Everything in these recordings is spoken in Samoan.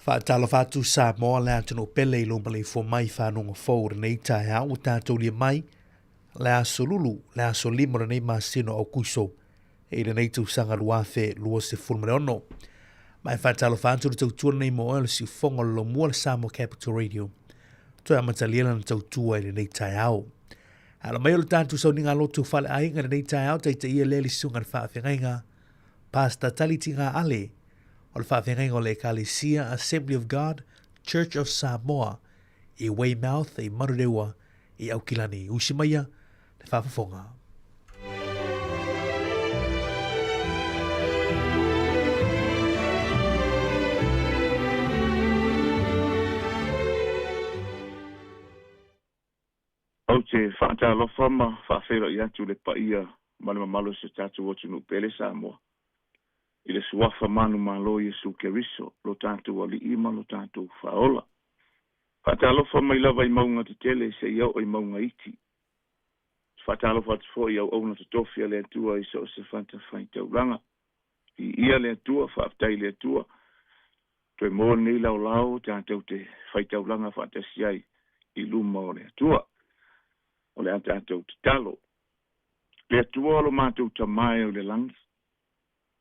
Faatalofa atu Samoa le atunuu pele i lou maleifua mai i fanuga fou o lenei taeao ua tatou lia mai le aso lulu le aso lima o lenei masina o Aukuso i lenei tausaga 2026. Ma e faatalofa atu le tautua lenei mo oe o le siufofoga o le lomua le Samoa Capital Radio. Toe amatalia lana tautua i lenei taeao. Ala mai o le tatou sauniga lotu faleaiga i lenei taeao taitaia lea le susuga i le faafeagaiga Pastor Tali Tiga Ale o le faafeagaiga o le Ekalesia Assembly of God Church of Samoa i Weymouth i Manurewa i Aukilani. Usi maia le faafofoga. Ou te faatalofa ma faafeiloai atu i le paia ma le mamalu o si o tatou atunuu pele Samoa, i le Suafa manumalo Iesu Keriso, lo tatou Alii ma lo tatou Faaola. Faatalofa mai lava i mauga tetele seia oo i mauga iti. Ou te faatalofa atu foi i auauna totofi a le Atua i so o se fatafaitaulaga. Viia le Atua, faafetai i le Atua, toe maua lenei laolao tatou te faitaulaga faatasi ai i luma o le Atua. O le a tatou tatalo. Le Atua o lo matou Tama e o i le lagi,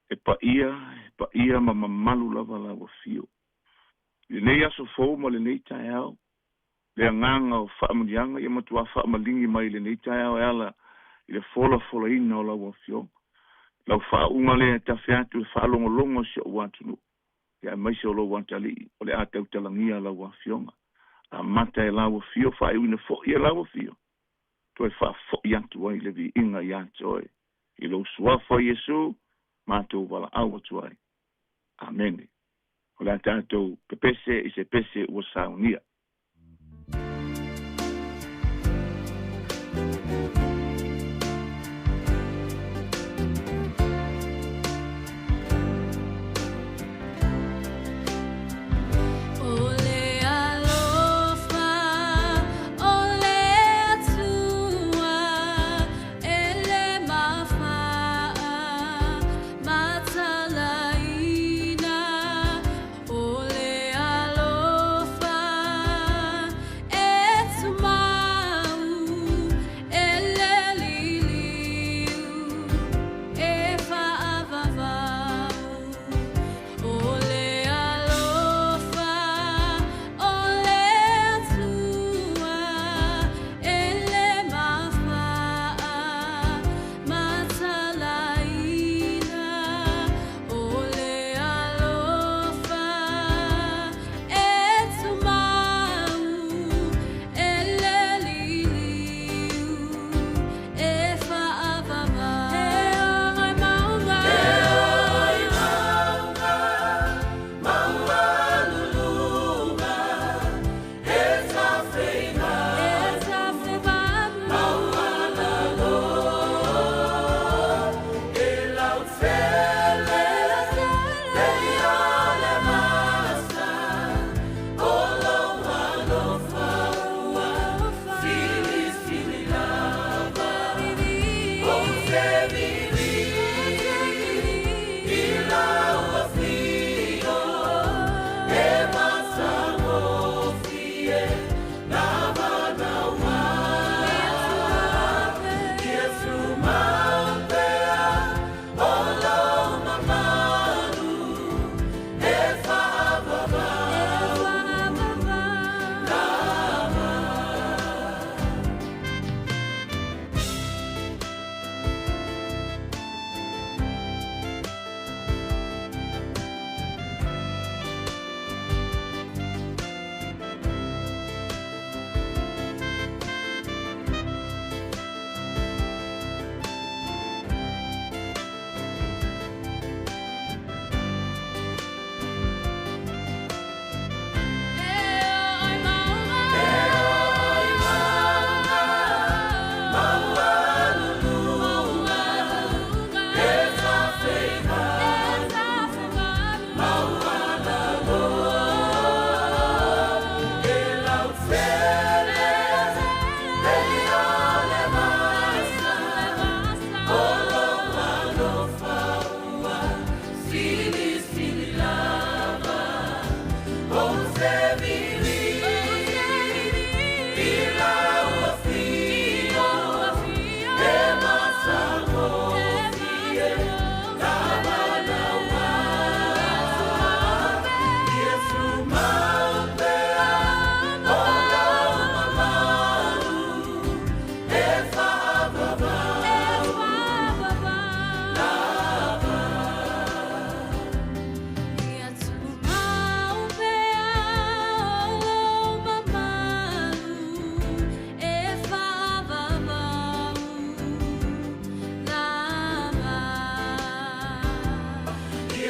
e paia, e paia ma mamalu lava lau afio. I lenei aso fou ma lenei taeao, le agaga o faamanuiaga ia matuā faamaligi mai i lenei taeao e ala i le folafolaina o lau Afioga. Lau faauuga lea e tafe atu e faalogologo si ou atunuu, ia aemaise o lou atalii o le a tautalagia lau Afioga. Amata e lau afio, faaiuina foi e lau afio, toe faafoi atu ai le viiga ia te oe. I lou Suafa Iesu, matou valaau atu ai. Amene. O le a tatou pepese i se pese ua saunia. O le alofa o le Atua e le mafaa matalaina. O le alofa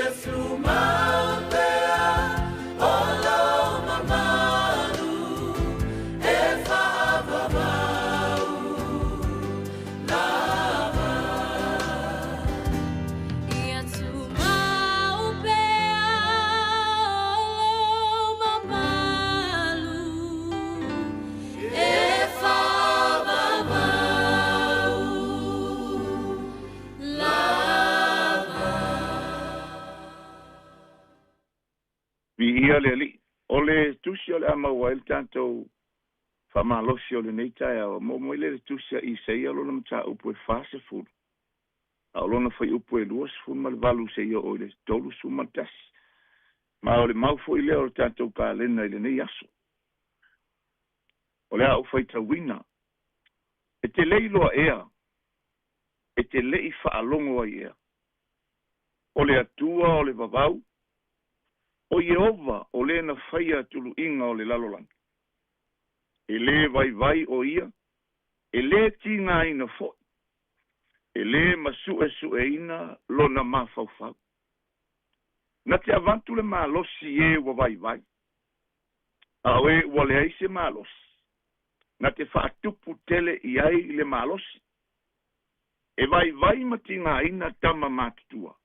Ia tumau pea o lou mamalu e faavavau lava. Ia tumau pea o lou mamalu e faavavau lava. Viia le Alii. O le tusi o le a maua ai le tatou faamalosi o lenei taeao, maua mai lea i le tusi a Isaia lona mataupu e 40, a o lona fuaiupu e 28 seia oo i le 31. Ma o le mau foi lea o le tatou kalena i lenei aso. O le a ou faitauina. E te le iloa ea, e te le i faalogo ai ea. O le Atua o le vavau, o Ieova o le na faia tuluiga o le lalolagi. E lē vaivai o ia, e lē tigaina foi, e lē masuʻesuʻeina lona mafaufau. Na te avatu le malosi i e ua vaivai, a o e ua leai se malosi, na te faatupu tele i ai le malosi. E vaivai ma tigaina tama matutua,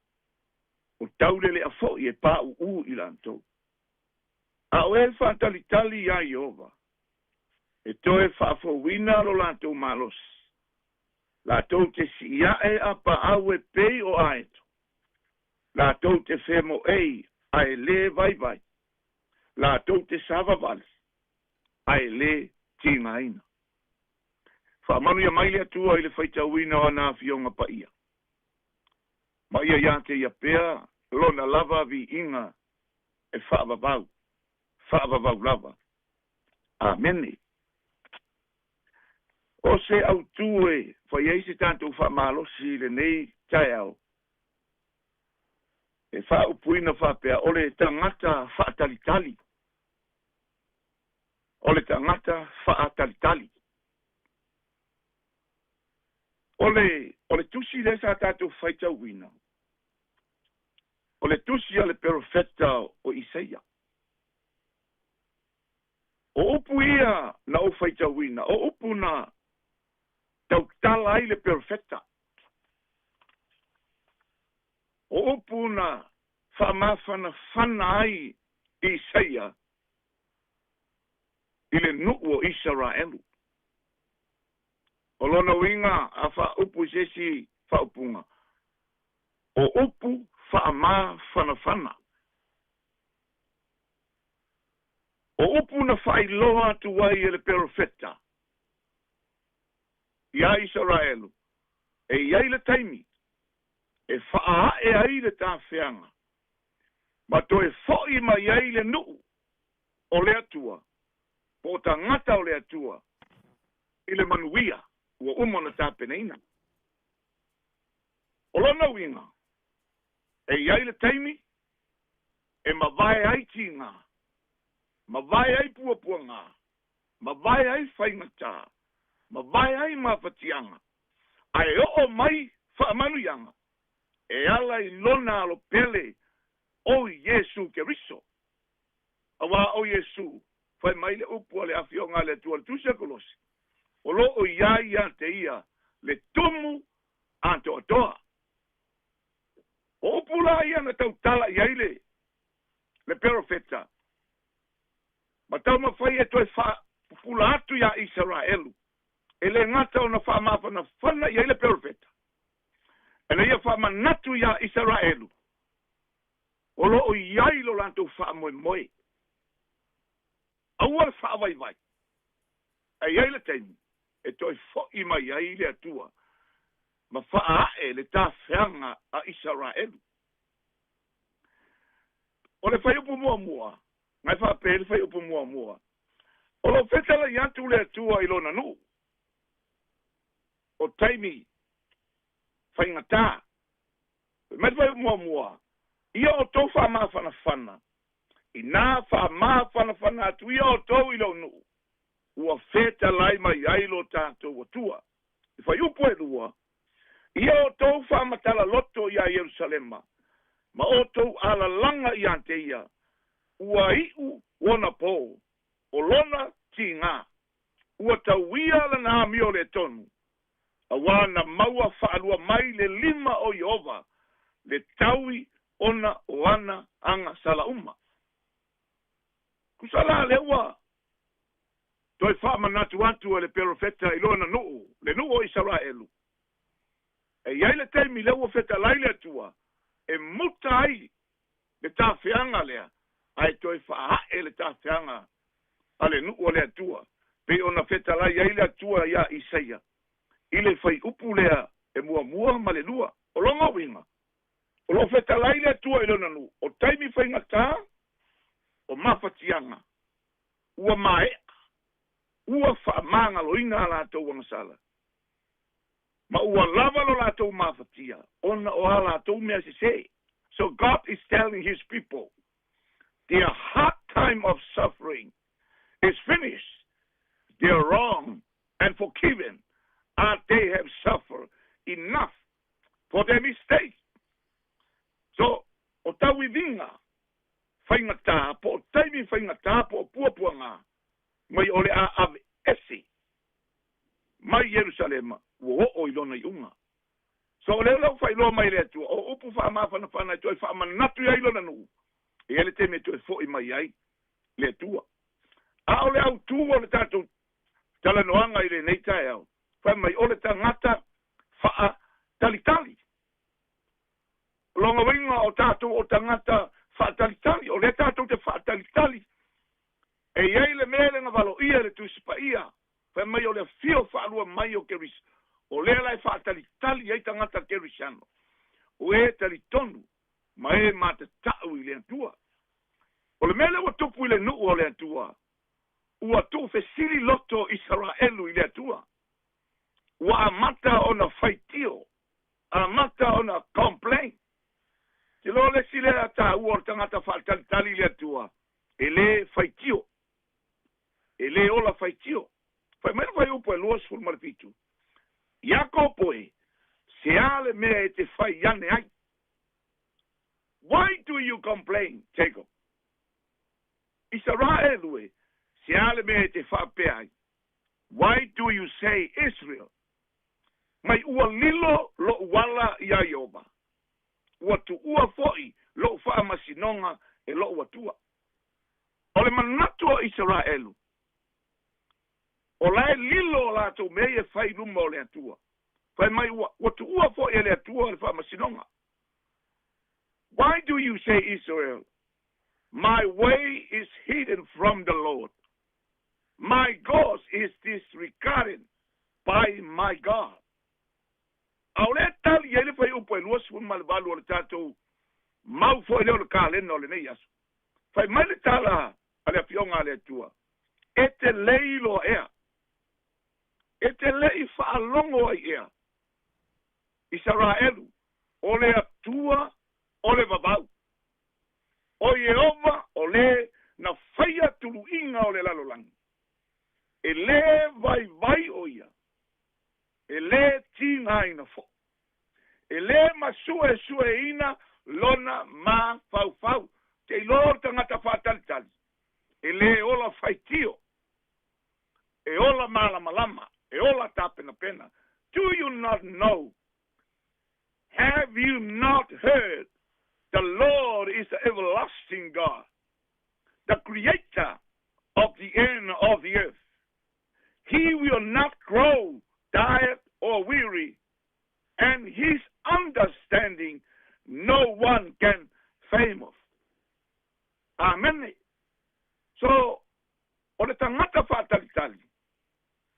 o tauleleʻa foi e paʻuʻū i latou. A o e faatalitali iā Ieova, e toe faafouina lo latou malosi. Latou te siʻiaʻe a paau e pei o aeto. Latou te femoʻei a e lē vaivai. Latou te savavali a e lē tigaina. Faamanuia mai le Atua i le faitauina o ana afioga paia. Ma ia iā te ia pea lona lava viiga e faavavau, faavavau lava. Amene. O se autū e fai ai se tatou faamalosi i lenei taeao, e faaupuina faapea, o le tagata faatalitali. O le tagata faatalitali. O le, o le tusi lea sa tatou faitauina, o le tusi a le perofeta o Isaia. O upu ia na ou faitauina, o upu na tautala ai le perofeta. O upu na faamafanafana ai Isaia i le nuu o Isaraelu. O lona uiga a faaupu i se isi faaupuga, o upu faamafanafana. O upu na faailoa atu ai e le perofeta iā Isaraelu, e i ai le taimi e faaaʻe ai le tafeaga ma toe foʻi mai ai le nuu o le Atua, po o tagata o le Atua i le manuia ua uma ona tapenaina. O lona uiga, e i ai le taimi e mavae ai tiga, mavae ai puapuaga, mavae ai faigatā, mavae ai mafatiaga, ae oo mai faamanuiaga e ala i lona alopele o Iesu Keriso. Auā o Iesu, fai mai le upu a le Afioga a le Atua i le Tusi a Kolosi, o lo o iā ia te ia le tumu atoatoa. O upu la ia na tautala i ai le le perofeta, ma taumafai e toe faapupula atu iā Isaraelu, e lē gata ona faamafanafana i ai le perofeta, ina ia faamanatu iā Isaraelu o lo o i ai lo latou faamoemoe. Aua le faavaivai, ae i ai le taimi e toe foʻi mai ai le Atua ma faaaʻe le tafeaga a Isaraelu. O le fuaiupu muamua, na e faapea ai le fuaiupu muamua, o lo o fetalai atu le Atua i lona nuu, o taimi faigatā. Fai mai le fuaiupu muamua, Ia outou faamafanafana, inā faamafanafana atu ia outou i lou nuu, ua fetalai mai ai lo tatou Atua. I fuaiupu e lua, Ia outou faamatala loto iā Ierusalema, Ma outou alalaga iā te ia, ua iʻu ona pō, o lona tigā, ua tauia lana amio lē tonu, auā na maua faalua mai le lima o Ieova le taui ona o ana agasala uma. Tusa la lea ua toe faamanatu atu e le perofeta i lona nuu, le nuu o Isaraelu, e i ai le taimi lea ua fetalai le Atua e muta ai le tafeaga lea, ae toe faaa'e le tafeaga a le nuu o le Atua, pei ona fetalai ai le Atua iā Isaia i le faiupu lea e muamua ma le lua. O lona uiga, o loo fetalai le Atua i lona nuu, o taimi faigatā o mafatiaga ua maeʻa, ua faamagaloina a latou agasala, ma ua lava lo latou mafatia ona o a latou mea sesē. So God is telling his people their hard time of suffering is finished, they are wrong and forgiven, as they have suffered enough for their mistake. So o tauiviga faigatā po o taimi faigatā po o puapuagā mai o le a aveese mai Ierusalema ua oo i lona iuga. So o lea lau faailoa mai le Atua o upu faamafanafana e toe faamanatu ai lona nuu, e ai le taimi e toe foʻi mai ai le Atua. A o le autū o le tatou talanoaga i lenei taeao, fai mai o le tagata faatalitali. Lona uiga o tatou o tagata faatalitali, o lea tatou te faatalitali e i ai le mea le gavaloia i le Tusi Paia, fai mai o le afio faalua mai o Keriso, o lea la e faatalitali ai tagata kerisiano, o e talitonu ma e matatau i le Atua. O le mea lea ua tupu i le nuu o le Atua, ua tuufesili loto Isaraelu i le Atua, ua amata ona faitio, amata ona complain. Te loa le isi lea taua o le tagata faatalitali i le Atua, e lē faitio, e lē ola faitio. Fai mai le fuaiupu e 27, Iakopo e, se a le mea e te fai ane ai? Why do you complain, Jacob? Isaraelu e, se a le mea e te faapea ai? Why do you say, Israel, mai ua lilo loʻu ala iā Ieova, ua tuua foʻi loʻu faamasinoga e loʻu Atua? O le manatu o Isaraelu, o lae lilo o latou mea ia e fai i luma o le Atua. Fai mai ua tuua foʻi e le Atua le faamasinoga. Why do you say, Israel, my way is hidden from the Lord, my cause is disregarded by my God? A o lea tali ai le fuaiupu e 28 o le tatou mau foʻi lea o le kalena o lenei aso. Fai mai le tala a le afioga a le Atua, e te lē iloa ea, e te leʻi faalogo ai ea, Isaraelu, o le Atua o le vavau, o Ieova o lē na faia tuluʻiga o le lalolagi, e lē vaivai o ia, e lē tigāina foʻi, e lē masuesueina lona mafaufau. Te iloa o le tagata faatalitali e lē ola faitio, e ola malamalama, e ola tapenapena. Do you not know? Have you not heard? The Lord is the everlasting God, the creator of the end of the earth. He will not grow tired or weary, and his understanding no one can fathom. Amene. So, o le tagata faatalitali,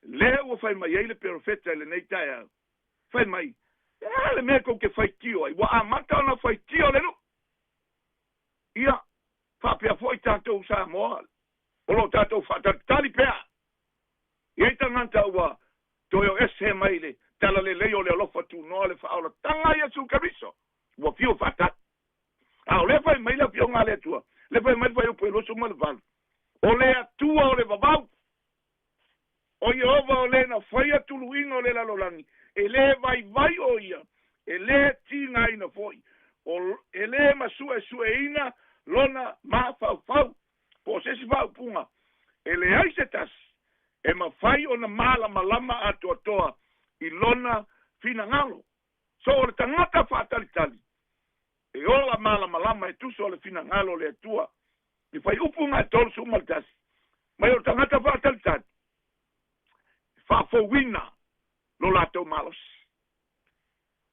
lea ua fai mai ai le perofeta i lenei taeao, fai mai, e a le mea kou te faitio ai, ua amata ona faitio le nuu. Ia, faapea foʻi tatou Samoa, o loo tatou faatalitali pea. E i ai tagata ua toe o ese mai le talalelei o le alofa tunoa le faaolataga Iesu Keriso, ua fiu faatali. A o lea fai mai le afioga a le Atua, le fai mai le fuaiupu e 28, o le Atua o le vavau, o Ieova o lē na faia tuluʻiga o le lalolagi, e lē vaivai o ia, e lē tigāina foʻi. O e lē masuʻesuʻeina lona mafaufau. Po o se isi faaupuga, e leai se tasi e mafai ona malamalama atoatoa i lona finagalo. So o le tagata faatalitali e ola malamalama e tusa o le finagalo o le Atua. I fuaiupu ga 31 mai o le tagata faatalitali e faafouina lo latou malosi.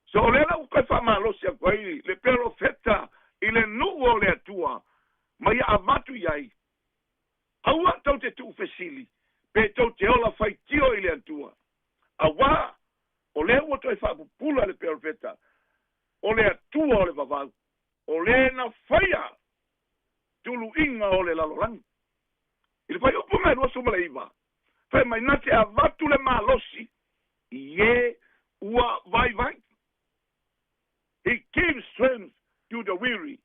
So o lea la ua toe faamalosi atu ai le perofeta i le nuu o le Atua ma ia avatu i ai, aua tou te tuufesili pe tou te ola faitio i le Atua, auā o lea ua toe faapupula le perofeta, o le Atua o le vavau, o lē na faia tuluiga o le lalolagi. I le fuaiupu ga 29, fai mai na te avatu le malosi i e ua vaivai. He gives strength to the weary.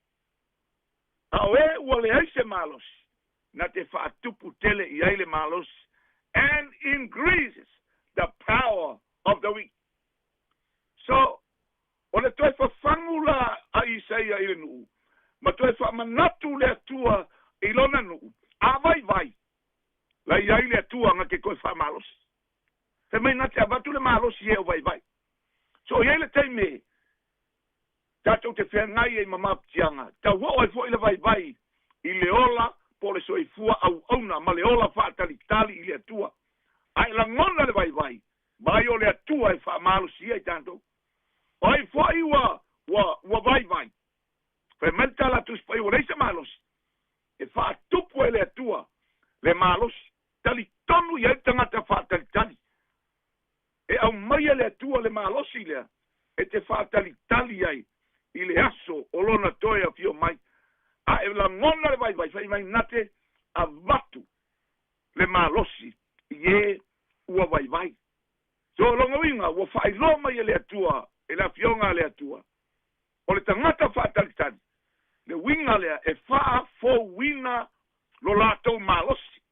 A o e ua leai se malosi, na te faatupu tele i ai le malosi, and increases the power of the weak. So, o le toe fafagu la a Isaia i le nuu, ma toe faamanatu le Atua i lona nuu, a vaivai, la i ai le Atua na te toe faamalosi. Fai mai na te avatu le malosi e o vaivai. So, i ai le taimi tatou te feagai ai ma mafatiaga, tauoo ai foʻi le vaivai i le ola po o le soifua auauna ma le ola faatalitali i le Atua. Ae lagona le vaivai, mai o le Atua e faamalosia i tatou. O ai foʻi ua vaivai, fai mai le tala a Tusi Paia ua leai se malosi, e faatupu e le Atua le malosi. Talitonu i ai le tagata faatalitali. E aumaia le Atua le malosi lea e te faatalitali ai i le aso o lona toe afio mai. A e lagona le vaivai, fai mai na te avatu le malosi i e ua vaivai. So o lona uiga ua faailoa mai e le Atua, e le Afioga a le Atua, o le tagata faatalitali, le uiga lea e faafouina lo latou malosi.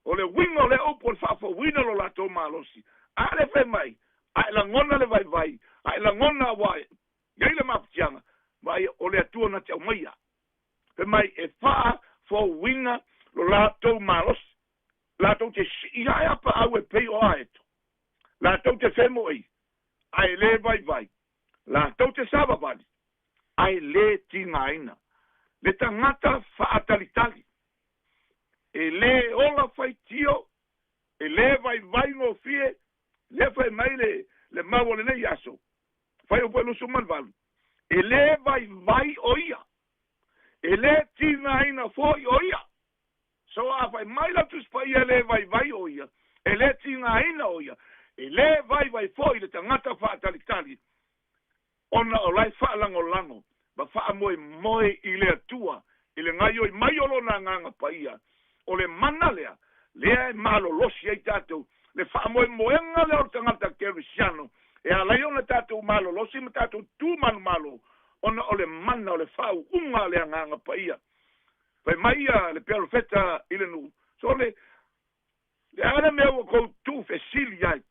O le uiga o lea upu o le faafouina lo latou malosi. A le fai mai, a e lagona le vaivai, a e lagona ua i ai le mafatiaga, ma o le Atua na te aumaia. Fai mai e faafouina lo latou malosi. Latou te sii ae a paau e pei o aeto. Latou te femoʻi, ae lē vaivai. Latou te savavali, ae lē tigaina. Le tagata faatalitali e lē ola faitio, e lē vaivai gofie, lea fai mai le mau o lenei aso, fuaiupu e 28, e lē vaivai o ia, e lē tigaina foʻi o ia. So a fai mai la Tusi Paia e lē vaivai o ia, e lē tigaina o ia, e lē vaivai foʻi le tagata faatalitali, ona o lae faalagolago ma faamoemoe i le Atua i le gaoioi mai o lona Agaga Paia. O le mana lea, lea e malolosi ai tatou, le faamoemoega lea o le tagata kerisiano e ala ai ona tatou malolosi ma tatou tu manumalo, ona o le mana o le faauuga a le Agaga Paia. Fai mai ia le perofeta i le nuu, so le a le mea ua kou tuufesili ai,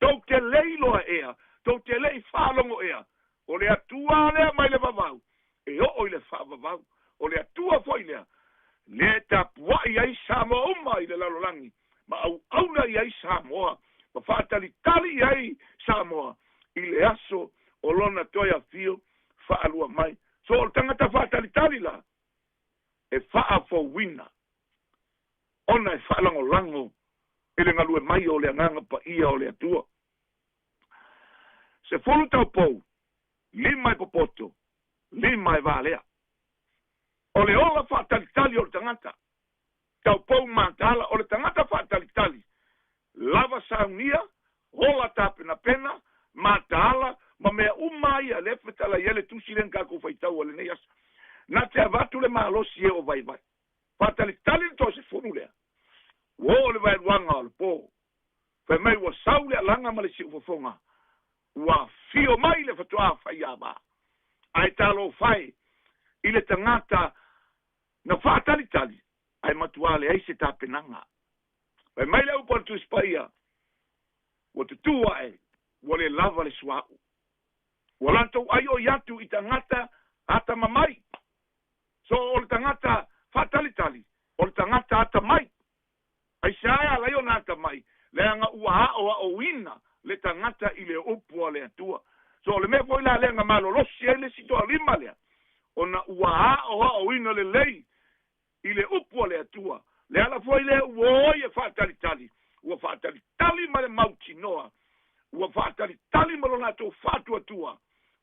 tou te le iloa ea, tou te leʻi faalogo ea, o le Atua lea mai le vavau e oo i le faavavau, o le Atua foʻi lea lea e tapuaʻi ai Samoa uma i le lalolagi, ma auauna i ai Samoa, ma faatalitali i ai Samoa i le aso o lona toe afio faalua mai. So o le tagata faatalitali la e faafouina ona e faalagolago i le galue mai o le Agaga Paia o le Atua. 10 taupou, 5 e popoto, 5 e valea. O le ola faatalitali o le tagata, taupou mataala, o le tagata faatalitali, lava saunia, ola tapenapena, mataala, ma mea uma ia lea fetalai ai le tusi lea na tatou faitau lenei aso. Na te avatu le malosi e o vaivai. Faatalitali le toasefulu lea. Ua oo le vaeluaga o le po. Fai mai ua sau le alaga ma le siufofoga, ua afio mai le fatoā faiava. Ae talofa e i le tagata na faatalitali, ae matuā leai se tapenaga. Fai mai le upu a le Tusi Paia, ua tutū ae, ua le lava le suauu. Ua latou aioi atu i tagata atamamai. So o le tagata faatalitali, o le tagata atamai. Aisea e ala ai ona atamai? Leaga ua aoaoina le tagata i le upu a le Atua. So o le mea foi la lea na malolosi ai le isi toalima lea, ona ua aoaoina lelei i le upu a le Atua. Le ala foi lea ua o ai e faatalitali, ua faatalitali ma le mautinoa, ua faatalitali ma lo latou faatuatua.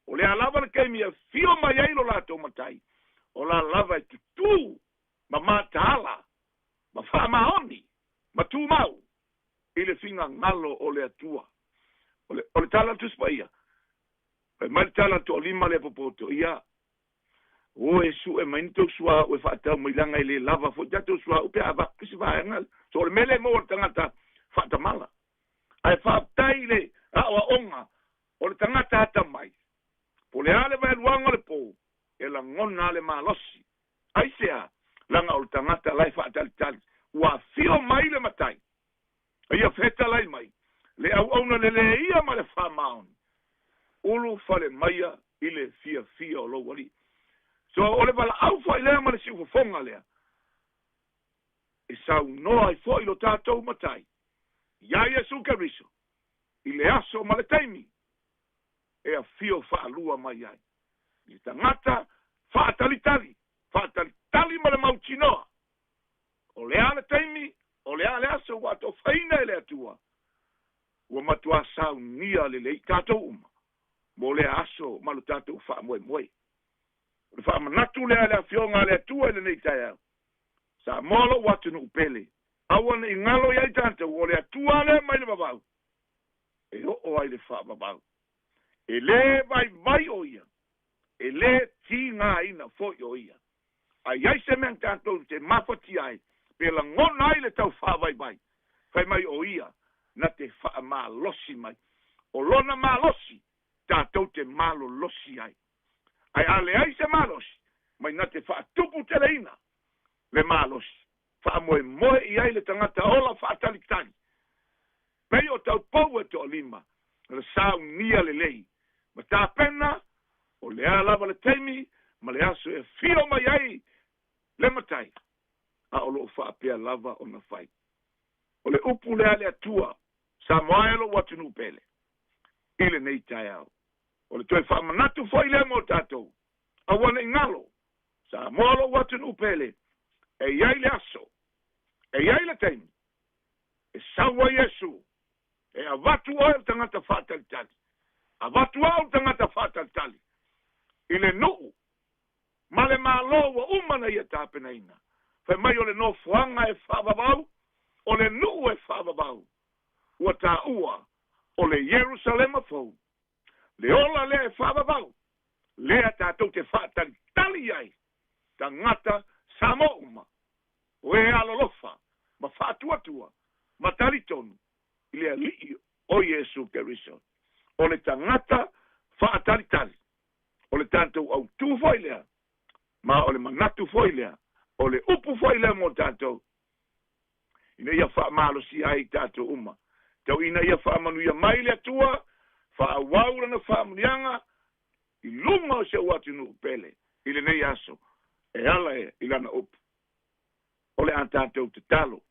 O le a lava le taimi e afio mai ai lo latou Matai, o la lava e tutū ma mataala ma faamaoni ma tumau i le finagalo o le Atua. O le, o le tala a le Tusi Paia, fai mai le tala a le toalima lea popoto, ia, O e su'e mai ni tou suauu e faatau mai leaga e le lava foi tatou suauu pe a avatu se vaega. So o le mea lea e maua e le tagata faatamala. Ae faafetai i le aoaoga o le tagata atamai, po o le a le vaeluaga o le po, e lagona lava le malosi. Aisea? Leaga o le tagata la e faatalitali, ua afio mai le matai, a ia fetalai mai le auauna lelei ia ma le faamaoni, ulu fale maia i le fiafia o lou alii. So o le valaau foi lea ma le siufofoga lea e saunoa ai foi lo tatou Matai iā Iesu Keriso i le aso ma le taimi e afio faalua mai ai i le tagata faatalitali, faatalitali ma le mautinoa o le a le taimi, o le a le aso ua atofaina e le Atua, ua matuā saunia lelei tatou uma mo lea aso ma lo tatou faamoemoe. O le faamanatu lea a le Afioga a le Atua i lenei taeao, Samoa lou atunuu pele, aua ne i galo i ai tatou, o le Atua lea mai le vavau e oo ai le faavavau. E lē vaivai o ia, e lē tigaina foi o ia. A i ai se mea na tatou te mafatia ai, pe lagona ai le tau faavaivai, fai mai o ia na te faamalosi mai. O lona malosi tatou te malolosi ai. Ae a leai se malosi, mai na te faatuputeleina le malosi. Faamoemoe i ai le tagata ola faatalitali. Pei o taupou e toalima, na saunia lelei ma tapena, o le a lava le taimi ma le aso e afio mai ai le Matai, a o lo o faapea lava ona fai. O le upu lea a le Atua, Samoa e lou atunuu pele, i lenei taeao. O le toe faamanatu foi lea mo tatou, aua ne i galo, Samoa lou atunuu pele, e i ai le aso, e i ai le taimi, e sau ai Iesu, e avatu oe le tagata faatalitali, avatu au le tagata faatalitali, i le nuu ma le Malo ua uma na ia tapenaina. Fai mai o le nofoaga e faavavau, o le nuu e faavavau, ua taua o le Ierusalema fou, le ola lea e faavavau, lea tatou te faatalitali ai, tagata Samoa uma, o e alolofa ma faatuatua ma talitonu i le Alii o Iesu Keriso. O le tagata faatalitali, o le tatou autū foi lea, ma o le manatu foi lea, o le upu foi lea mo tatou, ina ia faamalosia ai tatou uma. Tau ina ia faamanuia mai le Atua, faaauau lana faamanuiaga i luga o si ou atunuu pele i lenei aso e ala i lana upu. O le a tatou tatalo.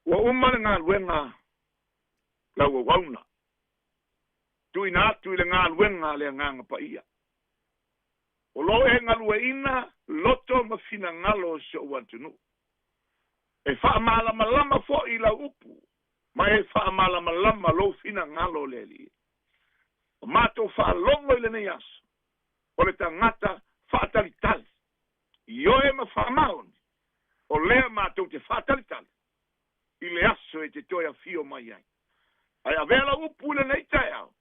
Ua uma le galuega lau auauna, tuuina atu i le galuega a le Agaga Paia. O lo o e galueaiina loto ma finagalo o si ou atunuu. E faamalamalama foi lau upu, ma e faamalamalama lou finagalo le Alii. O matou faalogo i lenei aso, o le tagata faatalitali, ioe ma faamaoni, o lea matou te faatalitali i le aso e te toe afio mai ai. Ae avea lau upu i lenei taeao,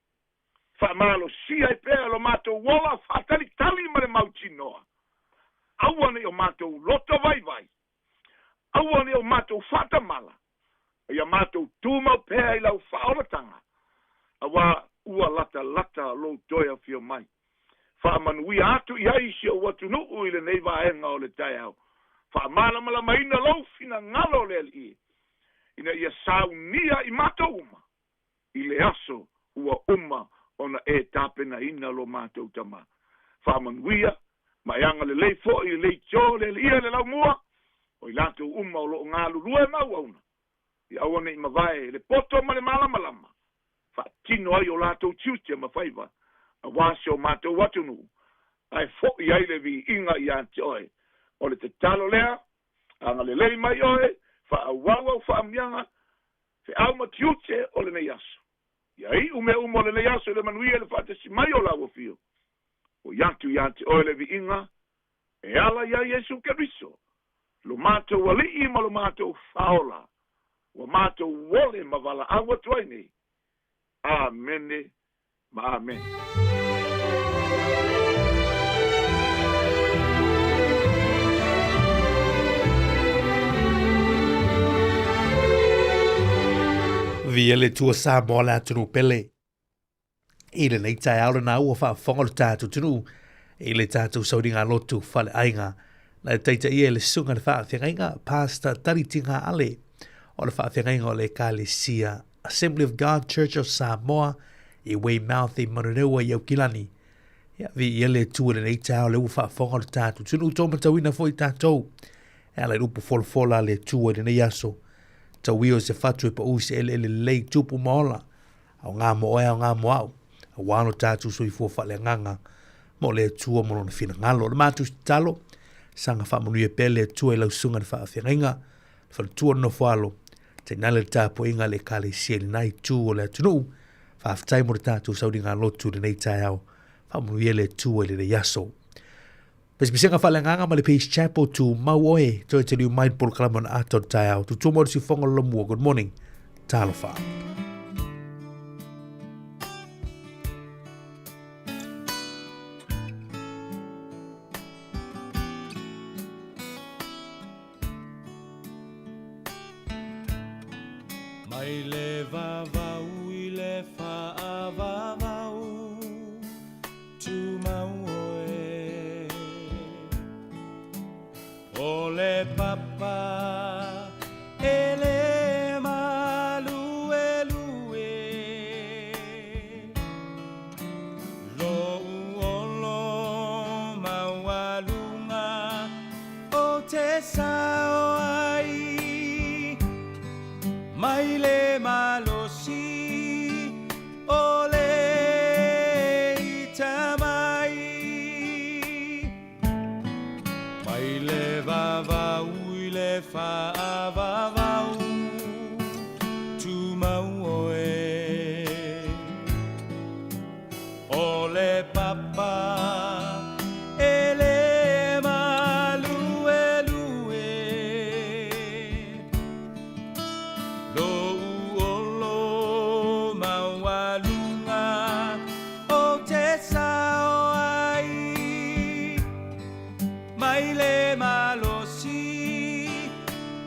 faamalosia ai pea lo matou ola faatalitali ma le mautinoa. Aua ne i o matou loto vaivai, aua ne i o matou faatamala, a ia matou tumau pea i lau faaolataga, auā ua latalata lou toe afio mai. Faamanuia atu i ai si ou atunuu i lenei vaega o le taeao. Faamalamalamaina lou finagalo le Alii, ina ia saunia i matou uma i le aso ua uma ona e tapenaina lo matou Tama. Faamanuia ma e agalelei foi i le leitio le aliia le laumua, o i latou uma o loo galulue ma auauna, ia aua nei mavae le poto ma le malamalama, faatino ai o latou tiute ma faiva, auā si o matou atunuu, ae fo'i ai le viiga ia te oe. O le tatalo lea, agalelei mai oe, faaauau au faamanuiaga, feau ma tiute o lenei aso. Ia iu mea uma o lenei aso i le manuia i le faatasi mai o lau afio. Fo'i atu ia te oe le viiga, e ala iā Iesu Keriso, lo matou Alii ma lo matou Faaola, ua matou ole ma valaau atu ai nei. Amene ma amene. Viia le Atua Samoa le atunuu pele. I lenei taeao lena ua faafofoga lo tatou atunuu i le tatou sauniga lotu faleaiga na taitaia e le susuga i le faafeagaiga Pastor Taritinga Ale o le faafeagaiga o le Ekalesia Assembly of God Church of Samoa i Weymouth i Manurewa i Aukilani. Ia, viia le Atua i lenei taeao lea ua faafofoga lo tatou atunuu, tō matauina foi tatou e ala i upu folafola a le Atua i lenei aso. Tauia o se fatu e paʻu i se eleele lelei, tupu ma ola, Aoga mo oe, aoga mo au, auā lo tatou soifua faaleagaga mo le Atua ma lona finagalo. O le matou tatalo, saga faamanuia pea le Atua i lau susuga i le faafeagaiga, le faletua o le nofoalo, tainane le tapuaiga a le Ekalesia i lena itu o le atunuu. Faafetai mo le tatou sauniga lotu i lenei taeao. Faamanuia le Atua i lenei aso. Pesepesega faaleagaga ma le Peace Chapel, tumau oe, toe taliu mai le polokalame o na ata o le taeao. Tutua mo le siufoga o le lamua. Good morning. Talofa. Mai le vavau i le faavavau Tumau oe O le papa e le maluelue Lou olo maualuga O te sao ai mai le malosi o le ita mai. Mai le vavau i le faavavau tumau oe. O le papa e le maluelue. Lou olo maualuga o te sao ai mai le malosi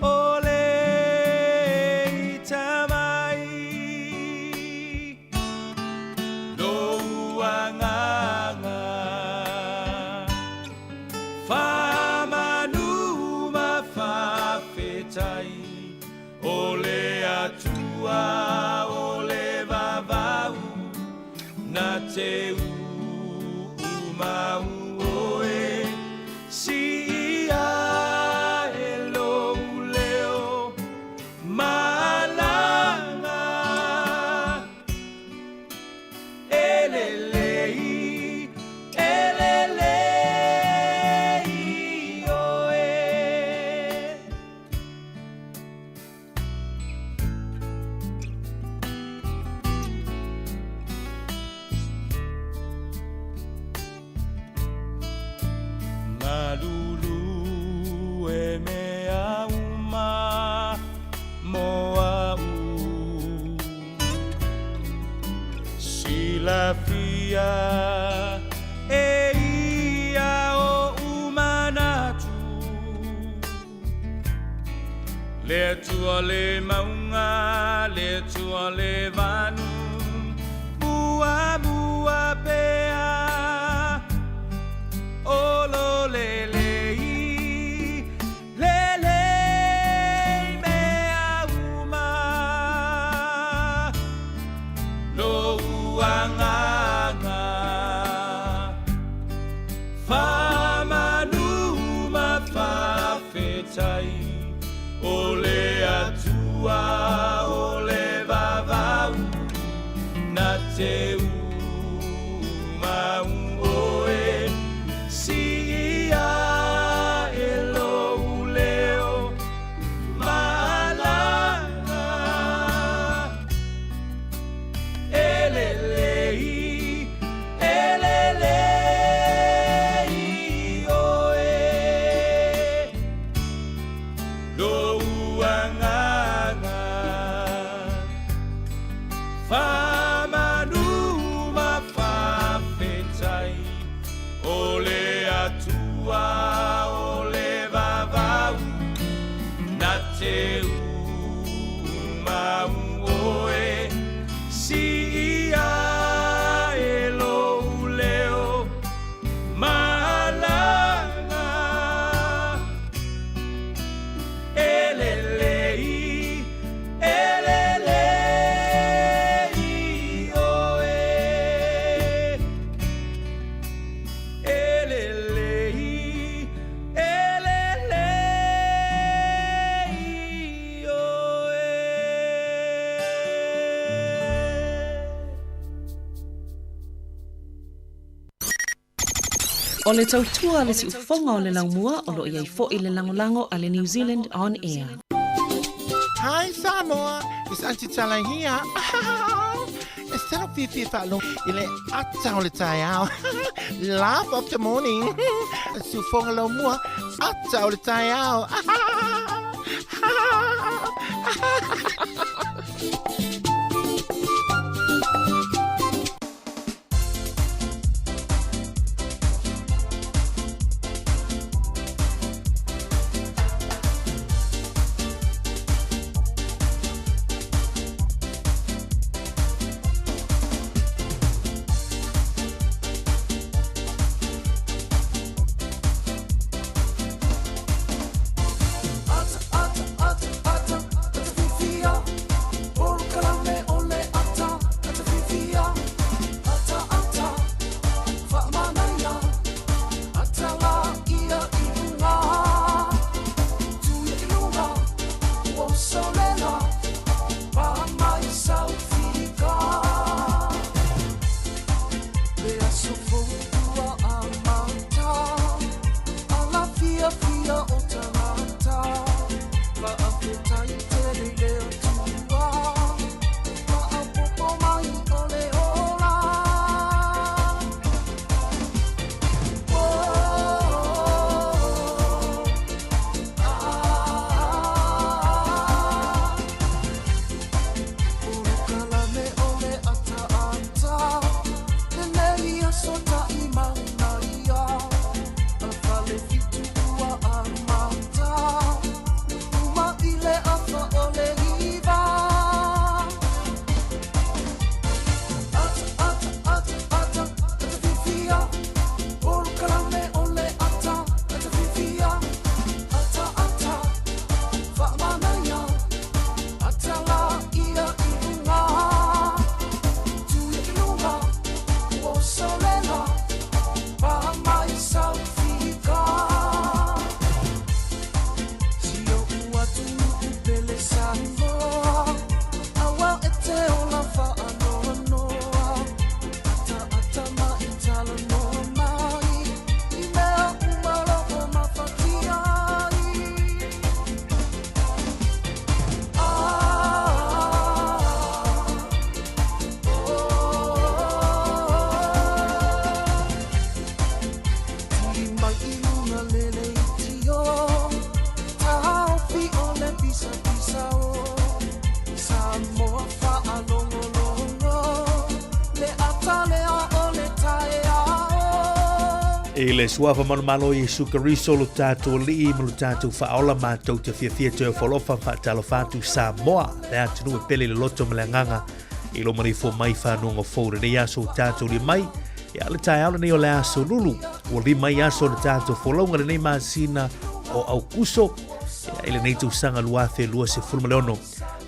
o le ita mai. Lou agaga faamanu ma faafetai o le Atua o le vavau na te uumau oe siia e lou leo malaga E lelei, e lelei oe. Galulue mea uma mo a'u. Silafia e ia oʻu manatu. Le Atua le mauga, le Atua le vanu, muamua pea, olo lelei, lelei mea uma, lou agaga. O le Atua o le vavau na te umau oe Siia e lou leo malaga E lelei, e lelei oe Lou agaga Faamanu ma faafetai O le Atua o le vavau Na te umau oe Siia e lou leo malaga E lelei, e lelei oe E lelei, e lelei oe. O le tautua a le siufofoga o le laumua o lo o i ai foi le lagolago a le New Zealand On Air. Hi Samoa, it's Auntie Tala here. E tino fiafia faalogo i le ata o le taeao. Laugh of the morning. Siufoga laumua, ata o le taeao. I le suafa manumalo Iesu Keriso lo tatou Alii ma lo tatou Faaola matou te fiafia toe ofo alofa ma faatalofa atu Samoa le atunuu e pele i le loto ma le agaga i lo maleifua mai fanuaga fou lenei aso ua tatou lia mai ia le taeao lenei o le aso lulu ua lima ai aso o le tatou folauga lenei masina o Aukuso ia, i lenei tausaga 2026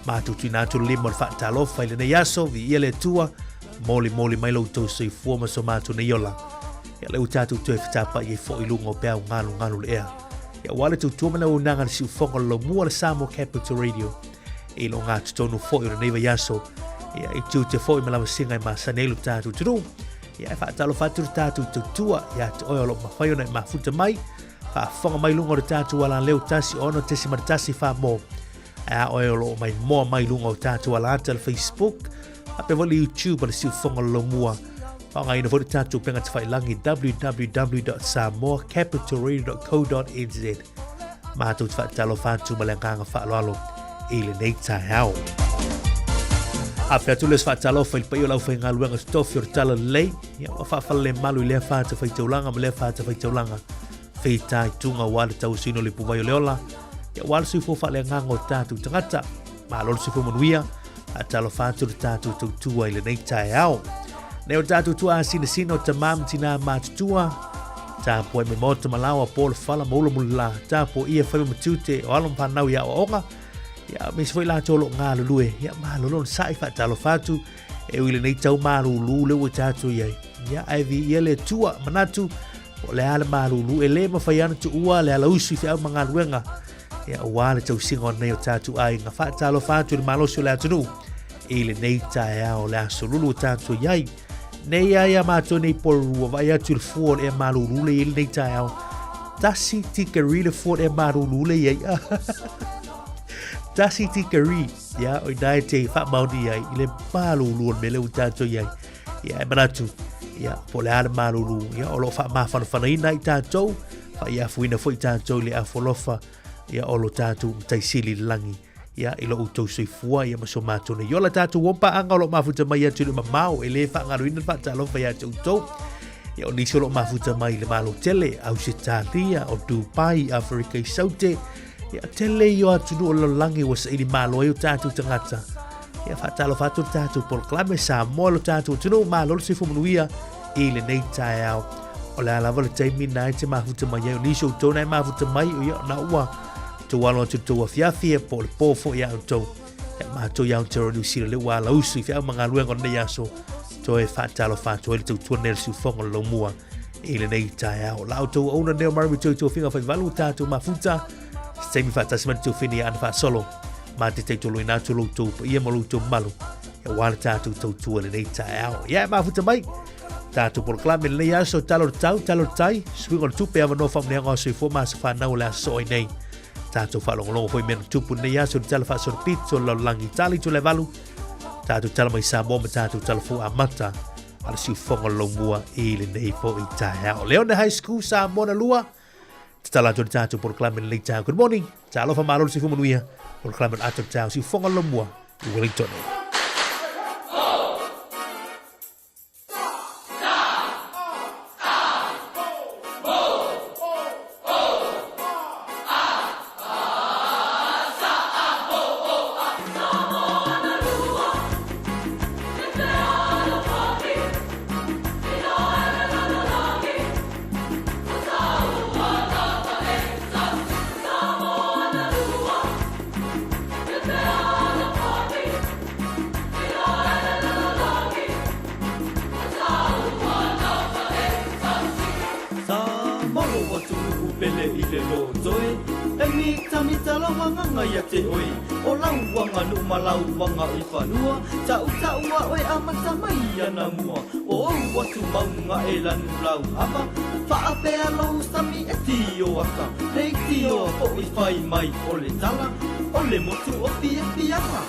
matou tuuina atu le lima o le faatalofa i lenei aso viia le Atua molimoli mai lo outou soifua ma so matou nei ola ia lea ua tatou toe fetapa'i ai foi i luga o peau galugalu le ea. Ia aua le tautua ma le auaunaga a le siufofoga o le laumua o le Samoa Capital Radio i lo gatotonu foi o lenei vaiaso. Ia i tiute foi ma lavasiga e masani ai lo tatou atunuu. Ia e faatalofa atu le tatou tautua ia te oe o lo o mafai ona e mafuta mai, faafofoga mai luga o le tatou alaleo 16.1 Samoa. Ae a oe o lo o maimoa mai luga o tatou alaata le Facebook, faapea foi le YouTube a le Siufofoga o le Laumua. Faaaogaina foi le tatou upega tafailagi www.samoacapitalradio.co.nz. Matou te faatalofa atu ma le agaga faaaloalo i lenei taeao. Afe atu le faatalofa i le paia o le aufaigaluega totofi o le Tala Lelei, ia ua faafalelemalu i lea fatafaitaulaga ma lea fatafaitaulaga. Fitaituga aua le tausiga o le ipuvai o le ola, ia aua le soifua faaleagaga o tatou tagata. Malo le soifua manuia, faatalofa atu le tatou tautua i lenei taeao. Nei o tatou tuaasinasina o tamā ma tinā matutua, tapuai mai maota ma laoa, po le fala ma ula mulila, tapuaia faiva ma tiute o alo ma fanau i aoaoga, ia aemaise foi latou o lo o galulue, ia malo le onosai, faatalofa atu, e ui i lenei tau malūlū lea ua tatou i ai, ia ae viia le Atua, manatu, po o le a le malūlū, e le mafai lava ona tuua le alausu i feau ma galuega, ia aua le tausiga o nei o tatou aiga. Faatalofa atu i le malosi o le atunuu i lenei taeao o le aso lulu o tatou i ai. Nei ai a mātou nei Porirua, vaai atu i le fua o le ea malūlū le i ai lenei taeao. Tasi tikeri le fua o le ea malūlū le i ai. Tasi tikeri, ia, o ina e te faamaoni ai i le malūlū o le mea lea ua tatou i ai. Ia, e manatu, ia, po o le a le malūlū, ia, o lo o faamafanafanaina ai tatou, faaiafuina foi tatou i le afualofa, ia, o lo tatou Matai Sili i le lagi, ia, i lo outou soifua, ia, ma so matou nei ola. Tatou uo paaga o lo o mafuta mai atu i le mamao, e le faagaloina le faatalofa ia te outou. Ia, o nisi o lo o mafuta mai i le Malo tele, Ausetalia, o Dubai, Aferika i Saute, ia, tele ia o atunuu o le lalolagi ua saili malo ai o tatou tagata. Ia, faatalofa atu le tatou polokalame Samoa lo tatou atunuu, malo le soifua manuia i lenei taeao. O le a lava le taimi na e te mafuta mai ai, o nisi o outou na e mafuta mai, ia, na ua tou alo atu i le tou afiafi, po o le pō foi ia outou. Ia, matou i Aotearoa Niu Sila, lea ua alausu i feau ma galuega o lenei aso, toe faatalofa atu ai le tautua nei a le siufofoga o le laumua i lenei taeao. La outou auauna nei o Marami Toi Tofiga Faivalu, tatou mafuta, se taimi faatasi mai le tuafine ia Ana Faasolo, ma te taitoloina atu lo outou paia ma lo outou mamalu, aua le tatou tautua i lenei taeao. Ia e mafuta mai, tatou polokalame i lenei aso, tala o le tau, tala o le tai, suiga o le tupe, avanoa faamanuiaga o soifua ma aso fanau o le aso soo ai nei. Tatou faalogologo foi mea na tupu i lenei aso, le tala faasolopito, le lalolagi, tala i Tulaivalu, tatou tala mai Samoa ma tatou tala fou amata a le siufofoga o le laumua i lenei foi taeao. Leone High School, Samoa na lua, tatala atu le tatou polokalame i lenei taeao. Good morning, talofa malo le soifua manuia, polokalame o le ata o le taeao, siufofoga o le laumua i Wellington. Sa malo atunuu pele i le loto e. E mitamita lau agaga ia te oe. O lau aganuu ma lau aga i fanua. Ta'uta'u a oe amata mai ana mua. O ou atumauga e lanu lau ava. Faapea lou sami e tio aka. Leitioa fo'i fai mai o le tala. O le motu o fiafiaga.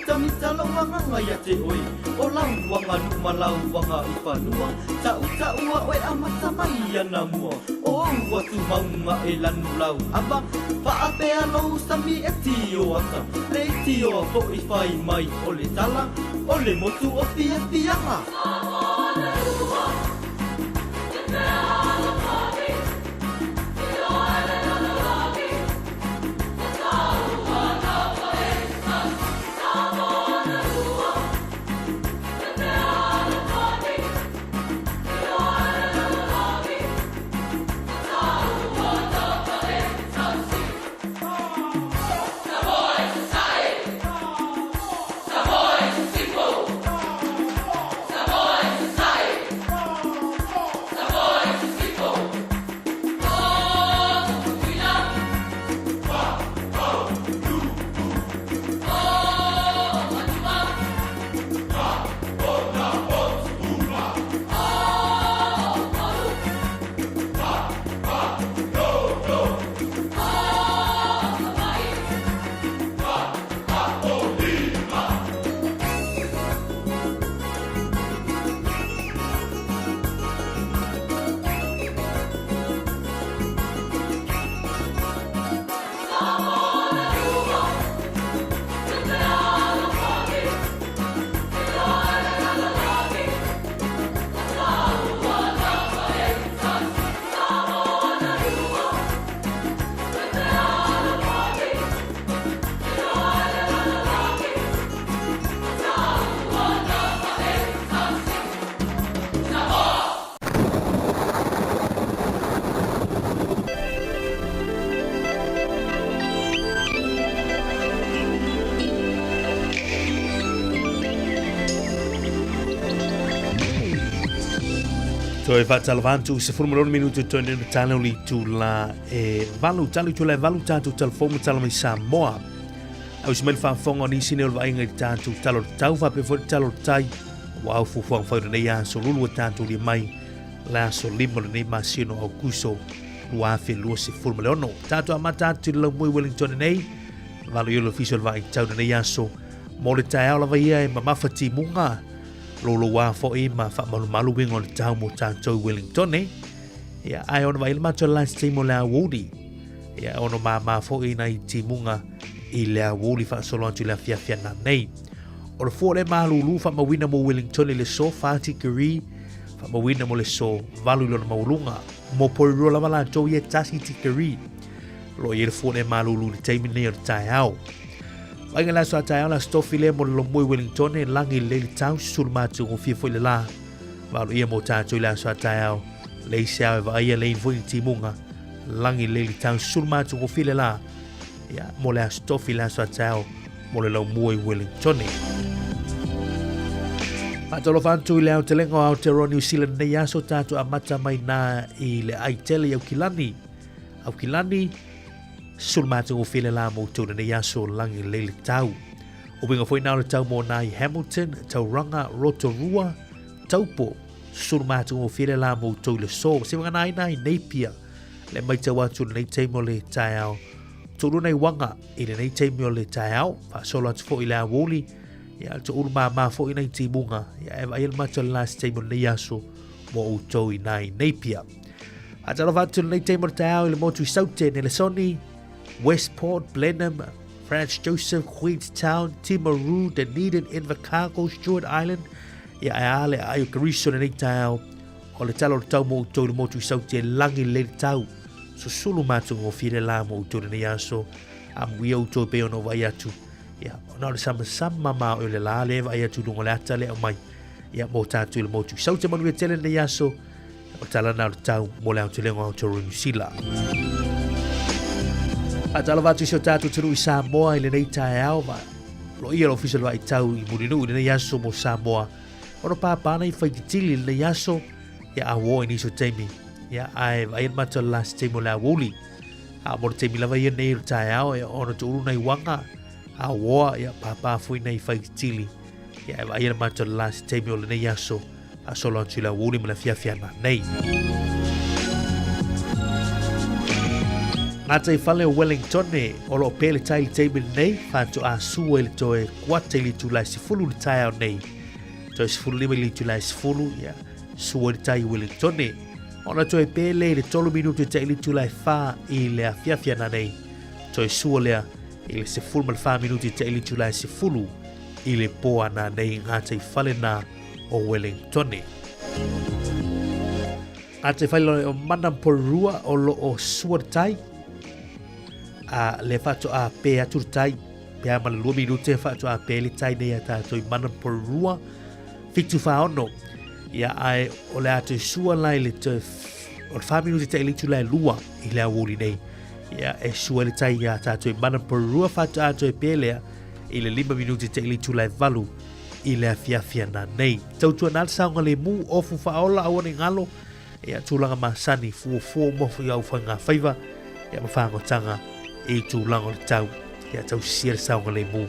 mitamita lou agaga ia te oe, o lau aganuu ma lau agaifanua, tautaua oe amata mai anamua. O ou atumauga e lanu lauava, faapea lou sami e tio ata, leitioa foʻi fai mai o le tala, o le motu o fiafiaga. Toe faatalofa atu i 16 minutu toe ni tala o le itula e valu tala itula e valu tatou talafou ma tala mai Samoa. Ausi mai le faafofoga o nisi nei o le vaaiga i le tatou tala o le tau faapea foi le tala o le tai ua au fuafuaga fai o lenei aso lulu ua tatou lia mai le aso 5 o lenei masina o Aukuso 2026. Tatou amata atu i le laumua i Wellington nei, valu i o le ofisa o le vaai tau lenei aso mo le taeao lava ia e mamafa timuga louloua foi ma faamalumalu uiga o le tau mo tatou i Wellington. Ia, ae ona vaai le matou last team o le aoauli. Ia, ono māmā foi nai timuga i le aoauli faasolo atu i le afiafi ananei. O le fua le malulu faamauina mo Wellington i le so 4 tikeri, faamauina mo le so 8 i lona maualuga. Mo Porirua lava latou ia 1 tikeri. Lo i le fua le malulu i le taimi nei o le taeao. Vaaiga le aso a taeao le aso tofi lea mo le lomoi Wellington e lagi lelei le tau susulu matagofie foi le la. Vaalo ia mo tātou i le aso a taeao. Lei se ao e vaaia lei foi ni timuga. Lagi lelei le tau susulu matagofie le la. Ia, mo le aso tofi le aso a taeao mo le laumua i Wellington. Faatalofa atu i le aotelega o Aotearoa New Zealand nei aso tātou amata mai nā i le aitele i Aukilani. Aukilani, Sulu matagofie le la mo outou lenei aso lagi lelei le tau. O uiga foi na o le tau mo nā i Hamilton, Tauranga, Rotorua, Taupo. Sulu matagofie le la mo outou i le so. Se wanga nā i nā i Napier. Le maitau atu lenei taimi o le taeao. Toulu nei wanga i lenei taimi o le taeao. Faasolo atu foi i le aoauli. Ia, toulu māmā foi nei timuga. Ia, e vaai le matou le last taimi o lenei aso mo outou i nā i Napier. Faatalofa atu lenei taimi o le taeao i le motu i Saute, Nelesoni, Westport, Blenheim, Franz Joseph, Queenstown, Timaru, Dunedin, Invercargill, Stewart Island, ia e a le aai o Keriso lenei taeao, o le tala o le tau mo outou i le motu i Saute, lagi lelei le tau, susulu matagofie le la mo outou lenei aso, amuia outou e pei ona ou vaai atu, ia, ona o le samasama ma o le la le vaai atu i luga o le ata le aumai, ia mo tātou i le motu i Saute manuia tele lenei aso, O tala na o le tau mo le aotelega o Aotearoa Niu Sila. Faatalofa atu i si o tātou atunuu i Samoa i lenei taeao ma lo ia le ofisa o le vaai tau i Mulinuu i lenei aso mo Samoa. Ono pāpā nei whaititili i lenei aso ia a wō i nisi o taimi. Ia ae vaai ana mātou le last taimi o le aoauli. A mo le taimi lava ia nei o le taeao ia ono toulu nei wanga a wōa ia pāpā fui nei whaititili. Ia e vaai ana mātou le last taimi o lenei aso. A solo atu i le aoauli ma le afiafi ana nei. Gataifale o Wellingtone, o lo o pē le tai i le taimi lenei, faatoa sua i le toe kuata i le itula e 10 i le taeao nei. Toe 15 i le itula e 10, ia, sua i le tai i Wellingtone. Ona toe pē lea i le 3 minutu tai i le itula e 4 i le afiafi ananei. Toe sua lea i le 14 minuti tai i le itula e 10 i le pō ananei i gataifale na o Wellingtone. Gataifale o Manaporua o lo o sua le tai, a le faatoa pē atu le tai, pe a ma le 2 minute faatoa pē le tai nei a tātou i Manaporua, 7:46. Ia, ae o le a toe sua la i le toe, o le 4 minute tai i le itula e 2 i le aoauli nei. Ia, e sua le tai iā tātou i Manaporua faatoa toe pē lea i le 5 minute tai i le itula e 8 i le afiafi ananei. Tautuana le saogalemu, ofu faaola aua ne i galo, ia tulaga masani, fuafua uma i au faigafaiva, ia ma fagotaga i tulaga o le tau, ia tausia le saogalemu.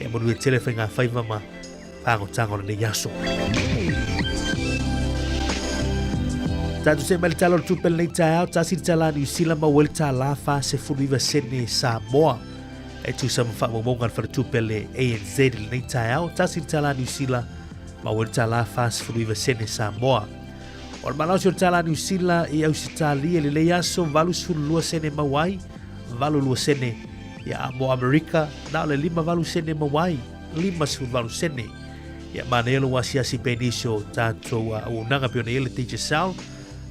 Ia manuia tele faigafaiva ma fagotaga o lenei aso. Tatou see mai le tala o le tupe lenei taeao, tasi le tala Niu Sila maua ai le tālā 49 sene Samoa. E tusa ma faamaumauga a le faletupe a le ANZ i lenei taeao, tasi le tālā Niu Sila maua ai le tālā 49 sene Samoa. O le malosi o le tālā Niu Sila i Ausetalia i lenei aso, 82 sene maua ai, 82 sene. Ia, mo Amerika, na o le 58 sene maua ai, 58 sene. Ia, manaia lou asiasi pea i nisi o tatou auaunaga pei ona i ai le Digicel,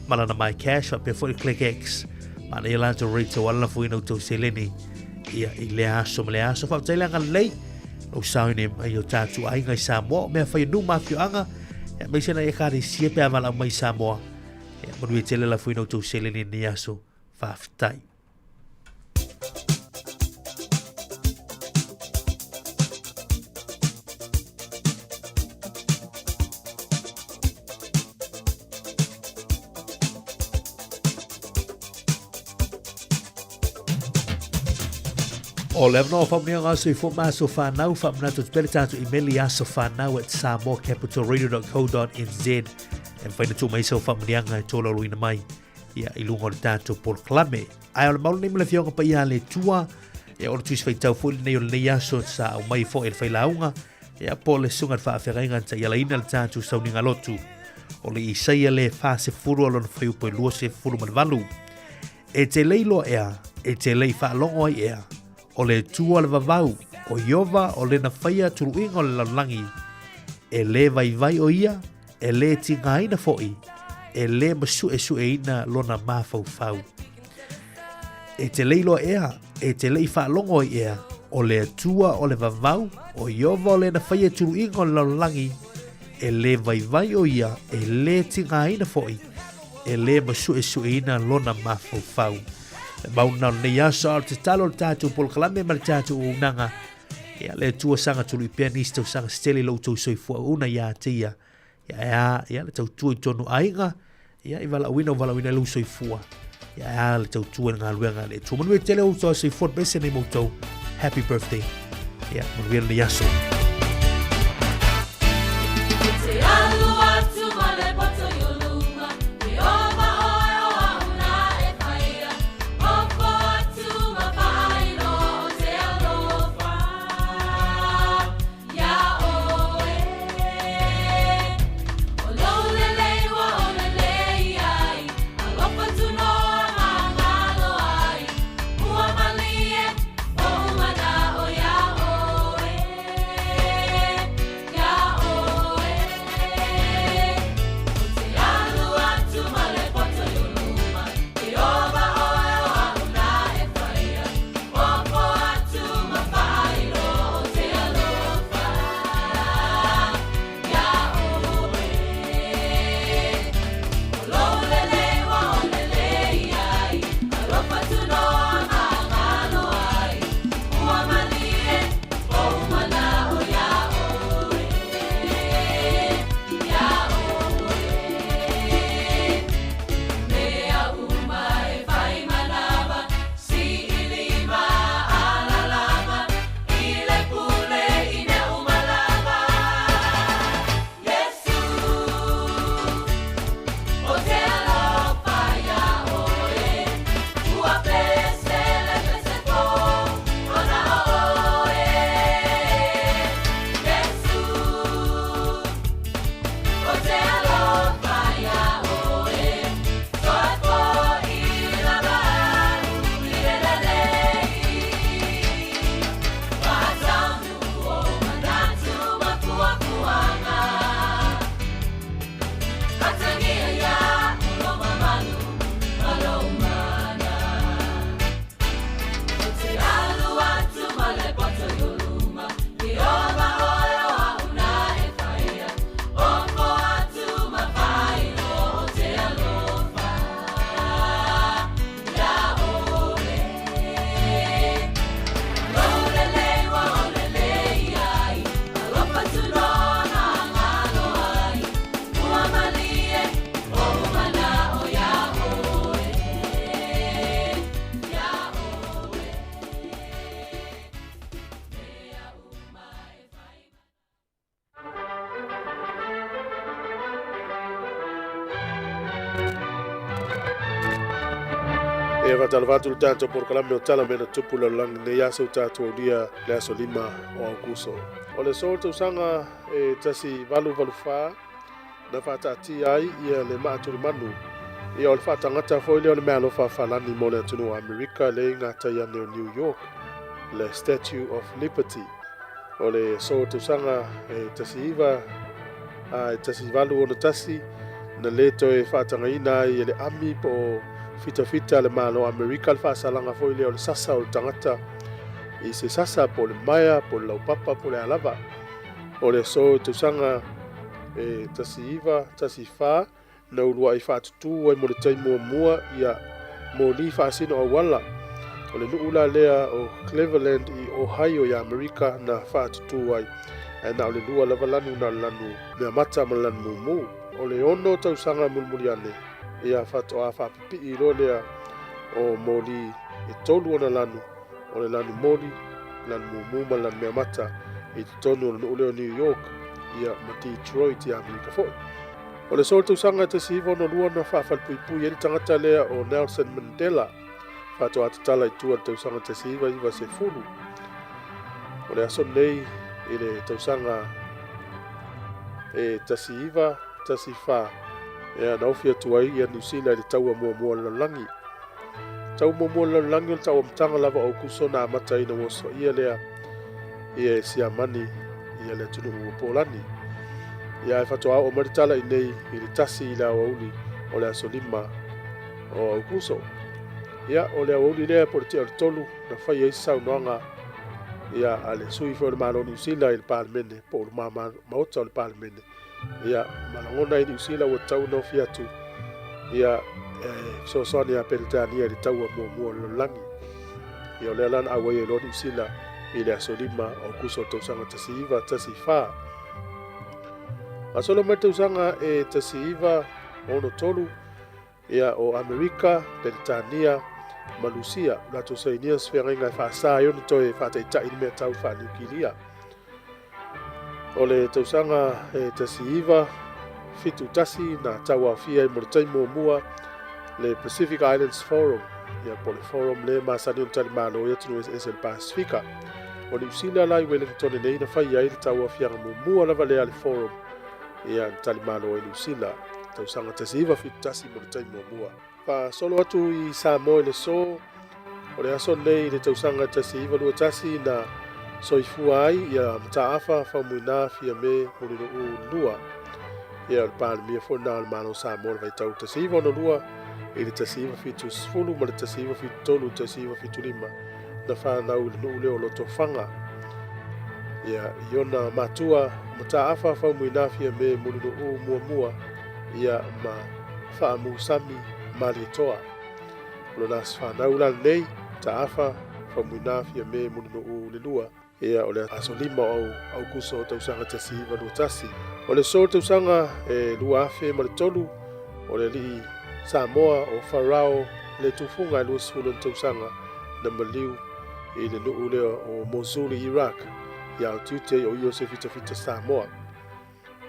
ma lana MyCash, faapea foi le ClickX. Manaia latou rate tauala lafoina outou seleni ia i lea aso ma lea aso. Faafetai le agalelei lou saoine mai o tatou aiga i Samoa, o mea fai o nuu ma afioaga, ia aemaise nai ekalesia pe a valaau mai i Samoa. Ia manuia tele lafoina outou seleni i lenei aso. Faafetai. O le avanoa faamanuiaga o soifua ma aso fanau, faamanatu atu pea le tatou email i asofanau@samoacapitalradio.co.nz e mafai ona tuu mai sau faamanuiaga e tolaulauina mai ia, i luga o le tatou polokalame. Ae o le mau lenei ma le Afioga Paia a le Atua, ia, o le tusi faitau foi lenei o lenei aso sa aumai foi e le failauga, ia, po o le susuga i le faafeagaiga na taialaina le tatou sauniga lotu. O le Isaia le 40 o lona fuaiupu e 28. E te le iloa ea, e te le i faalogo ai ea, o le Atua o le vavau, o Ieova o lena faia tuluiga o le lalolagi. E lē vaivai o ia, e lē tigaina foi, e lē masuʻesuʻeina lona mafaufau. E te le iloa ea, e te le i faalogo ai ea, o le Atua o le vavau, o Ieova o lena faia tuluiga o le lalolagi, e lē vaivai o ia, e lē tigaina foi, e lē masuʻesuʻeina lona mafaufau. Le mau lena o lenei aso, a o le tatalo o le tatou polokalame ma le tatou auaunaga, ia le Atua saga tului pea nisi tausaga se tele i lo outou soifua auauna ia te ia. Ia e a, ia le tautua i tonu aiga, ia i valaauina o valaauina i lou soifua. Ia e a le tautua i le galuega a le Atua. Manuia tele outou soifua, le pese nei ma outou. Happy birthday. Ia, manuia lenei aso. Te alu atu ma le poto i o luma, Te ova oe o au nā e whaia, Ofo atu ma whaailoa o te alofa Ia oe. O lou lelei ua ou lelei ai, Alofa tunoa ma ngalo ai, Ua malie ou manao iā oe. E faatalofa atu le tatou polokalame o Tala Mea Na Tupu Lalolagi nei aso ua tatou aulia le aso 5 o Aokuso. O le aso o le tausaga e 1884 na faataatia ai ia le maa tulimanu ia o le faatagata foi lea o le meaalofa a Falani mo le atunuu o Amerika le i gatai ane o New York, le Statue of Liberty. O le aso o le tausaga e 19 a e 1861 na lē toe faatagaina ai e le ami po o fitafita a le Malo o Amerika le faasalaga foi lea o le sasa o le tagata i se sasa po o le maea po o le laupapa po o le a lava. O le aso i tausaga e 1914 na uluai faatutū ai mo le taimi muamua ia moli faasino auala. O le nuu la lea o Cleveland i Ohio i Amerika na faatutū ai, ae na o le lua lava lanu na o le lanu meamata ma le lanu mumu. O le 6 tausaga mulimuli ane ia faatoa faapipii loa lea o moli e 3 ona lanu, o le lanu moli, lanu mumu ma le lanu meamata i totonu o le nuu lea o New York ia ma Detroit i Amerika foi. O le aso o le tausaga e 1962 na faafalepuipui ai le tagata lea o Nelson Mandela, faatoa tatala i tua i le tausaga 1990. O le aso lenei i le tausaga e 1914 ea na ofi atu ai ia Niu Sila i le taua muamua o le lalolagi. Taua muamua o le lalolagi o le tauamataga lava o Aukuso na amata ai ina ua osofaia lea ia e Siamani ia le atunuu o Polani. Ia ae faatoa oo mai le tala i nei i le 1 i le aoauli o le aso 5 o Aukuso. Ia o le aoauli lea po o le tea o le 3 na fai ai se saunoaga ia a le sui foi o le Malo o Niu Sila i le Palemene po o le maota o le Palemene. Ia ma lagona ai Niu Sila ua tatau ona ofi atu ia e fesoasoani ia Peretania i le taua muamua o le lalolagi. Ia o lea la na auai ai loa Niu Sila i le aso 5 o Aokuso o le tausaga 1914. Gasolo mai le tausaga e 1963, ia o Amerika, Peretania ma Lusia latou sainia se feagaiga e faasa ai ona toe faataitai le mea tau faaniukilia. O le tausaga e 1971 na tauaofia ai mo le taimi muamua le Pacific Islands Forum, ia po o le forum lea e masani ona talimalo ai atunuu eseese o le Pasefika. O Niu Sila la i Wellington nei na fai ai le tauaofiaga muamua lava lea a le forum, ia na talimalo ai Niu Sila tausaga 1971 mo le taimi muamua. Faasolo atu i Samoa i le aso, o le aso lenei i le tausaga 1921 na soifua ai ia Mataafa Faumuina Fiame Mulinuu II. Ia o le Palemia foi lena o le Malo o Samoa i le vaitau 1962 i le 1970 ma le 1973 i le 1975 na fanau i le nuu lea o Lotofaga. Ia i ona matua Mataafa Faumuina Fiame Mulinuu muamua ia ma Faamusami Malietoa. O lona aso fanau la lenei, Taafa Faumuina Fiame Mulinuu le lua, ia o le aso 5 o Aukuso tausaga 1921. O le aso o le tausaga e 2003, o le alii Samoa o Farao le tufuga e 20 tausaga na maliu i le nuu lea o Mosul i Iraq, ia o tiute o ia o se fitafita Samoa.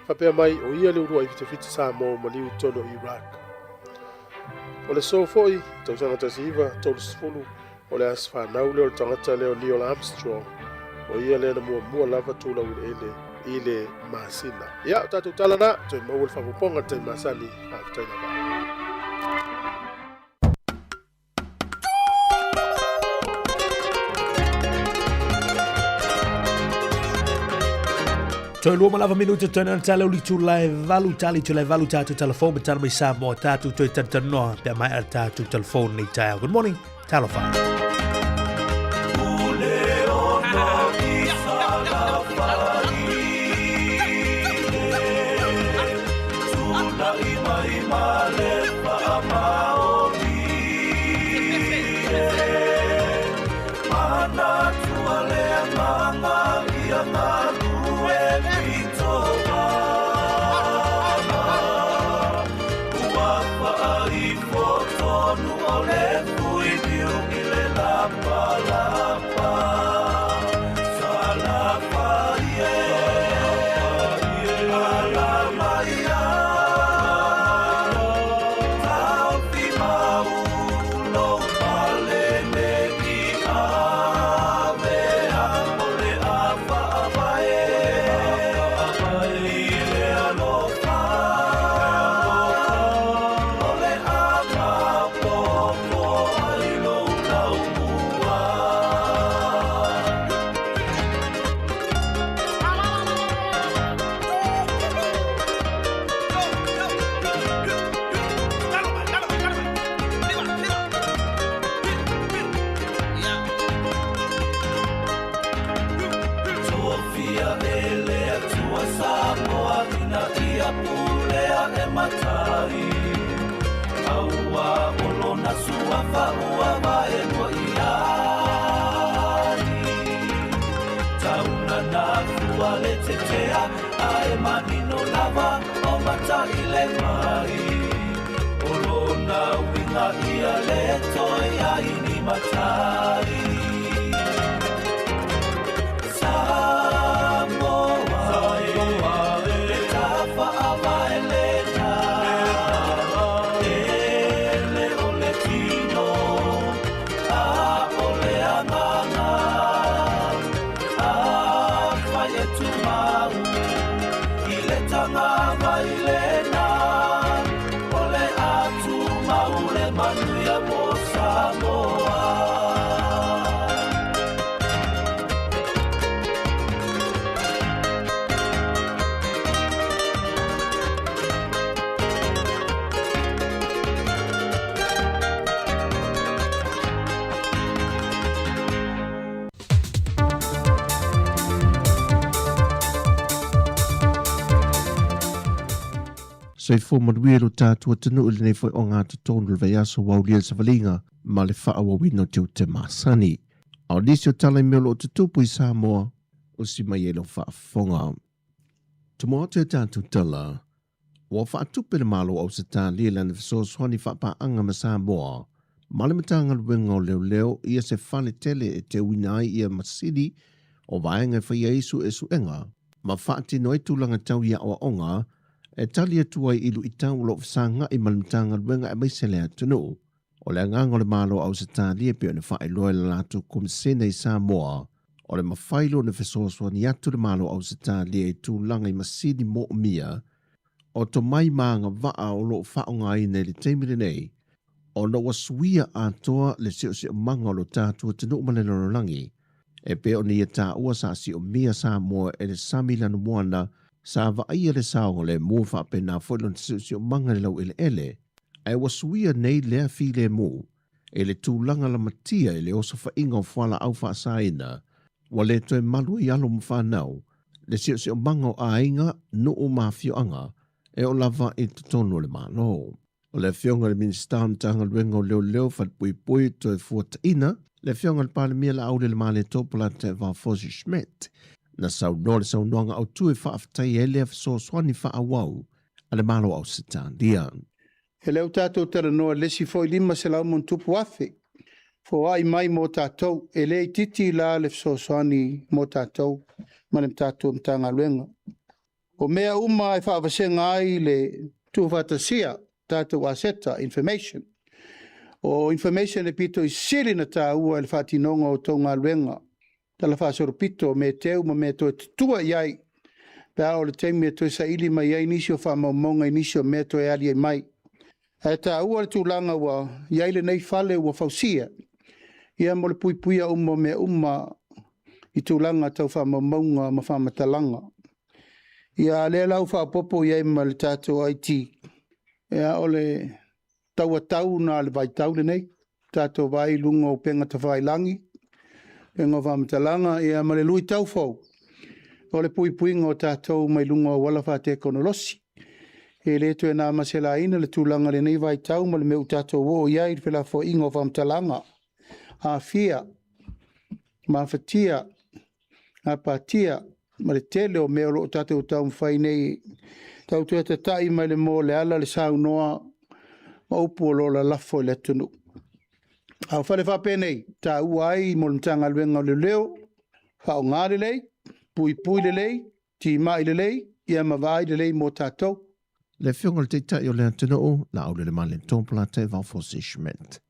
Faapea mai o ia le uluai fitafita Samoa o maliu i totonu o Iraq. O le aso foi, tausaga 1930, o le aso fanau lea o le tagata lea o Neil Armstrong, o ia lea na muamua lava tulau i le ele i le masina. Ia, o tatou tala na, toe maua le faaopoopoga i le taimi masani. Faafetai lava. Toe lua ma lava minute toe na tala uli tula e valu tali tula e valu tātou telefone me tana mai Samoa tātou toe tantanoa pe mai a tātou telefone nei taeao. Good morning, talofa. tafa ua vae lua i ai. Tauna na fua le tetea ae manino lava o matai le mai. O lona uiga ia le toe ai ni matai. Samoa, le tafa avae lena. Ele o le tino, a o le agaga. Afai e tumau, i le tagavai lena. O le atumau le manuia mo Samoa. Soifua manuia lo tatou atunuu i lenei foi ogatotonu o le vaiaso ua aulia le savaliga ma le faaauauina o tiute masani. A o nisi o tala i mea o lo o tutupu i Samoa, usi mai ai lau faafofoga. Tumu atu e tatou tala, ua faatupe le Malo o Ausetalia i lana fesoasoani faapaaga ma Samoa ma le Matagaluega o Leoleo ia se fale tele e teuina ai ia masini o vaega e faia ai suesuega ma faatino ai tulaga tau i aoaoga e tali atu ai i luitau o lo o fesagai ma le Matagaluega aemaise le atunuu. O le agaga o le Malo o Ausetalia e pei ona faailoa e le latou Komisene i Samoa, o le mafai lea ona fesoasoani atu le Malo o Ausetalia i tulaga i masini moomia o tomai ma agavaa o lo o faaaogaina i le taimi lenei, ona ua suia atoa le siosiomaga o lo tatou atunuu ma le lalolagi. E pei ona ia taua sa siomia Samoa e le sami lanumoana sa vaaia le saogalemu faapena foi lona siosiomaga i le laueleele, ae ua suia nei lea filemu i le tulaga lamatia i le osofaiga o fualaau faasaina, ua le toe malu ai alo ma fanau le siosiomaga o aiga, nuu ma afioaga e oo lava i totonu o le Malo. O le Afioga i le Minisita o Matagaluega o Leoleo, Falepuipui, Toefuataiga, le Afioga i le Palemia Laauli Lemaleto Polataivao Fosi Schmidt, na saunoa le saunoaga autu e faafetaia ai lea fesoasoani faaauau a le Malo o Ausetalia. E le o tatou talanoa i le isi foi 500 ma ono tupu afe foai mai mo tatou. E le itiiti la le fesoasoani mo tatou ma le tatou Matagaluega. O mea uma e faavasega ai le tuufaatasia tatou aseta information. O information e pito i sili na taua i le faatinoga o tou galuega. Tala faasolopito o mea teu ma mea toe tutua i ai. Pe a o le taimi e toe saili mai ai nisi o faamaumauga i nisi o mea toe ali ai mai. Ae taua le tulaga ua i ai lenei fale ua fausia. Ia mo le puipuia uma o mea uma i tulaga tau faamaumauga ma faamatalaga. Ia lea la ua faaopoopo i ai ma le tatou IT. Ia o le tauatau na le vaitau lenei. Tatou vai i luga o upega tafailagi, upega o faamatalaga, ia ma le luitau fou o le puipuiga o tatou mai luga o auala faatekonolosi. E le toe na maselaina le tulaga lenei vaitau ma le mea ua tatou oo i ai i le felafoaiga o faamatalaga. Afia, mafatia, gapatia, ma le tele o mea o lo o tatou taumafai nei tau toe tatai mai le moa o le ala le saunoa ma upu o lo o lalafo i le atunuu. A o fale faapenei, taua ai mo le Matagaluega o Leoleo, faaaoga lelei, puipui lelei, timai lelei, ia ma vaai lelei mo tatou. Le Afioga i le Taitai o le atunuu, Laaulialemalietoa Polataivao Fosi Schmidt.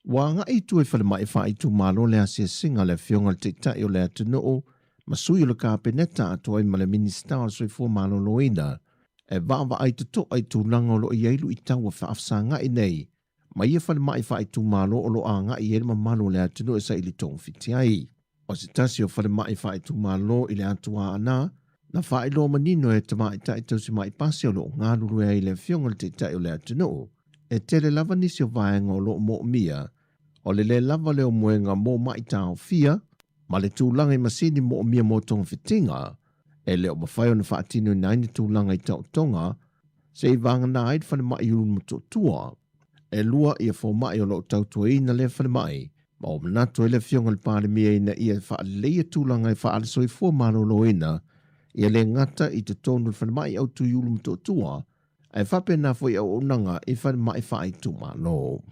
Ua agai i tua i falemai faaitumalo le asiasiga a le Afioga i le Taitai o le atunuu ma sui o le Kapeneta atoa ai ma le Minisita o le Soifua Maloloina e vaavaai totoa i tulaga o lo o i ai luitau ua faafesagai nei ma ia falemai faaitumalo o lo o agai i ai le mamalu o le atunuu e saili togafiti ai. O se tasi o falemai faaitumalo i le Atu Aana, na faailoa manino e tamaitai tausimai pasi o lo o galulue ai le Afioga i le Taitai o le atunuu, e tele lava nisi o vaega o lo o moomia, o le lē lava lea o moega mo ma'i taofia, ma le tulaga i masini moomia mo togafitiga, e le o mafai ona faatinoina ai ni tulaga i taotoga, seia vagana ai le falemai i Ulumotootua. E lua ia fomai o loo tautuaina lea falemai, ma ua manatu ai le Afioga i le Palemia ina ia faaleleia tulaga e faale-soifua maloloina ia le gata i totonu o le falemai autu i Ulumotootua, ae faapena foi auaunaga i falemai faaitumalo.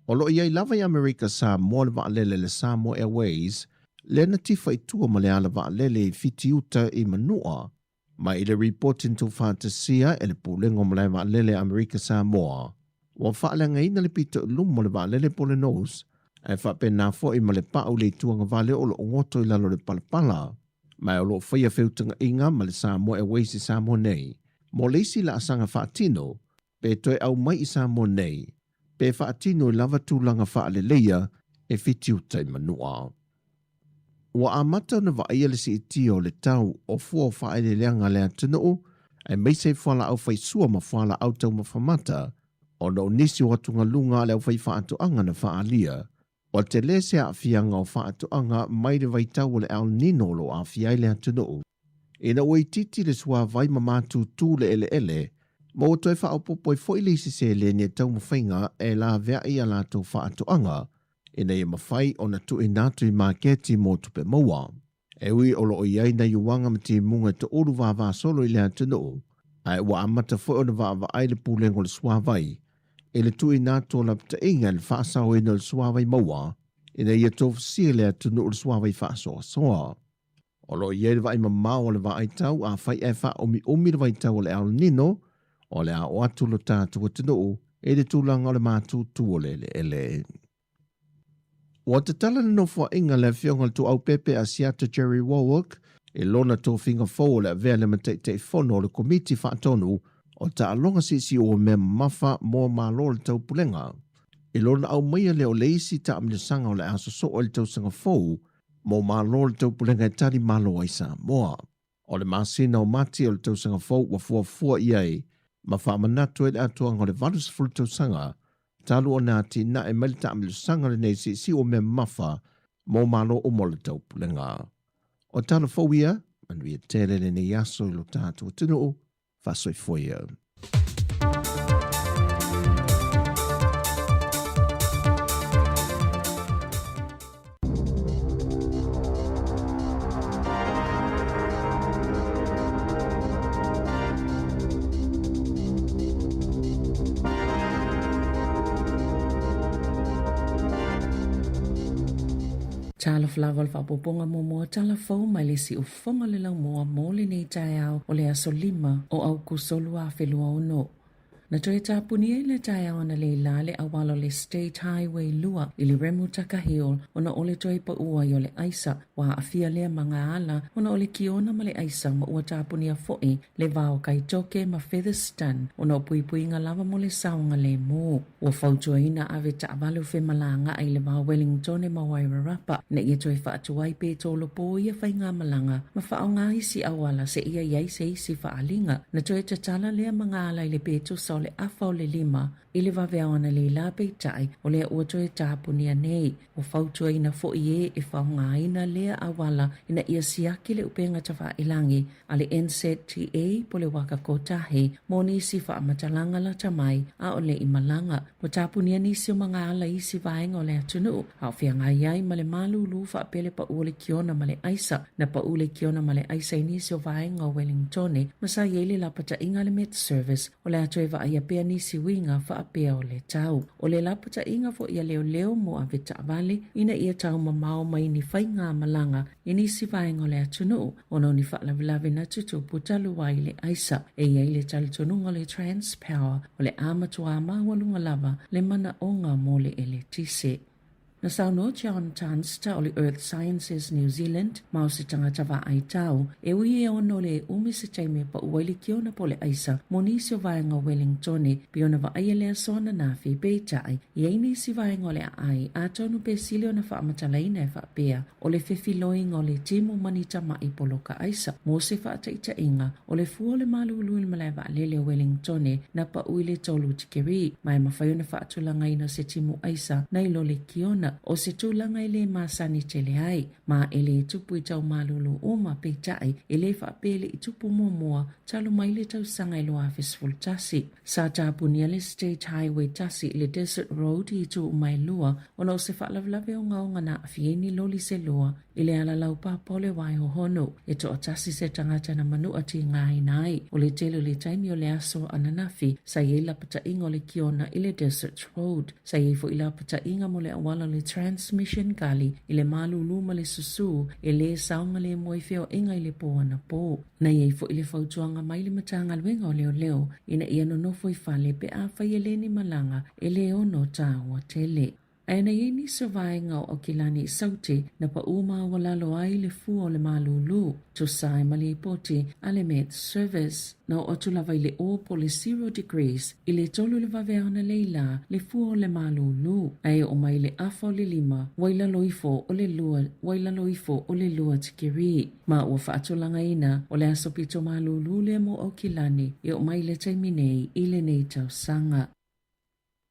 O lo o i ai lava i Amerika Samoa le vaalele le Samoa Airways lea na tifa i tua ma le ala vaalele i Fitiuta i Manua, ma i le ripoti na tuufaatasia e le Pulega o Malae Vaalele a Amerika Samoa, ua faaleagaina le pito i luma o le vaalele po o le nose, ae faapena foi ma le pau i le ituagavale o lo o goto i lalo o le palapala. Ma o lo o faia feutagaiga ma le Samoa Airways i Samoa nei mo le isi laasaga faatino pe toe aumai i Samoa nei pe faatino i lava tulaga faaleleia e Fitiuta i Manua. Ua amata ona vaaia le siitia o le tau o fua o faaeleeleaga a le atunuu, aemaise i fualaau faisua ma fualaau taumafa mata, ona o nisi o atugaluga a le aufaifaatoaga na faaalia. Ua tele se aafiaga o faatoaga mai le vaitau o le El Nino o lo o aafia ai le atunuu. Ina ua itiiti le suavai ma matutu le eleele, ma ua toe faaopoopo ai foi le isi seleni e taumafaiga e laveai a latou faatoaga, ina ia mafai ona tuuina atu i maketi mo tupe maua. E ui o lo o i ai nai uaga ma timuga e toulu vavasolo i le atunuu, ae ua amata foi ona vaavaai le Pulega o le Suavai i le tuuina atu o lapataiga i le faasaoina o le suavai maua ina ia tofusia le atunuu i le suavai faasoasoa. O lo o i ai le vaai mamao o le vaaitau afai ae faaumiumi le vaitau o le El Nino, o le a oo atu lo tatou atunuu i le tulaga o le matutu o le eleele. Ua tatala le nofoaiga a le Afioga i le Tuaupepe Asiata Jerry Warwick i lona tofiga fou o le avea lea ma Taitaifono o le Komiti Faatonu o Taaloga Siisii o Mea Mamafa mo Malo o le Taupulega. I lona aumaia lea o le isi taamilosaga o le a sosoo i le tausaga fou mo Malo o le Taupulega e tali malo ai Samoa. O le masina o Mati o le tausaga fou ua fuafua i ai ma faamanatu ai le atoaga o le 80 tausaga talu ona atinae mai le taamilosaga lenei siisii o mea mamafa mo Malo uma o le Taupulega. O tala fou ia, manuia tele lenei aso i lo tatou atunuu, faasoifua ia. Talofa lava o le faaopoopoga muamua tala fou mai le siufofoga o le laumua mo lenei taeao o le aso 5 o Aukuso 2026. Na toe tapuni ai le taeao analeila le auala o le State Highway 2 i le Remutaka Hill ona o le toe pau ai o le aisa. Ua aafia lea magaala ona o le kiona ma le aisa ma ua tapunia foi le va o Kaitoke ma Featherston ona o puipuiga lava mo le saogalemu. Ua fautuaina ave taavale o femalagaai i le va o Wellingtone ma Wairarapa ina ia toe faatuai pe tolopo ia faigamalaga ma faaaoga isi auala seia i ai se isi faaaliga. Na toe tatala lea magaala i le petusa o le afa o le lima i le vaveao analeila peitai o lea ua toe tapunia nei. Ua fautuaina foi e e faaaogaina lea auala ina ia siaki le upega tafailagi a le NZTA po le Waka Kotahi mo nisi faamatalaga lata mai a o le i malaga. Ua tapunia nisi o magaala i isi vaega o le atunuu a o feagai ai ma le malūlū faapea le pau o le kiona ma le aisa. Na pau le kiona ma le aisa i nisi o vaega o Wellingtone ma sa i ai le lapataiga a le Met Service o le a toe vaaia pea nisi uiga faapea o le tau. O le lapataiga foi a leoleo mo ave taavale ina ia taumamao mai ni faigamalaga i nisi vaega o le atunuu ona o ni faalavelave na tutupu talu ai le aisa. E i ai le talitonuga o le Transpower o le a matuā maualuga lava le manaoga mo le eletise. Na saunoa John Tunster o le Earth Sciences New Zealand ma o se tagata vaai tau, e ui e ono le umi se taimi e pau ai le kiona po o le aisa mo nisi o vaega o Wellingtone, pei ona vaaia le aso ananafi, peitai, i ai nisi vaega o le aai, atonu pe sili ona faamatalaina e faapea, o le fefiloiga o le timu ma ni tama'i poloka aisa. Mo se faataitaiga, o le fua o le malūlū i le malae vaalele o Wellingtone na pau i le 3 tikeri, ma e mafai ona faatulagaina se timu aisa nai lo le kiona. O se tulaga e lē masani tele ai, ma e lē tupu i tau malūlū uma, peitai, e lē faapea e le i tupu muamua talu mai le tausaga e 2011. Sa tapunia le State Highway 1 i le Desert Road i itu uma e lua ona o se faalavelave ogaoga na aafia ai ni loli se lua i le ala laupapa o le Waihohonu. E toatasi se tagata na manua tigaina ai. O le tele o le taimi o le aso ananafi sa i ai lapataiga o le kiona i le Desert Road. Sa i ai foi lapataiga mo le auala o le Transmission Gully i le malūlū ma le susū e lē saogalemu ai feoaiga i le pō anapō. Na i ai foi le fautuaga mai le Matagaluega o Leoleo ina ia nonofo i fale pe afai e lē ni malaga e lē ono tāua tele. Ae na i ai nisi o vaega o Aukilani i Saute na paʻū maualalo ai le fua o le malūlū, tusa ai ma lipoti a le Met Service. Na oo atu lava i le 0 po o le zero degrees i le 3 i le vaveao analeila le fua o le malūlū, ae oo mai i le afa o le 5 ua i lalo ifo o le lua ua i lalo ifo o le lua tikeri. Ma ua faatulagaina o le aso pito malūlū lea mo Aukilani e oo mai i le taimi nei i lenei tausaga.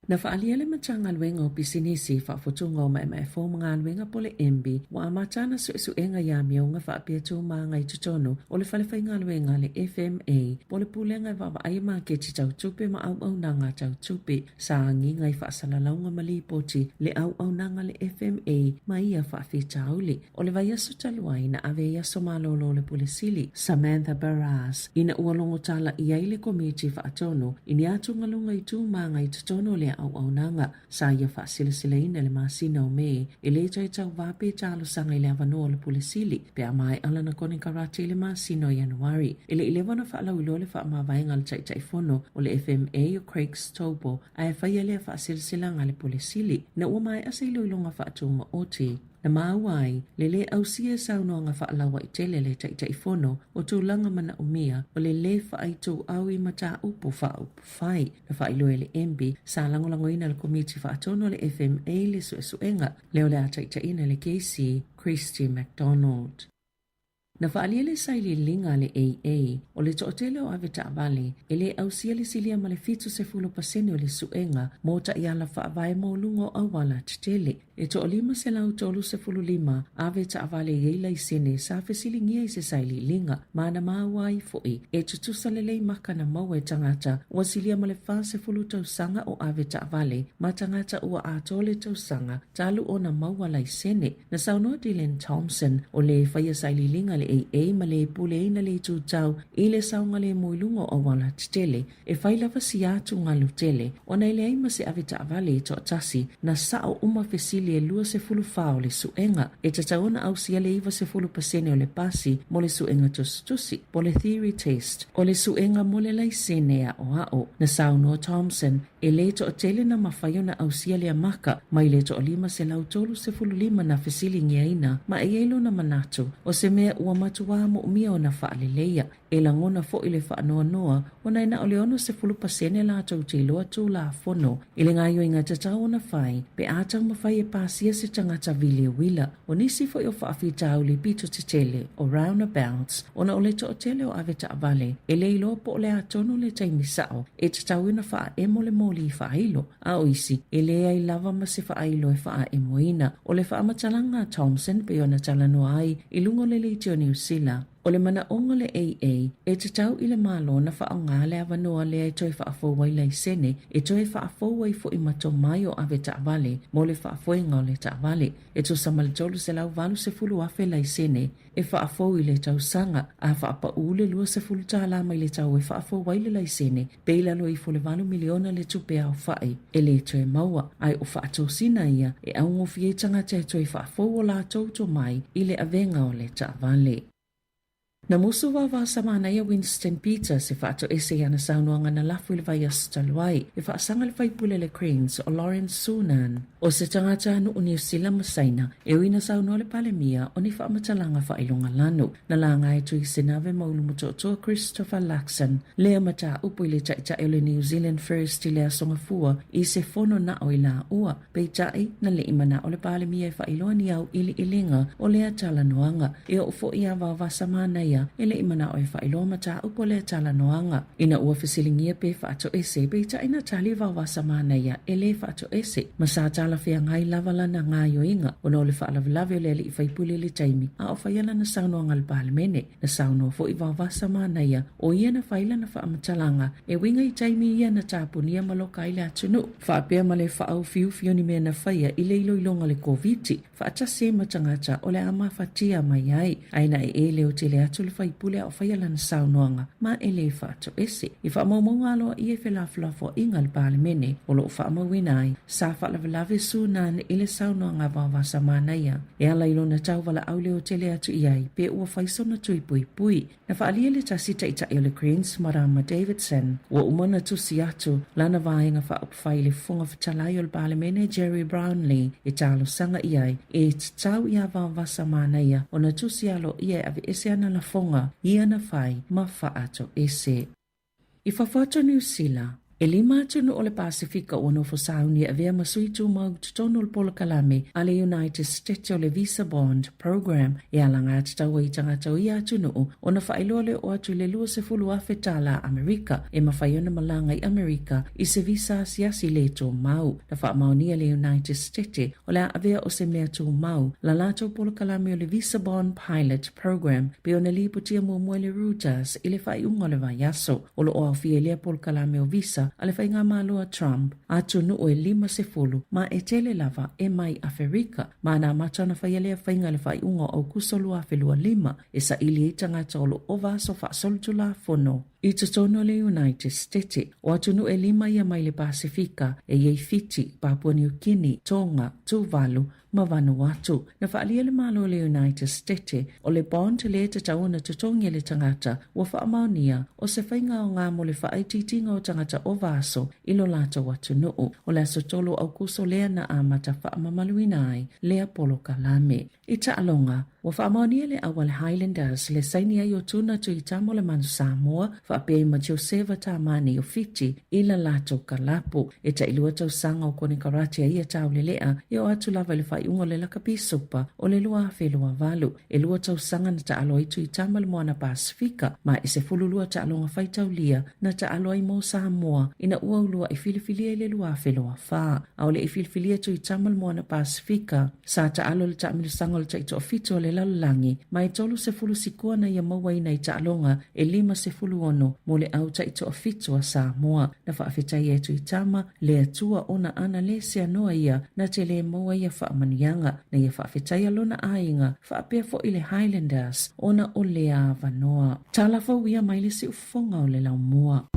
Na faaalia le Matagaluega o Pisinisi, Faafotuga o Maemae Fou ma Galuega po o le MB, ua amata ana suesuega i amioga faapea tumaga i totonu o le fale faigaluega a le FMA po o le Pulega e Vaavaaia Maketi Tau Tupe ma Auaunaga Tau Tupe. Sa agiga i faasalalauga ma lipoti le auaunaga a le FMA ma ia faafitauli. O le vaiaso talu ai na ave ai aso malolo o le Pule Sili, Samantha Barras, ina ua logo tala i ai le Komiti Faatonu i ni atugaluga i tūmāga i totonu o lea auaunaga. Sa ia faasilasilaina i le masina o Me, e lē toe tauvā pe talosaga i le avanoa o le Pule Sili pe a maea lana konekarate i le masina o Ianuari. E le i leva ona faalauiloa le faamavaega a le Taitaifono o le FMA o Craig Stobo ae faia lea faasilasilaga a le Pule Sili ina ua maea se iloiloga faatūmaoti. Na maua ai le lē ausia e saunoaga faalauaitele a le Taitaifono o tulaga manaomia o le lē faaituau i mataupu faaupufai. Na faailoa e le MB sa lagolagoina le Komiti Faatonu a le FMA le suesuega lea o le a taitaiina le KC Christy McDonald. Na faaalia le sailiiliga a le AA o le toatele o avetaavale e lē ausia le silia ma le 70% o le suega mo taiala faavae mo luga o auala tetele. E toa-535 avetaavale e i ai laisene sa fesiligia i se sailiiliga ma na maua ai foi e tutusa lelei maka na maua e tagata ua silia ma le 40 tausaga o avetaavale ma tagata ua atoa le tausaga talu ona maua laisene. Na saunoa Dylan Thompson, o le faia sailiiliga a le AA ma le puleaina le itu tau i le saogalemu i luga o auala tetele, e fai lava si atugalu tele ona e leai ma se avetaavale e toatasi na sao uma fesili e 24 o le suega. E tatau ona ausia le 90% o le pasi mo le suega tusitusi, po o le theory test, o le suega mo le laisene aoao. Na saunoa Thompson, E lē toatele na mafai ona ausia lea maka mai le toa-535 na fesiligiaina ma e i ai lona manatu o se mea ua matuā moomia ona faaleleia. E lagona foi le faanoanoa ona e na o le 60% latou te iloa Tulafono i le gaoioiga tatau ona fai pe a taumafai e pasia se tagata vili uila. O nisi foi o faafitauli pito tetele o roundabouts ona o le toatele o avetaavale e le iloa po o le a tonu le taimi sao e tatau ona faaemo le moli faailo, a o isi e leai lava ma se faailo e faaemoina. O le faamatalaga a Thompson pei ona talanoa ai i luga o le leitio Niu Sila, o le manaoga o le AA e tatau i le Malo ona faaaoga le avanoa lea e toe faafou ai laisene, e toe faafou ai foi ma tomai o avetaavale mo le faafoega o le taavale. E tusa ma le 380,000 laisene e faafou i le tausaga, a faapaū le $20 mai le tau e faafou ai le laisene, pe i lalo ifo le $8 miliona le tupe aofai e lē toe maua, ae o faatosina ia e augofie ai tagata e toe faafou o latou tomai i le avega o le taavale. Na musu vāvā manaia Winston Peters e faatoese i ana saunoaga na lafo i le vaiaso talu ai e faasaga le faipule le Greens o Lawrence Sunan. O se tagata nuu Niu Sila ma Saina e ui na saunoa le Palemia o ni faamatalaga faailoga lanu. Na laga e Tui Sinave ma Ulumotootoa Christopher Luxon lea mataupu i le taitai o le New Zealand First i le aso Gafua i se fono nao i laua. Peitai, na le i manao le Palemia e faailoa ni auiliiliga o lea talanoaga. E oo foi ia Vaovasa Manaia. Manaia e le i manao e faailoa mataupu o lea talanoaga. Ina ua fesiligia pe faatoese, peitai na tali Vaovasa Manaia e lē faatoese, ma sa talafeagai lava lana gaoioiga ona o le faalavelave o le alii faipule i le taimi a o faia lana saunoaga i le Palemene. Na saunoa foi Vaovasa Manaia o ia na fai lana faamatalaga e uiga i taimi ia na tapunia ma loka ai le atunuu, faapea ma le faaofiufi o ni mea na faia i le iloiloga o le Koviti faatasi ai ma tagata o le a mafatia mai ai. Ae na ee leotele atu le faipule a o faia lana saunoaga ma e lē faatoese. I faamaumauga aloaia i felafolafoaiga a le Palemene o lo o faamauina ai, sa faalavelave Sunan i le saunoaga a Vaovasa Manaia e ala i lona tauvalaau leotele atu i ai pe ua fai sona tui puipui. Na faaalia le tasi taitai o le Greens, Marama Davidson, ua uma ona tusi atu lana Vaega Faaupufai i le Fofoga Fetalai o le Palemene Gerry Brownlee e talosaga i ai e tatau iā Vaovasa Manaia ona tusi aloaia e aveese ana lafoga ia na fai ma faatoese. I fafo atu o Niu Sila, e lima atunuu o le Pasefika ua nofo sauni e avea ma sui tumau i totonu o le polokalame a le United States o le Visa Bond Program e alagatatau ai tagata o ia atunuu ona faailoa le oo atu i le $20,000 tālā Amerika e mafai ona malaga i Amerika i se visa asiasi lē tumau. Na faamaonia le United States o le a avea o se mea tumau la latou polokalame o le Visa Bond Pilot Program pei ona lipotia muamua e le Reuters i le faaiuga o le vaiaso. O lo o aofia i lea polokalame o visa a le faigamalo a Trump, atunuu e 50 ma e tele lava e mai Aferika, ma na amata ona faia lea faiga i le faaiuga o Aukuso 2025 e saili ai tagata o lo o ova aso faasolitulafono i totonu o le United States. O atunuu e lima ia mai le Pasefika e i ai Fiti, Papua New Guinea, Tonga, Tuvalu, ma Vanuatu. Na faaalia le Malo o le United States o le bond lea e tatau ona totogi e le tagata ua faamaonia o se faiga aoga mo le faaitiitiga o tagata ova aso i lo latou atunuu. O le aso 3 o Aukuso lea na amata faamamaluina ai lea polokalame. I taaloga, ua faamaonia le au a le Highlanders le saini ai o Tuna Tuitama o le Manu Samoa faapea ai ma Joseva Tamani o Fiti i la latou kalapu. E tailua tausaga o konekarate a ia taulelea e oo atu lava i le faaiuga o le Lakapi Supa o le 2028. E lua tausaga na taalo ai Tuitama i le Moana Pasefika ma e 12 taaloga faitaulia na taalo ai mo Samoa ina ua ulua'i filifilia i le 2024. A o le i filifilia Tuitama i le Moana Pasefika, sa taalo i le taamilosaga o le taitoafitu o le lalolagi ma e 30 sikua na ia mauaina i taaloga e 56 mo le au taitoafitu a Samoa. Na faafetaia e Tuitama le Atua ona ana le seanoa ia na te le maua ia faamanuiaga. Na ia faafetaia lona aiga faapea foi le Highlanders ona o lea avanoa. Tala fou ia mai le siufofoga o le laumua.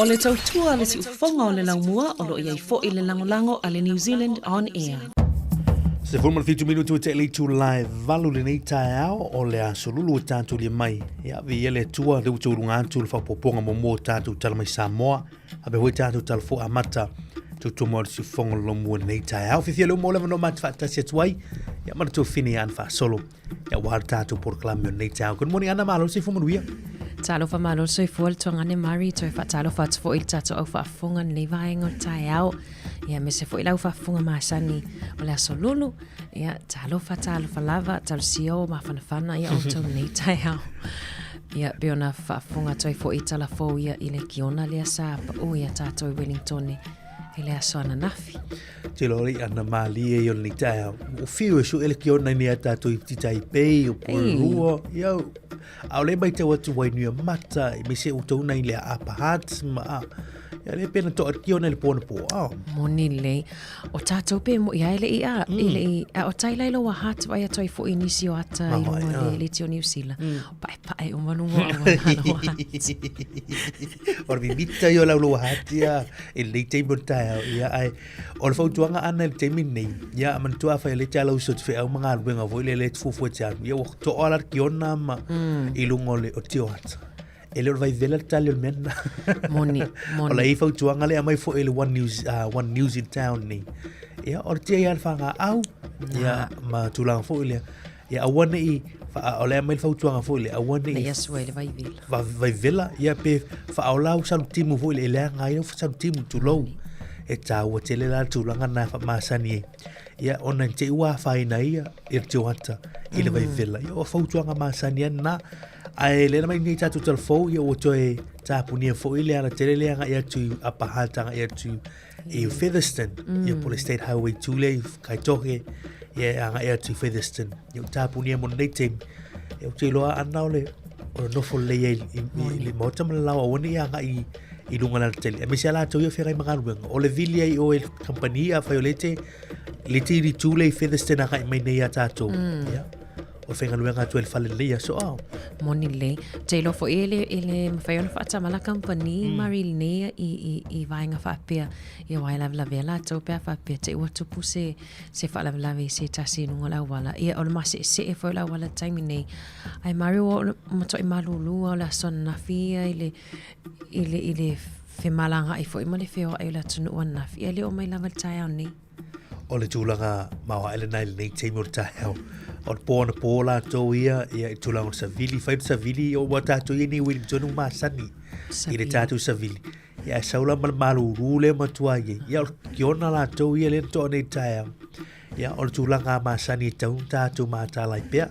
O le tautua a le siufofoga o le laumua o lo o i ai foi le lagolago a le New Zealand On Air. 17 minutu e te le itula e valu lenei taeao o le aso lulu o tātou lia mai. Ia, viia le Atua, le utu urunga atu le whapoponga mo mō tātou tala mai Samoa. A pe hoi tātou tala fo amata tautua mo le siufofoga o le laumua lenei taeao. Whiwhia le umo o le wanoa mā te whaatasi atu ai. Ia, mana tō whini an whaasolo. Ia wā tātou porokalame o nei taeao. Good morning, Ana, malo soifua manuia. Talofa malo soifua le tuagane Mari, toe faatalofa atu foi i le tatou au faafofoga lenei vaega o le taeao. Ia aemaise foi lau faafofoga masani o le aso lulu. Ia talofa talofa lava, talosia o mafanafana ia outou lenei taeao. Ia pei ona faafofoga atu ai foi i tala fou ia i le kiona lea sa pau ia tatou i Wellingtone i le aso ananafi. Te loa i ana mālie i o lenei taeao. O whiu e su ele ki ona nei a tātou i Taipei, o Porirua, ia, a o le mai tau atu Wainuiomata, i me se u tauna i le Upper Hutt, ma a, ia le pena toa ki ona i le pōna pō, ao. Moni lelei. O tātou pe mo ia ele i a, ele i, a o tai laila ua hat vai atu ai foi nisi o ata i Mahai, lunga ah. le, le tio New Zealand. Pae pae o manu mo awa nā loa hat. O le mimita i o lau loa hat ia, i lenei taimi o le taeao, ia, ai, o le fautuaga ana i le taimi lenei, ia, manatua afai o lea e te ala uso te feau ma galuega foi lea e te fuafua e te alu, ia, ua toa la le kiona ma i luga o le o tio ata. E le o le vaivela le tali o le mea lena. Moni, moni. O la i fautuaga lea aumai foi e le One News, One News in Town nei. Ia, o le tia ia le whanga au, ia, ma tulaga foi lea. Ia, aua ne i O le aumai le fautuaga foi lea, aua ne i... Ne i asu ai le vaivela. Vaivela, ia pe faaola au salutimu foi lea, e leaga ai au salutimu, tulou. E taua tele la le tulaga lena e faamasani ai. Ia, ona ne i te i ua afaina ai ia le tioata i le vaivela. Ia, o fautuaga masani lava na. Ae lea na mai nei tatou talafou, ia ua toe tapunia foi le alatele lea agai atu i Upper Hutt, agai atu i Featherston, ia po o le State Highway 2 lea i Kaitoke, ia e agai atu i Featherston. Ia ua tapunia mo lenei taimi. Ia ou te iloa ana o le o le nofo lelei ai i le maota ma le laoa aua ne i agai i luga o le alatele. Aemaise lava latou ia o feagai ma galuega. O le vili ai i o e le kamupani, afai o lea e te le te iri tū lea i Featherston agai mai nei ia tātou. Ia. O le faigaluega atu ai le fale lenei aso ao. Moni lelei. Ou te iloa foi e le, e le mafai ona faatamala kamupani mm. mari lenei i, i, i vaega faapea. Ia aua e lavelavea latou pe a faapea te i ua tupu se, se faalavelave i se tasi i luga o le auala. Ia o le maseesee foi o le auala i le taimi nei. Ae mari ua o le matuai malūlū lava o le aso ananafi ia i le, i le, i le femalagaai foi ma le feoai o le atunuu ananafi. Ia e le oo mai lava i le taeao nei. O le tulaga maoae lena i lenei taimi o le taeao. O le po anapo latou ia, ia i tulaga o le savili, fai le savili, ua tatou i ai nei Wellington ua masani i le tatou savili. Ia ae sau la ma le malūlū lea matua i ai. Ia o le kiona latou ia lea na toa nei i le taeao. Ia, o le tulaga masani e tatau ona tatou mataala ai pea.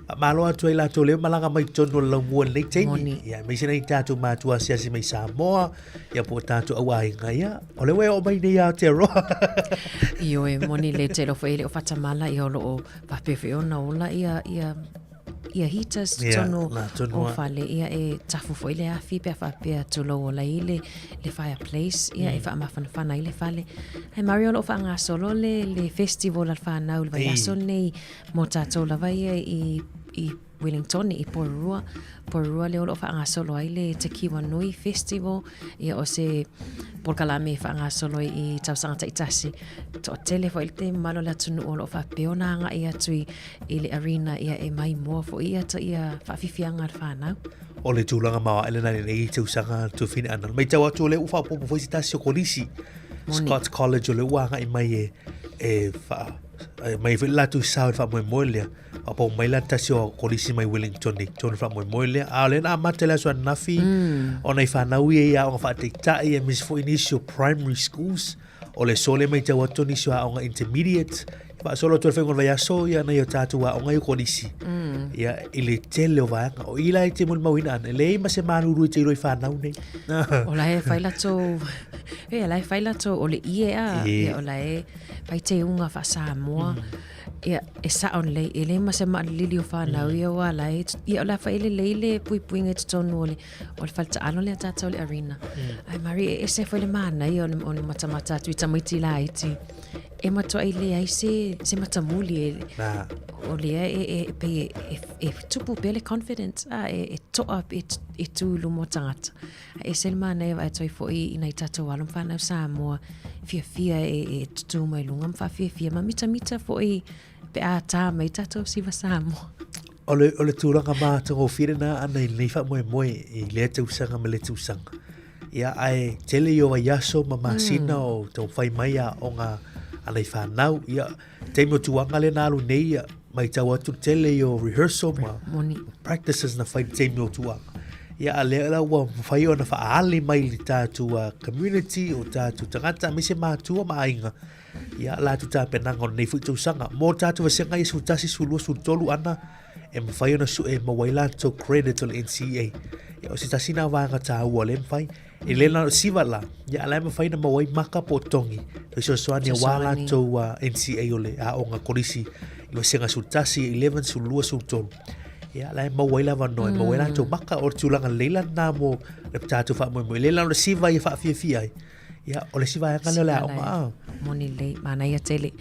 Faamalo atu ai latou lea malaga mai totonu o le laumua i lenei taimi. Ia, aemaise nai tatou matua asiasi mai Samoa, ia po o tatou auaiga, ia, o lea ua e oo mai nei ia Aotearoa. Ioe, moni le tele foi e le o faatamala, ia o lo o faapea foi ona ola ia, ia ia heaters totonu o fale, ia e tafu foi le afi pe a faapea tulou ola i le, le fireplace, ia e faamafanafana ai le fale. Ae Mario o lo o faagasolo le, le festival a le whanau le vaiaso lenei mo tātou lava ia i, i Wellington i Porirua. Porirua lea o lo o faagasolo ai le Te Kiwa Nui Festival, ia o se polokalame e faagasolo i tausaga taitasi. Toatele foi le mamalu o le atunuu o lo o faapea ona agai atu i i le arena ia e maimoa foi ia ia faafiafiaga a le whanau. O le tulaga maoae lena i lenei tausaga Tufina Ana. Matau atu o lea ua faaopoopo foi se tasi o kolisi. Scots College o lea ua agai mai e, e faa, e mai foi le latou sao i le faamoemoe lea. Faaopoopo mai la tasi o kolisi mai Wellington i totonu i le faamoemoe lea. A o lea na amata i le aso ananafi ona i fanau ia i aoga faataitai aemaise foi nisi o primary schools. O le aso lea matau atu nisi o aoga intermediate, faasolo atu ai le faiga o le vaiaso ia nai o tatou aoga ia kolisi. Ia i le tele o vaega. O i la e te molimauina ana, e leai ma se malulu e te iloa i whanau nei. O la e fai latou, e la e fai latou o le ie a, ia o la e fai teuga faa-Samoa. Ia, e sao lelei, e leai ma se maalilili o whanau ia ua la e, ia o la fai lelei le puipuiga i totonu o le, o le fale taalo lea tātou le arena. Ai Mari, e ese foi le manaia o le, o le matamata atu i tamaiti laiti. E matuai leai se, se matamuli e, Nā. o lea e, e, e, pei e, e, e tupu pea le confidence, a, e, e toa e, e tū i luma o tagata. A ese le manaia vaai atu ai foi i nai tātou alo ma whanau Samoa, fiafia e, e tutū mai lunga ma whaafiafia ma mitamita foi Pe a tā mai tātou siva Samoa. O le, o le tulaga matagofie lena ana i lenei faamoemoe i lea tausaga ma lea tausaga. Ia, ae tele i o vaiaso ma masina mm. o taumafai mai aoga a nai whanau. Ia, taimi o tuanga lea na alu nei, ia, matau atu le tele i o rehearsal ma Moni. practices na fai i le taimi o tuanga. Ia, a lea la ua mafai ona faaali mai i le tātou community, o tātou tagata, aemaise matua ma aiga. Ia, latou tapenaga o lenei foi tausaga. Mo tatou vasega ia 11, 12, 13 ana, e mafai ona sue e maua ai latou credit o le NCEA. Ia, o se tasi na vaega taua lea e mafai. E le na o siva la, ia, a la e mafai ona maua ai maka po o togi. E fesoasoani aua latou NCEA o le aoga kolisi i vasega 11, 11, 12, 13. Ia, la e maua ai le avanoa, e maua ai latou maka. O le tulaga lelei la lena mo le tatou faamoemoe. E le na o le siva ia faafiafia ai. Ia, o le isi vaega lea o le aoga. Ah. Moni lelei, manaia tele.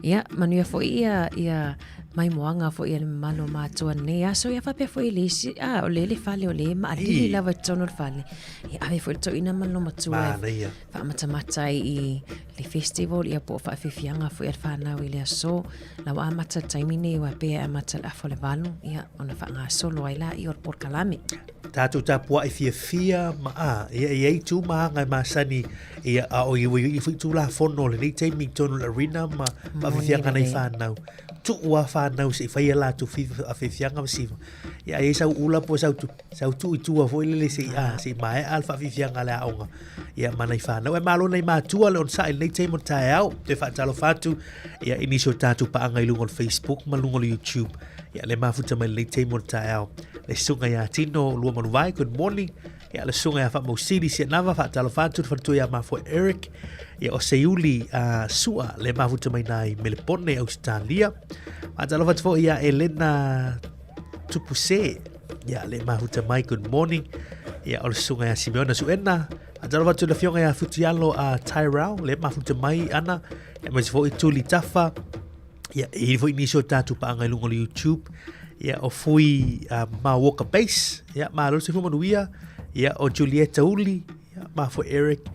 Ia, manuia foi ia, ia maimoaga foi a le mamalu o matua nei aso. Ia faapea foi le isi, ah, o le le fale, o le maalili lava i totonu o le fale. Ia, ave foi le toeaina ma le olomatua e Manaia. faamatamata ai i le festival, ia po o faafiafiaga foi a le fanau i le aso. La ua amata le taimi nei, aua pei e amata i le afa o le 8, ia, ona faagasolo ai laia o le polokalame. Tatou tapuai fiafia ma a, ia e i ai tu ma aga e masani, ia a o i i foi tulafono o lenei taimi i totonu o le arena ma faafiafiaga nei whanau. Tuu a whanau. fanau se i fai a latou faafiafiaga ma si ia ai sau ula po sau tu sau tuu i tua foi lele se i a se i maea le faafiafiaga a le aoga ia ma nai fanau. E malo nai matua le onosai i lenei taimi o le taeao. Toe faatalofa atu ia i nisi o tatou paaga i luga o le Facebook ma luga o le YouTube. Ia le mafuta mai lenei taimi o le taeao. Le susuga ia Tino Luamanuvai, good morning. Ia le susuga ia Faamausili Sianava, faatalofa atu le faletua ia Mafoe Eric. Ia o Seiuli Sua, le mafuta mai nai Melepone, Ausetalia. Faatalofa atu foi ia Elena Tupuse, ia le mafuta mai, good morning. Ia o le susuga ia Simeona Suena, faatalofa atu le afioga ia Futialo Tyrell, le mafuta mai ana, ia aemaise foi Tuli Tafa, ia e i foi nisi o tatou paaga i luga o le YouTube, ia o Fui ma Walker Base, ia malo le soifua manuia, ia o Julieta Uli, ia ma foi Eric,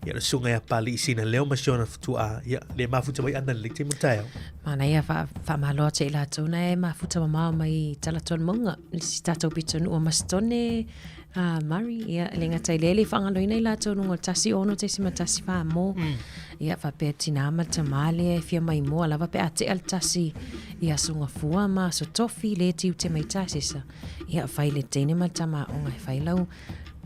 ia le susuga ia Pali Sina Leo ma si ona fatuā, ia le mafuta mai ana i le taimi o le taeao. Manaia faamalo atu i latou na e mafuta mamao mai i Talatua le Mauga, le si tatou pitonuu o Masitone, Murray, ia, le gata i lea, e le i faagaloina i latou luga o le 16.14 mo. Ia, faapea tinā ma tamā lea e fia maimoa lava pe a tea le tasi i Aso Gafua ma Aso Tofi, le tiute mai tasesa. Ia, fai le teine ma le tama aoga e fai lau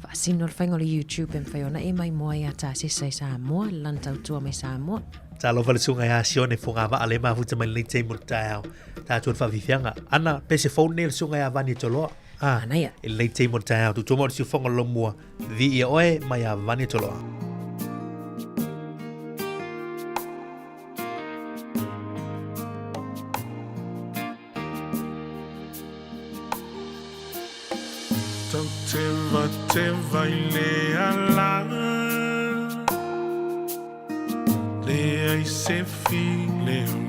faasino le faiga o le YouTube e mafai ona e maimoa ia tasesa i Samoa, le lana tautua mai Samoa. Talofa le susuga ia Sione Fogavaa le mafuta mai lenei taimi o le taeao. Tatou le faafiafiaga. Ana, pe se phone nei le susuga ia Vani Toloa. Ah, Manaia. I lenei taimi o le taeao. Tutua mai o le siufofoga o le lomua. Viia oe mai ia Vani Toloa. Tau teva teva i le ala Leai se filemu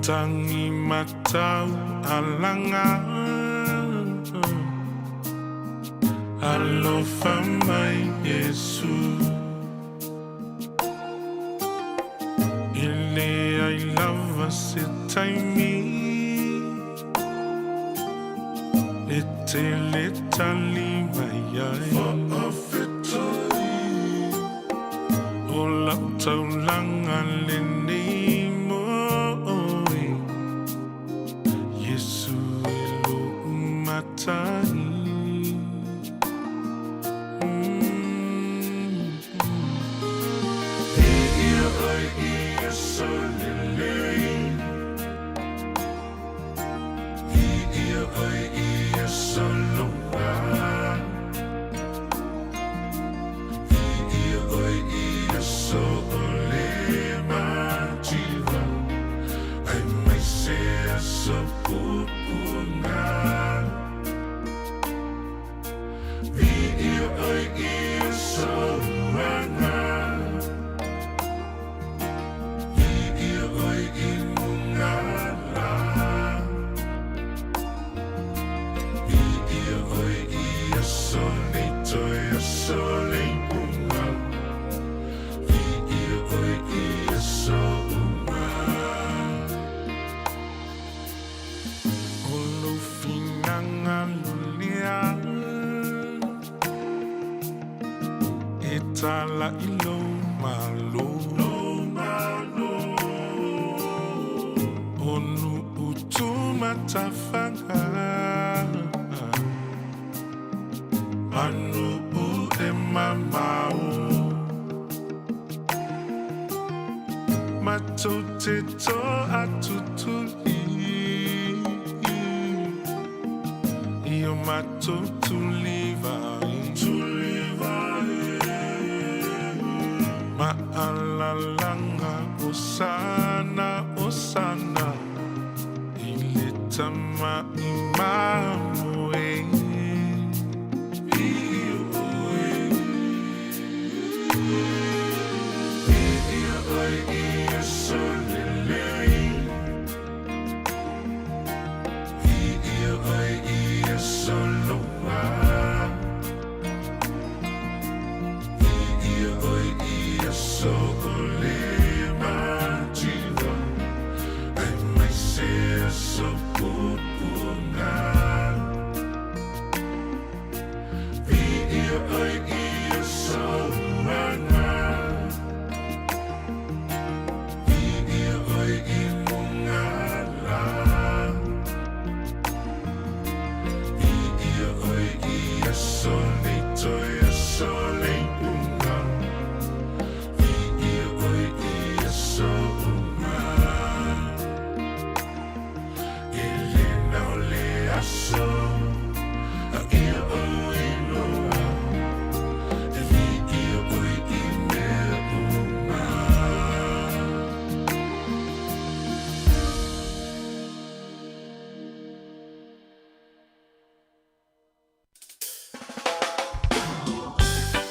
Tangi matau alanga Alofa mai Iesu E leai lava se taimi E tele tali mai ai Faafetai O lau taulaga lenei mo oe Iesu e lou matai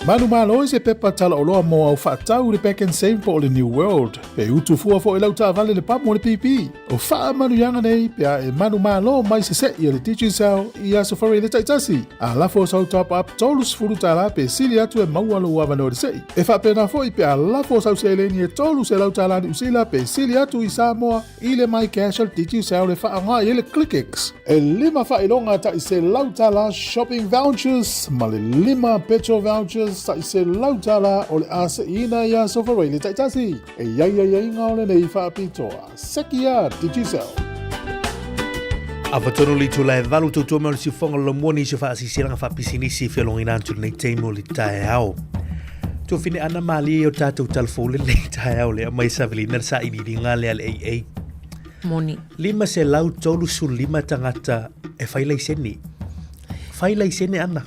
Manumalo i se pepa talaoloa mo au faatau i le Pak'nSave po o le New World. Pe utu fua foi lau taavale le pamu o le pipi. O faamanuiaga nei pe a e manumalo mai sese'i a le Digicel i Aso Faraile taitasi. A lafo sau top up $30 pe sili atu e maua lou avanoa i le se'i. E faapena foi pe a lafo sau seleni e $300 Niu Sila pe sili atu i Samoa i le MyCash a le Digicel e faaaoga i ai le ClickX. E lima faailoga tai $100 shopping vouchers ma le lima petrol vouchers tai $100 o le a se'iina i Aso Faraile taitasi. E i ai aiaiga o lenei faapitoa. Seki a Digicel. Afa tonu le itula e valu tautua mai o le siufoga o le laumua nisi o faasisilanga faapisinisi e feologaina atu lenei taimi o le taeao. Tuafine ana malie i o tātou talafou lenei taeao le aumai savilina le sailiiliga lea a le AA. Moni. 535 tagata e fai laiseni. Fai laisene ana.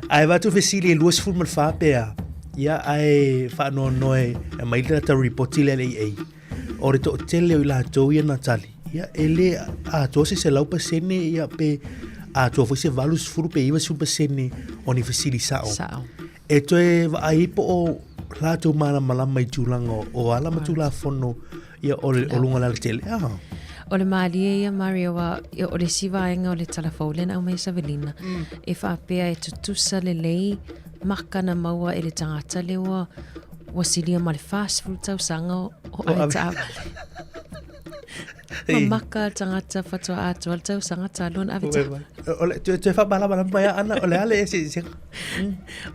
Ae avatu fesili e 24 pea. Ia ae faanoanoa e aumai le tatou ripoti lea a le AA. O le toatele o i latou ia na tali, ia e le atoa se 100% ia pe atoa foi se 80 pe 90% o ni fesili sao. Sao. E toe vaai ai po o latou malamalama i tulaga o ala ma tulafono ia o, le, o luga o le alatele. Ah. O le mālie ia Mario a ia, o le isi vaega o le tala fou lea na aumai e Savelina e faapea e tutusa lelei maka na maua e le tagata lea ua ua silia ma le 40 tausaga o o ave taavale. Ma maka le tagata faatoa atoa le tausaga talu ona ave taavale. O le toe toe faamalamalama mai ana o le a le eseesega.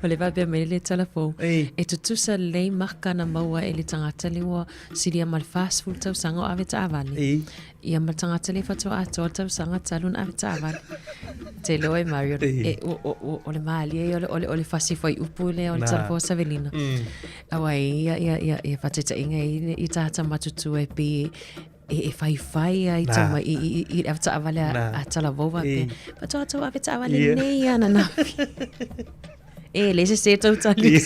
O le faapea mai le tala fou. E tutusa lelei maka na maua e le tagata lea ua silia ma le 40 tausaga o ave taavale. Ia ma le tagata lea faatoa atoa le tausaga talu ona ave taavale. Te iloa e Mario, e, o, o, o, o le mālie ia o le, o le, o le fasi fuaiupu lea o le tala fou a Savelina. Aua e ia, ia, ia, ia faataitaiga i, i tāta matutua e pei e, e faifai ai tama i, i, i, i le ave taavale a, a talavou faapea. Faatoa tou ave taavale nei ananafi. E le sese tou tali.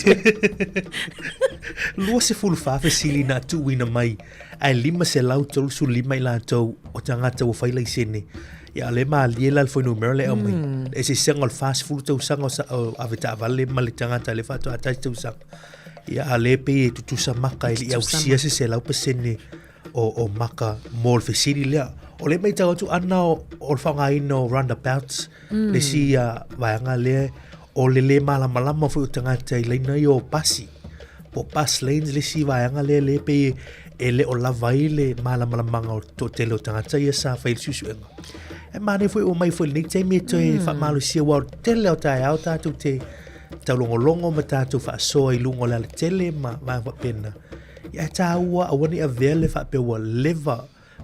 24 fesili na tuuina mai ae 535 i latou o tagata ua fai laisene. Ia o lea e malie la le fuainumera lea e aumai. Le eseesega o le 40 tausaga o ave taavale ma le tagata lea faatoa tasi tausaga. Ia a o lea e pei e tutusa maka e le i ausia se 100% o, o maka mo le fesili lea. O lea e matau atu ana o, o le faaaogaina o roundabouts, mm. le isi uh, vaega lea, o le lē malamalama foi o tagata i laina ia o pasi. Po o bus lanes le isi vaega lea lea pei e le o lava ai le malamalamanga o le toatele o tagata ia sa fai le suesuega. E manaia foi ua mai foi i lenei taimi e toe mm. faamalosia aua o le tele o taeao tatou te taulogologo ma tatou faasoa i luga o le alatele ma vaega faapena. Ia e tāua aua ne i avea le faapea ua leva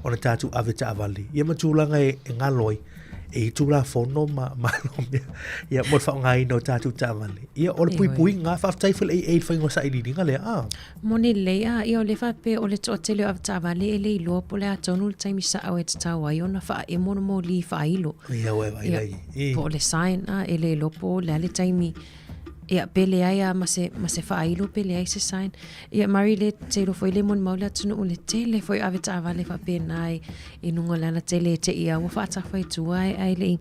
ona tatou ave taavale. Ia ma tulaga e, e galo ai e i tulafono ma malo mea ia mo le faaaogaina o tatou taavale. Ia o le puipuiga, faafetai foi le AA i le faiga o sailiiliga lea. Ah. Moni lelei, a ia o lea faapea o le toatele o avetaavale e le iloa po o le a tonu le taimi sao e tatau ai ona faaemo le moli faailo. Ia ua e vaai lai. Po o le sign, a e le iloa po o le a le taimi Ia, pe leai a ma se, ma se faailo pe leai se sign. Ia, mari le te ilo foi le molimau le atunuu le tele foi o avetaavale faapena i, i luga o le alatele e te i a ua faatafa i tua ae, ae le i,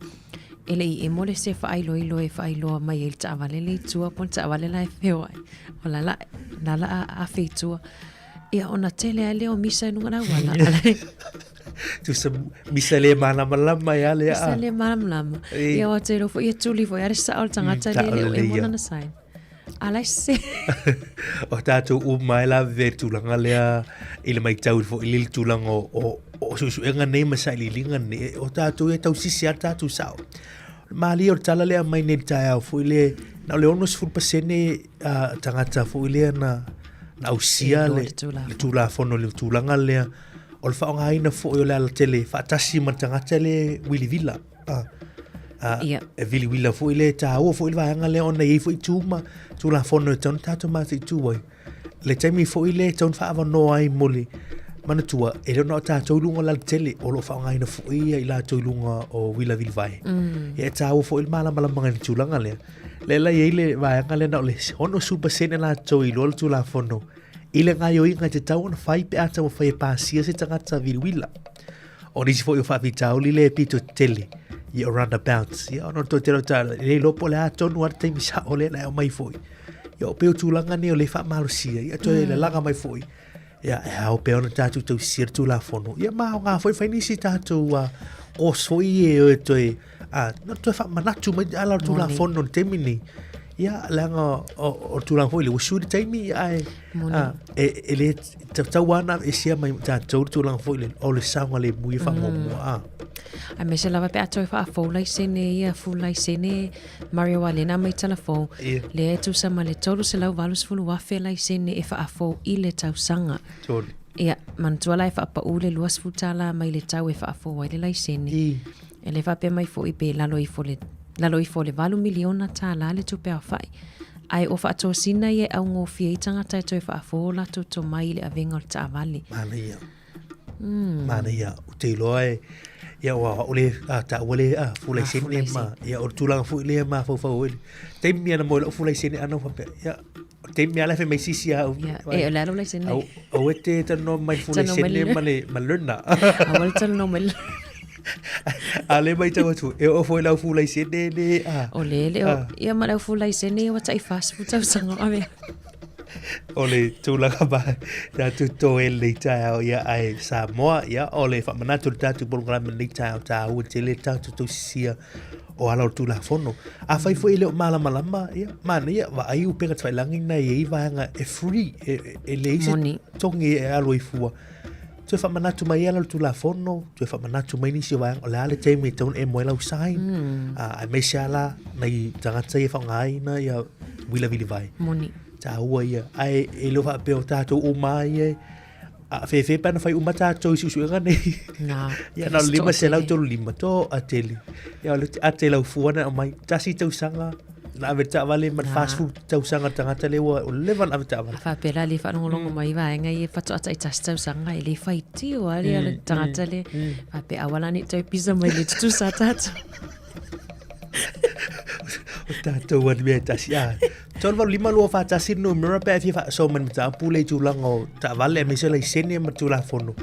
e le i emo le se faailoilo e faailoa mai ai le taavale le i tua po o le taavale la e feoai. O la la, la la a afe i tua. Ia, ona tele ai lea o misa i luga o le auala. Tusa misa le malamalama ia le Misa le malamalama. Ia o te rofo ia tuli foi are sa o le tangata le le o e mona na sign. Ala se. O tātou uma e la ve tulaga lea i le maitau foi i le tulaga o o o suesuega nei ma sailiiliga nei o tātou e tausisi a tātou sao. Malie o le tala lea mai nei le taeao foi le na o le 60% uh, tagata foi lea na na ausia le, le tulafono le tulaga lea o le faaaogaina foi o le alatele faatasi ma le tagata le wilivila. Ah, ah, yeah. E viliwila foi le tāua foi le vaega lea ona i ai foi tu ma tulafono e tatau ona tatou mataitu ai. Le taimi foi le tatau ona faaavanoa ai mo le manatua, e le o na o tatou i luga o le alatele, o lo o faaaogaina foi ia i latou i luga o uila vilivae. Ia e tāua foi le malamalamanga i le tulaga lea. Lea la e i ai le vaega lea na o le 60% latou i iloa le tulafono i le gaoioiga e tatau ona fai pe a taumafai e pasia se tagata vilivila. O nisi foi o faafitauli lea e pito tele. Ia o roundabouts. Ia ona o le toe tele o ta, e le iloa po o le a tonu lava le taimi sao lea na e aumai foi. Ia o pei o tulaga nei o le faamalosia, ia toe lalaga mai foi. Ia e ao pea ona tatou tausisia le Tulafono. Ia ma aoga foi fai nisi tatou course foi e o e toe, na toe faamanatu mai ala o le Tulafono i le taimi nei. Ia leaga o le tulaga foi lea ua sui le taimi ae e le tatau lava ona aveesea mai ma tatou le tulaga foi lea o le saogalemu ia faamuamua. Aemaise lava pe a toe faafou laisene ia, full laisene Mario aua lea na aumai tala fou, lea e tusa ma le 380,000 laisene e faafou i le tausaga. Tolu. Ia, manatua la e faapau le $20 mai le tau e faafou ai le laisene. E le faapea mai foi pe lalo ifo le lalo ifo o le $8 miliona le tupe aofai. Ae o faatosina ia e augofie ai tagata e toe faafou o latou tomai i le avega o le taavale. Manaia. Manaia, ou te iloa e, ia ua au le a taua le a fulaisene ma ia o le tulaga foi lea mafaufau ai. Taimi ana mo lau fulaisene ana faapea, ia o taimi ala fai mai sisi au. Ia, e o le a lou laisene. Au au e te talanoa mai fulaisene ma le ma learner. Aua le talanoa mai. A le mai tau atu, e oo foi lau fulaisene le a. O le le o, ia ma lau fulaisene ua tai 40 tausaga o ave. O le tulaga ma tatou toe lenei taeao ia ae Samoa ia o le faamanatu o le tatou polokalame lenei taeao taua tele tatou tausisia o ala o le Tulafono. Afai foi e le o malamalama ia manaia vaai upega tafailagi na e i ai vaega e free e leai se togi e alu ai fua. Toe faamanatu mai ala o le Tulafono, toe faamanatu mai nisi o vaega o le a le taimi e tatau ona e moe lau sign. Aemaise lava la nai tagata ia e faaaogaina ia uila vilivae. Moni. Taua ia. Ae e le o faapea o tatou uma ia a fefe pe ana fai uma tatou i suesuega nei. Na. Ia na o le 535 to a tele. Ia o le ate lau fua na aumai. Tasi tausaga na ave taavale ma le 40 tausaga le tagata lea ua leva ona ave taavale. A faapea la le faalogologo mai vaega ia faatoa taitasi tausaga e le faitio lava le tagata lea. Faapea aua la ne i toe pisa mai le tutusa tatou. O tatou atu mea e tasi. Ah, 385 241 le numera pe a e fia faasoa mai le mataupu lea i tulaga o taavale aemaise laisene ma Tulafono.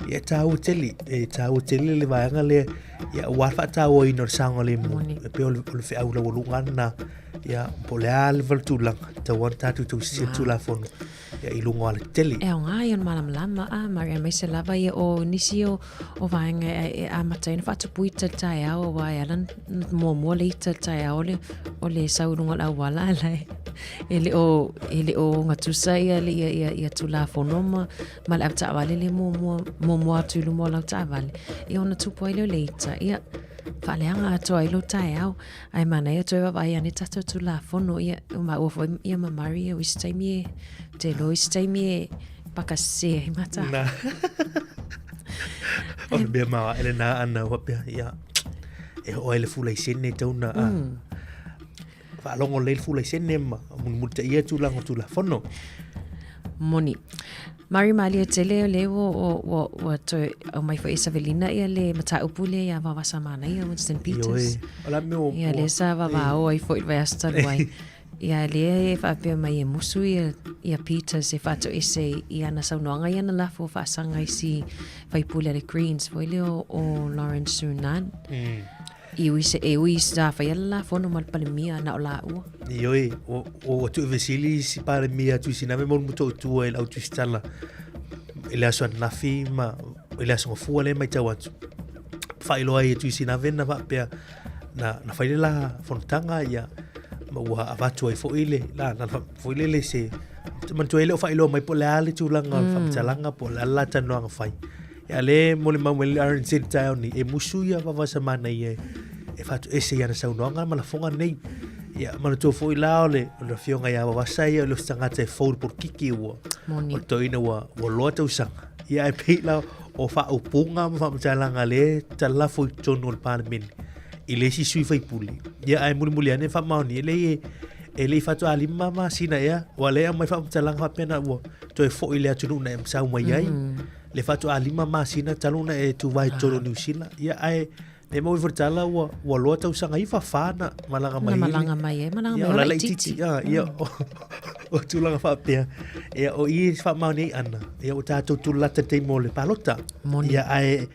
Ia e taua tele, e taua tele le vaega lea ia aua le faatauaina o le saogalemu. E pei o le feau laualuga lena. Ia, po o le a lava le tulaga, e tatau lava ona tatou tausisia le Tulafono ia i luga o alatele. E aoga ia o le malamalama a, Maria, aemaise lava ia o nisi o, o vaega e, e amata ai ona faatupu ita i le taeao, aua e ala ona muamua le ita i le taeao o le, o le sau i luga o le auala, ala e, e le o, e le o gatusa ia, ia, ia, ia Tulafono ma, ma le avetaavale le muamua, muamua atu i luma o lau taavale, ia ona tupu ai lea o le ita, ia, faaleaga atoa ai lou taeao. Ae manaia toe vaavaai ane tatou Tulafono, ia, o maua foi ia ma Murray, ia o isi taimi e, te iloa isi taimi e paka sese ai mata. Na. O le mea maoae lena ana ua pea, ia, e oo ai le fulaisene tau na, faalogo lelei le fulaisene ma mulimulitaia tulaga o Tulafono. Moni. Mari malie tele o lea ua, ua, ua, ua toe aumai foi e Savelina ia le mataupu lea ia Vavasa Manaia, Winston Peters. Ioe. O la mea o... Ia lea sa vavao ai foi i le vaiaso talu ai. Ia lea e faapea mai e musu ia, ia Peters e faatoese i ana saunoaga ia na lafo faasaga i si faipule a le Greens foi lea o, o Lawrence Sunan. E ui se e ui sa faia le lafono ma le Palemia na o laua. Ioe, o o atu e fesili si Palemia atu i sina me mo Motootua i le au tusitala i le aso ananafi ma i le aso gafua lea e matau atu. Faailoa ai e Tuisinave na faapea na na fai le la fonotaga ia ma ua avatu ai foi le la na foi lele se manatua e le o faailoa mai po o le a le tulaga o le faamatalaga po o le a le la talanoaga fai. Ia le molimau mai le RNZ i le taeao nei, e musu ia Vavasamanaia e faatoese i ana saunoaga ma lafoga nei. Ia, manatua foi la o le, o le afioga ia Vavasa ia o le tagata e fou i le polokiki ua, Moni. o le toeaina ua, ua loa tausaga. Ia ae pei la o faaupuga ma faamatalaga lea e talafo i totonu o le Palemene i le isi sui faipule. Ia ae mulimuli ane faamaonia e leai e, e le i faatoa 5 masina ea, ua lea aumai faamatalaga faapea na ua toe foi i le atunuu na e sau mai ai. Le faatoa 5 masina talu ona e tuvae i totonu o Niu Sila. Ia ae le maua ifo le tala ua, ua loa tausaga iva fa na malaga mai. Na malaga mai ai, malaga mai o la laitiiti. Ia, ia o tulaga faapea. Ia o i e faamaoni ai ana. Ia ua tatou tulata i le taimi o le palota. Moni. Ia ae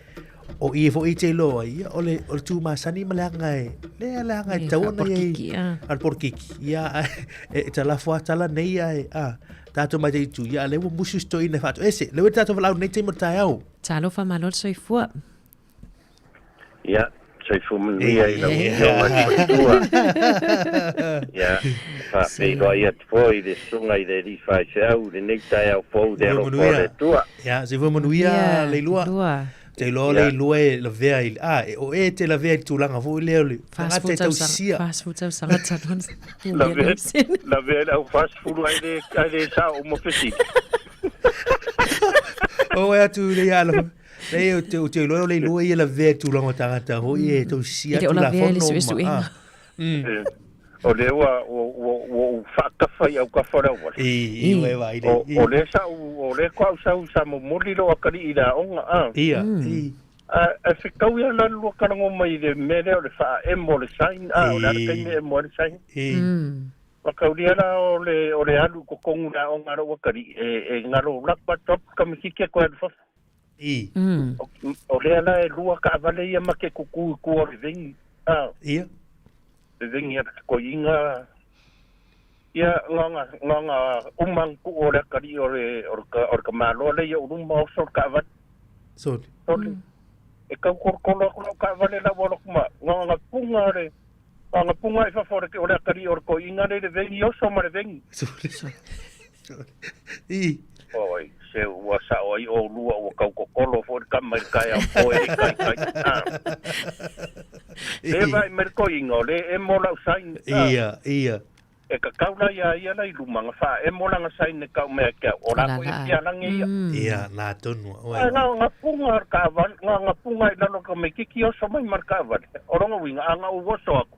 O i foi te iloa ai, ia, o le, o le tūmasani ma le aga e, le le aga e E tau ona i ai, faaporokiki, a. a le porokiki. Ia, e, e talafo a tala nei a, e, a, tātou mai te itu, ia, le ua musu si toeaina e faatoese. Le ua tātou valaau nei taimi o le taeao. Talofa malo le soifua. Ia, soifua manuia i lau Afioga i le Matua. Ia, faafeiloai atu foi i le Susuga i le Alii Faifeau i lenei taeao fou i le alofa o le Atua. Ia, soifua manuia Leilua. Te iloa Leilua e lavea i, a, e, o e te lavea i le tulaga foi lea o le tagata e tausia. 40 tausaga talu ona Lavea, lavea i le au 40 ai le, ai le sao uma fesili. O e atu le ia alofa. Nei, o te, o te iloa o Leilua ia lavea i tulaga o tagata foi e tausia E le o lavea i le Tulafono ma, suesuega. a. O lea ua, ua, ua, ua ou faatafa i autafa o le auala. I, i, ua e vaai O, o lea sa ou, o lea koa au sau sa momoli lou atalii i le aoga, a. Ia, i. A, a fetau ia la le lua kalago mai i le mea lea o le faaemo o le sign, a, o le a le taimi e emo ai le sign? I. Mataulia la o le, o le alu i totonu i le aoga a lou atalii, e, e galo lapa atu atu tamaitiiti e toe alu i fafo. I. O, o lea la e lua taavale ia ma te tutū i tua o le vengi, a. Ia. Le vengi a le totoiga, ia, na ona, na ona uma ona tuu o le atalii o le, o le, o le tamaloa lea i ou luma oso le taavale. Sole. Sole. E tau tolotolo atu lau taavale la ua alu atu ma, na ona puga le, na ona puga i fafo o le, o le atalii o le toeaina lea i le vengi, oso ma le vengi. Sole. I. Oi, se ua sao ai oulua ua tau totolo foi le tama i le taeao po e le taitai. Ah. Le vaai mai le toeaina, o lea e emo lau sign. Ah. Ia, ia. E tatau la iā ia la i luma na faaemo lana sign e tau mea ke au, o la foi e pialagi ia. Ia, nā tonu. Oe. Ae na ona puga o le taavale, na ona puga i lalo o le tamaitiiti oso mai ma le taavale. O lona uiga, a na ou oso atu,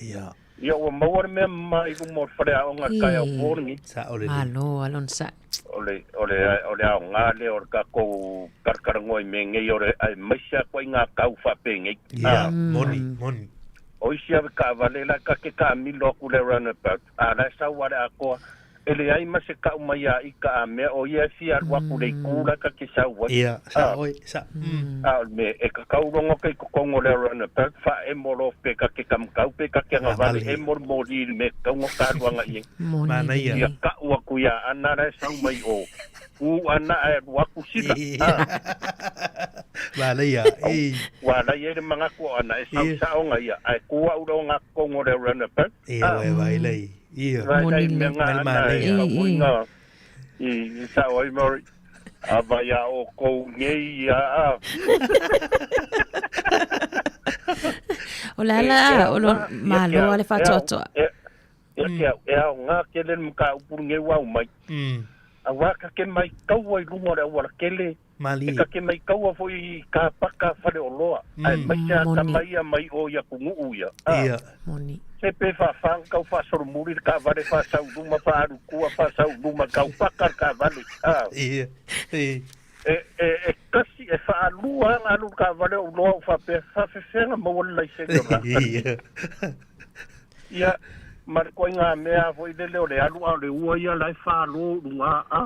Ia. ia ua maua le mea mama i luma o le faleaoga i le taeao po lenei. Sao lelei. Malo lava le onosai. O le, o le, o le aoga lea o le tatou talatalanoa i mea nei o le, aemaise lava ituaiga tau faapenei. Ia, moni, moni. O isi ave taavale la ta te taamilo atu i le runabout, a la e sau lava le atoa, e leai ma se tau mai ia ita a mea o ia e fia alu atu i le itu la ta te sau ai. Ia, sao oi, sa, mm. A o le mea, e tatau logo ke i totonu o le runabout, faaemo loa pe ta te tamatau pe ta te agavale, emo le moli i le mea e tatau ona ta alu agai ai. Moni Manaia. Ia tau atu ia Ana la e sau mai o, u ana ae alu atu sila. A. Manaia, i. Ua ala i ai le manatu o Ana e sau saoga ia, ae tu au le ogatotonu o le runabout. Ia, ua e vaai lei. Ia. Vai lei mea ngā Mai le ana e manaia. tau foi i sao ai Mori. A vai a o kou nei ia a. O le ala a, o lo malo lava le faatoatoa. Ia ke au, e aoga tele le mataupu lenei ua aumai. Auā ka ke mai taua i luga o le auala tele, Malie. e ka ke mai taua foi i kapaka faleoloa, aemaise a tama ia mai o i atunuu ia. A. Ia. Moni. Se pe faafā tau faasolomuli le taavale faasau i luma faaalu i tua faasau i luma tau paka le taavale. A. Ia. Ia. E, e, e kasi e faalua ona alu le taavale ou loa ou faapea faafefea maua le laisene o le Ia. Ia, ma le ituaiga mea foi lele o le alu a o le ua ia la e fālō i luga a.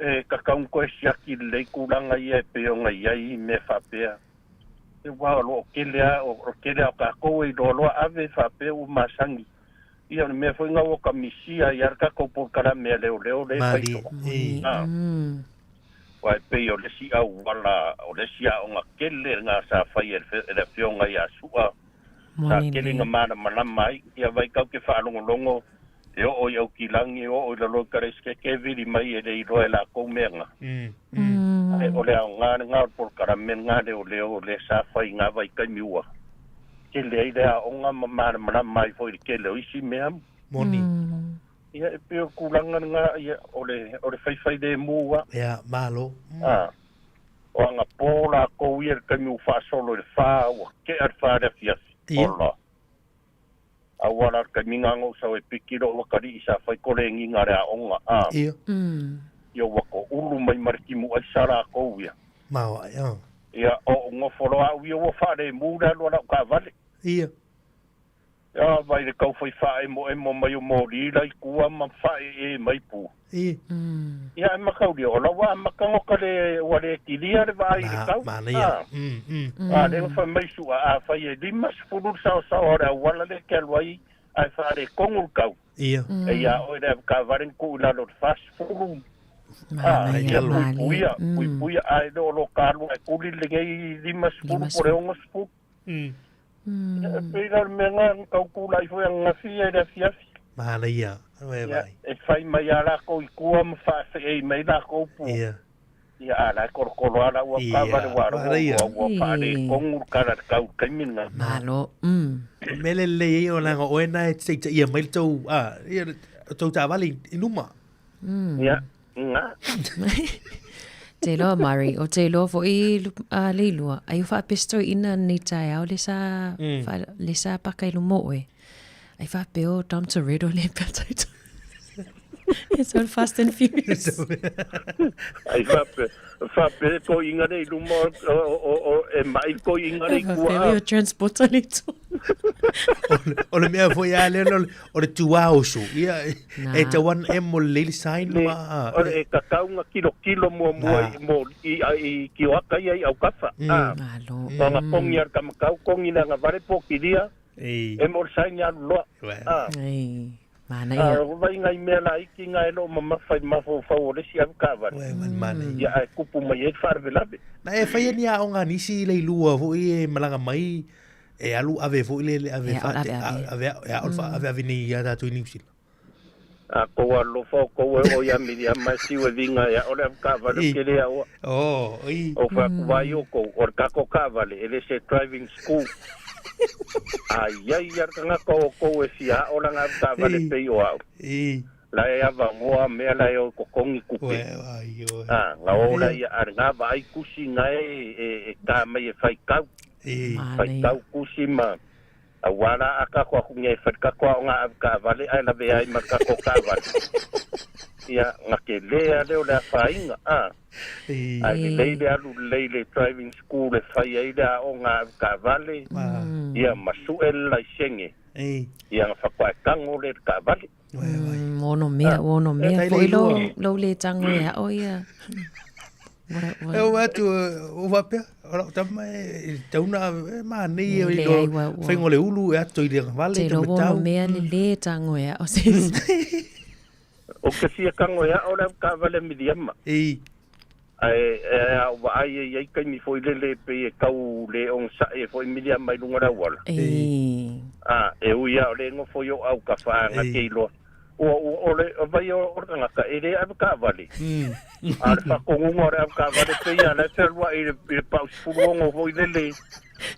E tatau ona toe siaki lelei tulaga ia e pei ona i ai mea faapea. E uā o loo tele a, o tele a o tatou e iloaloa ave faapea ua masani. Ia o le mea foi lena ua kamisia ai a le tatou polokalame a leoleo lea e Malie. faitoo. A. Uaʻa e pei o le isi auala, o le isi aoga tele lena sa fai e le afioga iā Su'a. Sa tele ina malamalama ai, ia vai tatou te faalogologo e oo i Aukilagi, e oo i lalo i Karaiseke, e vili mai e le iloa e lakou mea na. Ae o le aoga lena o le polokalame lena leoleo lea sa fai i na vaitaimi ua tele ai le aoga ma malamalama ai foi i le tele o isi mea. Moni. Ia e pei o le tulaga lena, ia, o le, o le faifailemu lava. Ia, malo. A. O agapō lakou ia i le taimi ua faasolo i le 4, ua tea le 4 i le afiafi. Ia. Ola. Aua la le taimi lena na ou sau e piki lou atalii sa fai kolegiga a le aoga. A. Ia. Ia ua toʻulu mai ma le timu aisa lakou ia. Maoaʻi, a. Ia, o ou nofo loa au ia ua faalemu le alu a lau taavale. Ia. Ia, vai le taufai faaemoemo mai o moli la i tua ma faaee mai pu. Ia. Ia, Ia e makaulia, o lau amata goka le ua le kilia le vaai i le kau. Manaia. A lea ua fai mai Su'a, afai e 50 le saosaoa o le auala lea e te alu ai ae faaletonu le kau, e ia oe le avetaavale na tuu i lalo i le 40. A, ia puipuia, puipuia, ae le o lo ta alu ae tuli lenei 50 po o le 60. Ia, e pei la o le mea lena na tau tulai foi ananafi ia i le afiafi. Manaia, e Ia, e fai mai lava latou i tua ma faafeei mai latou pu. Ia. Ia, a la e kolokolo lava lau avetaavale aua o lea ua faaletonu le tala i le kau i le taimi lena. Malo. O le mea lelei ai o leaga o oe na e taitaia mai le tou, a, ia, le tou taavale i luma. Ia, na. Te iloa, Mari, o te iloa foi a Leilua, ai o faapesitoiina nei taeao le sa, fa, le sa paka i luma o oe. Ai faapea o Dom Toretto le pea taito. It's all Fast and Furious. Ai faapea, faapea toiina le i luma o, o, o, o, e mai toiina le i tua. Faapea o transporter le tua. O le mea foi a lea o le tuaoso. Ia, e tau an e mo le lady sign Le, ma... o le tatau na kilokilo muamua i, mo, i, i kioaka ia i aukawha. Mm. Malo. O nga kongi a le kamakau, kongi le agavale po kilia, e mo le sign alu loa. Ah. Ei, mana ia. A, vai ngai mea laiti nga e loo mamafa i mafaufau o le isi avetaavale. Ia ae kupu mai ai le faalavelave. Na e faia ni aoga a nisi leilua foi e malaga mai e alu ave foi le le ave E ao fa ave ave. ave e ao fa ave ave nei ia tātou i New Zealand. A kou alofa o kou e o ia Miriama e siu e vinga e ao le avetaavale o ke le aoa. Oh, i. O whaku vai o kou, o le kako kaavale, e le se driving school. Ai ai ia le tagata o kou e fia ao lana avetaavale pei o au. La e avangoa mea la e o kokongi kupe. A, nga o la ia a nga vaai kusi nga e, e, e tā mai e whai kau. Whai kau kusi ma a wala a kako aku ngai whai kako o ngā avetaavale ai lawe ai ma kako kaavale. Ia, nga ke lea leo le awhainga, a. Ai le lei le alu lei le driving school e whai ai le a o ngā avetaavale. Ia, ma sue le laisenge. Ia, nga whakwa e tango le kaavale. Ono mea, ono mea. Foi lo, lo le tango e ao ia. E o atu, o wapea, o lau tama e tauna e mānei e Le lo ai ua- ua. whaingo le ulu e ato i le vale Te te lo ono matau. mea le le tango e ao. se. O ke fia kango e ao le avetaavale Miriama. Ei. Ai e a wa ai e ai kaimi foi le le pe e kau le ong sa e foi Miriama i lunga le auala. Ei. A, e ui a o le ngofo i o au ka whaanga ke iloa. Ua, ua, o le, o vai o, o le tangata, e le avetaavale. A le whakongunga o le avetaavale pe ia, le whenua i le, i le pau sifuru ongo foi le le,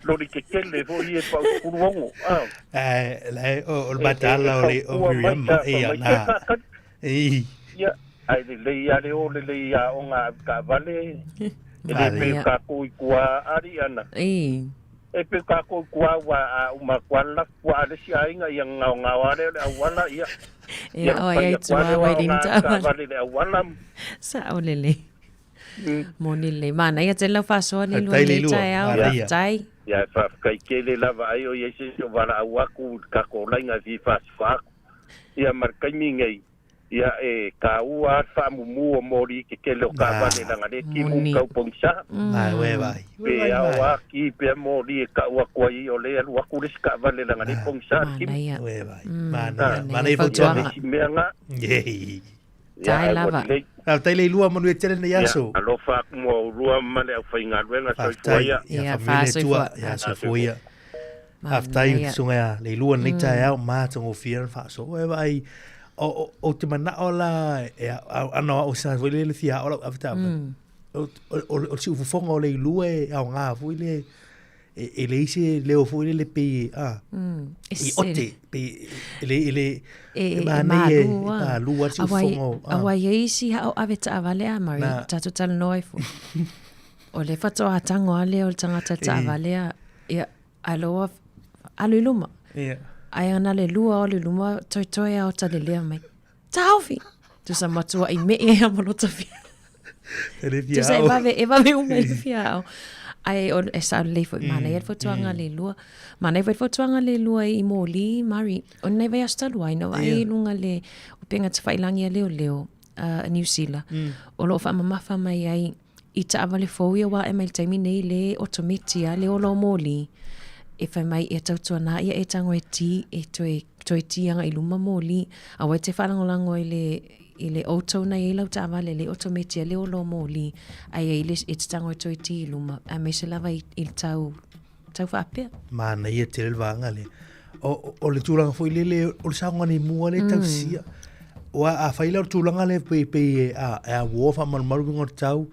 lori ke kele foi e pau sifuru ongo. A, Eh, le, o, o le e, e, e matala o le o kaupua mai Miriama, ta, e mai a te nā. whakari. Ei. Ia, ai le lei a le o le lei a o ngā avetaavale, e le Mare. pe kākou i kua ari ana. Ei. E pe kākou i kua ua a uma kua la kua ale si ainga ia ngao ngao ale le auala ia. E Ia ao ai whai ai a kua tua le wai wa o rin ngā taavale. avetaavale le auala. Sa o le le. Moni le. Mana ia te lau whasoa le lua Tai le le lua, taeao. manaia. Tai. Ia e whawhakai kele lava ai o ia se o wala au aku kako lainga fi whasifa aku. Ia marakaimi ngai. Ia e ka ua a whaamumu o mori ke kele o ka vale langa le ki mu Moni. kau pongisa. Ai, we vai. Pe au a ki pe mori e ka ua kua i o le alu aku le si ka vale langa le pongisa ki. Manaia. We vai. Manaia. Manaia. Manaia Fautuaga. fautuaga. Si mea ngā. Yei. Ia, Tai ai ua lava. lelei. Tai le lua manu e tele nei Ia, aso. alofa aku mo urua ma le au whaingaluenga soifua Faafetai. ia. Ia, Ia, faamanuia le faasoifua. Atua. Ia, soifua ia. Faafetai i Manaia. te susuga ia Leilua lenei taeao, matagofie le faasoa. E vaai, o, o, o te manao la, e, a, ana o sa foi le le fia o lau avetaavale. O, o, o, o le siufofoga o Leilua e aoga foi le, e, e leai se leo foi lele pei, a, E i se- ote, pei, e le, e le, E, e e mānei e, malu a. e malu a le siufofoga o, a. Aua ia isi hao ave taavale a Mari. Na. Tātou talanoa ai fo. O le whatoa tango a lea o le tangata taavale a. Ia, aloa, alu i luma. Ia. Ai ana le lua o le luma, toi toi a o talelea mai. Tāofi! Tusa matua i me e a malota fia. E le fia Tusa e ao. vave, e vave uma i le fia ao. Ai, o, e sa le foi, mana ia le fautuaga le lua. Mana ia foi le fautuaga le lua i mōli, Mari. O nei vai aso talu ai, no ai lunga le, o penga te whailangi a leo leo. a Niu Sila, o lo o faamamafa mai ai i taavale fou ia ua ae mai le taimi nei le otometi a le ola o moli e fai mai ia tautuana ia e tago e ti e toe toe ti agai i luma moli aua e te faalagolago i le i le auto na i ai lau taavale le otometi a le ola o moli ae i ai le e te tago e toe ti i luma aemaise lava i, i le tau tau faapea. Manaia tele le vaega lea. O, o le tulaga foi lele, o le saogalemu lea e tausia. Aua afai la o le tulaga lea pei, pei e, a, e auoa faamalumalu luga o le tau,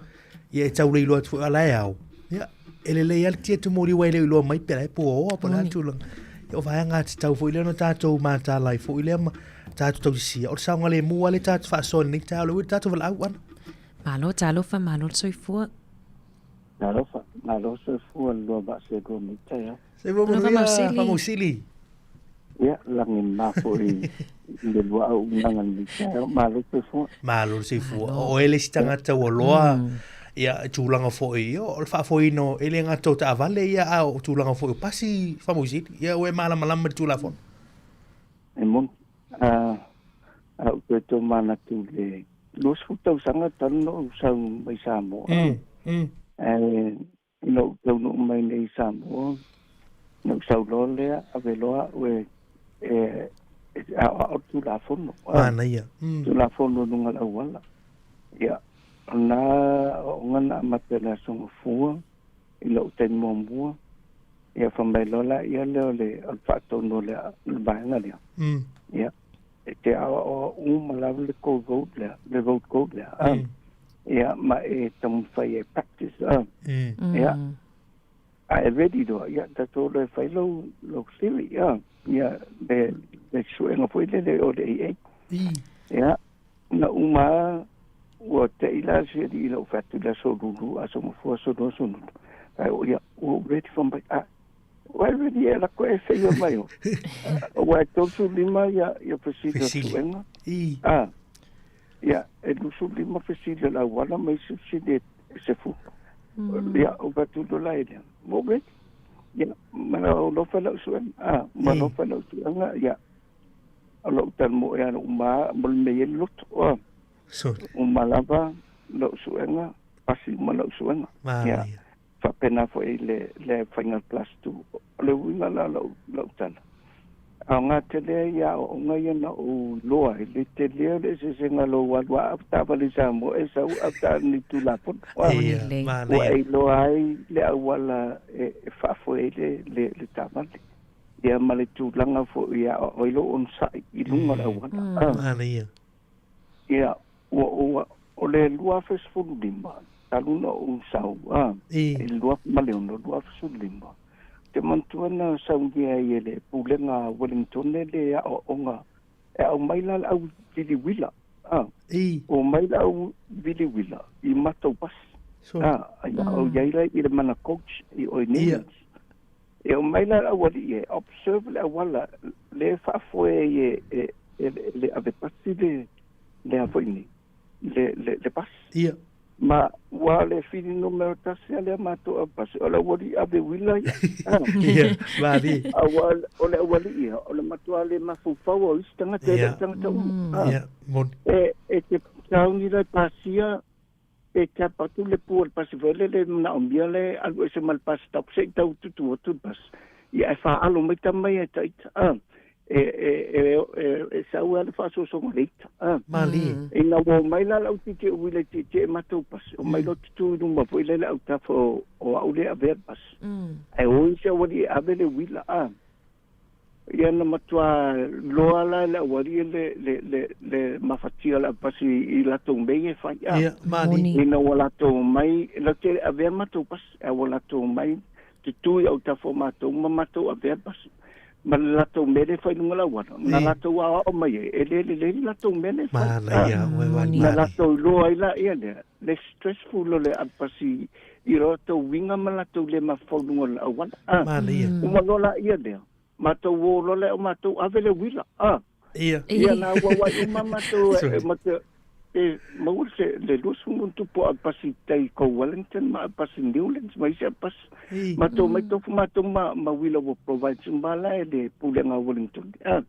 ia e tau le iloa atu foi a la e ao. Ia, e lelei lava le tia atu moli aua e le o iloa mai pe la e puaoa po o le a le tulaga. Ia o vaega tatau foi lea ona tatou mataala ai foi lea ma tatou tausisia. O le saogalemu lava lea tatou te faasoa i lenei taeao, o le ui o le tatou valaau ʻana. Malo talofa, malo le soifua. Talofa, malo soifua le lua vaa selua mai taeao. Soifua manuia Faamausili. Ia, lagi ma foi i le lua auaunaga i lenei taeao. Malo soifua. Malo le soifua. O oe le isi tagata ua loa ia tulaga foi o le faafoeina e le gata o taavale ia a o tulaga foi o pasi Faamausili. Ia ua e malamalama i le Tulafono. E moni. A ou toe tomanatu i le 20 tausaga talu na ou sau mai Samoa. Ae ina ou taunuu mai nei i Samoa, na ou sau loa lea, ave loa au e e aoao le Tulafono. Manaia. Tulafono i luga o le auala. Ia, o lena aoaoga na amata i le Aso Gafua i lou taimi muamua. Ia fai mai loa laia lea o le o le faatonu o le vaega lea. Ia, e te aoaoa uma lava le code road lea, le road code lea. Ia, ma e taumafai e practice. Ia, a e ready loa, ia, tatou o loa e fai lou, lou theory. Ia, le, le suega foi lele o le AA. Ia, na uma lava, ua te'i la si alii i lou fai atu i le aso Lulu, aso Gafua, aso Lua, aso Lulu. Ae o ia, ua ou ready fai mai, ah, ua e ready e lako e feia mai o. Ua e 35 ia, ia fesili o suega. Ah, ia, e 25 fesili o le auala ma isi fesili e 10. Ia, ou fai atu loa la i lea, ua ou ready. Ia, ma alofa lau suega, ah, ma alofa lau suega, ia, O lou talanoa ia uma mo le mea e i ai le loto. Uma lava lou suega, pasi uma lou suega. Ia, faapena foi le, le faiga class 2. O le uiga la o lau tala, aoga tele ai ia aoaoga ia na ou iloa ai le tele o le eseesega o lou alu a avetaavale i Samoa e sau avetaavale i Tulafono. Ua e iloa ai le auala e faafoe ai le, le, le taavale. Ia ma le tulaga foi e aoao ai lou onosai i luga o le auala. Manaia. Ia, ua, ua, o le 2015, talu ona ou sau, a, i le 2006, 2015, ou te manatua na saunia ai e le Pulega a Wellington le aoaoga e aumai la le au vili uila, a, omai le au vili uila i matou pasi, a, ia, o i ai la i le mana coach i o i Newlands. E omai la le aualii e observe le auala le faafoe ai e, e, e, le ave pasi le, le a foi nei, le, le, le pasi. Ia. Ma ua le fili numera tasi a lea matou ave pasi, o le aualii ave uila ia. Ia, mali. A ua, o le aualii ia, o le matua le mafaufau o isi tagata, e le o tagata uma. Ia, moni. E, e te sauni la e pasia, Pe tap atu le pu o le pasi foi lele manaomia le alu ese ma le bus stop se i tau tutu atu le bus. Ia ae faalo mai tama ia e taita a. E, e, e, e, e sau lava le faasoasoga o le ita a. Malie. Ina ua omai la le au tietie uila e tietie e matou pasi, omai loa tutu i luma foi lele autafa o, o au lea e avea le pasi. Ae o isi aualii e ave le uila a. Ia na matua loa la le aualii le, le, le, le mafatia o le aupasi i latou mei e fai a. Ia, mani. Ina ua latou omai, latou te le avea matou pasi, ae ua latou omai tutu i autafa o matou ma matou avea pasi. Ma le latou mea lea e fai i luga o le auala, na latou aoao mai ai, e le lelei le latou mea lea e fai. Manaia, ua mani. Na latou iloa ai laia lea, le stressful o le aupasi i lo latou uiga ma latou le mafaufau i luga o le auala. A, Manaia. uma loa laia lea, matou o loa lea o matou ave le uila. A, Ia. ia na auauai uma matou e, ma te, e maua se le 20 ma ona tupu aupasi i tai ko Wellington ma aupasi Newlands ma isi aupasi. Matou mai tofu matou ma, ma uila ua provide uma la e le pulega a Wellington. A,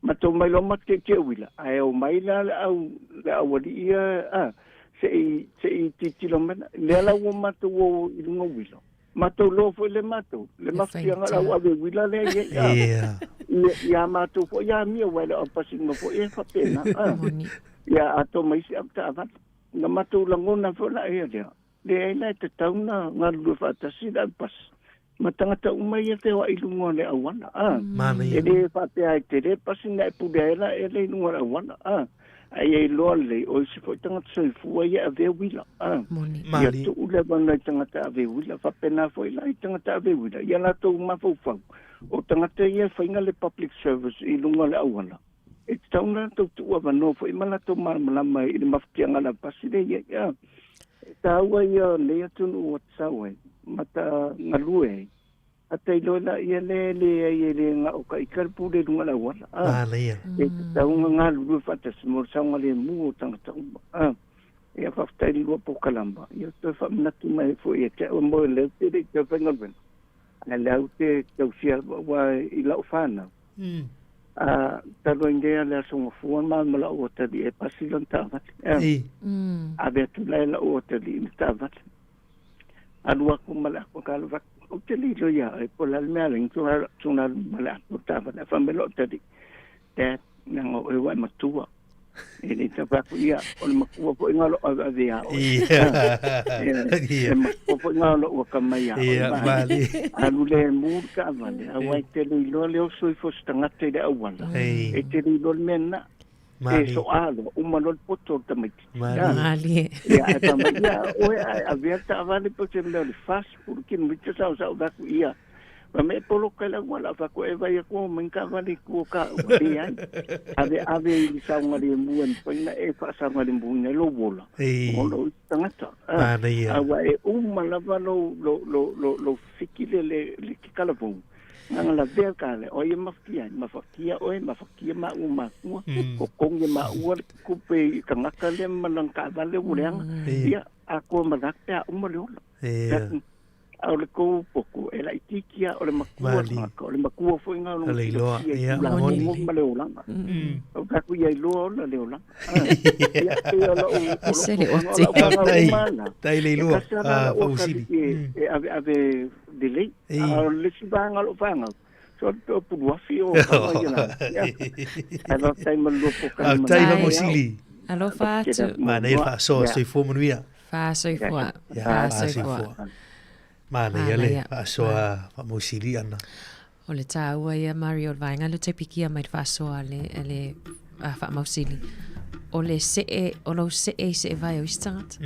Matou mai loa matou tietie uila, ae omai la le au le aualii ia a, se i se i tilotilo mai la. Lea la ua matou o i luga o uila, matou iloa foi le matou, le Le mafatiaga o le faigata. au ave uila lea e i ai a, Ia. ia ia matou foi amio aua e le o aupasi uma foi e faapena a. Moni. Ia atoa ma isi avetaavale. Na matou lagona foi la ia lea, leai la e tatau ona galulue faatasi le aupasi ma tagata uma ia feoai i luga o le auala a. Manaia. E le faapea e tele pasi na e pule ai la e le i luga o le auala a. Ae ia iloa lelei o isi foi tagata soifua ia e avea uila a. Moni. Ia Malie. tuu le avanoa i tagata ave uila, faapena foi la i tagata ave uila ia latou mafaufau o tagata ia e faiga le public service i luga o le auala. E tatau ona latou tuu avanoa foi ma latou malamalama i le mafatiaga o le aupasi lea e i ai a. E taua ia o lenei atunuu ua tatau ai ma ta galue ai, a ta iloa laia lea e leai e le gao ka ika le pule i luga o le auala a. Manaia. E tatau ona galulue faatasi mo le saogalemu o tagata uma a. Ia faafetai i le lua polokalama, ia toe faamanatu mai ai foi ia te au mo lea ou te le i toe faigaluega, ae lea ou te tausia aua i lau fanau. A talu ai nei le aso Gafua ma ma lau atalii e pasi lana taavale. Ea. Ei. Ave atu la e lau atalii le taavale. Alu aku ma le apo ka alu fatu. Ou te le iloa ia oe po o le a le mea alai tuna alu ma le apo o le taavale. Ae fai mai lou atalii, Dad, leaga o oe ua e matua. E le tau fai atu, ia, o le matua foi lena o lou aveave ia oe. Ia. E matua foi lena o lou akamai ia oe. Ia, malie. Alu lemu le taavale, aua e te le iloa le oso ifo o se tagata i le auala. Ei. E te le iloa le mea lena. E Malie. soa loa, uma loa le poto o le tamaitiiti. Malie. Malie. Ia, ae fai mai, ia, oe ae avea le taavale po o se mea o le 40 kilomita sa o sa ou fai atu, ia. Fai mai e poloka i le auala, fai atu e vaai atu o mai ni taavale i tua o taua. Leai. Ave ave i le saogalemu e mafai ona e faasaogalemuina ai lou ola Ei. o lou tagata. Ah, Manaia. Aua e uma lava lou lou lou lou lou fiki le le le kikalavou. Nanga lavea ka le o ia mafatia ai, mafatia oe, mafatia maua matua, totogi e maua le tupe i tagata lea ma lana taavale ua leaga. Ei. Ia, atoa ma lata pe a uma le ola. Ia. A o le tou poto e laitiiti lava o le matua Mali. tagata, o le matua foi lena o O lona le iloa, silafia i ia, tulaga moni. o ma le olaga. O tatou ia iloa ola le olaga. Ah, ia, pei o lau o lou Ese le fofoga, o ote. lau fanau Tai, uma la. tai le E iloa, kasi lava ah, lau fausili. atalii e, e aveave lelei. Ei. A o le isi vaega o lou fanau, so o le puluafi o kama ia la. Ia. Ae faafetai ma le lua Ah, polokalama tai nei. faamausili. Alofa atu. Manaia le faasoa, Ia. soifua manuia. Faasoifua. Ia, Faasoifua. faasoifua. Manaia le Manaia. faasoa faamausili ana. O le tāua ia Mario o le vaega lea ou te pikia mai le faasoa a le, a le a faamausili. O le see, o lou see i seevae o isi tagata.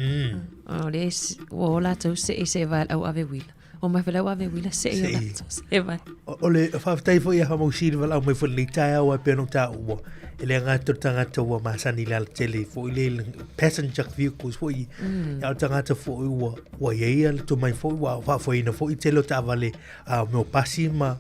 O le ua o latou see i seevae le au ave uila. O mai foi le au ave uila see i o See. latou seevae. O le faafetai foi ia faamausili valaau mai foi lenei taeao ai pea ona taua. E le gata o le tagata ua masani i le alatele foi le le passenger vehicles foi. Ia o le tagata foi ua ua i ai ia le tomai foi ua faafoeina foi tele o taavale a mea o pasi ma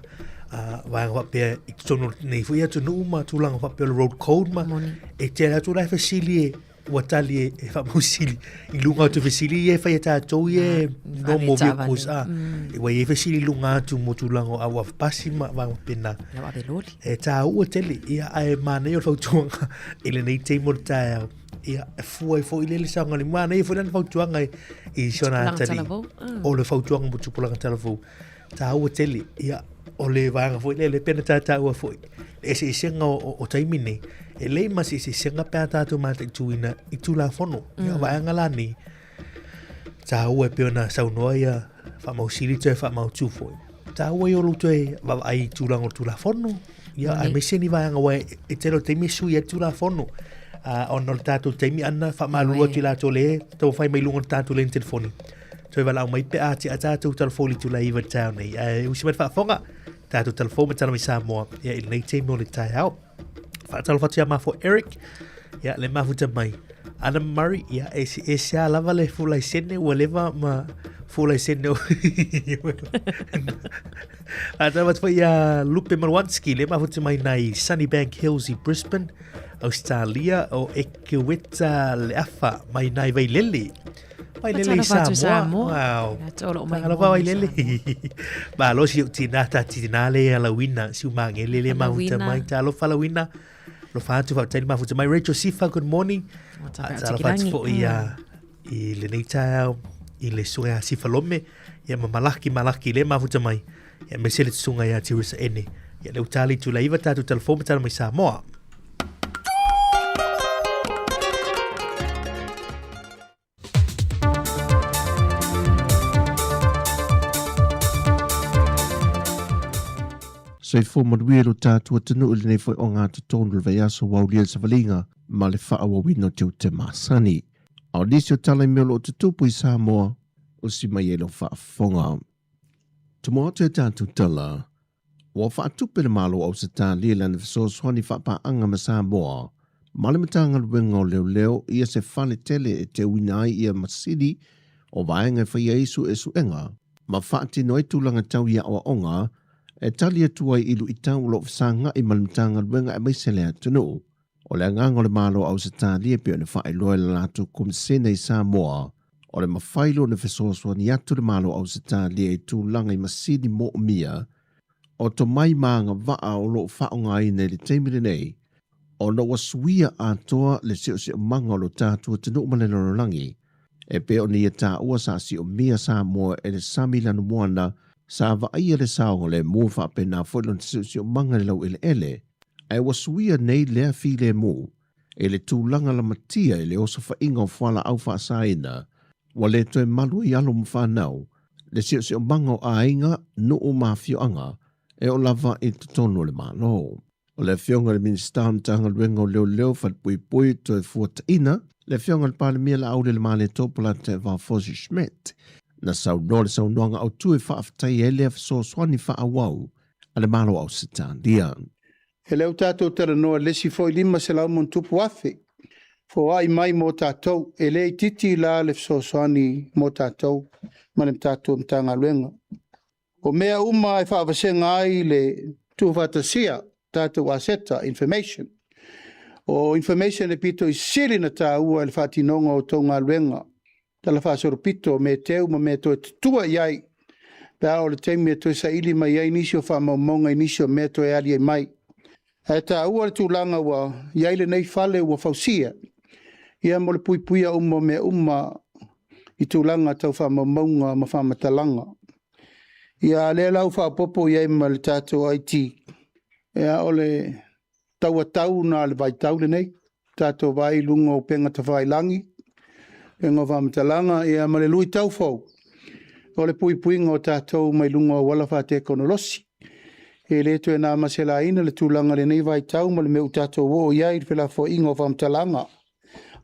a vaega faapea i totonu o lenei foi atunuu ma tulaga faapea o le road code ma Moni. e tele atu la e fesili e ua tali e, e faamausili i luga atu fesili ia e fai e tatou ia e normal taavale. vehicles a e ua i ai fesili i luga atu mo tulaga o au pasi ma vaega faapena. Lau ave loli. E tāua tele, ia ae manaia o le fautuaga i lenei taimi o le taeao. Ia, e fua ai foi le le saogalemu. Manaia foi lana fautuaga i, i si ona Tupulaga atalii. talavou. O le fautuaga mo tupulaga talavou. Tāua tele, ia, o le vaega foi lea, le pena tātaua foi. Le eseesega o, o, o taimi nei, e lei ma se eseesega pe a tātou mataituina i tulafono. Ia, o vaega la nei, tāua e pei ona saunoa ia faamausili toe faamautu foi. Tāua i o lou toe vaavaai i tulaga o le tulafono. Ia, aemaise ni vaega ua e, e tele o taimi e sui ai le tulafono. Ah, ona o le tatou taimi ana faamalulu atu i latou le taumafai mai luga o le tatou leni telefoni. Toe valaau mai pe a tia tatou telefoni i tula iva i le taeao nei. Ae usi mai le faafofoga, tatou telefoni ma tala mai Samoa. Ia, i lenei taimi o le taeao. Faatalofa atu ia mafua Eric, ia le mafuta mai. Adam Murray, ia e se e se a lava le fulaisene ua leva ma fulaisene o. Faatalofa atu foi ia Lupe Marwanski, le mafuta mai nai Sunnybank Hills i Brisbane, Australia, o Ekeweta Leafa mai nai Vailele. Vailele i Samoa. Wow. Talofa Vailele. Malo si tina ta tina le ia lauina si umangele le mahuta mai. Talofa lauina. Lofa atu fa tali mafuta mai. Rachel Sifa, good morning. Talofa atu fo ia i lenei taeao i le suga ia Sifa Lome. Ia ma malaki malaki le mafuta mai. Ia me se le suga ia Tirisa Ene. Ia le utali tu laiva tātou telefon ma mai Samoa. Soifua manuia lo tatou atunuu i lenei foi o ngā totonu o le vaiaso ua aulia le savaliga ma le faaauauina o tiute masani. A o nisi o tala i mea o lo o tutupu i Samoa, usi mai ai lau faafofoga. Tumu atu e tatou tala, Ua faatupe le Malo o Ausetalia i lana fesoasoani faapaaga ma Samoa ma le Matagaluega o Leoleo ia se fale tele e teuina ai ia masini o vaega e faia ai suesuega ma faatino ai tulaga tau i aoaoga e tali atu ai i luitau o lo o fesagai ma le Matagaluega aemaise le atunuu. O le agaga o le Malo o Ausetalia e pei ona faailoa e le latou Komisena i Samoa, o le mafai loa ona fesoasoani atu le Malo o Ausetalia i tulaga i masini moomia o tomai ma agavaa o lo o faaaogaina i le taimi lenei, ona ua suia atoa le siosiomaga o lo tatou atunuu ma le lalolagi, e pei ona ia taua sa siomia Samoa e le sami lanumoana sa vaaia le saogalemu faapena foi lona siosiomaga i le laueleele. Ae ua suia nei lea filemu i le tulaga lamatia i le osofaiga o fualaau faasaina, ua le toe malu ai alo ma fanau, le siosiomaga o aiga, nuu ma afioaga, e oo lava i totonu o le Malo. O le Afioga i le Minisita o Matagaluega o Leoleo, Falepuipui, Toefuataiga, le Afioga i le Palemia Laauli Polataivao Fosi Schmidt, na saunoa le saunoaga autu e faafetaia ai lea fesoasoani faaauau a le Malo o Ausetalia. E le o tatou talanoa i le isi foi 500 ma ono tupu afe foai mai mo tatou. E le itiiti la le fesoasoani mo tatou ma le tatou Matagaluega. O mea uma e faavasega ai le tuufaatasia tatou aseta information. O information e pito i sili na taua i le faatinoga o tou galuega tala faasolopito, o mea teu ma mea toe tutua i ai pe a o le taimi e toe saili mai ai nisi o faamaumauga i nisi o mea toe ali ai mai. Ae taua le tulaga ua i ai lenei fale ua fausia, ia mo le puipuia uma o mea uma i tulaga tau faamaumauga ma faamatalaga. Ia lea la ua faaopoopo i ai ma le tatou IT, ia o le tauatau na le vaitau lenei, tatou vaai i luga o upega tafailagi, upega o faamatalaga, ia ma le luitau fou, o le puipuiga o tatou mai luga o auala faatekonolosi. E le toe na maselaina le tulaga lenei vaitau ma le mea ua tatou oo i ai i le felafoaiga o faamatalaga,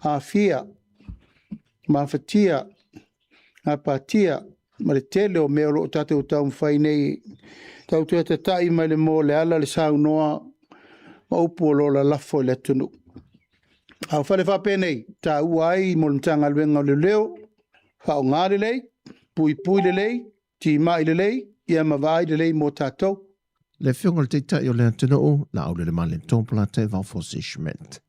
aafia, mafatia, gapatia, ma le tele o mea o lo o tatou taumafai nei tau toe tatai mai le moa o le ala le saunoa ma upu o lo o lalafo i le atunuu. A o fale faapenei, taua ai mo le Matagaluega o Leoleo, faaaoga lelei, puipui lelei, timai lelei, ia ma vaai lelei mo tatou. Le Afioga i le Taitai o le atunuu, Laaulialemalietoa Polataivao Fosi Schmidt.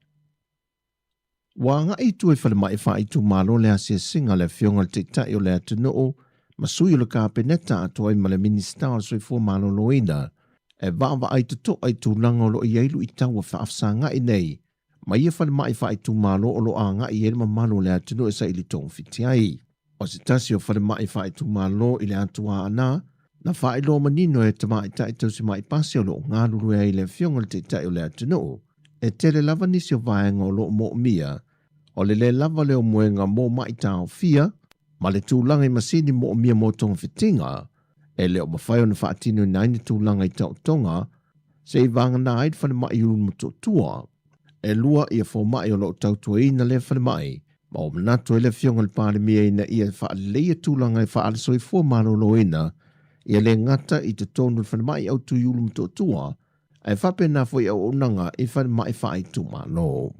Ua agai i tua i falemai faaitumalo le asiasiga a le Afioga i le Taitai o le atunuu ma sui o le Kapeneta atoa ai ma le Minisita o le Soifua Maloloina e vaavaai totoa i tulaga o lo o i ai luitau ua faafesagai nei ma ia falemai faaitumalo o lo o agai i ai le mamalu o le atunuu e saili togafiti ai. O se tasi o falemai faaitumalo i le Atu Aana na faailoa manino e tamaitai tausimai pasi o lo o galulue ai le Afioga i le Taitai o le atunuu e tele lava nisi o vaega o lo o moomia o le lē lava lea o moega mo maʻi taofia ma le tulaga i masini moomia mo togafitiga e le o mafai ona faatinoina ai ni tulaga i taotoga seia vagana ai le falemai i Ulumotootua. E lua ia fomai o lo o tautuaina lea falemai ma ua manatu ai le Afioga i le Palemia ina ia faaleleia tulaga e faale-soifua maloloina ia le gata i totonu o le falemai autu i Ulumotootua ae faapena foi auaunaga i falemai faaitumalo.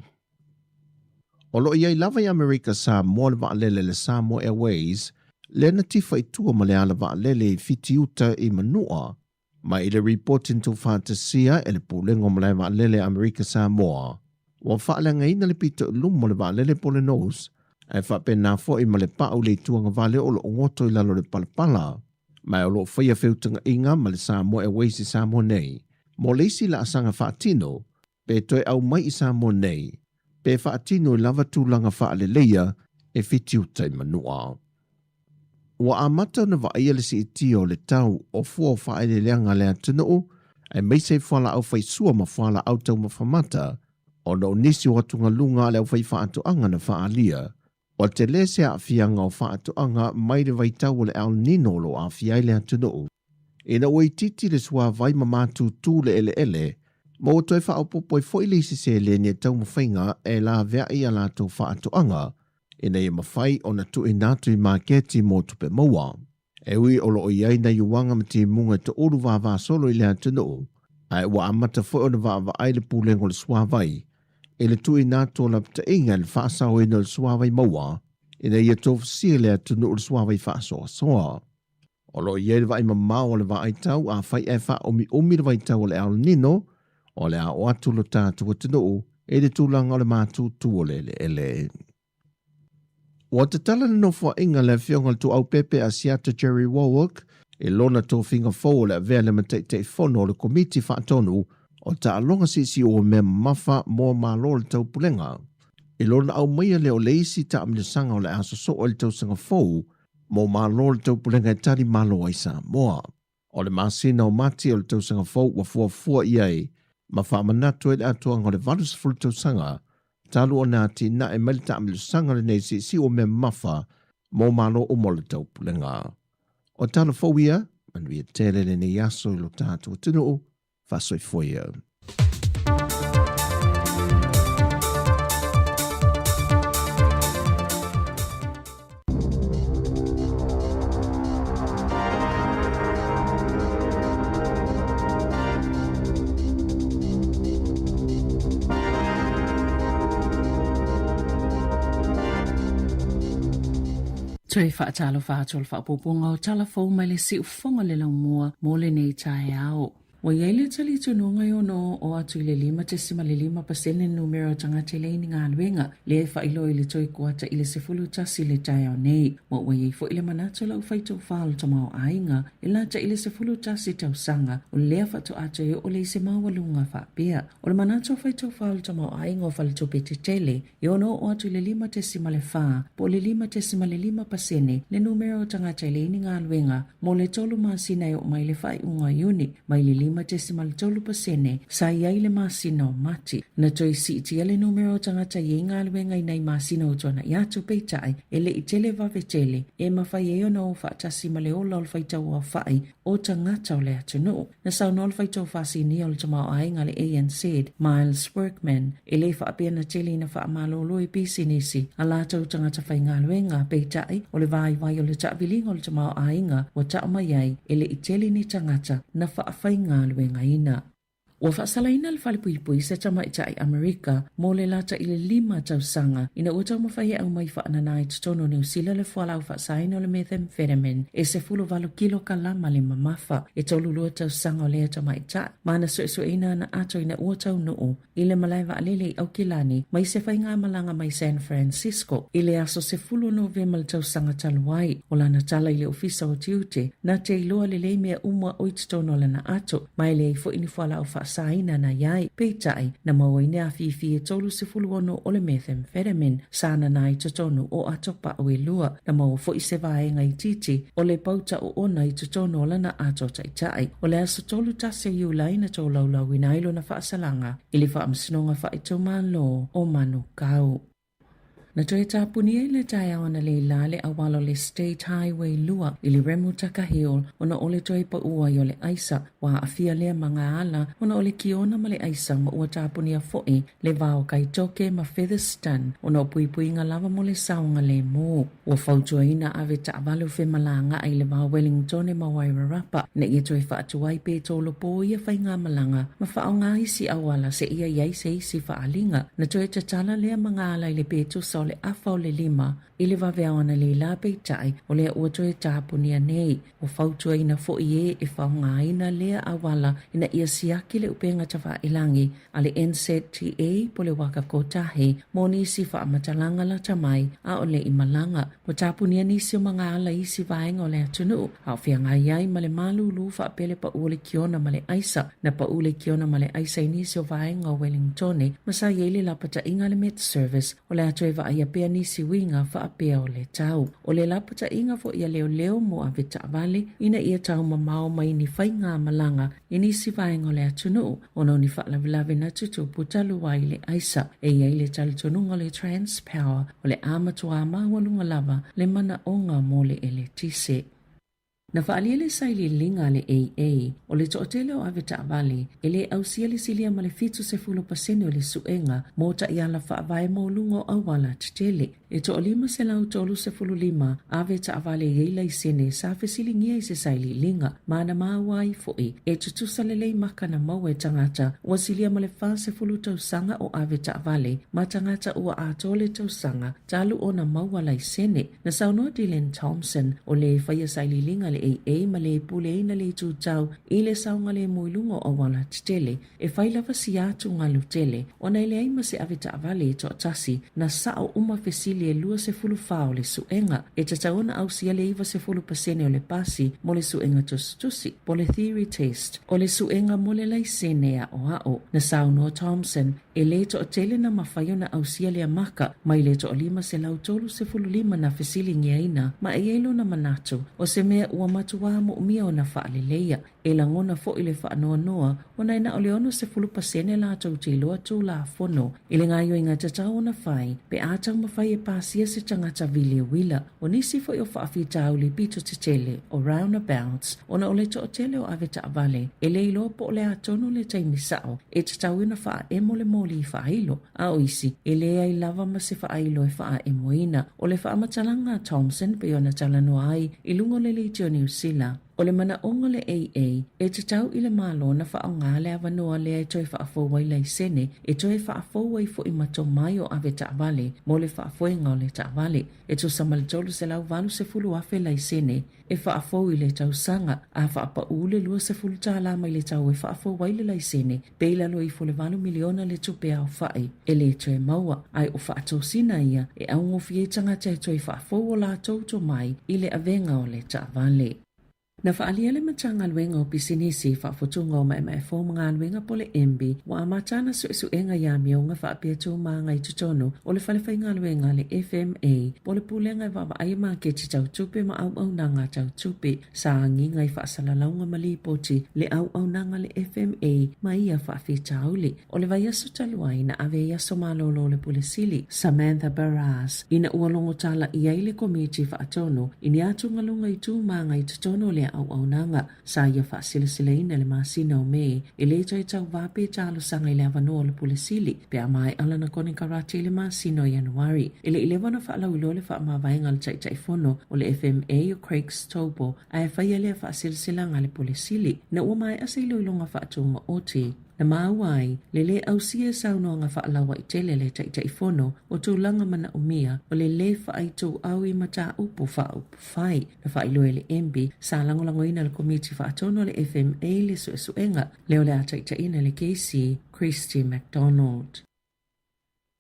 O lo o i ai lava i Amerika Samoa le vaalele le Samoa Airways lea na tifa i tua ma le ala vaalele i Fitiuta i Manua ma i le ripoti na tuufaatasia e le Pulega o Malae Vaalele a Amerika Samoa, ua faaleagaina le pito i luma o le vaalele po o le nose. Ae faapena foi ma le pau i le itu agavale o lo o goto i lalo o le palapala. Ma o lo o faia feutagaiga ma le Samoa Airways i Samoa nei mo le isi laasaga faatino pe toe aumai i Samoa nei pe faatino i lava tulaga faaleleia e fitiuta i Manua. Ua amata ona vaaia le siitia o le tau o fua o faaeleeleaga a le atunuu, aemaise i fualaau faisua ma fualaau taumafa mata, ona o nisi o atugaluga a le aufaifaatoaga na faaalia. Ua tele se aafiaga o faatoaga mai le vaitau o le El Nino o lo o aafia ai le atunuu. Ina ua itiiti le suavai ma matutu le eleele, ma ua toe faaopoopo ai foi le isi seleni e taumafaiga e laveai a latou faatoaga, ina ia mafai ona tuuina atu i maketi mo tupe maua. E ui o lo o i ai nai uaga ma timuga e toulu vavasolo i le atunuu, ae ua amata foi ona vaavaai le Pulega o le Suavai i le tuuina atu o lapataiga i le faasaoina o le suavai maua ina ia tofusia le atunuu i le suavai faasoasoa. O lo o i ai le vaai mamao o le vaaitau afai ae faaumiumi le vaitau o le El Nino, o le a oo atu lo tatou atunuu i le tulaga o le matutu o le eleele. Ua tatala le nofoaiga a le Afioga i le Tuaupepe Asiata Jerry Warwick i lona tofiga fou o le avea lea ma Taitaifono o le Komiti Faatonu o Taaloga Siisii o Mea Mamafa mo Malo o le Taupulega. I lona aumaia lea o le isi taamilosaga o le a sosoo i le tausaga fou mo Malo o le Taupulega e tali malo ai Samoa. O le masina o Mati o le tausaga fou ua fuafua i ai ma faamanatu ai le atoaga o le 80 tausaga talu ona atinae mai le taamilosaga lenei siisii o mea mamafa mo Malo uma o le Taupulega. O tala fou ia, manuia tele lenei aso i lo tatou atunuu, faasoifua ia. Toe faatalofa atu o le faaopoopoga o tala fou mai le siufofoga le laumua mo lenei taeao. Ua i ai le talitonuga e ono oo atu i le 5.5% le numera o tagata e leai ni galuega, lea e faailoa i le toe kuata i le 11 i le taeao nei. Ma ua i ai foi le manatu o lau faitofa o le tamaoaiga e lata i le 11 tausaga, o lea faatoa toe oo lea i se maualuga faapea. O le manatu o faitofa o le tamaoaiga o faletupe tetele, E ono oo atu i le 5.4 po o le 5.5% le numera o tagata e leai ni galuega mo le tolu masina e oo mai le faaiuga o Iuni, mai le 5.3% sa i ai i le masina o Mati. Na toe siitia le numera o tagata e i ai galuega i nai masina o tuanai atu, peitai, e le i tele vave tele e mafai ai ona o faatasi ma le ola o le faitauaofai o tagata o le atunuu. Na saunoa le faitofa sinia o le tamaoaiga a le ANZ, Miles Workman, e le faapea na tele ina faamalolo i pisinisi a latou tagata faigaluega, peitai, o le vaivai o le taaviliga o le tamaoaiga ua tau mai ai, e le i tele ni tagata na faafaigaluegaina. Ua faasalaina le falepuipui se tamaitai Amerika mo le lata i le lima tausaga ina ua taumafai e aumai faanana i totonu o Niu Sila le fualaau faasaina o le methamphetamine e 18 kilokalama le mamafa. E 32 tausaga o lea tamaitai ma na suesueina ana ato ina ua taunuu i le malae vaalele i Aukilani mai se faigamalaga mai San Francisco i le aso 10 o Novema le tausaga talu ai. O lana tala i le Ofisa o Tiute, na te iloa lelei mea uma o i totonu o lana ato, ma e leai foi ni fualaau faasaina na i ai. Peitai, na maua ai ni afifi e 36 o le methamphetamine sa nana i totonu o ato pau e lua. Na maua foi se vaega itiiti o le pauta oona i totonu o lana ato taitai. O le aso 31 o Iulai na tolaulauina ai lona faasalaga i le Faamasinoga Faaitumalo o Manukau. Na toe tapuni ai le taeao analeila le auala o le State Highway 2 i le Remutaka Hill ona o le toe pau ai o le aisa. Ua aafia lea magaala ona o le kiona ma le aisa ma ua tapunia foi le va o Kaitoke ma Featherston ona o puipuiga lava mo le saogalemu. Ua fautuaina ave taavale o femalagaai i le va o Wellingtone ma Wairarapa ina ia toe faatuai pe tolopo ia faigamalaga ma faaaoga isi auala seia i ai se isi faaaliga. Na toe tatala lea magaala i le petusa o le afa o le lima. i le vaveao analeila, peitai, o lea ua toe tapunia nei. Ua fautuaina foi ē e faaaogaina lea auala ina ia siaki le upega tafailagi a le NZTA po o le Waka Kotahi mo nisi faamatalaga lata mai a o le i malaga. Ua tapunia nisi o magaala i isi vaega o le atunuu a o feagai ai ma le malūlū faapea le pau o le kiona ma le aisa. Na pau le kiona ma le aisa i nisi o vaega o Wellingtone ma sa i ai le lapataiga a le Met Service o le a toe vaaia pea nisi uiga faapea o le tau. O le lapataiga foi a leoleo mo avetaavale ina ia taumamao mai ni faigamalaga i nisi vaega o le atunuu ona o ni faalavelave na tutupu talu ai le aisa. E i ai le talitonuga o le Transpower o le a matuā maualuga lava le manaoga mo le eletise. Na faaalia le sailiiliga a le AA, o le toatele o avetaavale e le ausia le silia ma le 70% o le suega mo taiala faavae mo luga o auala tetele. E toalima 135 ave taavale i ai laisene sa fesiligia i se sailiiliga ma na maua ai foi e tutusa lelei maka na maua e tagata ua silia ma le 40 tausaga o ave taavale ma tagata ua atoa le tausaga talu ona maua laisene. Na saunoa Dylan Thompson, o le faia sailiiliga a le AA ma le puleaina le itu tau i le saogalemu i luga o auala tetele, E fai lava sia atu galu tele, ona e leai ma se ave taavale e toatasi, na sao uma fesili e 24 o le suega. E tatau ona ausia le 90% o le pasi mo le suega tusitusi, po le theory test, o le suega mo le laisene aoao. Na saunoa Thompson, e le toatele na mafai ona ausia lea maka, mai le toalima 135 na fesiligiaina, ma e i ai lona manatu, o se mea ua matuā moomia ona faaleleia. E lagona foi le faanoanoa ona e na o le 60% latou te iloa Tulafono i le gaoioiga tatau ona fai pe a taumafai e pasia se tagata vili uila. O nisi foi o faafitauli pito tetele o roundabouts ona o le toatele o avetaavale e le iloa po o le a tonu le taimi sao e tatau ona faaemo le moli faailo, a o isi e leai lava ma se faailo e faaemoina. O le faamatalaga a Thomson pei ona talanoa ai i luga o le Leitio Niu Sila. O le manaoga o le AA, e tatau i le Malo ona faaaoga le avanoa lea e toe faafou ai laisene, e toe faafou ai foi ma tomai o avetaavale mo le faafoega o le taavale. E tusa ma le 380,000 laisene e faafou i le tausaga, a faapaū le $20 mai le tau e faafou ai le laisene, pe i lalo ifo le $8 miliona le tupe aofai e le toe maua, ae o faatosina ia e augofie ai tagata e toe faafou o latou tomai i le avega o le taavale. Na faaalia le Matagaluega o Pisinisi, Faafotuga o Maemae Fou ma Galuega po o le MB, ua amata ana suesuega i amioga faapea tumaga i totonu o le fale faigaluega a le FMA po o le Pulega e Vaavaaia Maketi Tau Tupe ma Auaunaga Tau Tupe. Sa agiga i faasalalauga ma lipoti le auaunaga a le FMA ma ia faafitauli. O le vaiaso talu ai na ave ai aso malolo o le Pule Sili, Samantha Barras, ina ua logo tala i ai le Komiti Faatonu i ni atugaluga i tūmāga i totonu o lea auaunaga. Sa ia faasilasilaina i le masina o Me, e le toe tauvā pe talosaga i le avanoa o le Pule Sili pe a maea lana konekarate i le masina o Ianuari. E le i leva ona faalauiloa le faamavaega a le Taitaifono o le FMA o Craig Stobo, ae faia lea faasilasilaga a le Pule Sili ina ua maea se iloiloga faatumaoti. Na maua ai le lē ausia e saunoaga faalauaitele a le Taitaifono o tulaga manaomia o le lē faaituau i mataupu faaupufai. Na faailoa e le MB sa lagolagoina le Komiti Faatonu a le FMA le suesuega lea o le a taitaiina e le KC Christy McDonald.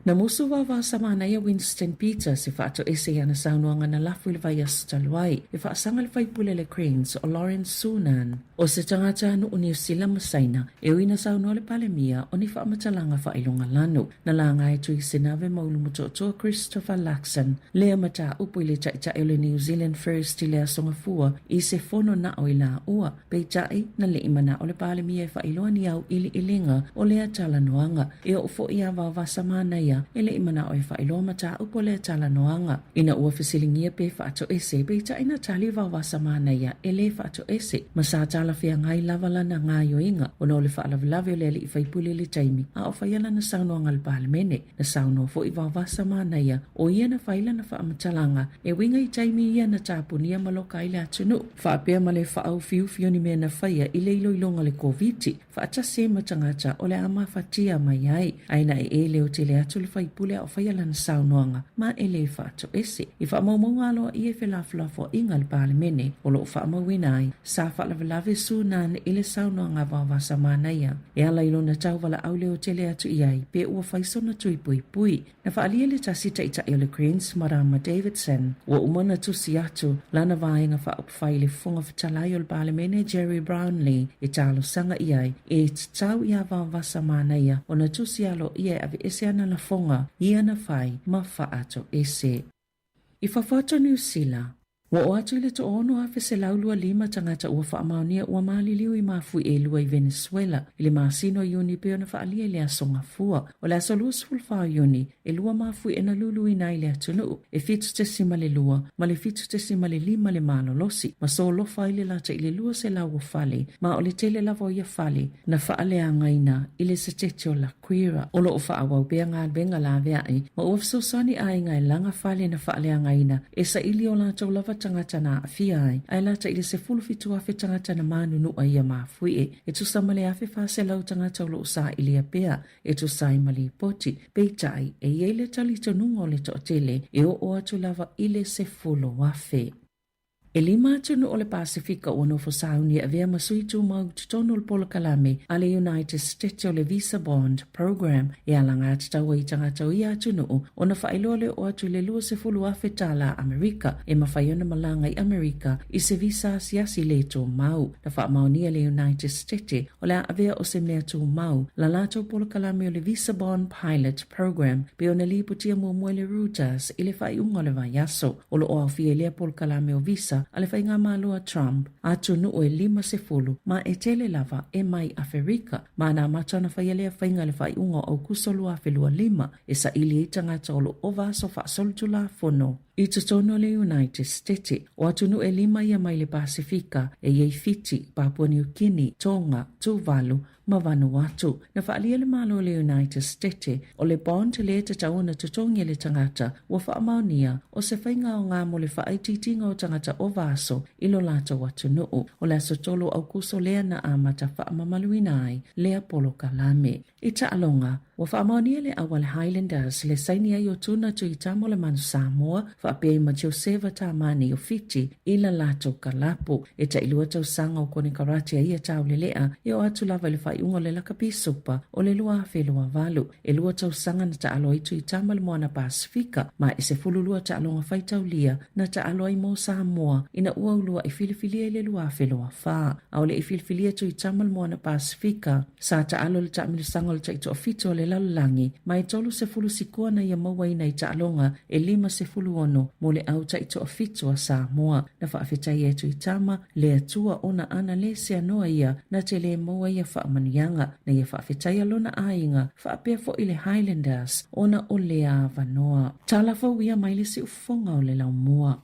Na musu vava sa manaia Winston Peters e faatoese i ana saunoaga na lafo i le vaiaso talu ai e faasaga le faipule a le Greens o Lawrence Sunan. O se tagata nuu Niu Sila ma Saina e ui na saunoa le Palemia o ni faamatalaga faailoga lanu. Na laga e Tui Sinave ma Ulu Motootoa Christopher Luxon lea mataupu i le Taitai o le New Zealand First i le Aso Gafua i se fono nao i laua. Peitai, na leʻi manaʻo le Palemia e faailoa ni auʻiliʻiliga o lea talanoaga. E oo foi iā Vaovasa Manaia e leʻi manaʻo e faailoa mataupu o lea talanoaga. Ina ua fesiligia pe faatoese, peitai na tali Vaovasa Manaia e lē faatoese, ma sa talafeagai lava lana gaoioiga ona o le faalavelave o le alii faipule i le taimi a o faia lana saunoaga i le Palemene. Na saunoa foi Vaovasa Manaia o ia na fai lana faamatalaga e uiga i taimi ia na tapunia ma loka ai le atunuu, faapea ma le faaofiufi o ni mea na faia i le iloiloga o le Koviti, faatasi ai ma tagata o le a mafatia mai ai. Ae na ee leotele atu atu le faipule a o faia lana saunoaga ma e lē faatoese. I faamaumauga aloaia i felafolafoaiga a le Palemene o lo o faamauina ai, sa faalavelave Sunan i le saunoaga a Vaovasamanaia e ala i lona tauvalaau leotele atu i ai pe ua fai sona tui puipui. Na faaalia le tasi taitai o le Greens, Marama Davidson, ua uma ona tusi atu lana vaega faaupufai i le Fofoga Fetalai o le Palemene Gerry Brownlee e talosaga i ai e tatau iā Vaovasamanaia ona tusi aloaia e aveese ana lafoga ia na fai ma faatoese. I fafo atu o Niu Sila, ua oo atu i le 6,125 tagata ua faamaonia ua maliliu i mafui ʻelua i Venezuela i le masina o Iuni pei ona faaalia i le Aso Gafua. O le aso 24 o Iuni, ʻelua mafui e na luluina ai le atunuu, e 7.2 ma le 7.5 le malolosi, ma solofa ai le lata i le 200 o fale, ma o le tele lava o ia fale na faaleagaina i le setete o Queera. O lo o faaauau pea galuega laveai ma ua fesoasoani aiga e laga fale na faaleagaina e saili o latou lava tagata na aafia ai, ae lata i le 17,000 tagata na manunua ia mafuie, e tusa ma le 1,400 tagata o lo o sailia pea e tusa ai ma lipoti. Peitai, e i ai le talitonuga o le toatele e oo atu lava i le 10,000. ʻElima atunuu o le Pasefika ua nofo sauni e avea ma sui tumau i totonu o le polokalame a le United States o le Visa Bond Program e alagatatau ai i tagata o ia atunuu ona faailoa le oo atu i le $20,000 tālā Amerika e mafai ona malaga i Amerika i se visa asiasi le tumau. Na faamaonia le United States o le a avea o se mea tumau la latou polokalame o le Visa Bond Pilot Program pei ona lipotia muamua e le Reuters i le faaiuga o le vaiaso. O lo o aofia i lea polokalame o visa a le faigamalo a Trump, atunuu e 50 ma e tele lava e mai Aferika, ma na amata ona faia lea faiga i le faaiuga o Aukuso 2025 e saili ai tagata o lo o ova aso faasolitulafono i totonu o le United States. O atunuu e lima ia mai le Pasefika e i ai Fiti, Papua New Guinea, Tonga, Tuvalu, ma Vanuatu. Na faaalia le Malo o le United States o le bond lea e tatau ona totogi e le tagata ua faamaonia o se faiga aoga mo le faaitiitiga o tagata ova aso i lo latou atunuu. O le aso 3 o Aukuso lea na amata faamamaluina ai lea polokalame. I taaloga, ua faamaonia le au a le Highlanders le saini ai o Tuna Tuitama o le Manu Samoa faapea ai ma Joseva Tamani o Fiti i la latou kalapu. E tailua tausaga o konekarate a ia taulelea e oo atu lava i le faaiuga o le Lakapi Supa o le 2028. ʻElua tausaga na taalo ai Tuitama i le Moana Pasefika ma e 12 taaloga faitaulia na taalo ai mo Samoa ina ua uluaʻi filifilia i le 2024. A o le i filifilia Tuitama i le Moana Pasefika, Sa taalo i le taamilosaga o le taitoafitu o le lalolagi, ma e 30 sikoa na ia mauaina i taaloga e 56 mo le au taitoafitu a Samoa. Na faafetai e Tuitama le Atua ona ana le seanoa ia na te le maua ia faamanuiaga. Na ia faafetaia lona aiga faapea foi le Highlanders ona o lea avanoa. Tala fou ia mai le siufofoga o le laumua.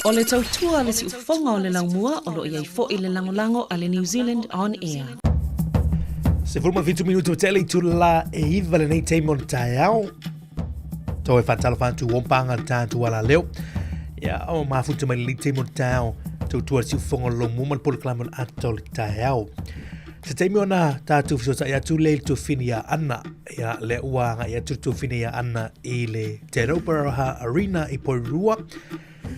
O le tautua a le siufofoga o le laumua o lo o i ai foi le lagolago a le New Zealand On Air. 17 minutu o tele i tula e iwa lenei taimi o le taeao. Tau e whātalofa atu o pānga le tātu ala leo. Ia, o mafuta mai le taimi o le taeao. Tautua le siufofoga o le laumua ma le polokalame o le ata o le taeao. Se taimi ona tātou fesoatai atu le i le tuafini ia Anna. Ia, le ua agai atu le tuafini ia Anna i le Te Rauparaha Arena i Porirua.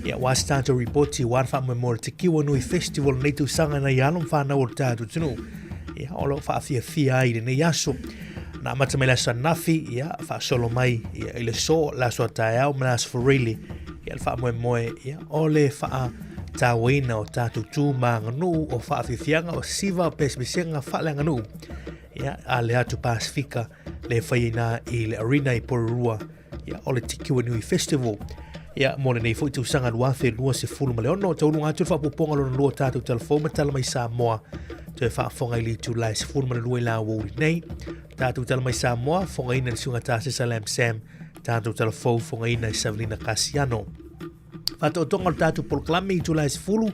Ia, ua se tātou ripoti, ua ana whaamoemoe le Te Kiwa Nui Festival nei tausaga nei alo ma whānau o le tātou atunuu. Ia, o lo whaafiafia ai lenei aso. Na amata mai le aso anafi, ia, whaasolo mai ia, i le so, le aso a taeao ma le aso whareili. Ia, le whaamoemoe, ia, o le whaa tāuaina o tātou tū mānganuu o whaafiafiaga o siva o pesepesega whaaleanganuu. Ia, a le atu Pasifika le whai nā i le arena i Porirua, ia, o le Tikiwa Nui Festival. Ia, mo lenei foi tausaga 2026, taunuu atu le faaopoopoga lona lua o tātou telefou ma tala mai Samoa. Toe faafofoga i le itula e 12 i la aoauli nei. Tātou tala mai Samoa, fofogaina i le suiga tāsesa Lam Sam, tātou telefou fofogaina i Savelina Kasiano. Faataotoga o le tātou polokalame i itula e 10,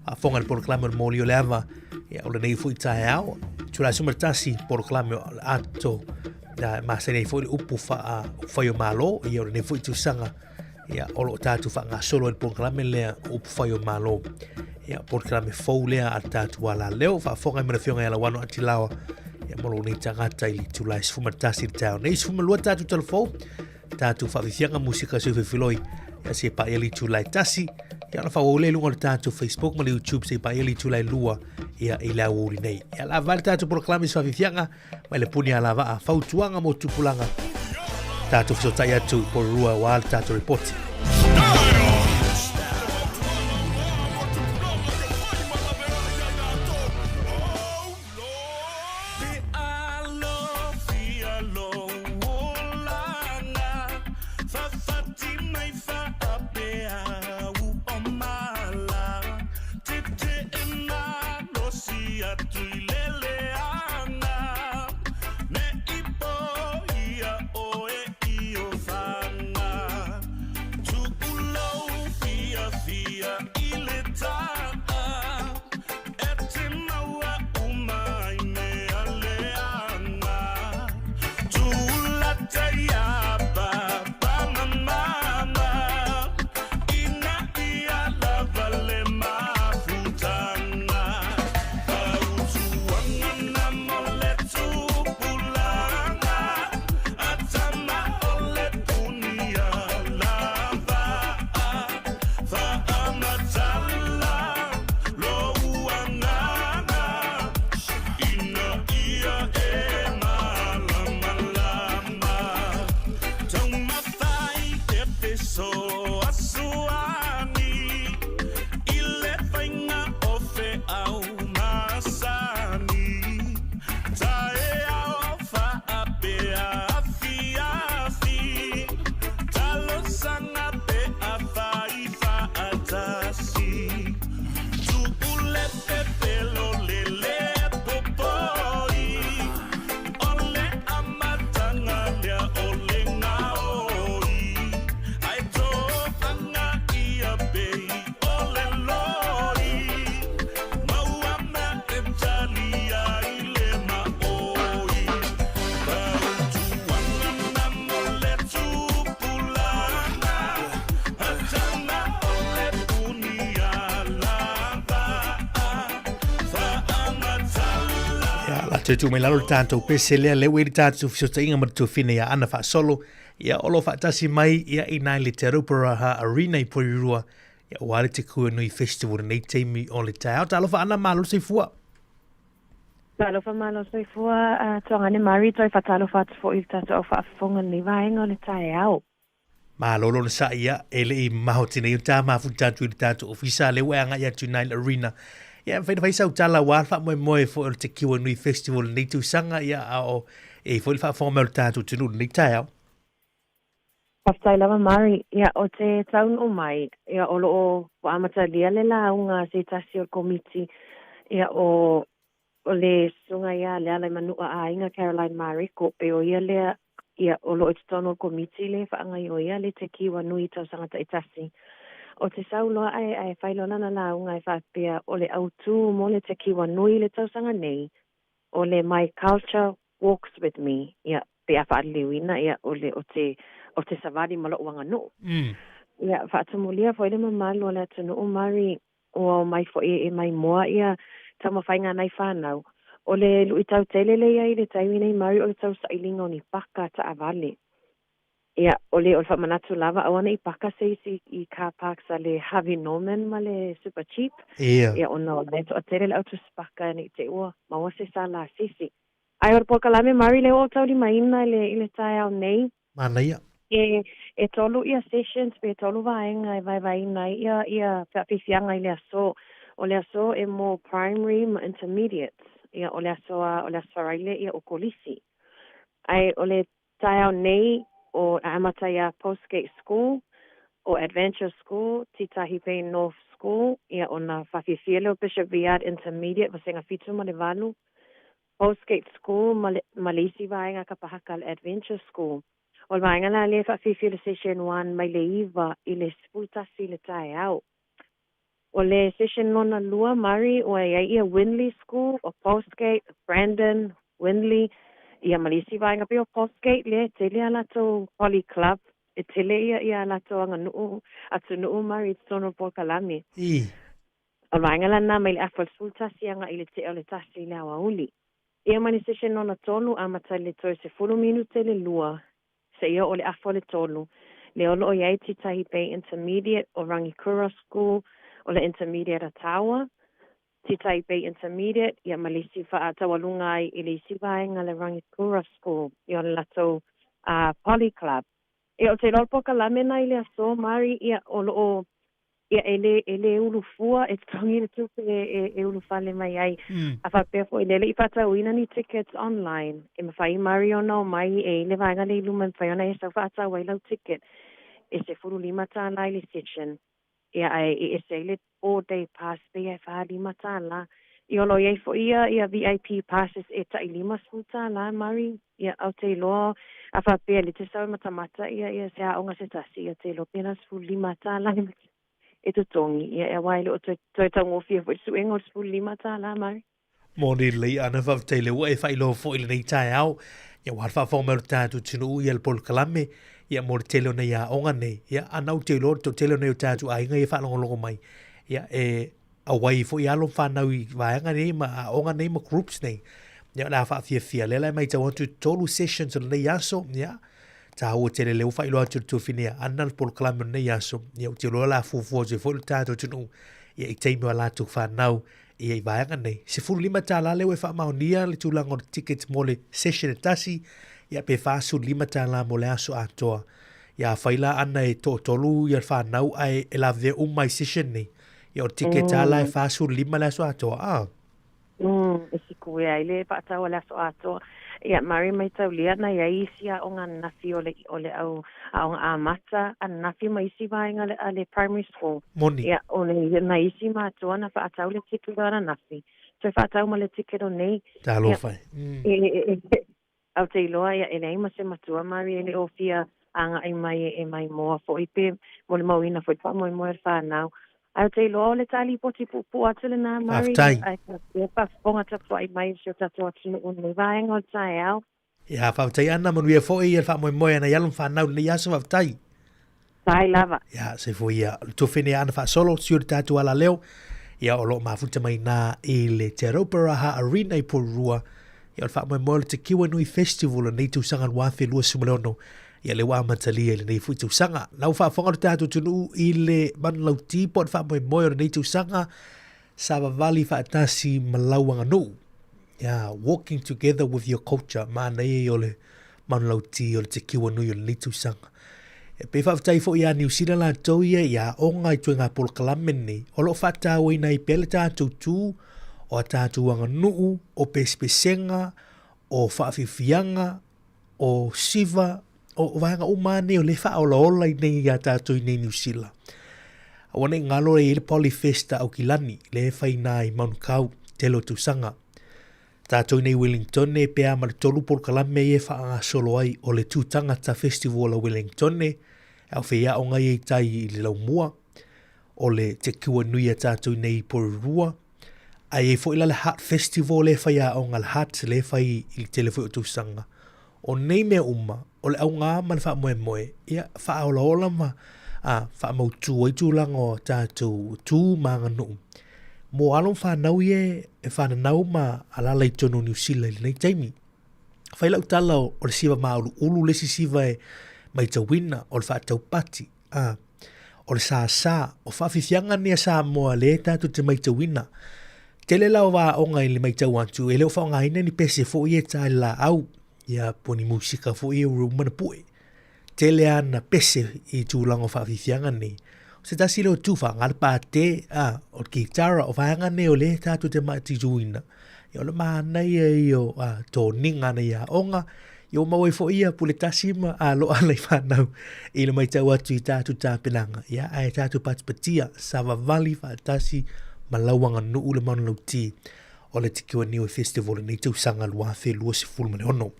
faafofoga i le polokalame o le moli o le ava, ia, o lenei foi taeao, itula e 11, polokalame o le ato. e masani ai foi le upu faa-upufai o Malo, ia o lenei foi tausaga, ia o lo o tatou faagasolo ai le polokalame lea o upufai o Malo. Ia polokalame fou lea a le tatou alaleo, faafofoga ai ma le Afioga ia Lauano Atilaoa, ia mo lou nei tagata i le itula e 11 i le taeao nei. 12 tatou talafou, tatou faafiafiaga musika seufeufiloi, ia se paia le itula e 1, ia ona faaauau lea i luga o le tatou Facebook ma le YouTube se paia le itula e 2 ia i le aoauli nei. Ia la vae le tatou polokalame i se faafiafiaga mai le puni alavaa fautuaga mo tupulaga tatou fesootai atu i Porirua aua le tatou ripoti. Ia, la toe tuu mai lalo le tatou pese lea, lea ua i le tatou fesootaiga ma le tuafine ia Ana Faasolo, ia o lo o faatasi mai ia i nai le Te Rauparaha Arena i Porirua, ia aua le Te Kuanui Festival lenei taimi o le taeao. Talofa Ana, malo le soifua. Talofa malo soifua, Tuagane Murray, toe faatalofa atu foi i le tatou au faafofoga i lenei vaega o le taeao. Malo lona saʻi ia, e le i maoti nei o tā mafuta atu i le tatou ofisa, lea ua e agai atu i Nile Arena. Ia, e mafai ona fai sau tala aua le faamoemoe foi o le Te Kiwa Nui Festival i lenei tausaga, ia, a o e i ai foi le faafofoga mai o le tatou atunuu i lenei taeao. Faafetai lava Murray. Ia, o te taunuu mai, ia, o lo o ua amatalia le lauga a se tasi o le Komiti, ia, o o le Susuga ia Lealaimanua Aiga Caroline Mareko, pe o ia lea, ia, o lo o i totonu o le Komiti lea e faagaioia le Te Kiwa Nui i tausaga taitasi. O te sau loa ae, ae fai loa lana lauga e faapea, o le autū mo le Te Kiwa Nui i le tausaga nei, o le My Culture Walks With Me, ia, pe a faaliliuina, ia, o le, o te, o te savali ma loʻu aganuu. Ia, faatumulia foi le mamalu o le atunuu, Murray, Ua omai foi e maimoa ia taumafaiga a nai fanau. O le luitau tele lea i ai i le taimi nei Murray o le tausailiga o ni paka taavale. Ia, o le o le faamanatu lava aua ne i paka se isi i car parks a le Harvey Norman ma le Supercheap. Ia. Ia ona o la e toatele le au tusipaka ne i te i ua maua se sa lasisi. Ae o le polokalame Murray lea ua ou taulimaina i le i le taeao nei. Manaia. E, e tolu ia sessions pe tolu vaega e vaevaeina ai ia, ia feafiafiaga i le aso. O le aso e mo primary ma intermediates, ia o le aso a, o le Aso Faraile ia o Kolisi. Ae o le taeao nei o amata ia Postgate School, o Adventure School, Titahi Bay North School, ia ona faafiafia lea o Bishop Viard Intermediate vasega 7 ma le 8, Postgate School ma le, ma le isi vaega kapa haka le Adventure School. O le vaega la lea e faafiafia le Session 1 mai le 9 i le 11 i le taeao. O le Session lona lua, Murray, ua i ai ia Winley School, o Postgate, Brandon, Winley, Ia ma le isi vaega pei o Postgate lea e tele a latou Poly Club, e tele ia ia a latou aganuu, atunuu mari i totonu o le polokalame. I. O le vaega la lena mai le afa o le 11 agai i le tea o le 1 i le aoauli. Ia ma le session lona tolu, amata i le toe 10 minute le lua seia oo i le afa o le tolu, lea o lo o i ai Titahi Bay Intermediate o Rangikura School, o le Intermediate Otaua, Titahi Bay Intermediate, ia ma le isi faataualuga ai i le isi vaega le Rangikura School, ia o le latou Poly Club. Ia ou te iloa o le polokalame na i le aso, Mari, ia o lo o Ia, e lē, e lē ulu fua e totogi le tupe e, e, e ulufale mai ai. A faapea foi, lea e le i faatauina ni tickets online, e mafai Mari ona omai e i le vaega lea i luma e mafai ona e sau faatau ai lau ticket e $15 i le session, ia ae e ese ai le all day pass pei e $45. Ia o lo o i ai foi ia, ia VIP passes e tai $50 Mari, ia ou te iloa a faapea le te sau e matamata ia ia se aoga se tasi, ia te iloa pe na $15 e e totogi, ia aua e le o toe, toe taugofie foi le suega o le $15 Mari. Moni lelei ana faafetai lea ua e faailoa foi i lenei taeao, ia aua le faafofoga mai o le tatou atunuu ia le polokalame, ia mo le tele o nei aoga nei. Ia ana ou te iloa le toatele o nei o tatou aiga ia e faalogologo mai, ia e auai foi alo ma fanau i vaega nei ma aoga nei ma groups nei. Ia o le a faafiafia lea la e matau atu tolu sessions o lenei aso, ia tāua tele lea ua faailoa atu le tuafine a Anna le polokalame o lenei aso, ia ou te iloa la fuafua atu ai foi le tatou atunuu ia i taimi o a latou fanau ia i vaega nei. $15 lea ua e faamaonia le tulaga o le ticket mo le session e tasi, ia pe $45 mo le aso atoa. Ia afai la Anna e toatolu ia le fanau ae e lavevea uma i session nei, Ia o le ticket lava la e 45 le aso atoa, a? E sikue ai le faatau o le aso atoa. Ia, Mari mataulia na i ai isi aoga ananafi o le, o le au aoga amata ananafi ma isi vaega a le primary school. Moni. Ia, o le, na isi matua na faatau le ticket o ananafi, toe faatau ma le ticket o nei. Talofa e. E, e, Ou te iloa ia e leai ma se matua Mari e le o fia agai mai e maimoa foi pe molimauina foi le faamoemoe o le fanau. Ae ou te iloa o le ta lipoti puupuu atu lena Mari, Faafetai. ae faapea faafofoga tapuai mai i si o tatou atunuu i lenei vaega o le taeao. Ia, faafetai Ana, manuia foi le faamoemoe a nai alo ma fanau i lenei aso, faafetai. Faafetai lava. Ia, se foi ia, le tuafene Ana Faasolo, sui o le tatou alaleo, ia o lo o mafuta mai nā i le Te Rauparaha Arena i Porirua, ia o le faamoemoe o le Te Kiwa Nui Festival o lenei tausaga 2026, ia lea ua amatalia i lenei foi tausaga. La ua faafofoga le tatou atunuu i le manulauti po o le faamoemoe o lenei tausaga, savavali faatasi ma lau aganuu. Yeah, walking together with your culture, manaia ia o le manulauti o le Te Kiwa Nui o lenei tausaga. E pei faafetai foi ia Niu Sila latou ia i aoga i ituaiga polokalame nei, o lo o faatauaina ai pea le tatou tu o a tatou aganuu, o pesepesega, o faafiafiaga, o siva, o vaega uma lava nei o lea e faaolaola i nei iā tatou i nei Niu Sila. Aua ne i galo e i ai le Polyfest a Aukilani, lea e fai i i Manukau, tele o tausaga. Tātou i nei Wellingtone, pe a ma le tolu polokalame ia e faagasolo ai o le Tū Tangata Festival a Wellingtone, e ao wheiaonga ia i tai i le laumua, o le Te Kiwa Nui a tātou i nei i Porirua, a i ai foi la le Heart Festival lea e fai aoga le Heart lea e fai i le tele foi o tausaga. O nei mea uma, o le augā ma le faamoemoe, ia, faaolaola ma a, faamautu ai tulaga o tātou tū ma aganuu. Mō alo ma whānau ia e whananau ma alala i tonu o Niu Sila i lenei taimi. Whai lau tala o, o le siva māuluulu le isi siva e maitauina o le faataupati, a, o le sāsā, o faafiafiaga nei a Samoa lea tātou te maitauina. Tele la o vaaoga i le maitau atu, e le o faaaogaina ni pese foi e tā i le laau, ia po o ni musika foi e ua uma ona pue. Tele ana pese i tulaga o faafiafiaga nei. O se tasi lea o tu faaaoga le pate, a, o le kitara, o vaega nei o lea tātou te matituina. Ia o le manaia ia o a, toniga nei aoga, ia ua maua ai foi ia pule tasi ma aloa nai fanau i le matau atu i tātou tapenaga. Ia ae tātou patipatia, savavali faatasi ma lau aganuu le manulauti o le Tikiwa Niue Festival i lenei tausaga 2026.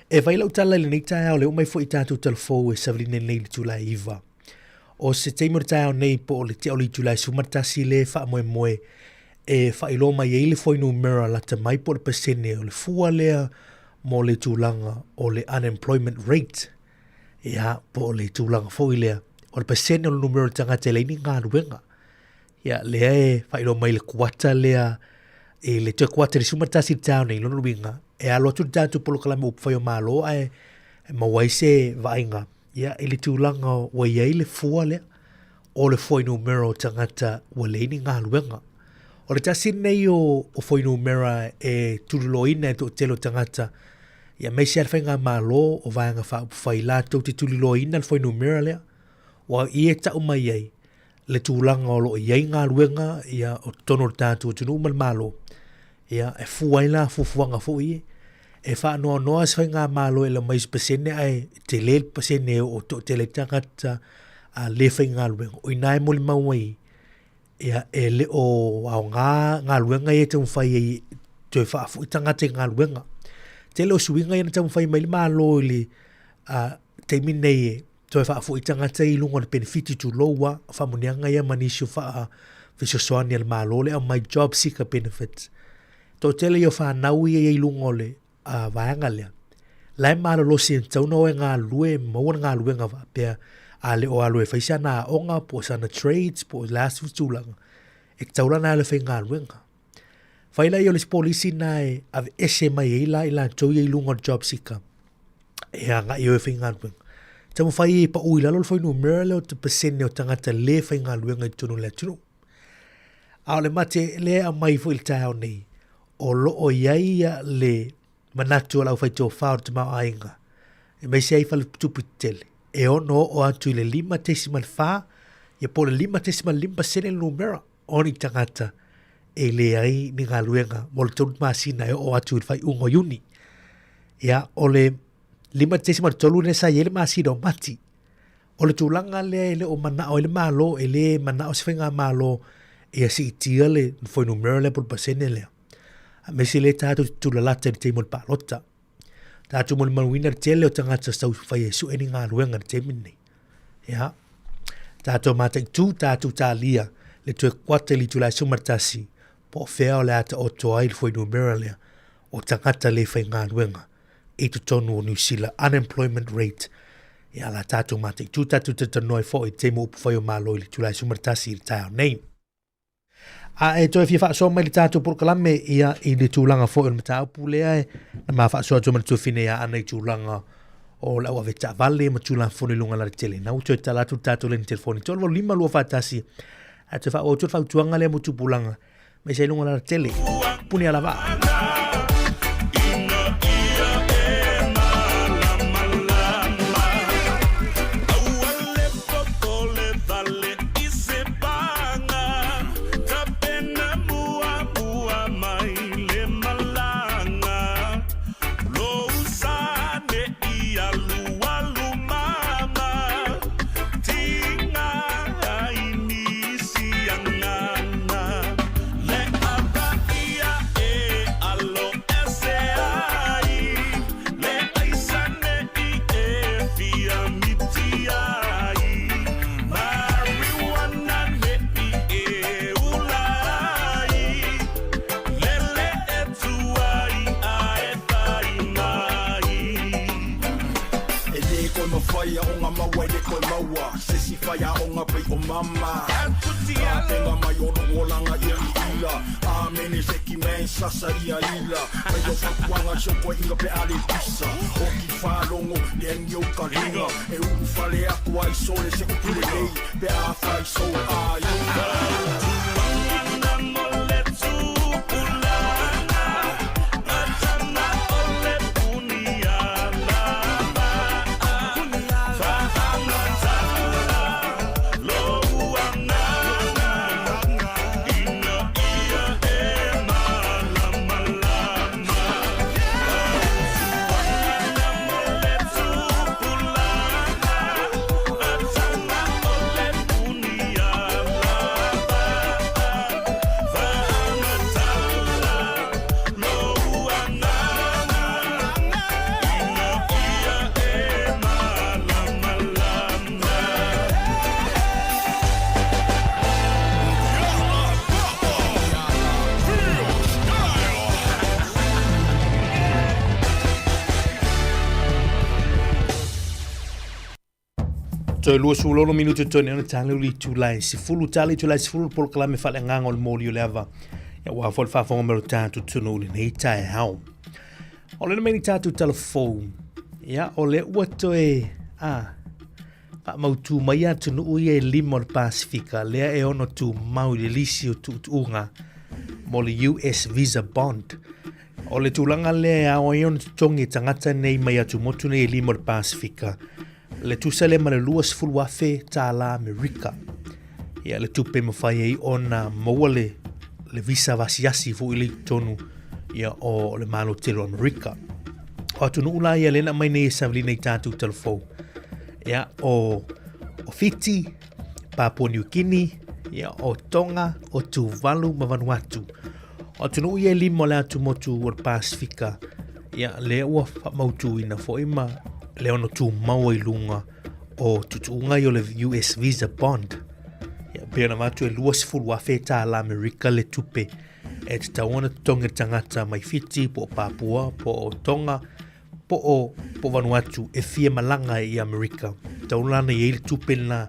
E fai lau tala i lenei taeao, le oo mai foi i tatou talafou e savalina nei i le itula e 9. O se taimi o le taeao nei po o le tea o le itula e 11 le faamoemoe e faailoa mai ai le fuainumera lata mai po o le pasene o le fua lea mo le tulaga o le unemployment rate, ia, po o le tulaga foi lea, o le pasene o le numera o le tagata e leai ni galuega. Ia, lea e faailoa mai le kuata lea, i le toe kuata i le 11 i le taeao nei, lona uiga, e alo atu le tatou polokalame upufai o Malo ae maua ai se vaaiga, ia, i le tulaga ua i ai le fua lea, o le fuainumera o tagata ua leai ni galuega. O le tasi lenei o, o fuainumera e tuliloaina e le toatele o tagata, ia aemaise lava le faigamalo o Vaega Faaupufai latou te tuliloaina le fuainumera lea, ua i e tau mai ai le tulaga o lo o i ai galuega ia o totonu o le tatou atunuu ma le Malo, ia e fua ai la fuafuaga foi ia. E faanoanoa se faigamalo e aumai se pasene ae tele le pasene e oo toatele ai tagata a le faigaluega. O i ina e molimau ai ia e le o aoga galuega ia e taumafai ai toe faafoi tagata i galuega. Tele o suiga ia na taumafai mai le Malo i le taimi nei e toe faafoi tagata i luga o le penefiti tulou a, o faamanuiaga ia ma nisi o faa fesoasoani a le Malo le aumai job seeker benefits. Toatele ia o fanau ia i luga o le vaega lea, la e malolosi e tatau ona o e galulue e maua le galuega faapea a le o alu e fai sana aoga po o sana trades po o le a se tulaga, e tatau la ona alu e faigaluega. Fai lea o le isi polisi lena e aveese mai ai la i latou ia i luga o le job seeker e agai e o e faigaluega. Taumafai e pau i lalo le fuainumera lea o te pasene o tagata le faigaluega i totonu o le atunuu. A o le mate lea e aumai foi i le taeao nei, o lo o i ai le manatu o le aufaitofa o le tamaoaiga, aemaise ai faletupe tetele, e ono oo atu i le 5.4 ia po o le 5.5% le numera o ni tagata e leai ni galuega mo le 3 masina e oo atu i le faaiuga o Iuni. Ia, o le 5.3 lea sa i ai le masina o Mati. O le tulaga lea e le o manao ai le Malo, e le manao se faigamalo ia siitia le fuainumera lea po o le pasene lea. Aemaise lea tatou te tulalata i le taimi o le palota. Tatou molimauina le tele o tagata sa taumafai e sue ni galuega i le taimi lenei. Ia, tatou mataitu, tatou talia le toe kuata i le itula e 11 po o fea o le a taoto ai le fuainumera lea o tagata le faigaluega i totonu o Niu Sila, unemployment rate. Ia, la tatou mataitu, tatou talatalanoa ai foi i le taimi o upufai o Malo i le itula e 11 i le taeao nei. A e toe fia faasoa mai le tatou polokalame ia i le tulaga foi o le mataupu lea e na ma faasoa atu ma le tuafine ia Ana i tulaga o le au ave taavale ma tulafono i luga o le alatele. Na ua toe tala atu le tatou laini telefoni 385 241 ae toe faaauau atu le fautuaga lea mo tupulaga ma isa i luga o le alatele. Puni ala vaa. E le koe mawhai a o nga maua e le koe maua Se si whai a o nga pei o mama Ka tenga mai o lo olanga ia i ila Amene se ki man sasa ia ila Mai o fakuanga so koe inga pe ale pisa O ki whalongo le angi o ka ringa E uru whale aku ai sole se upu le nei Pe a whai so a i Toe 26 minutu toe nei ona tali o le itula e 10, tali itula e 10 le polokalame faaleagaga o le moli o le ava. Ia ua foi le faafofoga mai o le tatou atunuu i lenei taeao. O lena mai ni tatou talafou. Ia, o lea ua toe, a, faamautu mai atunuu ia e lima o le Pasifika, lea e ono tumau i le lisi o tuutuuga mo le US Visa Bond. O le tulaga lea e ao ai ona totogi e tagata nei mai atumotu nei e lima o le Pasifika, le tusa lea ma le $20,000 tālā Amerika. Ia, le tupe e mafai ai ona maua le, le visa vasiasi foi le i totonu ia, o le Malo Tele o Amerika. O atunuu la ia lea na aumai nei e Savelina i tatou talafou. Ia, o, o Fiti, Papua New Guinea, ia, o Tonga, o Tuvalu ma Vanuatu. O atunuu ia e lima o le atumotu o le Pasifika, ia, lea ua faamautuina foi ma le ono tumau ai luga o tutuuga ia o le US Visa Bond. Ia, pei ona avatu e $20,000 tālā Amerika le tupe e tatau ona totogi e le tagata mai Fiti, po o Papua, po o Tonga, po o, po o Vanuatu e fia malaga i Amerika. Tatau la ona i ai le tupe lena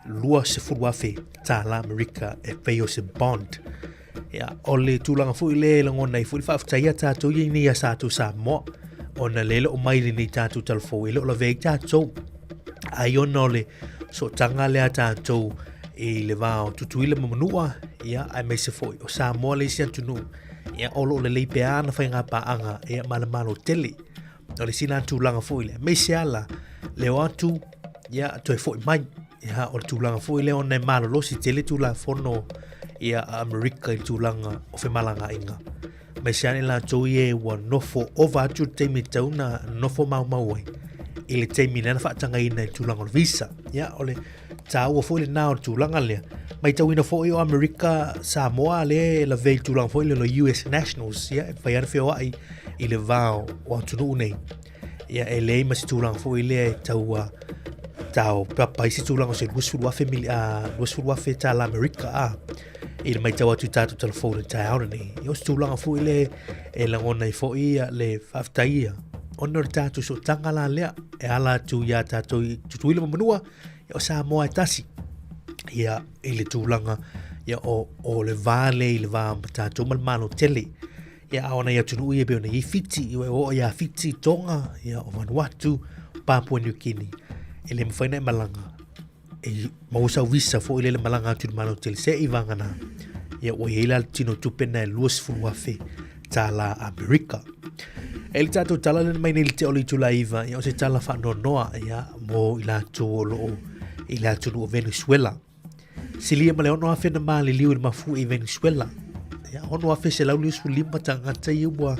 $20,000 tālā Amerika e pei o se bond. Ia, o le tulaga foi lea e lagona ai foi le faafetai ia tātou ia nei a satou Samoa, ona le le o mai lenei tātou talafou, e le o lavea ai tātou. Ai ona o le sootaga lea a tātou i le va o Tutuila ma Manua, ia, aemaise foi o Samoa le isi atunuu, ia, o lo o lelei pea ana faiga paaga, ia, ma le Malo tele. O le isi la tulaga foi lea, aemaise lava le o atu, ia, toe foi mai. Ia, o le tulaga foi lea ona e malolosi tele Tulafono ia a Amerika i le tulaga o femalagaaiga. Aemaise lava i latou ia ua nofo ova atu le taimi e tatau ona nofo maumau ai i le taimi lea na faatagaina i le tulaga o le visa. Ia, o le taua foi lena o le tulaga lea. Matauina foi o Amerika Samoa lea e lavea i le tulaga foi lea o le US Nationals, ia, e mafai lava ona feoai i le va o atunuu nei. Ia, e leai ma se tulaga foi lea e tau tao papa ai se tulaga o se 20,000 mili, 20,000 tālā Amerika a i le maitau atu i tātou talafou i le taeao lenei. Ia, o se tulaga foi lea e lagona ai foi ia le faafetai ia ona o le tātou sootaga la lea e ala atu iā tātou i Tutuila ma Manua, ia o Samoa e tasi. Ia, i le tulaga ia, o, o le va lea i le va ma tātou ma le Malo tele. Ia, a o nai atunuu ia e pei ona i ai Fiti, ia e oo iā Fiti, Tonga, ia o Vanuatu, Papua New Guinea. E le mafai ona e malaga e maua sau visa foi lele malaga atu i le Malo tele se i vagana. Ia ua i ai la le tino tupe na e $20,000 tālā Amerika. E le tātou tala lena mai nei le te o le itula iva, ia o se tala faanoanoa ia mo i latou o loo i le atunuu o Venezuela. Silia ma le 6,000 na maliliu i le mafue i Venezuela. Ia, 6,125 tagata ia ua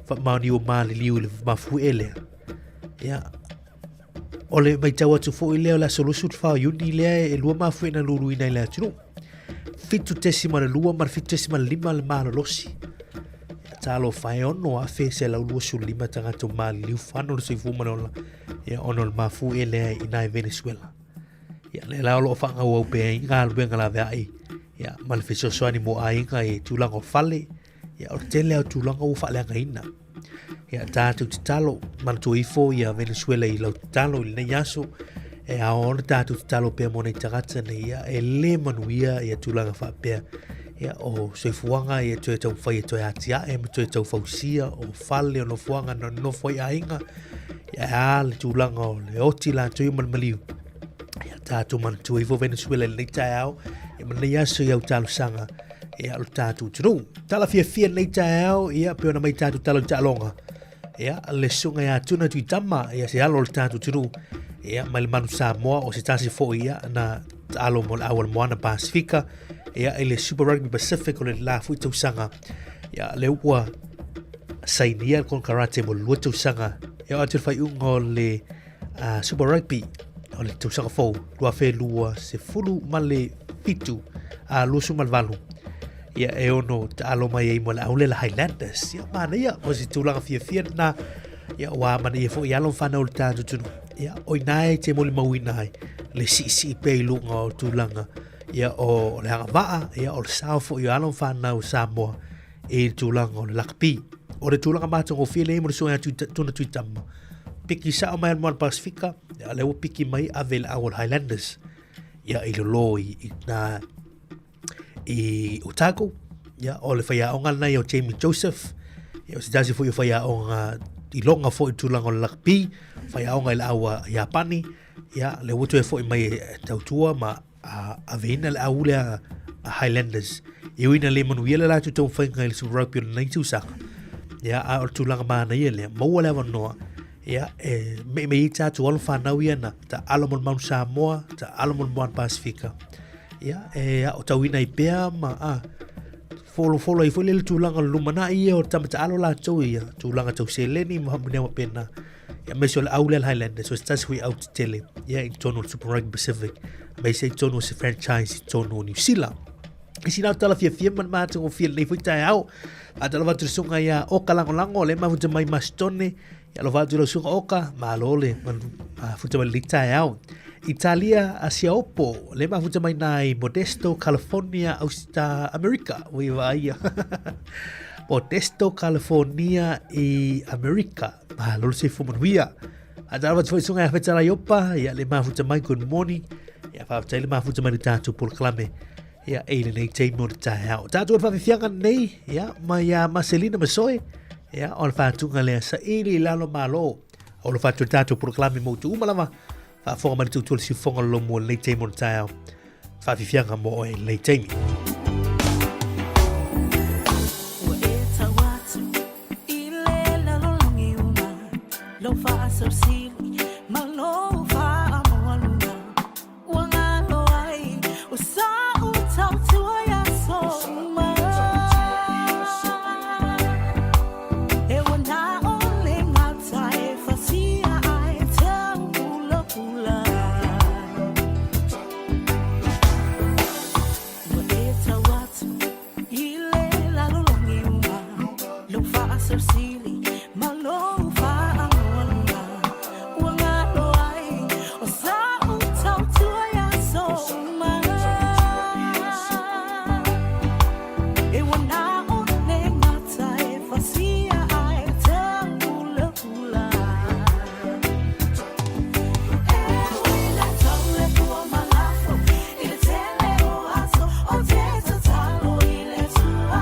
faamaoni ua maliliu i le mafuie lea. Ia, o le maitau atu foi lea o le aso 24 o Iuni lea e lua mafuie na luluina i le atunuu. 7.2 ma le 7.5 le malolosi. Talofa e 6,125 tagata ua maliliu fano le soifua ma le ola ia, ona o le mafuie lea i ina i Venezuela. Ia, lea la o lo o faagauau pea ai galuega laveai ia, ma le fesoasoani mo aiga i tulaga o fale, ia, o le tele lava o tulaga ua faaleagaina. Ia, tatou tatalo, manatua ifo ia Venezuela i lau tatalo i lenei aso, e ao ona tatou tatalo pea mo nei tagata nei, ia, e le manuia ia tulaga faapea. Ia, o soifuaga ia toe taumafai e toe atiae ma toe taufausia o fale o nofoaga na nonofo ai aiga, ia, e a le tulaga o le oti latou ia ma le maliu. Ia, tatou manatua ifo Venezuela i lenei taeao, ia ma lenei aso i au talosaga, ia, o le tatou atunuu. Tala fiafia lenei taeao, ia, pei ona mai tatou tala i taaloga. Ia, le susuga ia Tuna Tuitama, ia, se alo o le tatou atunuu, ia, mai le Manu Samoa, o se tasi foi, ia, na taalo mo le au o le Moana Pasifika, ia, i le Super Rugby Pacific o le la foi tausaga, ia, le ua sainia le konekarate mo le 2 tausaga, ia, o atu le faaiuga o le Super Rugby o le tausaga fou 2027 a 28 ia e ono taalo mai ai mo le Aulela Highlanders. Ia manaia o se tulaga fiafia lena ia ua manaia foi alo ma fanau o le tatou atunuu. Ia o ina e te molimauina ai le siisii pea i luga o tulaga ia o le agavaa ia o le sao foi o alo ma fanau o Samoa i le tulaga o le lakapi. O le tulaga matagofie lenei mo le susuga ia Tuna Tuitama. Piki sa'o mai le Moana Pasifika, ia lea ua piki mai ave i le au o le Highlanders. Ia i lalo i, i nā i Otago. Ia, o le faiaoga lenei o Jamie Joseph. Ia, o se tasi foi o faiaoga i loga foi i tulaga o le rugby, faiaoga i le au a Iapani. Ia, lea ua toe foi mai e tautua ma a aveina le au lea a Highlanders. E ui ina le manuia le latou taumafaiga i le Super Rugby o lenei tausaga. Ia, a o le tulaga manaia lea, maua le avanoa, ia, e meimei ai tatou alo fanau ia na taalo mo le Mount Samoa, taalo mo le Moana Pasifika. Ia, e aotauina ai pea ma a, folofolo ai foi le tulaga o le lumanai ia o tama taalo latou ia, tulaga tau seleni ma mea faapena. Ia aemaise o le au lea le Highlanders, o se tasi foi au tetele, ia i totonu o le Super Rugby Pacific, aemaise i totonu o se franchise i totonu o Niu Sila. I sina tala fiafia ma le matagofie lenei foi taeao. Faatalofa atu i le susuga ia Oka Lagolago, lea e mafuta mai Masitone. Ia alofa atu i lau susuga Oka, malo le mafuta mai lenei taeao. Italia Asiaopo, lea e mafuta mai nā i Modesto, California, Austa, Amerika. Ui vaaia. Modesto, California i Amerika. Malo le soifua manuia. Faatalofa atu foi i susuga ia Fetalai Opa, ia le mafuta mai, good morning. Ia faafetai le mafuta mai le tatou polokalame. Ia e i lenei taimi o le taeao. Tatou o le faafiafiaga lenei, ia mai ia Maselina Masoe, ia o le faatuga lea saili i lalo malo. O le faatu le tatou polokalame mo tu uma lava. Faafofoga mai le tautua le siufofoga o le lomu o lenei taimi o le taeao. Faafiafiaga mo oe i lenei taimi. Ua e tau atu i le lalolagi uma Lou faasausili ma lou faamaualuga Ua galo ai o sa'u tautua i aso uma E ua na o le gata e fasia ai taupulapula Ua e tau atu i le lalolagi uma Lou faasausili ma lou faanoanoa Ua galo ai o sa'u tautua i aso uma E ua na o le gata e fasia ai taupulapula E ui le tau le pua ma lafo i le tele o aso Ou te tatalo i le Atua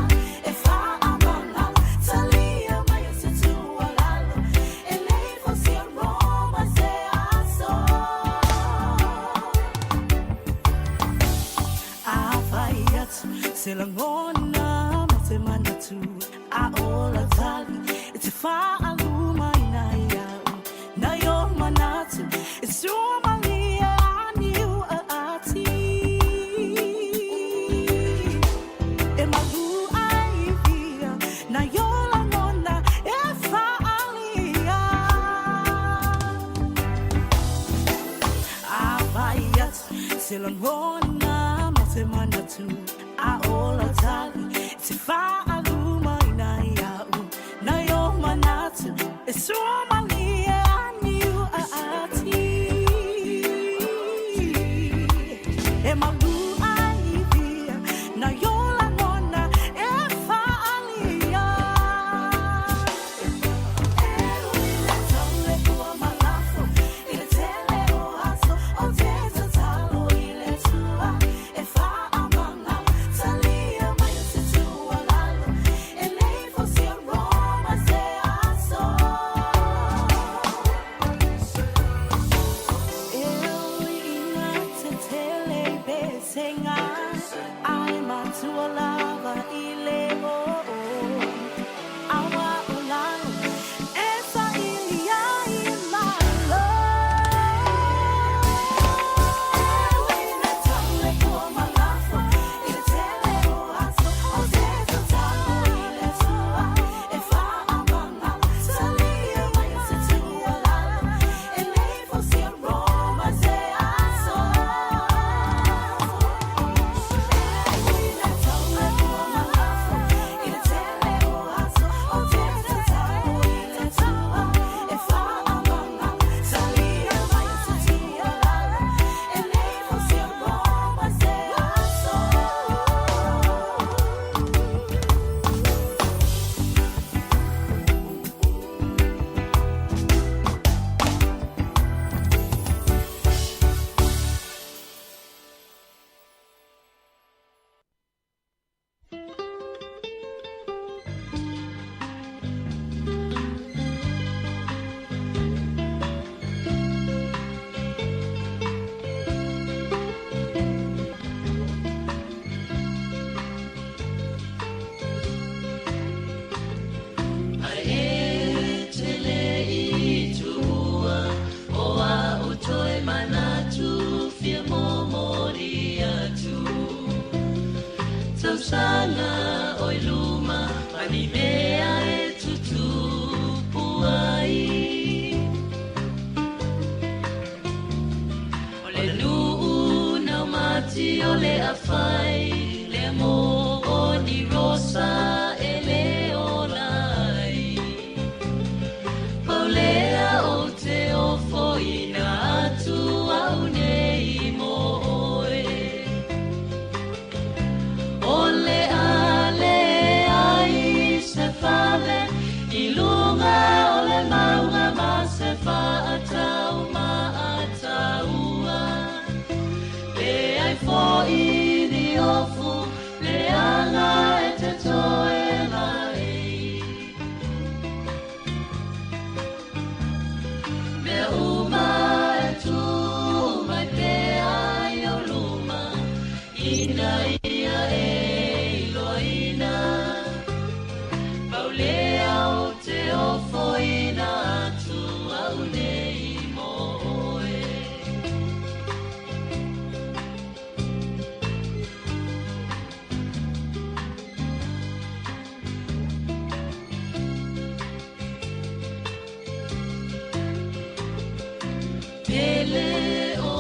e faamagalo Talia mai o se tuualalo e le i fausia Roma i se aso Afai atu se lagona ma se manatu A o lau tali e te faalumaina ia'u Nai o manatu e suamalie a niu a ati E malu ai via nai o lagona e faaalia Afai atu se lagona ma se manatu A o lau tali e te faalumaina ia'u Nai o manatu e suamalie a niu a ati E malu ai via nai o lagona e faaalia E ui le tau le pua ma lafo i le tele o aso Ou te tatalo i le Atua e faamagalo Talia mai o se tuualalo e le i fausia Roma i se aso E ui ina tetele i pesega Ae matua lava i le oo Aua o lalo e saili ai i lalo E ui le tau le pua ma lafo i le tele o aso Ou te tatalo i le Atua e faamagalo Talia mai o se tuualalo e le i fausia Roma i se aso E ui le tau le pua ma lafo ni mea e tutupu ai. O le nuu naumati o le afai, le mo o ni rosa e le ola ai. Paulea o te ofoina atu au nei mo oe. O le ale ai se fale i lunga o le maunga ma se whaatau ma ataua. Le ai fo i ni ofu, le anga e te toe lai. Mea uma e tū mai pea i o luma, ina ia e iloaina. Paulea o te ofoina atu au nei mo oe. Pele o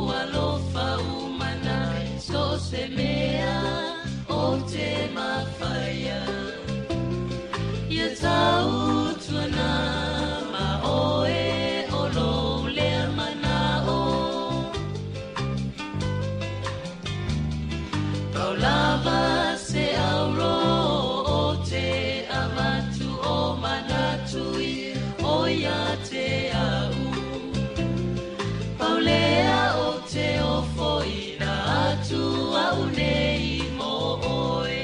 ualofa umana, so se mea o te mawhaia. Ia tau tuana ma oe o lou lea manao. Pau lava se auro o te avatu o manatui o ia te au. Paulea o te ofoina atu au nei mo oe.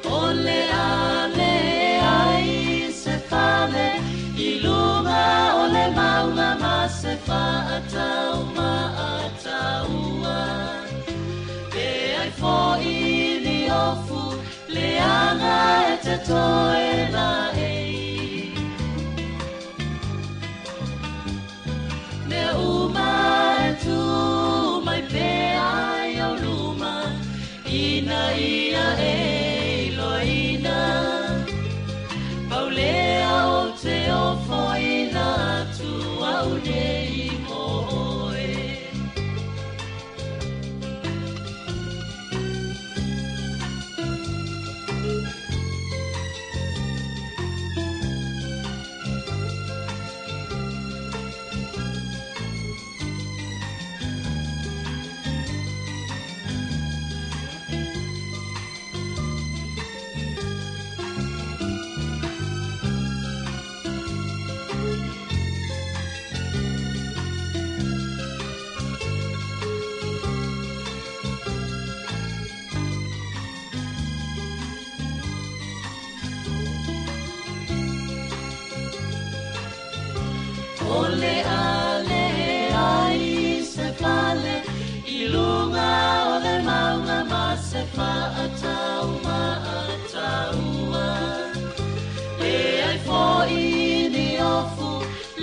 O le ale ai se fale i lunga o le maunga ma se whaatau ma ataua. Le ai fo i ni ofu, le anga e te toe la ei. Mea uma e tū mai pea i au luma, ina ia e iloaina. Paulea o te ofoina atu au nei mo oe. O le ale ai se fale i lunga o le maunga ma se whaatau ma ataua. Le ai fo i ni ofu,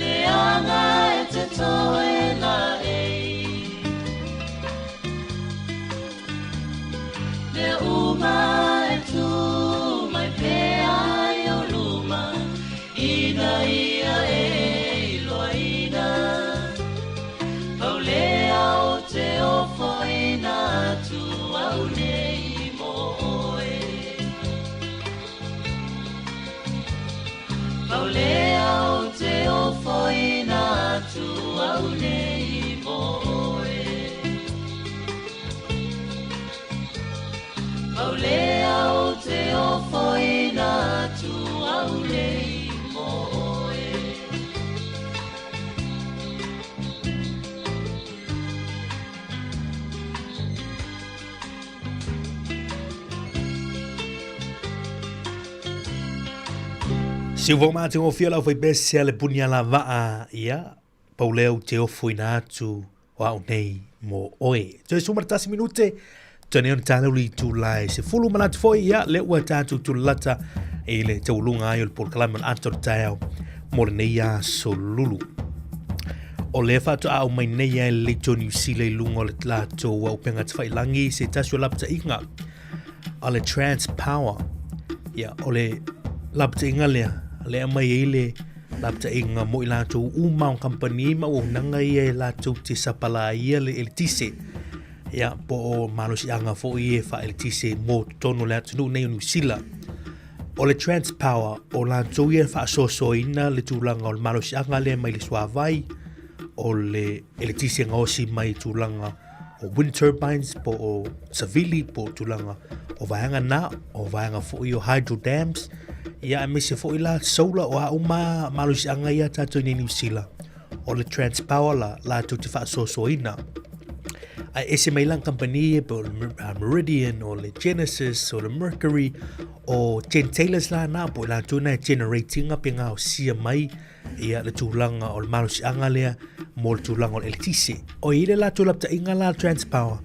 le anga e te toe la ei. Mea uma e tū mai pea i o luma, ina ia e iloaina. Paulea o te ofoina atu au nei mo oe. Paulea o te ofoina atu au nei mo oe. Paulea o te ofoina atu au nei mo oe. Siuvao matagofie lau faipese a le puni ala vaa ia paulea u te ofoina atu o au nei mo oe. Toe suma tasi minute, toe nei ona tāleu li tūlae se fulu manatu foi ia le ua tātou tūlata i le taulunga ai o le polokalame o le ata o le taeao mo lenei aso lulu. O le faatoa au mai nei ai le Leitio Niu Sila i luga o le latou auupega tafailangi se tasi o lapataiga. a le Transpower. Ia, o le lapataiga lea, lea mai ai le lapataiga mo i latou uma o kamupani ma auaunaga ia e latou te sapalaia le eletise. Ia, po o malosiaga foi e faaeletise mo totonu o le atunuu nei o Niu Sila. O le Transpower, o latou ia e faasoasoaina le tulaga o le malosiaga lea mai le suavai, o le eletise gaosi mai tulaga o wind turbines po o savili po o tulaga o vaega na, o vaega foi o hydro dams, ia aemaise foi la solar o a uma malosiaga ia tatou i nei Niu Sila. O le Transpower la, latou te faasoasoaina. Ae ese mai la kamupani e po o le Meridian, o le Genesis, o le Mercury, o Gentailers la na, po o latou na e generate ina pe gaosia mai ia le tulaga o le malosiaga lea mo le tulaga o le eletise. O i le latou lapataiga la Transpower,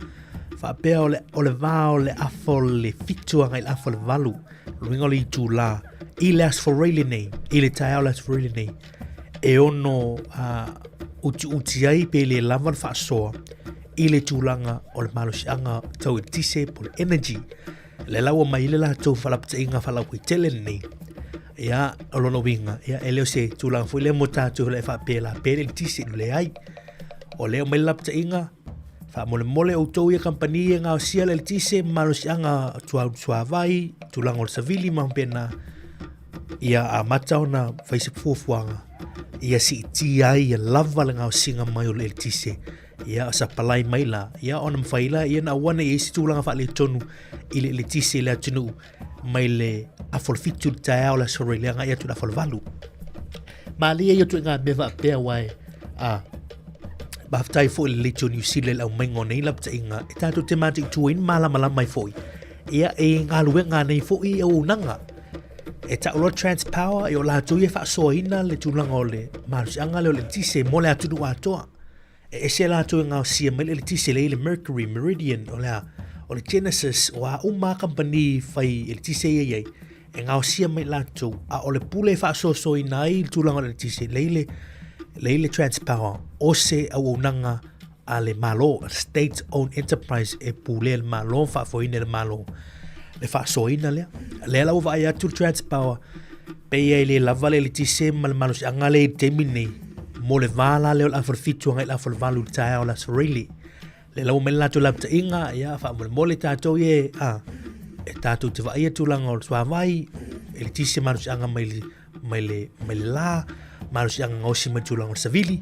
faapea o le, o le va o le afa o le 7 agai i le afa o le 8, luiga o le itula, i le Aso Faraile lenei, i le taeao o le Aso Faraile lenei, e ono utiuti ai pe le lava le faasoa i le tulaga o le malosiaga tau eletise po o le energy. Le la ua mai le latou faalapotopotoga faalauaitele lenei. Ia, o lona uiga, ia, e le o se tulaga foi lea mo tatou e faapea la pe le eletise, leai. O lea mai le lapataiga, faamolemole outou ia kamupani e gaosia le eletise ma malosiaga suavai, tulaga o le savili ma faapena, ia amata ona fai se fuafuaga ia siitia ai ia lava le gaosiga mai o le eletise ia sapalai mai la ia ona mafai la ia na aua ne i ai se tulaga faaletonu i le eletise i le atunuu mai le afa o le 7 i le taeao o le Aso Faraile agai atu i le afa o le 8. Malie ia ituaiga mea faapea aua e a faafetai foi i le Leitio Niu Sila i le aumaiga o nei lapataiga e tatou te mataituina malamalama ai foi ia e galuega nei foi auaunaga e tau loa Transpower e o latou ia e faasoaina le tulaga o le malosiaga lea o le eletise mo le atunuu atoa. E ese latou e gaosia mai le eletise lea i le Mercury, Meridian, o le a, o le Genesis, o a uma lava kamupani fai eletise ia i ai, e gaosia mai latou, a o le pule e faasoasoaina ai le tulaga o le eletise, lea i le, lea i le Transpower, o se auaunaga a le Malo, state owned enterprise e pulea e le Malo, faafoeina e le Malo le faasoaina lea. Lea la ua vaai atu le Transpower, pei e le lava le eletise ma le malosiaga lea i le taimi lenei mo le va la lea o le afa o le 7 agai i le afa o le 8 i le taeao o le Aso Faraile. Lea la ua mai le latou lapataiga, ia faamolemole tatou ia a e tatou te vaaia tulaga o le suavai, eletise malosiaga mai le mai le mai le la, malosiaga gaosi mai tulaga o le savili,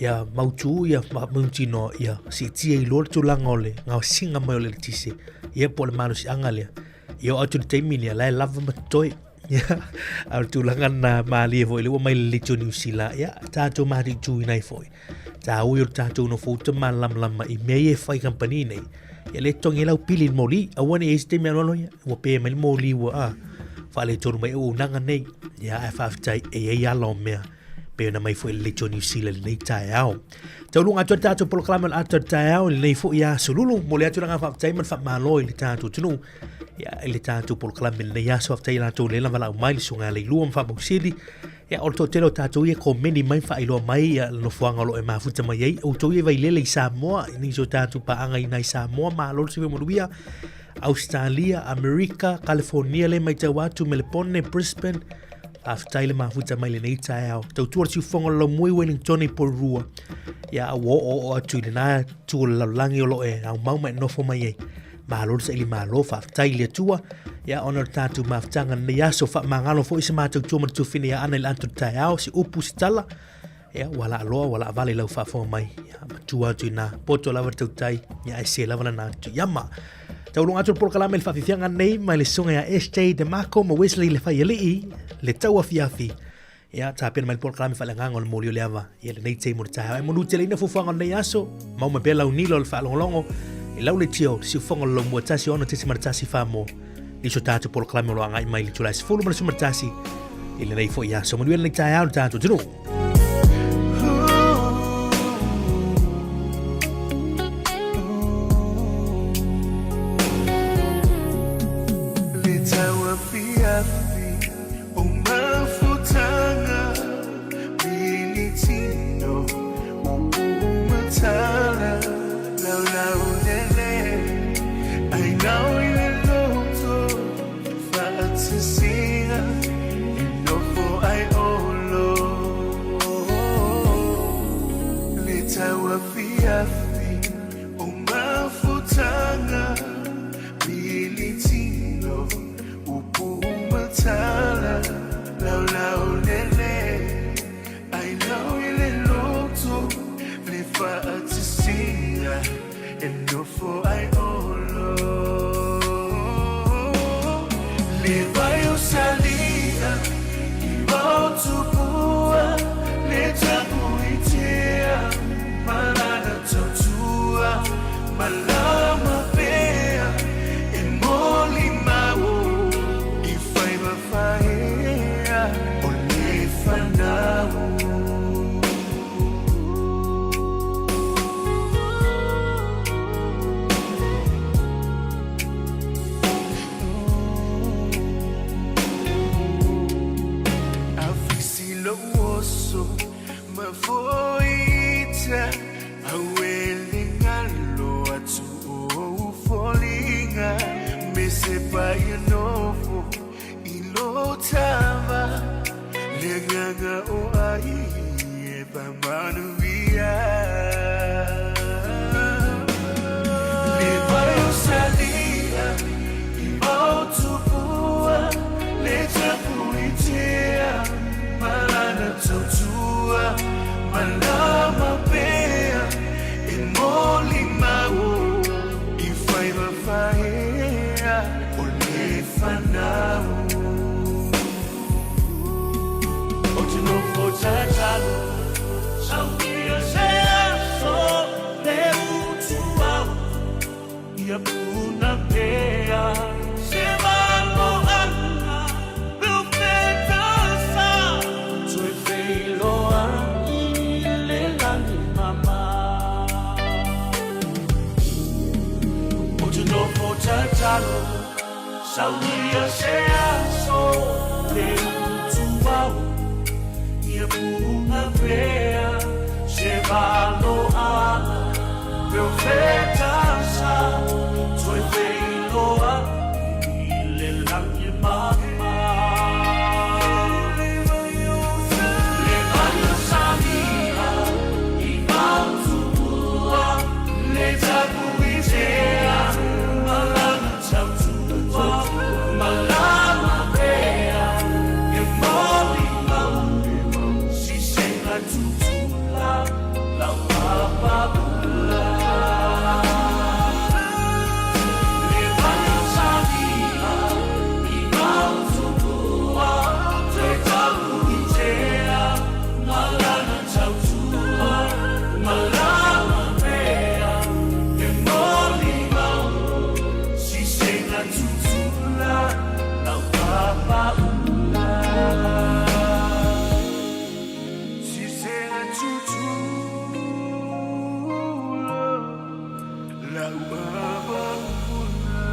ia mautu ia mautinoa ia siitia i loa le tulaga o le gaosiga mai o le eletise, ia po o le malosiaga lea. Ia oo atu i le taimi lea, la e lava ma totoe. Ia, a o le tulaga lena malie foi, lea ua mai le leitio Niu Sila, ia, tatou mataituina ai foi. Taua ia o le tatou nofouta malamalama i mea ia e fai kamupani nei. Ia lea e totogi ai lau pili i le moli. Aua ne i i ai se taimi alualu ia, ua pe mai le moli ua, a, faaletonu mai auaunaga nei. Ia, ae faafetai e i ai ala o mea pei ona mai foi le leitio Niu Sila i lenei taeao. Tauluga atu ai le tatou polokalame o le ata o le taeao i lenei foi aso lulu. Momoli atu le agaga faafetai ma le faamalo i le tatou atunuu ia, i le tatou polokalame i lenei aso. Faafetai i latou lea na valaau mai, le susuga ia Leilua ma Faamausili. Ia, o le toatele o tatou ia komeni mai ma faailoa mai ia, le nofoaga o lo o e mafuta mai ai. Outou ia i Vailele i Samoa, i nisi o tatou paaga i nai Samoa, malo le soifua manuia. Ausetalia, Amerika, Kalifonia lea e matau atu, Melepone, Brisbane, Faafetai le mafuta mai lenei taeao. Tautua le siufofoga o le Laumui Wellington i Porirua. Ia, ua oooo atu i lena itu o le lalolagi o lo o e aumau ma e nofo mai ai. Malo le saili malo, faafetai i le Atua. Ia, ona o le tatou mafutaga lenei aso, faamagalo foi se matou tua ma le tuafine ia Ana i le ata o le taeao, se upu, se tala. Ia, ua laaloa, ua laavale i lau faafofoga mai. Ia, matua atu i nā. Poto lava le tautai, ia, ae se lava lana atu iama. Tauluga atu le polokalame i le faafiafiaga nei mai le susuga ia SJ DeMarco ma Wesley Le Faialii, le tauafiafi. Ia, tapena mai le polokalame faaleagaga o le moli o le ava ia lenei taimi o le taeao. E manu tele fuafuaga o lenei aso, mau mai pea lau nilo o le faalogologo i lau leitio, siufofoga o le laumua 1 6.1 whamo i so tātou polokalame o lo agai mai i le itula e 10 ma le 11 i lenei foi aso. Manuia lenei taeao le tātou atunuu. Le tauafiafi o mafutaga Militino upu matala Laulau lele Ainao i le loto. tula E nofo ai olo Le vai o salia I mau tupua Le tapu i tea Malana tautua Malama pea E moli mau I whai mafaea O le whanau. Afisiloso mafoita awelingalo atu o folinga mesepa inofo ilotava lenganga o ai e pamanuia le vai o salia i mautupua le tapuitea malana tautua malama pea e moli mau i whai mafaea o le whanau. O te nofo tatalo Sautia se aso le utu au Ia puna pea Se valo ana Profeta sa Toe wheiloa i le langi mama. O te nofo tatalo Sautia se aso le utu au Ia puna pea Se valo ana Profeta sa Toe wheiloa i le langi mama. Le vai o salia i mautupua Le tapu i tea Malana tautua Malama pea E moli mau Si senga tutula Lau papaula. Le vai o salia i mautupua Te tapu i tea Malana tautua Malama pea E moli mau Si senga tutula Lau papaula. Si senga tutula Lau papaula.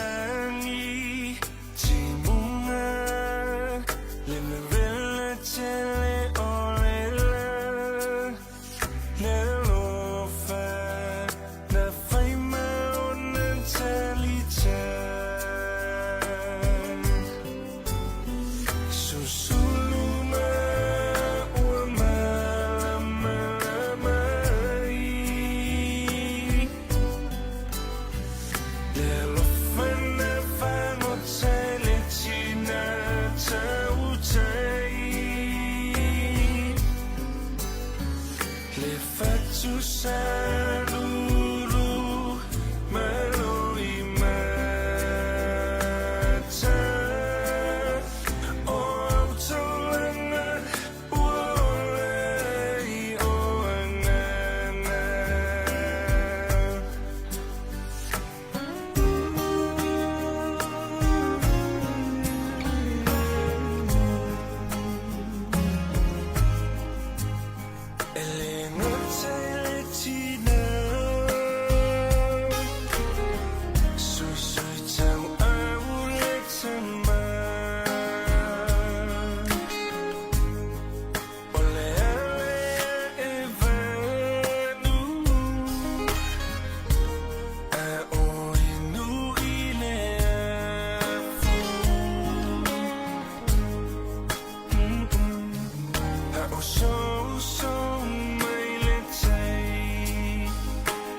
Matangi, timunga, le mevela. tele o le la Le alofa na fai ma ona talitali Susulu ma ua malamalama ai Le alofa na fagota i le tina tautai Le fatu sa lulu ma loi mata O au taulaga ua ola i o agaga. E le gata i le tina Suisui tauau le tama O le ala ia e vanu A o inu i le afu A o soso mai le tai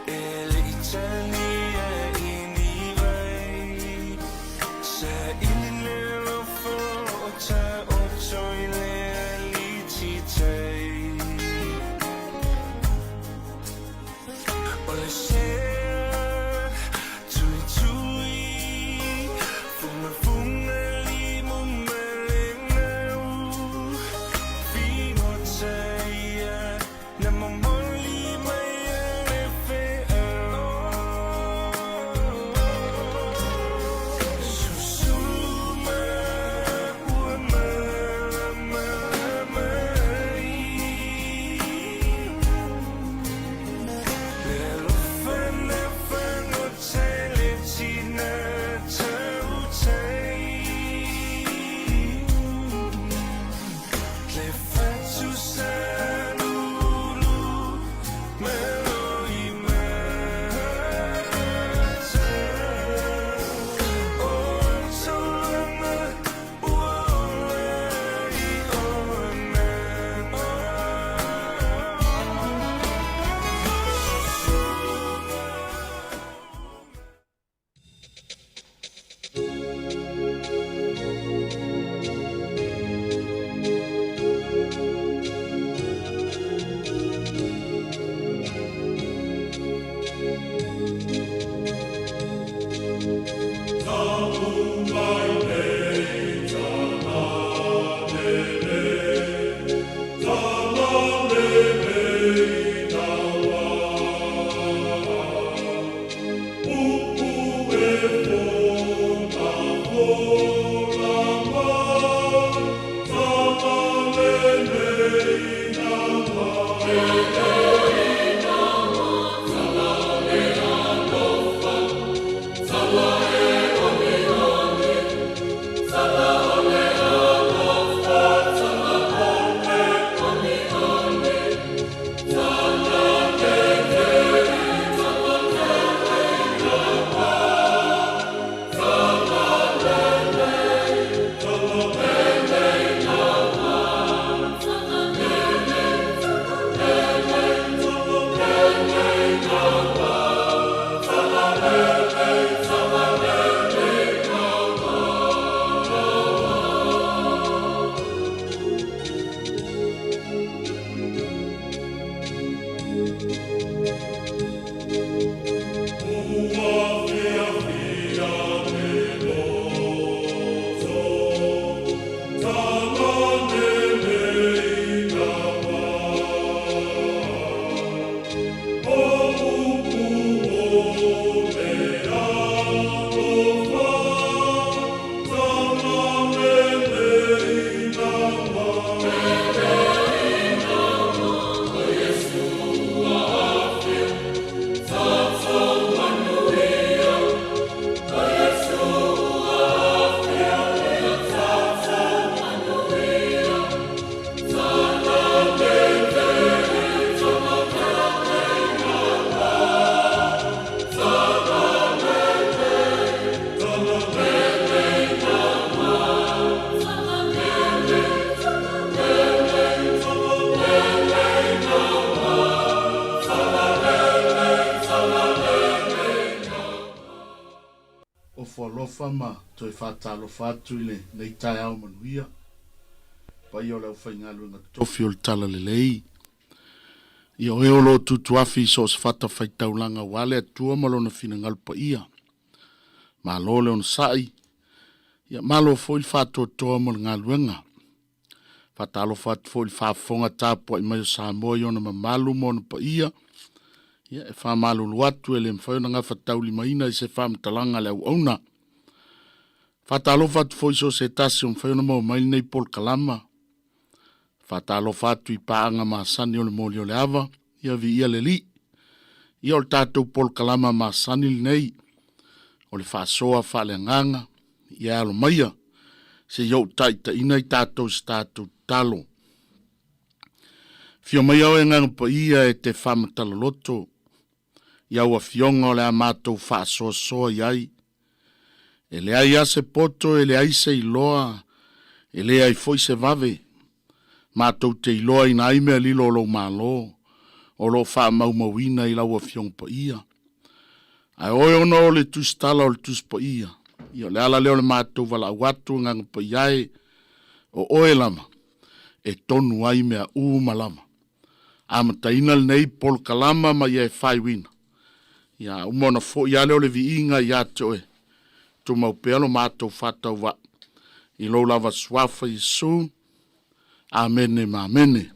E le i talia i ni vai Sa ili le alofa o ta oto i le aliti tai O le sea tui tui Funga funga limu ma le gau Figota ia na momoli mai e le feau Susulu ma ua malamalama ai Le alofa na fagota i le tina tautai Le fatu sa lulu ma loi mata O au taulaga ua ola i o agaga. faatalofa ma toe faatalofa atu i lenei taeao manuia. Paia o le aufaigaluega totofi o le Talalelei. Ia o e o lo o tutuafi i so o se fatafaitaulaga aua le Atua ma Lona finagalo paia. Malo le onosai, ia malo foi le faatoatoa mo le galuega. Faatalofa atu foi i le faafofoga tapuai mai o Samoa i ona mamalu ma ona paia. Ia, e faamalulu atu e le mafai ona gafataulimaina i se faamatalaga a le auauna. Faatalofa atu foi i so o se tasi o mafai ona maua mai lenei polokalama. Faatalofa atu i paaga masani o le moli o le ava, ia viia le Alii. Ia o le tatou polokalama masani lenei, o le faasoa faaleagaga, ia alo maia, se i ou taitaiina i tatou i se tatou tatalo. Afio maia oe Agaga Paia e te faamatalaloto i au afioga o le a matou faasoasoa i ai. E leai lava se poto, e leai se iloa, e leai foi se vave. Matou te iloaina ai mea lilo o lou Malo, o lo o faamaumauina i lau Afioga Paia. Ae oe ona o le tusitala o le Tusi Paia, ia o le ala lea o le matou valaau atu, Agaga Paia e, o oe lava e tonu ai mea uma lava. Amataina lenei polokalama ma ia e faaiuina. Ia a uma ona foi lava lea o le viiga ia te oe, tumau pea lo matou faatauvaa i lou lava Suafa Iesu. Amene ma amene.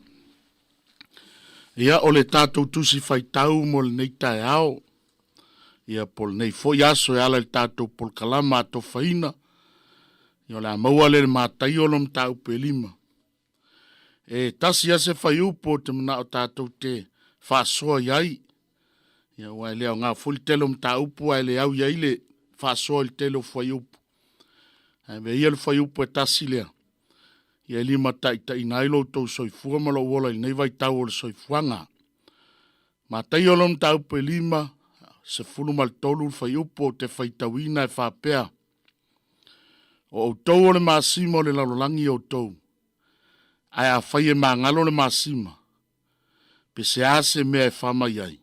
Ia, o le tatou tusi faitau mo lenei taeao, ia po o lenei foi aso e ala i le tatou polokalama atofaina, ia o le a maua lea i le Mataio lona mataupu e 5. E tasi lava se fuaiupu ou te manao tatou te faasoa i ai, ia aua e le aoga foi le tele o mataupu ae le au i ai le faasoa i le tele o fuaiupu. Ae avea ia le fuaiupu e tasi lea, ia e limataitaiina ai lo outou soifua ma lou ola i lenei vaitau o le soifuaga. Mataio lona mataupu e 5, 13 le fuaiupu ou te faitauina e faapea, O outou o le masima o le lalolagi outou, ae afai e magalo le masima, pe se a se mea e fa mai ai,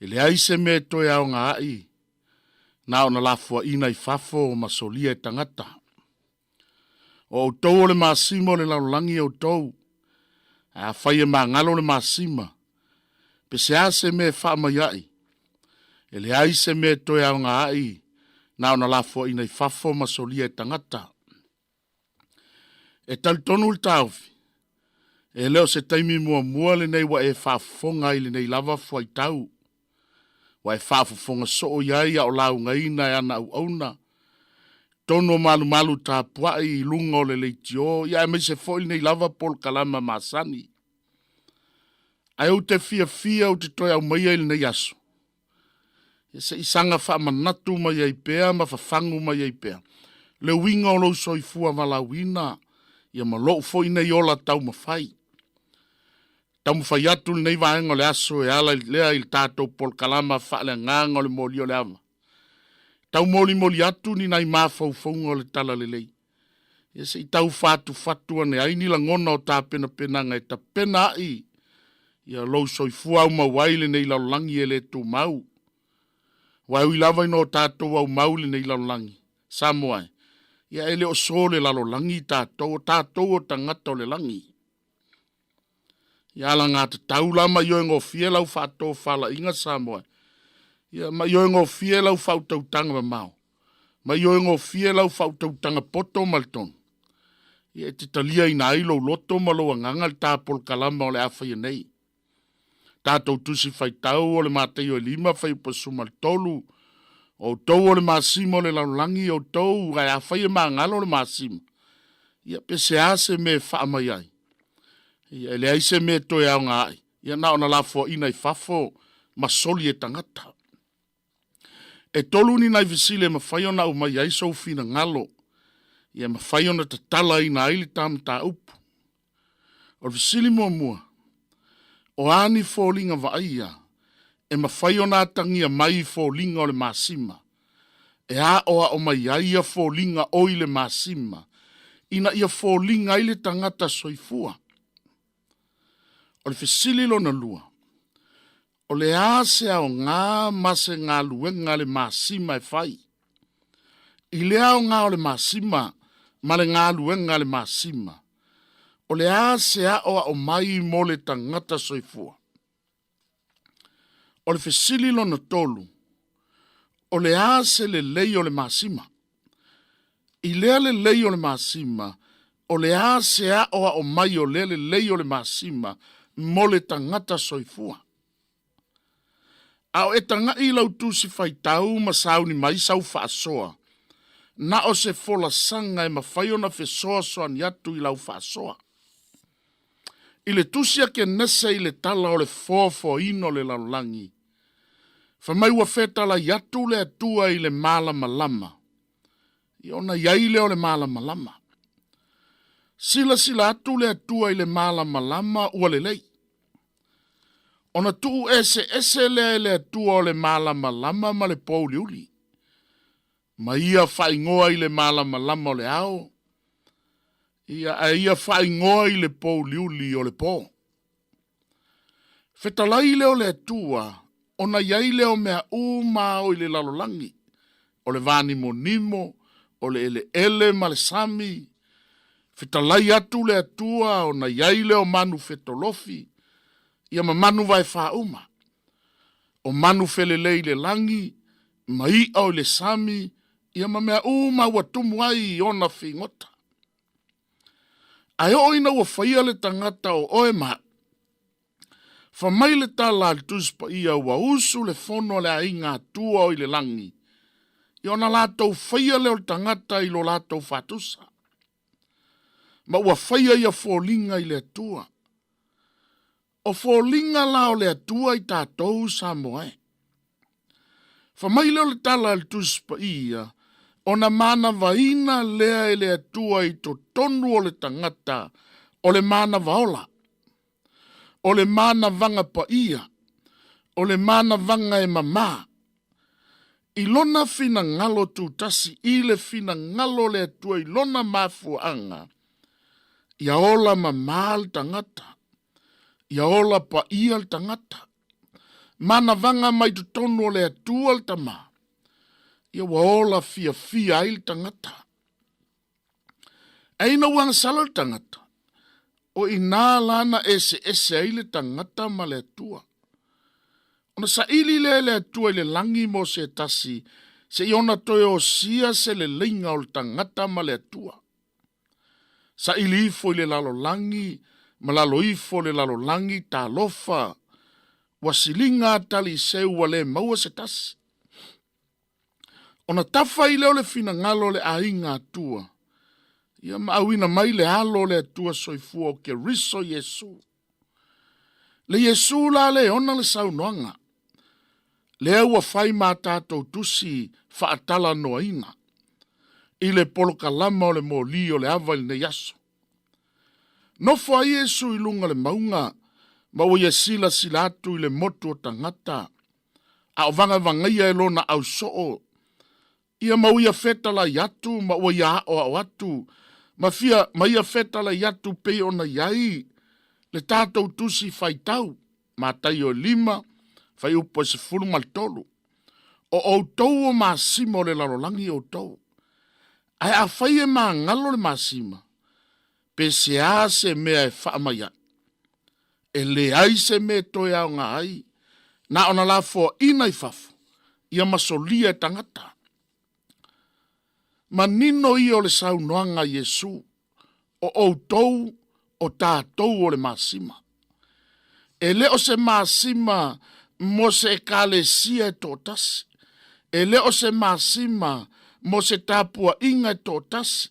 e leai se mea e toe aoga ai, na ona lafoaiina i fafo ma solia e tagata. O outou o le masima o le lalolagi outou, ae afai e magalo le masima, pe se a se mea e faamai ai, e leai se mea e toe aoga ai, na ona lafoaiina i fafo ma solia e tagata. E talitonu le taofi, e le o se taimi muamua lenei ua e faafofoga ai i lenei lava fuaitau, ua e faafofoga soo i ai a o laugaina e ana auauna, tonu o malumalu tapuai i luga o le leitio, ia aemaise foi lenei lava polokalama masani. Ae ou te fiafia ou te toe aumaia i lenei aso, ia se i saga faamanatu mai ai pea ma fafagu mai ai pea le uiga o lou soifua valaauina, ia ma lou foi nei ola taumafai. Taumafai atu lenei vaega o le aso e ala lea i le tatou polokalama faaleagaga o le moli o le ava. Taumolimoli atu ni nai mafaufauga o le Talalelei. Ia se i tau fatufatu ane ai ni lagona o tapenapenaga e tapena ai ia lou soifua aumau ai lenei lalolagi e le tumau. Aua e ui lava ina o tatou aumau i lenei lalolagi, Samoa e, ia e le o so le lalolagi i tatou, o tatou o tagata o le lagi. Ia alagatatau la ma ioegofie lau faatofalaiga Samoa e, ia ma ioegofie lau faautautaga mamao, ma ioegofie lau faautautaga poto ma le tonu, ia e te taliaina ai lou loto ma lou agaga le ta polokalama o le a faia nei. Tatou tusi faitau o le Mataio e 5 fuaiupu 13, O outou o le masima o le lalolagi, outou, ae afai e magalo le masima, ia pe se a se mea e faamai ai, ia e leai se mea e toe aoga ai, ia na ona lafoaiina i fafo ma soli e tagata. E tolu ni nai fesili e mafai ona aumai ai sou finagalo, ia mafai ona tatalaina ai le ta mataupu. O le fesili muamua, o a ni foliga vaaia e mafai ona atagia mai i foliga o le masima, e aoao mai ai ia foliga o i le masima, ina ia foliga ai le tagata soifua? O le fesili lona lua, o le a se aoga ma se galuega a le masima e fai? I le aoga o le masima ma le galuega a le masima, o le a se aʻoaʻo mai mo le tagata soifua? O le fesili lona tolu, o le a se lelei o le masima? I lea lelei o le masima, o le a se aʻoaʻo mai o lea lelei o le masima mo le tagata soifua? A o e tagaʻi i lau tusi faitau ma sauni mai sau faasoa, na o se folasaga e mafai ona fesoasoani atu i lau faasoa. I le tusi a Kenese i le tala o le foafoaina o le lalolagi, fai mai ua fetalai atu le Atua i le malamalama, ia ona i ai lea o le malamalama. Silasila atu le Atua i le malamalama ua lelei. Ona tuu eseese lea e le Atua o le malamalama ma le pouliuli. Ma ia faaigoa i le malamalama o le ao, ia ae ia faaigoa i le pouliuli o le po. Fetalai lea o le Atua, ona i ai lea o mea uma o i le lalolagi, o le vānimonimo, o le eleele ma le sami. Fetalai atu le Atua ona i ai lea o manu fetolofi, ia ma manu vaefā uma. O manu felelei i le lagi, ma iʻa o i le sami, ia ma mea uma ua tumu ai i ona figota. Ae oo ina ua faia le tagata o oe ma aʻu, fa mai le tala a le Tusi Paia ua usu le fono a le aiga Atua o i le lagi, ia ona latou faia lea o le tagata i lo latou faatusa. Ma ua faia ia foliga i le Atua. O foliga la o le Atua i tatou Samoa e. Fa mai lea o le tala a le Tusi Paia, ona manavaina lea e le Atua i totonu o le tagata o le manava ola, o le manavaga paia, o le manavaga e mamā, i lona finagalo tutasi i le finagalo o le Atua i lona mafuaaga, ia ola mamā le tagata, ia ola paia le tagata. Manavaga mai totonu o le Atua le Tama, ia ua ola fiafia ai le tagata. Ae ina ua agasala le tagata, o i inā la na eseese ai le tagata ma le Atua. Ona saili lea e le Atua i le lagi mo se tasi, seia ona toe osia se leleiga o le tagata ma le Atua. Saili ifo i le lalolagi ma lalo ifo le lalolagi, talofa, ua siliga a taliseu ua le maua se tasi. Ona tafa ai lea o le finagalo o le aiga Atua, ia ma auina mai le alo o le Atua soifua o Keriso Iesu. Le Iesu la le ona le saunoaga, lea ua fai ma tatou tusi faatalanoaina i le polokalama o le moli o le ava i lenei aso. Nofo ai Iesu i luga o le mauga ma ua ia silasila atu i le motu o tagata, a o vagavagaia e lona ausoo, ia ma ua ia fetalai atu ma ua ia aʻoaʻo atu, ma fia ma ia fetalai atu pei ona i ai le tatou tusi faitau, Mataio e 5, fuaiupu e 13. O outou o masima o le lalolagi outou. Ae afai e magalo le masima, pe se a se mea e faamai ai, e leai se mea e toe aoga ai, na ona lafoaina i fafo, ia masolia e tagata. Manino ia o le saunoaga a Iesu, o outou o tatou o le masima. E le o se masima mo se ekalesia e toatasi. E le o se masima mo se tapuaiga e toatasi.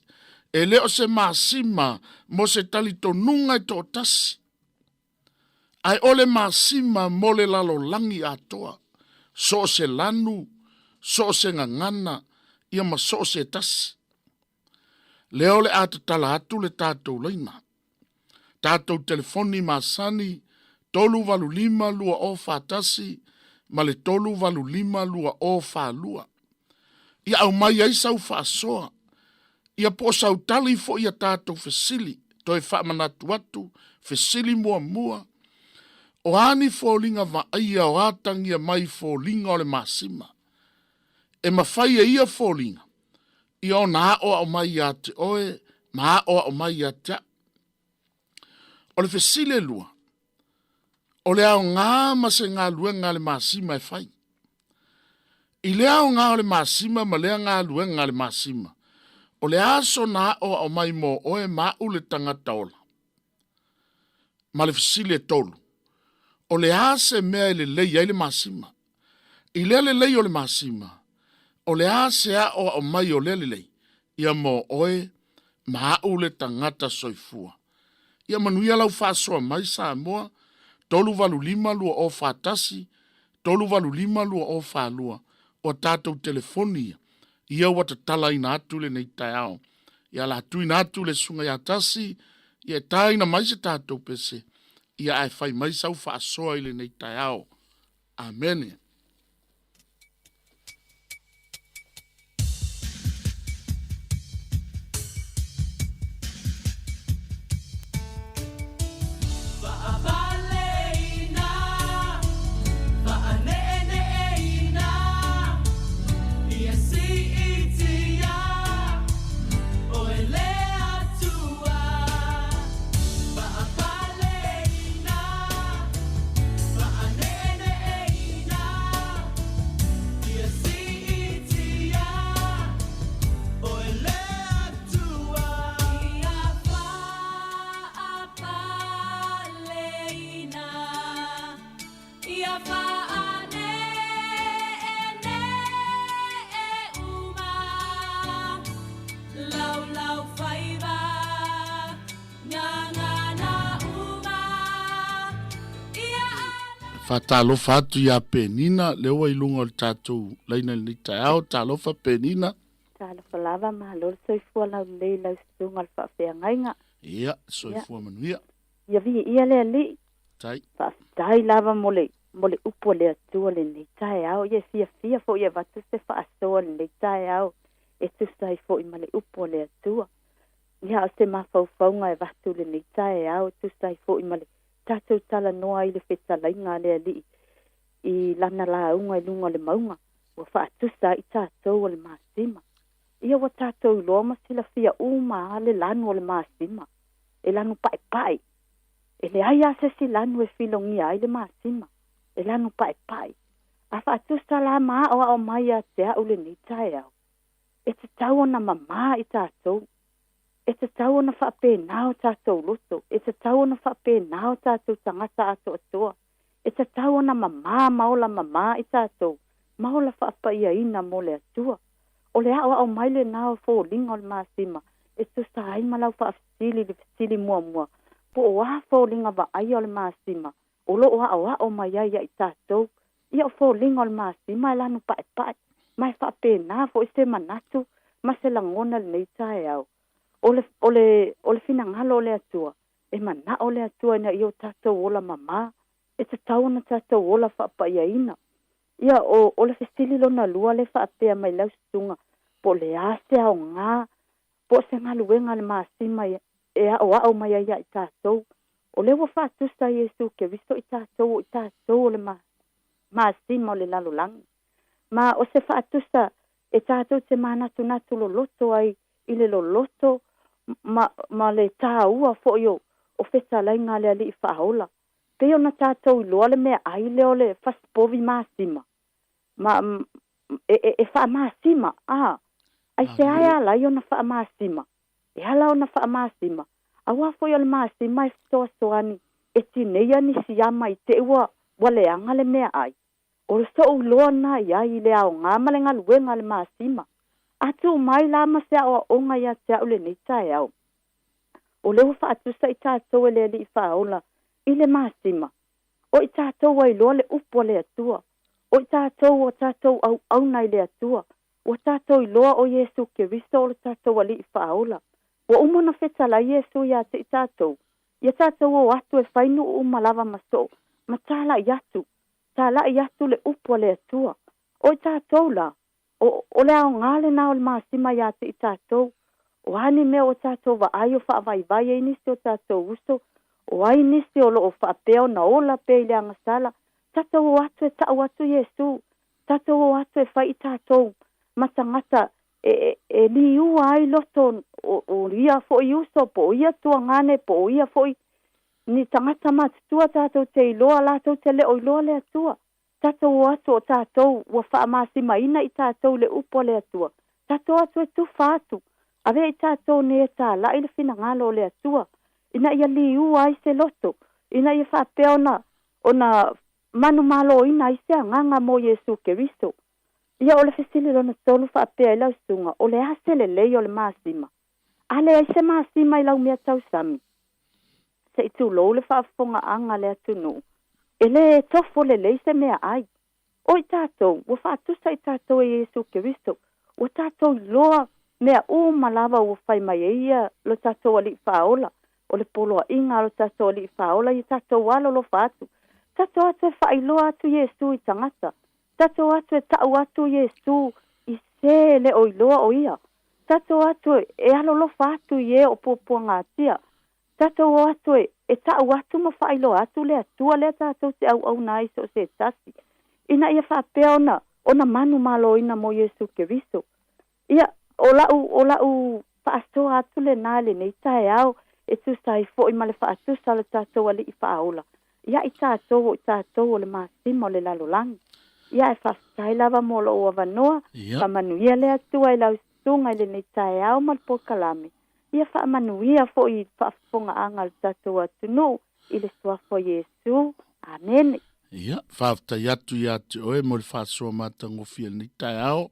E le o se masima mo se talitonuga e toatasi. Ae o le masima mo le lalolagi atoa, so o se lanu, so o se gagana, ia ma so o se tasi. Lea o le a tatala atu le tatou laina. Tatou telefoni masani 385 2041 ma le 385 2042. Ia aumai ai sau faasoa, ia po o sau tali foi ia tatou fesili, toe faamanatu atu, fesili muamua, o a ni foliga vaaia o atagia mai foliga o le masima? E mafai e ia foliga. Ia ona aʻoaʻo mai iā te oe ma aʻoaʻo mai iā te aʻu. O le fesili e lua, o le aogā ma se galuega a le masima e fai. I le aogā o le masima ma lea galuega a le masima, o le a sona aʻoaʻo mai mō oe ma aʻu le tagata ola? Ma le fesili e tolu, o le a se mea e lelei ai le masima? I lea lelei o le masima, o le a se aʻoaʻo mai o lea lelei, ia mō oe ma aʻu le tagata soifua. Ia manuia lau faasoa mai Samoa, 385 2041, 385 2042, o a tatou telefoni ia, ia ua tatalaina atu lenei taeao. Ia la tuina atu le susuga ia Tasi, ia e taina mai se tatou pese, ia ae fai mai sau faasoa i lenei taeao. Amene. Faatalofa atu iā Penina, lea ua i luga o le tatou laina i lenei taeao. Talofa Penina. Talofa lava, malo le soifua laulelei i lau susuga o le faafeagaiga. Ia, soifua manuia. Ia viia le Alii. Tai. Faafetai lava mo le mo le upu a le Atua lenei taeao. Ia e fiafia foi e avatu se faasoa lenei taeao e tusa ai foi ma le upu a le Atua. Ia a o se mafaufauga e avatu lenei taeao e tusa ai foi ma le tatou talanoa i le fetalaiga a le Alii i lana lauga i luga o le mauga, ua faatusa ai i tatou o le masima. Ia ua tatou iloa ma silafia uma a le lanu o le masima, e lanu paepae. E leai lava se isi lanu e filogia ai le masima, e lanu paepae. A faatusa la ma aʻoaʻo mai ia te aʻu lenei taeao, e tatau ona mamā i tatou. E tatau ona faapena o tatou loto, e tatau ona faapena o tatou tagata atoatoa, e tatau ona mamā ma ola mamā i tatou ma ola faapaiaina mo le Atua. O le aʻoaʻo mai lenā o foliga o le masima e tusa ai ma lau faafesili i le fesili muamua, po o a foliga vaaia o le masima o lo o aʻoaʻo mai ai ia i tatou? Ia o foliga o le masima e lanu paepae, ma e faapena foi se manatu ma se lagona i lenei taeao. O le, o le, o le finagalo o le Atua, e manaʻo le Atua ina ia o tatou ola mamā, e tatau ona tatou ola faapaiaina. Ia, o, o le fesili lona lua le faapea mai lau susuga, po o le a se aoga, po o se galuega a le masima e aʻoaʻo mai ai ia i tatou. O lea ua faatusa Iesu Keriso i tatou o i tatou o le ma, masima o le lalolagi. Ma o se faatusa e tatou te manatunatu loloto ai i le loloto ma, ma le tāua foi o, o fetalaiga a le Alii Faaola. Pei ona tatou iloa le meaai lea o le fasipovi masima, ma, e, e, e faamasima, a, aisea e ala ai ona faamasima? E ala ona faamasima, auā foi o le masima e fesoasoani e tineia ni siama i te ua, ua leaga le meaai. O soʻu iloa na i ai i le aogā ma le galuega a le masima. A tuu mai la ma se aʻoaʻoga iā te aʻu lenei taeao. O lea ua faatusa i tatou e le Alii Faaola i le masima. O i tatou ua iloa le upu a le Atua. O i tatou o tatou auauna i le Atua. Ua tatou iloa o Iesu Keriso o le tatou Alii Faaola. Ua uma ona fetalai Iesu iā te i tatou, ia tatou o atu e fai nuu uma lava ma soo, ma tālaʻi atu, tālaʻi atu le upu a le Atua. O i tatou la, o, o le aogā lenā o le masima iā te i tatou. O a ni mea ua tatou vaai o faavaivai ai nisi o tatou uso, o ai nisi o lo o faapea ona ola pea i le agasala, tatou o atu e taʻu atu Iesu, tatou o atu e fai i tatou ma tagata. e, e liua ai loto o, o ia fo'i uso po o ia tuagane po o ia fo'i ni tagata matutua tatou te iloa latou te le o iloa le Atua. Tatou o atu o tatou ua faamasima i tatou le upu a le Atua. Tatou atu e tufa atu. Ave i tatou ne e tāla'i le finagalo o le Atua. Ina ia liua ai se loto. Ina ia faapea ona ona manumaloina ai se agaga mo Iesu Keriso. Ia o le fesili lona tolu faapea i lau susuga, o le a se lelei o le masima? A leai se masima i lau mea tausami? Se i tulou le faafofogaaga a le atunuu, e lē tofo lelei se meaai. O i tatou, ua faatusa i tatou e Iesu Keriso, ua tatou iloa mea uma lava ua fai mai ai ia lo tatou Alii Faaola, o le poloaiga a lo tatou Alii Faaola ia tatou alolofa atu. Tatou atu e faailoa atu Iesu i tagata. Tatou atu e ta'u atu Iesu i se e le o iloa o ia. Tatou atu e alolofa atu i e o puapuagatia. Tatou o atu e e ta'u atu ma faailoa atu le Atua lea tatou te auauna ai so o se tasi, ina ia faapea ona ona manumaloina mo Iesu Keriso. Ia, o la'u o la'u faasoa atu lenā i lenei taeao e tusa ai fo'i ma le faatusa o le tatou Alii Faaola ia i tatou o i tatou o le masima o le lalolagi. Ia, ae faafetai lava mo lo'u avanoa. Faamanuia le Atua i lau susuga i lenei taeao ma le polokalame. Ia faamanuia fo'i i le faafofogaaga a le tatou atunuu i le Suafa o Iesu. Amene. Ia, faafetai atu ia te oe mo le faasoa matagofie i lenei taeao.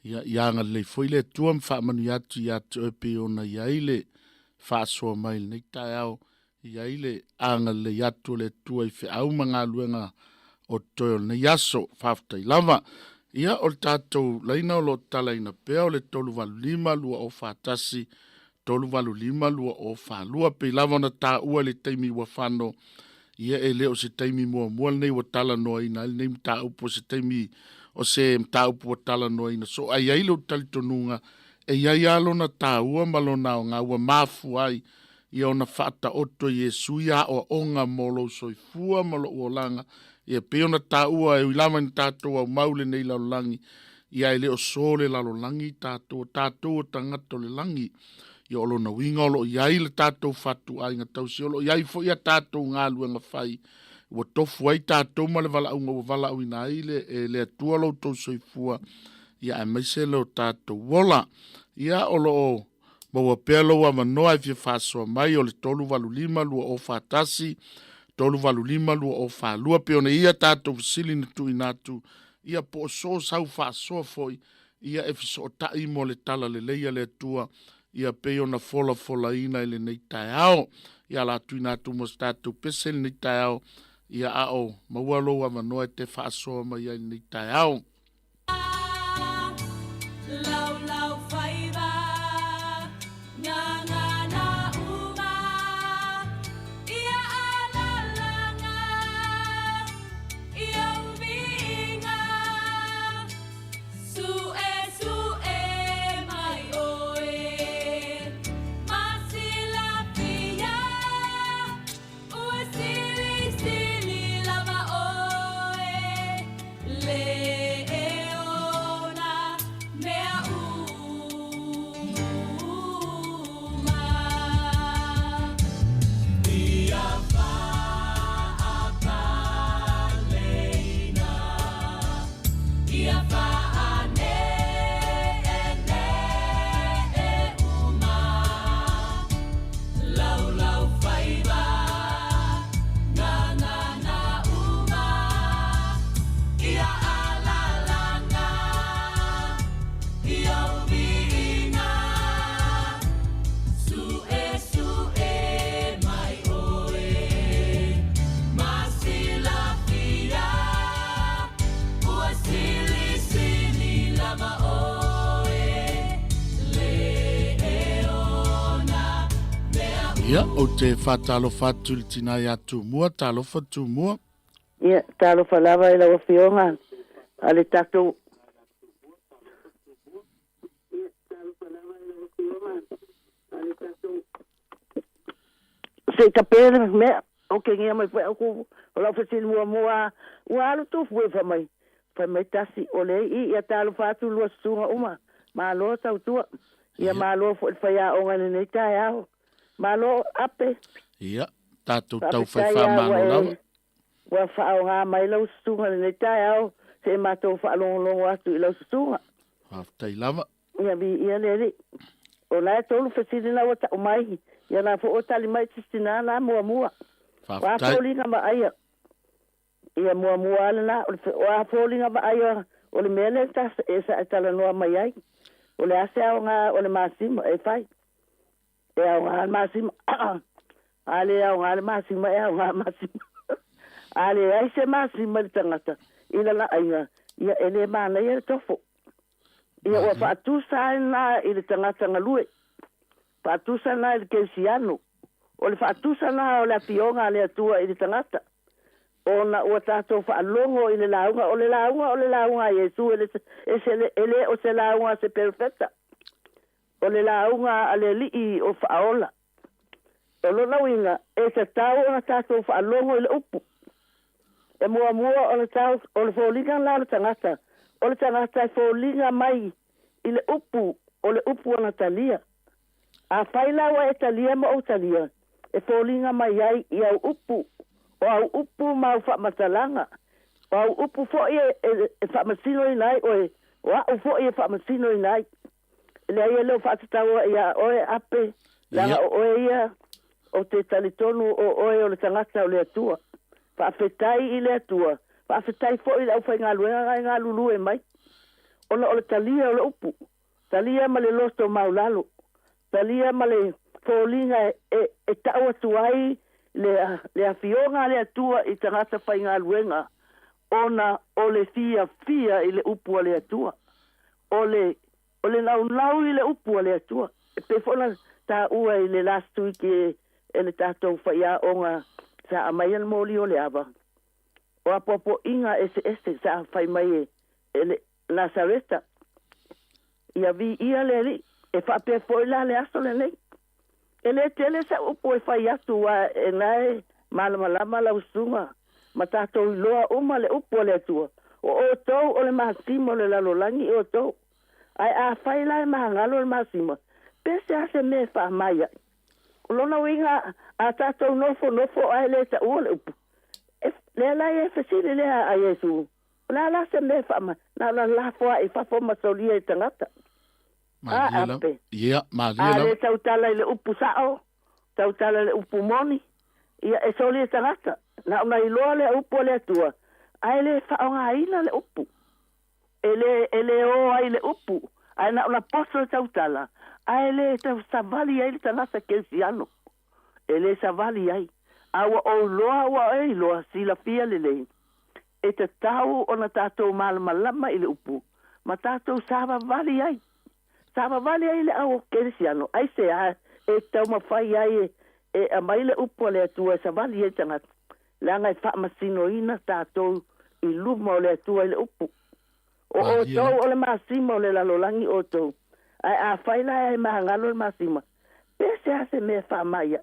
Ia, ia agalelei foi le Atua ma faamanuia atu ia te oe pei ona i ai le faasoa mai i lenei taeao, i ai le agalelei atu o le Atua i feau ma galuega o totoe o lenei aso. Faafetai lava. Ia, o le tatou laina o lo o tatalaina pea o le 385 2041 385 2042 pei lava ona taua i le taimi ua fano, ia e le o se taimi muamua lenei ua talanoaina ai lenei mataupu, o se taimi o se mataupu ua talanoaina soo, ae i ai lou talitonuga e i ai lava lona taua ma lona aoga ua mafua ai ia ona faataoto e Iesu ia aoaoga mo lou soifua ma lou olaga, ia pei ona taua e ui lava ina tatou aumau lenei lalolagi, ia e le o so le lalolagi tatou, o tatou o tagata o le lagi. Ia o lona uiga o lo o i ai le tatou fatuaiga tausi, o lo o i ai foi a tatou galuega fai, ua tofu ai tatou ma le valaauga ua valaauina ai le, e le Atua lo outou soifua, ia aemaise lo tatou ola. Ia o lo o maua pea lou avanoa e fia faasoa mai o le 385 2041, 385 2042, pei ona ia tatou fesili na tuuina atu, ia po o so sau faasoa foi, ia e fesootai mo le talalelei a le Atua, ia pei ona folafolaina i lenei taeao. Ia la tuuina atu mo se tatou pese i lenei taeao, ia a o maua lou avanoa e te faasoa mai ai i lenei taeao. Ia, ou te faatalofa atu i le tina ia Tumua, talofa Tumua. Ia, talofa lava i lau Afioga a le tatou Se i tape le mea, ok ngia mai foi au ku o lau fesili muamua ua alu tu fue fai mai fai mai tasi o le i ia talofa atu lua susuga uma. Malo tautua. Ia malo foi le faiaoga i lenei taeao. Malo ape. Ia, tatou tau fai faamalo lava. Ua faaaoga mai lau susuga i lenei taeao se i matou faalogologo atu i lau susuga. Faafetai lava. Ia viia le Alii. O la e tolu fesili na ua tau mai, ia la foi ua tali mai si tina la muamua. Faafetai. O a foliga vaaia? Ia muamua lava lena, o a foliga vaaia o le mea lea ta e sa e talanoa mai ai. O le a se aoga o le masima e fai? E aoga le masima. A le aoga le masima, e aoga masima. A leai se masima i le tagata i lana aiga, ia e le manaia le tofo. Ia ua faatusa ai lena i le tagata galue, faatusa lena i le kerisiano. O le faatusa lena o le afioga a le Atua i le tagata, ona ua tatou faalogo i le lauga, o le lauga o le lauga a Iesu, e le, e le o se lauga a se perofeta. O le lauga a le Alii o Faaola. O lona uiga, e tatau ona tatou faalogo i le upu. E muamua ona tau, o le foliga la o le tagata, o le tagata e foliga mai i le upu, o le upu ana talia. Afai la ua e talia ma ou talia, e foliga mai ai i au upu, o au upu ma au faamatalaga, o au upu foi e faamasinoina ai oe, o au foi e faamasinoina ai. Leai e le o faatataua ia oe Ape, leaga o oe ia ou te talitonu o oe o le tagata o le Atua. Faafetai i le Atua, faafetai foi i le aufaigaluega e galulue mai, ona o le talia o le upu, talia ma le loto maulalo, talia ma le foliga e tau atu ai le afioga a le Atua i tagata faigaluega, ona o le fiafia i le upu a le Atua. O le O le naunau i le upu a le Atua. E pei foi ona taua i le last week e le tatou faiaoga sa aumaia le moli o le ava, o apoapoaiga eseese sa fai mai e le Nasareta, ia viia le Alii. E faapea foi la le aso lenei. E le tele sau upu e fai atu aua e na e malamalama lau susuga ma tatou iloa uma le upu a le Atua, o outou o le masima o le lalolagi outou. Ae afai la e magalo le masima, pe se a se mea e faamai ai? O lona uiga a tatou nofonofo ae le taua le upu, e, lea la e fesili lea a Iesu, o le a la se mea e faamai? Na ona lafo ae i fafo ma solia i tagata. Malie lava. Ape. Ia, malie A lava. le tautala i le upu sao, tautala i le upu moni, ia e soli e tagata. Na ona iloa lea upu a le Atua, ae le faaaogaina le upu. E le, e le o ai le upu, ae na ona poto le tautala, ae le tau savali ai le tagata kerisiano. E le savali ai. A ua ou iloa, ua e iloa, silafia lelei. E tatau ona tatou malamalama i le upu, ma tatou savavali ai. Savavali ai le au kerisiano, aisea e taumafai ai e, e aumai le upu a le Atua e savali ai tagata, leaga e faamasinoina tatou i luma o le Atua i le upu. O outou o le masima o le lalolagi outou, ae afai la e magalo le masima, pe se a se mea e faamai ai?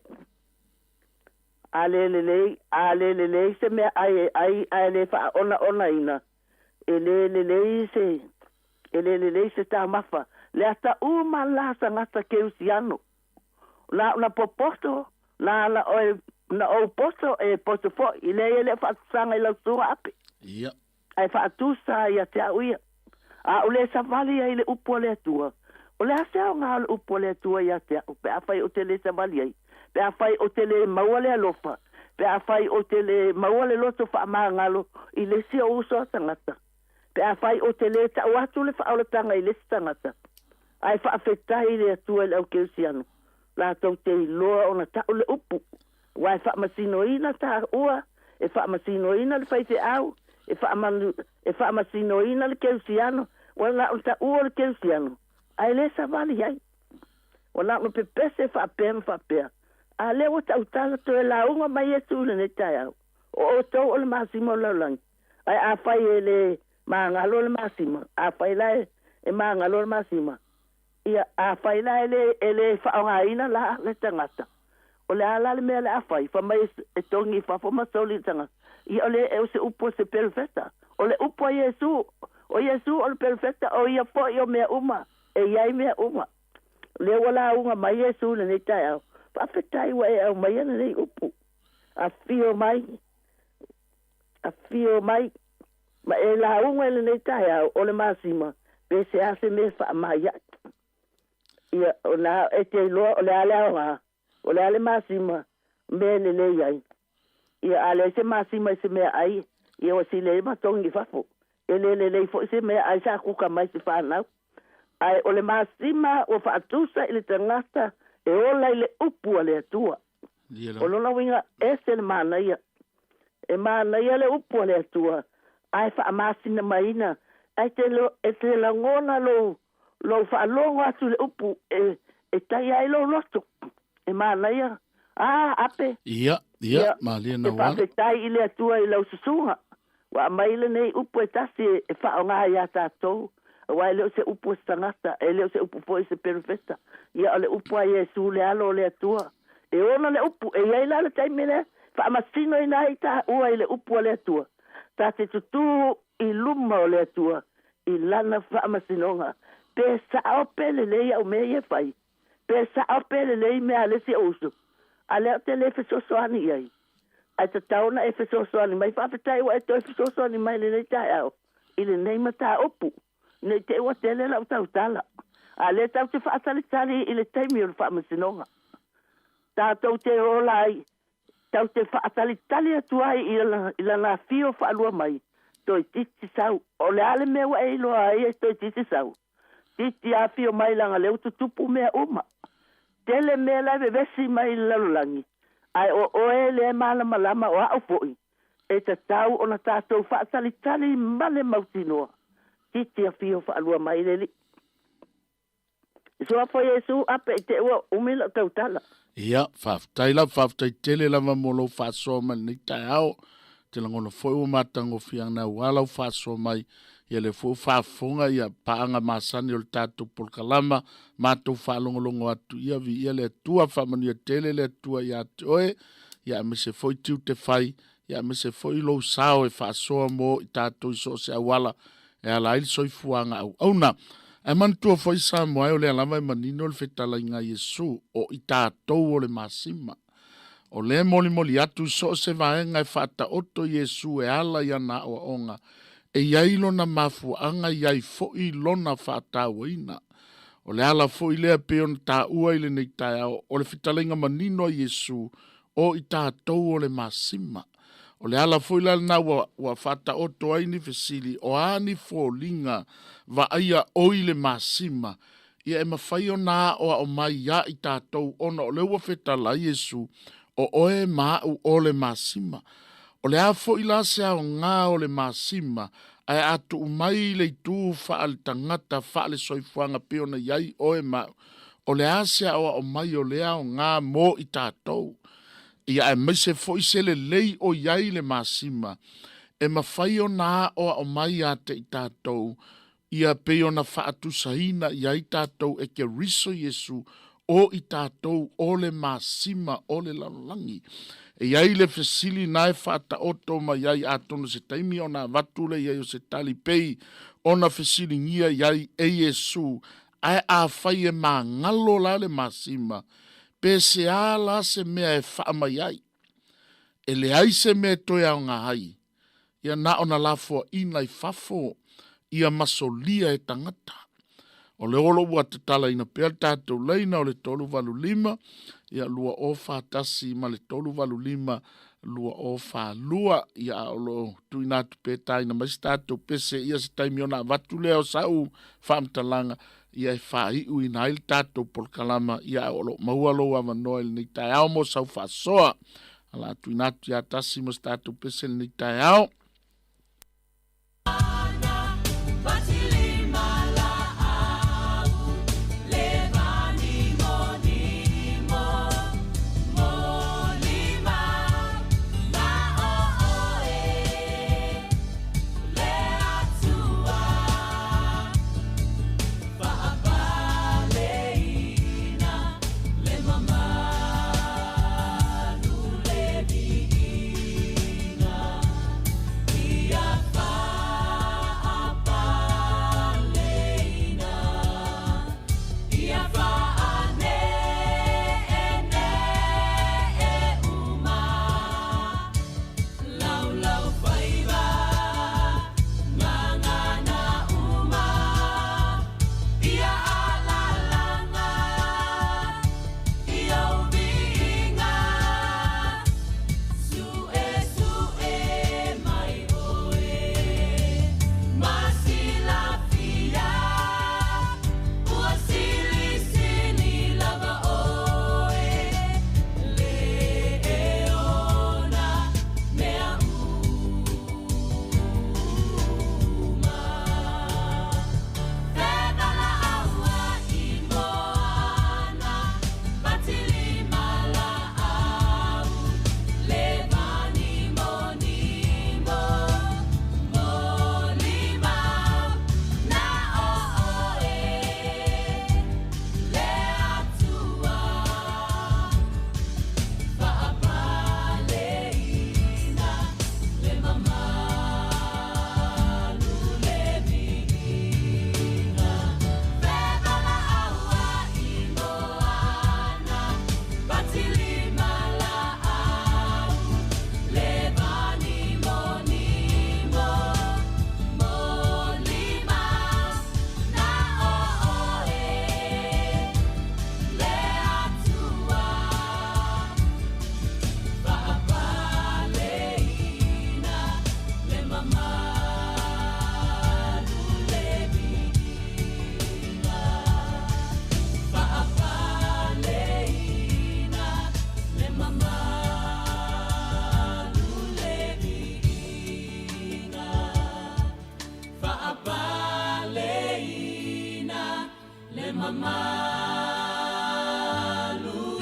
A le lelei, a le lelei se mea ai e ai ae le faaonaonaina, e le lelei se, e le lelei se taumafa, le ata uma la tagata keusiano. La ona popoto, la la oe, na ou poto e poto foi, i leai e le o faatusaga i lau susuga ape. Ia. Ae faatusa ia te au ia. A o le savali ai i le upu a le Atua, o le a se aoga o le upu a le Atua ia te au, pe afai ou te le savali ai, pe afai ou te le maua le alofa, pe afai ou te le maua le loto faamagalo i le isi ou uso a tagata, pe afai ou te le tau atu le faaolataga i le isi tagata, ae faafetai i le Atua i le au kerisiano, latou te iloa ona tau le upu, aua e faamasinoina taua, e faamasinoina le faifeau, e e faamasinoina le kerisiano, ua na ona taua le kerisiano, ae le savali ai. Ua na ona pepese faapea ma faapea, a lea ua tautala toe lauga mai Iesu i lenei taeao, o outou o le masima o le lalolagi, ae afai e le magalo le masima, afai la e magalo le masima, Ia, afai la e le, e le faaaogaina la le tagata, o le a la le mea le a fai? Fai mai e togi i fafo ma soli i le tagata. Ia, o le, o se upu a se perofeta. O le upu a Iesu, o Iesu o le perofeta, o ia foi o mea uma E i ai mea uma. Lea ua lauga mai Iesu i lenei taeao, Faafetai ua e aumaia lenei upu. Afio mai, afio mai, ma e lauga i lenei taeao o le masima, pe se a se mea e faamai ai. Ia, o na e te iloa o le a le aoga, o le a le masima, mea e lelei ai. Ia, a leai se masima i se meaai, ia ua sili ai ma togi i fafo. E le lelei foi se meaai sa kuka mai se fanau. Ae o le masima ua faatusa i le tagata e ola i le upu a le Atua. O lona uiga ese le manaia. E manaia le upu a le Atua, ae faamasina-maina, ae te, e te lagona lou, lou faalogo atu i le upu e, e taia ai lou loto. E manaia. A, ape. Ia, ia, Ia, malie na wala. faafetai i le Atua i lau susuga, ua aumai lenei upu e tasi e faaaoga iā tatou, aua e le o se upu a se tagata, e le o se upu foi a se perofeta, ia o le upu a Iesu le Alo o le Atua. E ona le upu, e i ai la le taimi lea e faamasinoina ai taua i le upu a le Atua, ta te tutū i luma o le Atua i Lana faamasinoga, pe sao pe lelei au mea ia e fai, pe sao pe lelei mea a le isi ou uso, a lea ou te le fesoasoani i ai. Ae tatau ona e fesoasoani mai. Faafetai ua e toe fesoasoani mai i lenei taeao i lenei mataupu. Ne i te i ua tele lau tautala. A lea tatou te faatalitali i le taimi o le faamasinoga. Tatou te ola ai, tatou te faatalitali atu ai i lana, i lana afio faalua mai, toeitiiti sau. O le a le mea ua e iloa ai e toeitiiti sau? Titi afio mai leaga lea ua tutupu mea uma. Tele mea la e vevesi mai i le lalolagi, ae o oe lea e malamalama o a'u foi, e tatau ona tatou faatalitali ma le mautinoa. Titi afio faalua mai le Alii. Suafa o Iesu, ape i te ua umi lau tautala. Ia, faafetai lava, faafetai tele lava mo lou faasoa mai lenei taeao. Te lagona foi ua matagofie ana aua lau faasoa mai, ia lea foi ua faafofoga ia paaga masani o le tatou polokalama, matou faalogologo atu, ia viia le Atua, faamanuia tele le Atua ia te oe, ia aemaise foi tiute fai, ia aemaise foi lou sao e faasoa mo i tatou i so o se auala e ala ai le soifuaga auauna. Ae manatua foi Samoa e o lea lava e manino le fetalaiga a Iesu, o i tatou o le masima. O lea e molimoli atu i so o se vaega e faataoto Iesu e ala i ana aoaoga, e i ai lona mafuaaga i ai foi lona faatauaina. O le ala foi lea e pei ona taua i lenei taeao, o le fetalaiga manino a Iesu, o i tatou o le masima. O le ala foi la lena ua, ua faataoto ai ni fesili, o a ni foliga vaaia oi le masima, ia e mafai ona aoao mai iā i tatou ona o lea ua fetalai Iesu, o oe ma a'u o le masima. O le a foi la se aoga o le masima, ae a tuu mai i le itu faale-tagata, faale-soifuaga pei ona i ai oe ma a'u, o le a se aoao mai o lea aoga mo i tatou? Ia aemaise foi se lelei o i ai le masima, e mafai ona aoao mai ia te i tatou, ia pei ona faatusaina i ai tatou e Keriso Iesu o i tatou o le masima o le lalolagi. E i ai le fesili na e faataoto mai ai atonu se taimi ona avatu lea i ai o se tali pei ona fesiligia i ai e Iesu, ae afai e magalo la le masima, pe se a la se mea e faamai ai? E leai se mea e toe aoga ai, ia na ona lafoaina i fafo ia masolia e tagata. O le olo ua tatalaina pea le tatou laina o le 385 ia 2041 ma le 385 2042 ia a o lo o tuuina atu pe taina mai se tatou pese ia se taimi ona avatu lea o sau faamatalaga ia e faaiuina ai le tatou polokalama ia a o lo o maua lou avanoa i lenei taeao mo sau faasoa. A la tuuina atu ia tasi ma se tatou pese lenei taeao.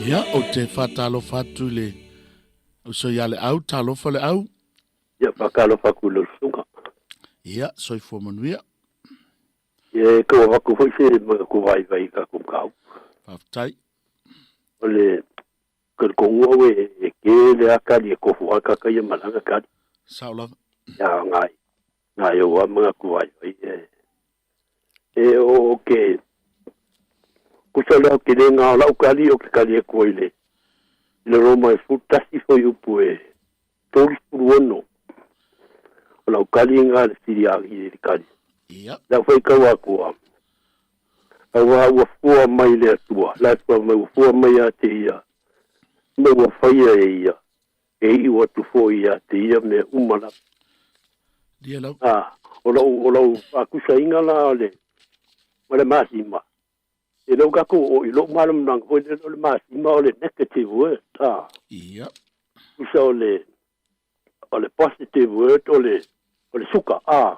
Ia, ou te faatalofa atu i le uso ia Leau, talofa Leau. Ia, faatalofa atu i lau susuga. Ia, soifua manuia. Ia, e tau avatu foi se manatu vaivai i tatou mataupu. Faafetai. O le talitonuga au e tele lava tali e tofu ai tagata ia ma lana tali. Sao lava. Ia, nai, nai ou lava manatu vaivai e, e o ke, kusa lea o te le gā o lau tali ou te tali atu ai i le, i le Roma e 11 fuaiupu e 36. O lau tali lena i le fili i le tali. Ia. Lau faitau atu a, auā ua fua mai le Atua, la e fua mai, ua fua mai ia te ia, ma ua faia e ia, e iu atu foi ia te ia mea uma lava. Ia lau. A, o lau, o lau faakusaina la o le, ma le masima, e lou tatou o i lou malamalama foi lele o le masima o le negative word, a. Ia. Kusa o le, o le positive word o le, o le suka, a.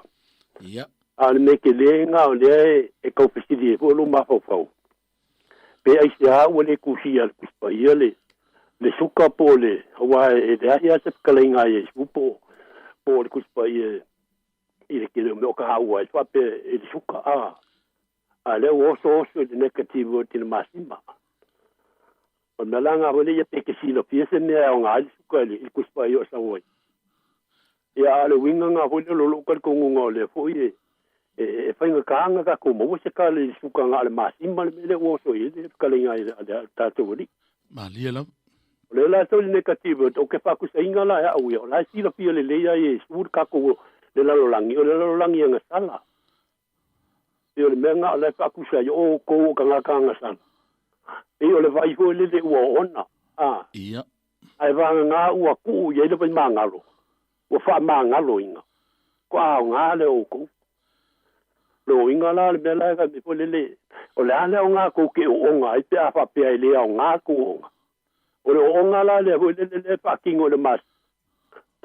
Ia. A o le mea tele lena o lea e, e tau fesili ai foi lou mafaufau, pe aisea ua le tusia e le Tusi Paia le, le suka po o le, aua e leai lava se fetalaiga a Iesu po, po o le Tusi Paia i le tele o mea o taua ai faapea i le suka, a. A lea ua oso oso i le negative word i le masima. O le mea la lena foi lea ia pe te silafia se mea e aoga ai le suka i le, i le Tusi Paia o sau ai. Ia, a o le uiga lena foi lea o lou talitonuga o lea foi e, e, e faigata ona tatou maua se tala i le suka na o le masima le mea lea ua oso i ai le fetalaiga a le tatou Alii. Malie lava. O lea la sau i le negative word, o ke faakusaina la e au ia, o la e silafia lelei lava e Iesu le tatou le lalolagi, o le lalolagi e gasala. Pei o le mea lena o la e faakusa ai, o outou o tagata agasala. Pei o le vai foi lele ua oona, a. Ia. Ae vagana ua tuu i ai le vaimagalo, ua faamagaloina, kua aoga lea o outou. Loiga la le mea la e fai mai foi lele, o le a le aoga tou te oona ai pe a faapea e le aoga tou oona. O le oona la lea foi lele lea e faatino i le masina,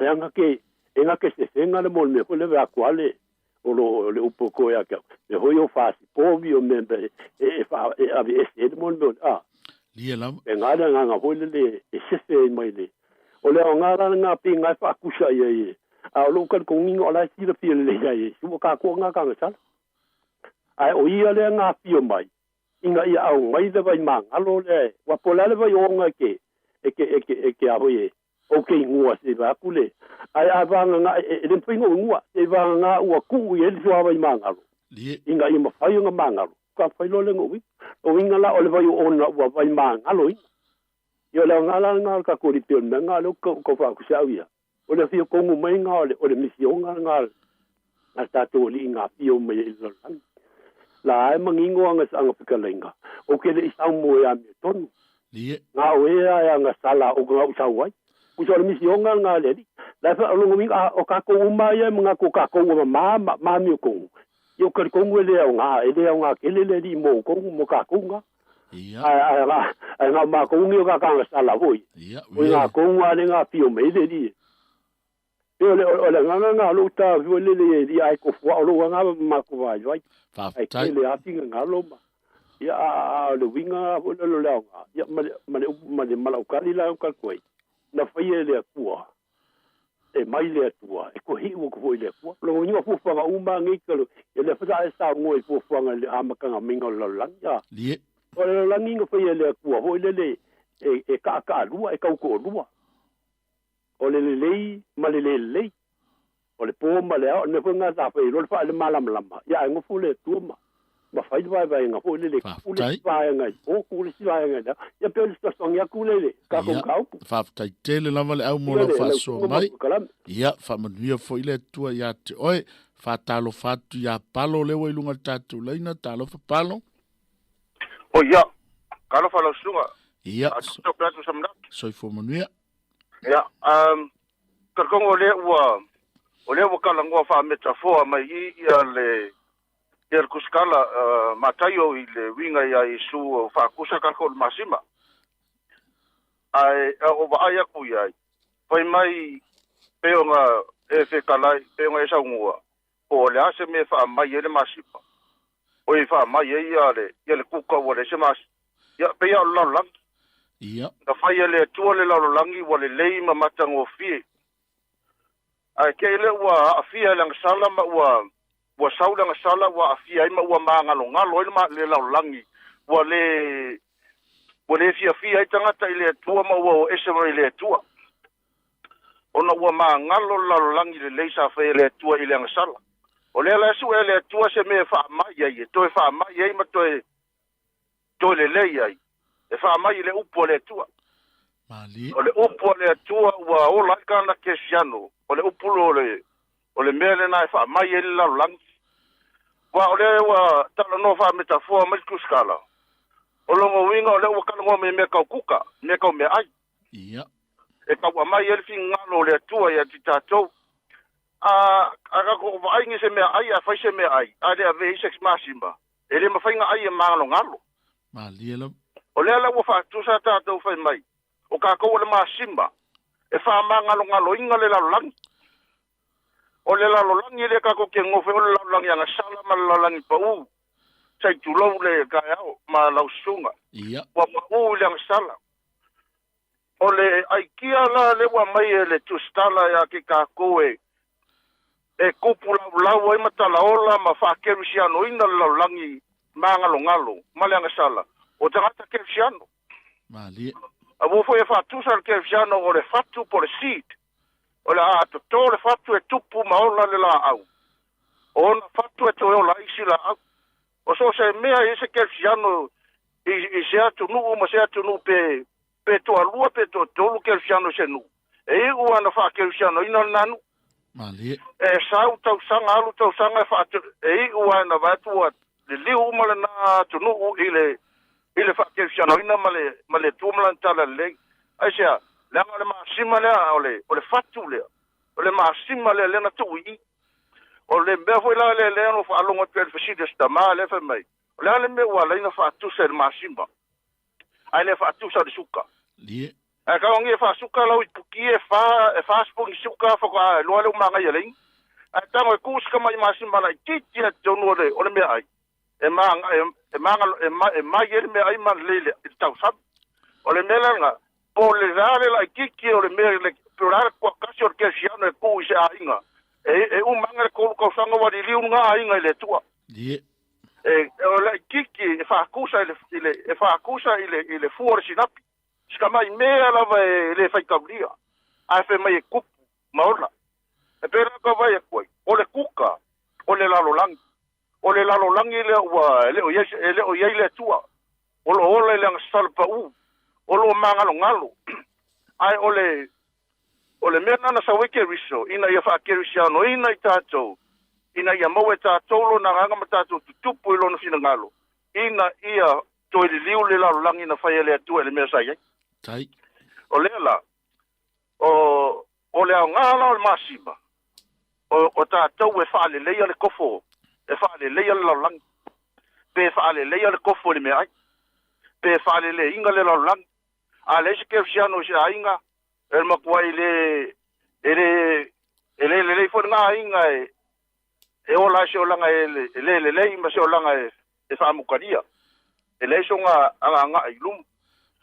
e aga ke, e ga ke sefega le mo le mea foi lea vaeatu lava le, o lo o le upu e toe ia te au, mea foi ia o fasipovi, o mea e, e, e, e aveese ai le mo le mea o le, a. Lia lava. E ga le agaga foi lele e sefe ai mai le, o le aoga la lena pei na e faakusa i ai e, a o lou talitonuina o la e silafia lelei ia Iesu ua tatou ga tagasala. Ae o ia lea na afio mai, ina ia aumai le vaimagalo lea e, ua po o le a le vaioga e ke, e ke, e ke, e ke a hoi e, ou ke igoa se i vae atu le, ae a vagana e, e le mafai ona ou igoa, se i vagana ua tuu i ai le suavaimagalo, ina ia mafai ona magalo, ka mafai loa lea ona ou igoa. O uiga la o le vaioona ua vaimagaloina. Ia o le aoga la lena o le tatou alii pei o le mea lena lea ou te tau faakusa au ia, o le afio tonu mai lena o le, o le misioga lena a le tatou alii na afio mai ai i le lalolagi. La e manino aga, aga fetalaiga, ou te le i sau mo e amiotonu. Na o e a e agasala o na ou sau ai. Pusa o le misioga lena a le Alii. La e faalogologoina, a o tatou uma ia e manatu o tatou ua mamā ma, ma amiotonu. Ia o talitonu e le aoga, e le aoga tele le Alii mo outou, mo tatou na. Ae, ae, ae na o matou nei o ka agasala foi. O i latou na lea na afio mai ai le Alii. E o le, o le agaga lena o lou taofi foi lele i Elia ae tofu ao lou agaga ma matou vaivai. Ae tele lava finagalo ma, ia, a, a, o le uiga lava foi lele o le aoga, ia, ma le, ma le upu, ma le malaukali la e tatou ai, na faia e le Atua, e mai le Atua, e toe hiu atu foi i le Atua. O lona uiga o fuafuaga uma lava nei, ia lea foi sa e saunoa i fuafuaga i le amataga maiga o le lalolagi, a. O le lalolagi na faia e le Atua foi lele e, e kaakaalua, e tautoalua. O le lelei ma le le lelei, o le po ma le ao, o le mea foi lena sa fai ai loa le faale-malamalama, ia ae nofo le Atua ma, ma fai le vaevaega foi lele, tuu le isi vaega i po, tuu le isi vaega i le ao. Ia pei o le fesoasoani atu lea i le tatou mataupu. Faafetai tele lava le au mo lau faasoa mai. Ia, faamanuia foi le Atua ia te oe. Faatalofa atu ia Palo lea ua i luga o le tatou laina. Talofa Palo. O ia, talofa lau susuga. Ia, soifua manuia. Ia, um, talitonu o lea ua, o lea ua talanoa faa-metafoa mai i i le, ia le tusitala uh, Mataio i le uiga iā Iesu o faakusa tatou i le masima. Ae o vaai atu i ai, fai mai pei ona e fetalai, pei ona e saunoa, po o le a se mea e faamai ai le masima, oi e faamai ai ia le, ia le kuka ua leai se masima. Ia, pei lava o le lalolagi. Ia. Na faia e le Atua le lalolagi ua lelei ma matagofie. Ae te i lea ua aafia i le agasala ma ua ua sau le agasala ua aafia ai ma ua magalogalo ai le ma le lalolagi ua le ua le fiafia ai tagata i le Atua ma ua o ese mai le Atua. Ona ua magalo le lalolagi lelei sa faia e le Atua i le agasala. O lea la e sue e le Atua se mea e faamai ai, e toe faamai ai ma toe toe lelei ai, e faamai i le upu a le Atua. Malie. O le upu a le Atua ua ola ai kāna Kerisiano, o le upu o le, o le mea lena e faamai ai le lalolagi. Aua o lea ua talanoa faametafoa mai le tusikala, o lona uiga o lea ua talanoa mai i mea tau kuka, mea tau meaai. Ia. E tau aumai ai le finagalo o le Atua ia te tatou. A, a tatou vaai i se meaai ae fai se meaai, ae le avea i se masima, E le mafai ona ai e magalogalo. Malie lava. O lea la ua faatusa tatou fai mai, o tatou o le masima e faamagalogaloina le lalolagi. O le lalolagi lea tatou te nofo ai, o le lalolagi agasala ma le lalolagi pau. Sai tulou le taeao ma lau susuga. Ia. Ua pau i le agasala. O le aikia la lea ua aumai e le tusitala ia te tatou e e kupu laulau ai ma talaola ma faakerisianoina le lalolagi magalogalo ma le agasala o tagata kerisiano. Malie. Aua foi e faatusa le kerisiano o le fatu po o le seed. O le a toto le fatu e tupu ma ola le laau. O ona fatu e toe ola ai isi laau. O so o se mea e i ai se kerisiano i, i se atunuu ma se atunuu pe pe toalua pe toatolu kerisiano i se nuu. E iu lava ina faakerisianoina lena nuu. Malie. E sau tausaga alu tausaga e faate, e iu lava ina vaai atu ua liliu uma lena atunuu i le i le faakerisianoina ma le ma le Atua ma Lana talalelei. Aisea? Leaga o le masima lea, o le o le fatu lea, o le masima lea lea na tuu i i. O le mea foi la lea lea na ou faalogo atu ai i le fesili a si tama lea fai mai, o le a le mea ua ala ai ona faatusa i le masima ae le faatusa i le suka? Lie. Ae tau agi e faasuka lau ipuki e fa, e fa sipuni suka faatoa iloa lea ua magaia le inu. Ae tago e ku si tama'i masima laitiiti lava i totonu o le, o le meaai, e ma, e, e, e, ma, e mai ai le meaai ma lelei i le, i le tausami. O le mea la lena, po o le a le laitiiti o le mea, le, po o le a le toatasi o le kerisiano e tu i se aiga, e, e uma ane le tolu tausaga ua liliu lena aiga i le Atua. Ie. E, o le laitiiti e faatusa i le, i le, e faatusa i le, i le fua o le sinapi. Si tamai mea lava e le faitaulia, ae fai mai e tupu ma ola. E pei la ka vaai atu ai, o le kuka, o le lalolagi. O le lalolagi lea ua e le o i ai, e le o i ai le Atua. O lo o ola i le agasala pau, o lo o magalogalo. Ae o le, o le mea lena na sau ai Keriso, ina ia faakerisianoina i tatou, ina ia maua e tatou lona agaga ma tatou tutupu i lona finagalo, ina ia toe liliu le lalolagi na fai e le Atua i le mea sa i ai. Tai. O lea la, o, o le aoga la o le masima, o, o tatou e faaleleia le kofo, e faaleleia le lalolagi, pe faaleleia le kofo i le meaai, pe faaleleina le lalolagi. A leai se kerisiano i se aiga, e le matuai le, e le, e le lelei foi lena aiga e, e ola ai se olaga e, e le lelei ma se olaga e, e faamutalia. E leai sona agaagaa i luma.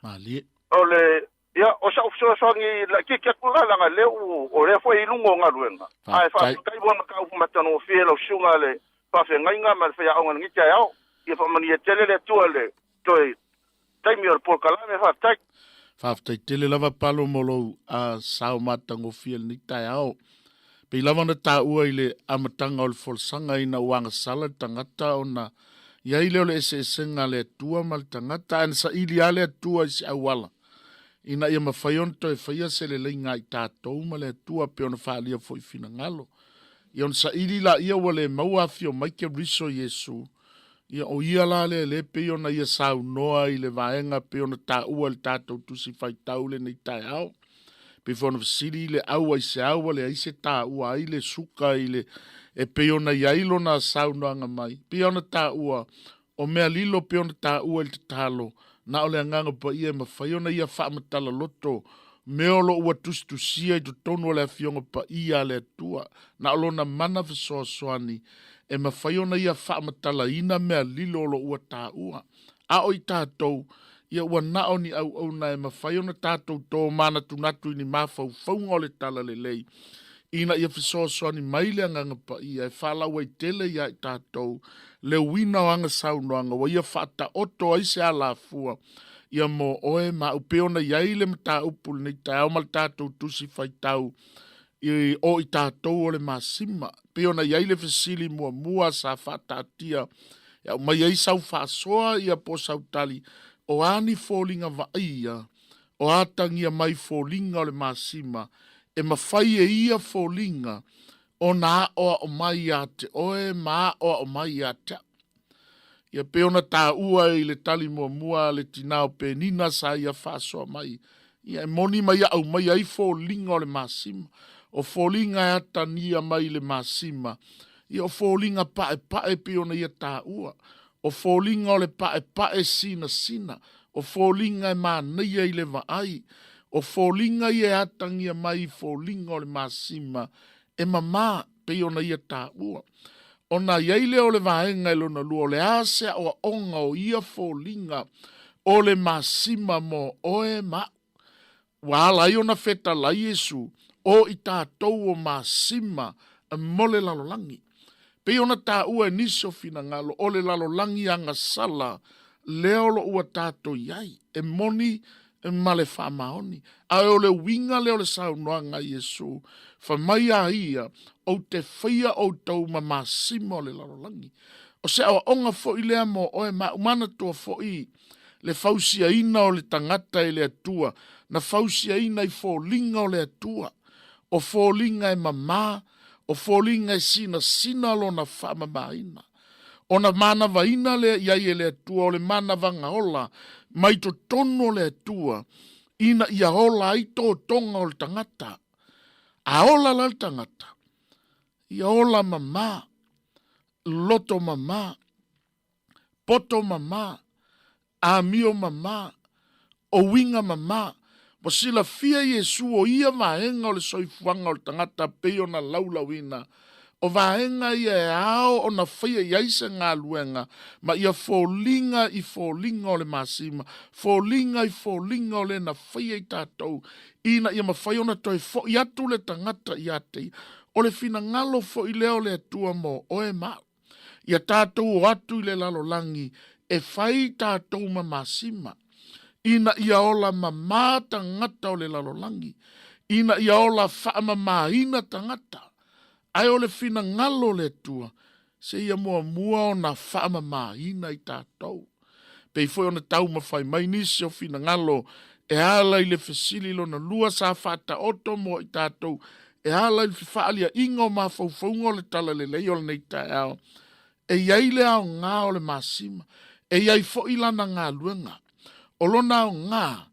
Malie. O le, ia, o sa'u fesoasoani laitiiti atu la, leaga lea ua, o lea foi e i luga o galuega. Ae Faafetai. faafetai ua mataupu matagofie lau susuga le faafeagaiga ma le faiaoga i lenei taeao. Ia faamanuia tele le Atua i le toe taimi o le polokalame. Faafetai. Faafetai tele lava Palo mo lou sao matagofie i lenei taeao. Pei lava ona taua i le amataga o le folasaga ina ua agasala le tagata ona i ai lea o le eseesega a le Atua ma le tagata, ae na saili lava le Atua i se auala ina ia mafai ona toe faia se leleiga a i tatou ma le Atua pei ona faaalia foi i finagalo. Ia ona saili laia ua le maua afio mai Keriso Iesu, ia o ia la lea lea pei ona ia saunoa i le vaega pei ona taua i le tatou Tusi Faitau i lenei taeao. Pei foi ona fesili le au aisea ua leai se taua ai le suka i le e pei ona i ai lona saunoaga mai. Pei ona taua, o mea lilo pei ona taua i le tatalo, na o le Agaga Paia e mafai ona ia faamatala loto mea o lo o ua tusitusia i totonu o le Afioga Paia a le Atua. Na o lona mana fesoasoani e mafai ona ia faamatalaina mea lilo o lo o ua taua. A o i tatou, Ia ua na o ni auauna e mafai ona tatou tōmanatunatu i ni mafaufauga o le Talalelei, ina ia fesoasoani mai le Agaga Paia e faalauaitele iā i tatou le uiga o ana saunoaga ua ia faataoto ai se alafua ia mo oe ma au pei ona i ai le mataupu i lenei taeao ma le tatou Tusi Faitau i o i tatou o le masima. Pei ona i ai le fesili muamua sa faataatia e aumai ai sau faasoa ia po o sau tali, o a ni foliga vaaia o atagia mai foliga o le masima e mafai e ia foliga ona aoao mai iā te oe ma aoao mai iā te au. Ia pei ona taua i le tali muamua a le tinā o Penina sa ia faasoa mai, ia e moni ma ia aumaia ai foliga o le masima. O foliga e atagia mai i le masima, ia o foliga paepae pei ona ia taua. O foliga o le paepae sinasina, o foliga e manaia i le vaai, o foliga ia e atagia mai i foliga o le masima e mamā pei ona ia taua. Ona i ai lea o le vaega e lona lua, o le a se aoaoga o ia foliga o le masima mo oe ma aʻu? Ua ala ai ona fetalai Iesu, o i tatou o masima mo le lalolagi. Pei ona taua e nisi o finagalo, o le lalolagi agasala lea o lo o ua tatou i ai, e moni ma le faamaoni. Ae o le uiga lea o le saunoaga a Iesu, fai mai a ia, Ou te faia outou ma masima o le lalolagi. O se aoaoga foi lea mo oe ma au manatua foi le fausiaina o le tagata e le Atua, na fausiaina i foliga o le Atua. O foliga e mamā, o foliga e sinasina lona faamamāina. Ona manavaina lea i ai e le Atua o le manavaga ola mai totonu o le Atua, ina ia ola ai totoga o le tagata. A ola la le tagata, ia ola mamā, loto mamā, poto mamā, amio mamā, o uiga mamā. Ua silafia Iesu o ia vaega o le soifuaga o le tagata pei ona laulauina, o vaega ia e ao ona faia i ai se galuega ma ia foliga i foliga o le masima, foliga i foliga o le na faia i tatou, ina ia mafai ona toe foʻi atu le tagata ia te ia. O le finagalo foi lea o le Atua mo oe ma au. Ia tatou o atu i le lalolagi e fai tatou ma masima, ina ia ola mamā tagata o le lalolagi, ina ia ola faamamāina tagata. Ae o le finagalo o le Atua, seia muamua ona faamamāina i tatou. Pei foi ona taumafai mai nisi o finagalo e ala i le fesili lona lua sa faataoto mo i tatou e ala i le fefaaliaʻiga o mafaufauga o le Talalelei o lenei taeao. E i ai le aoga o le masima, e i ai foi lana galuega. O lona aoga,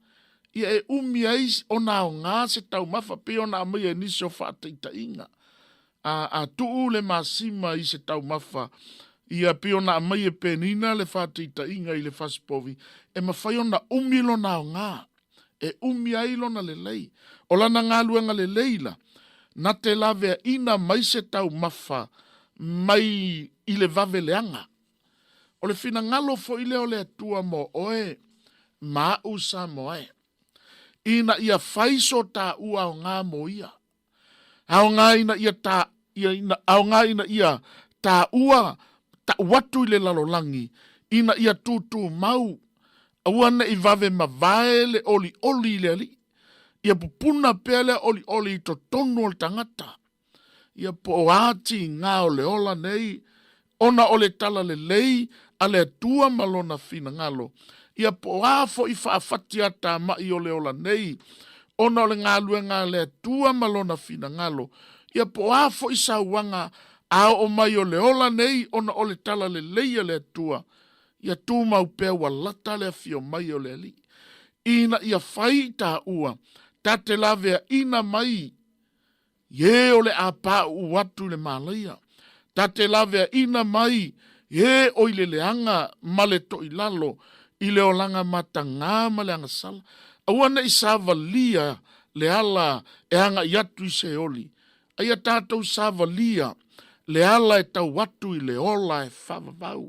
ia e umi ai ona aoga se taumafa pei ona aumaia e nisi o faataitaiga. A, a tuu le masima i se taumafa, ia pei ona aumai e Penina le faataitaiga i le fasipovi, e mafai ona umi lona aoga, e umi ai lona lelei. O lana galuega lelei la, na te laveaina mai se taumafa mai i le vave leaga. O le finagalo foi lea o le Atua mo oe ma aʻu Samoa e, ina ia fai so taua aoga mo ia. Aoga ina ia ta, ia ina, aoga ina ia taua, ta'u atu i le lalolagi, ina ia tūtūmau, aua ne i vave mavae le olioli i le Alii. Ia pupuna pea lea olioli i totonu o le tagata. Ia po o a tiga o le ola nei, ona o le talalelei a le Atua ma Lona finagalo, ia po o a foi faafatiatamai o le ola nei, ona o le galuega a le Atua ma Lona finagalo, ia po o a foi sauaga a oo mai o le ola nei ona o le talalelei a le Atua, ia tumau pea ua lata le afio mai o le Alii, ina ia fai i taua ta te laveaina mai Ie o le a pauu atu i le malaia. Ta te laveaina mai e o i le leaga ma le toilalo i le olaga matagā ma le agasala. Aua ne i savalia le ala e agai atu i Seoli, a ia tatou savalia le ala e tau atu i le ola e faavavau.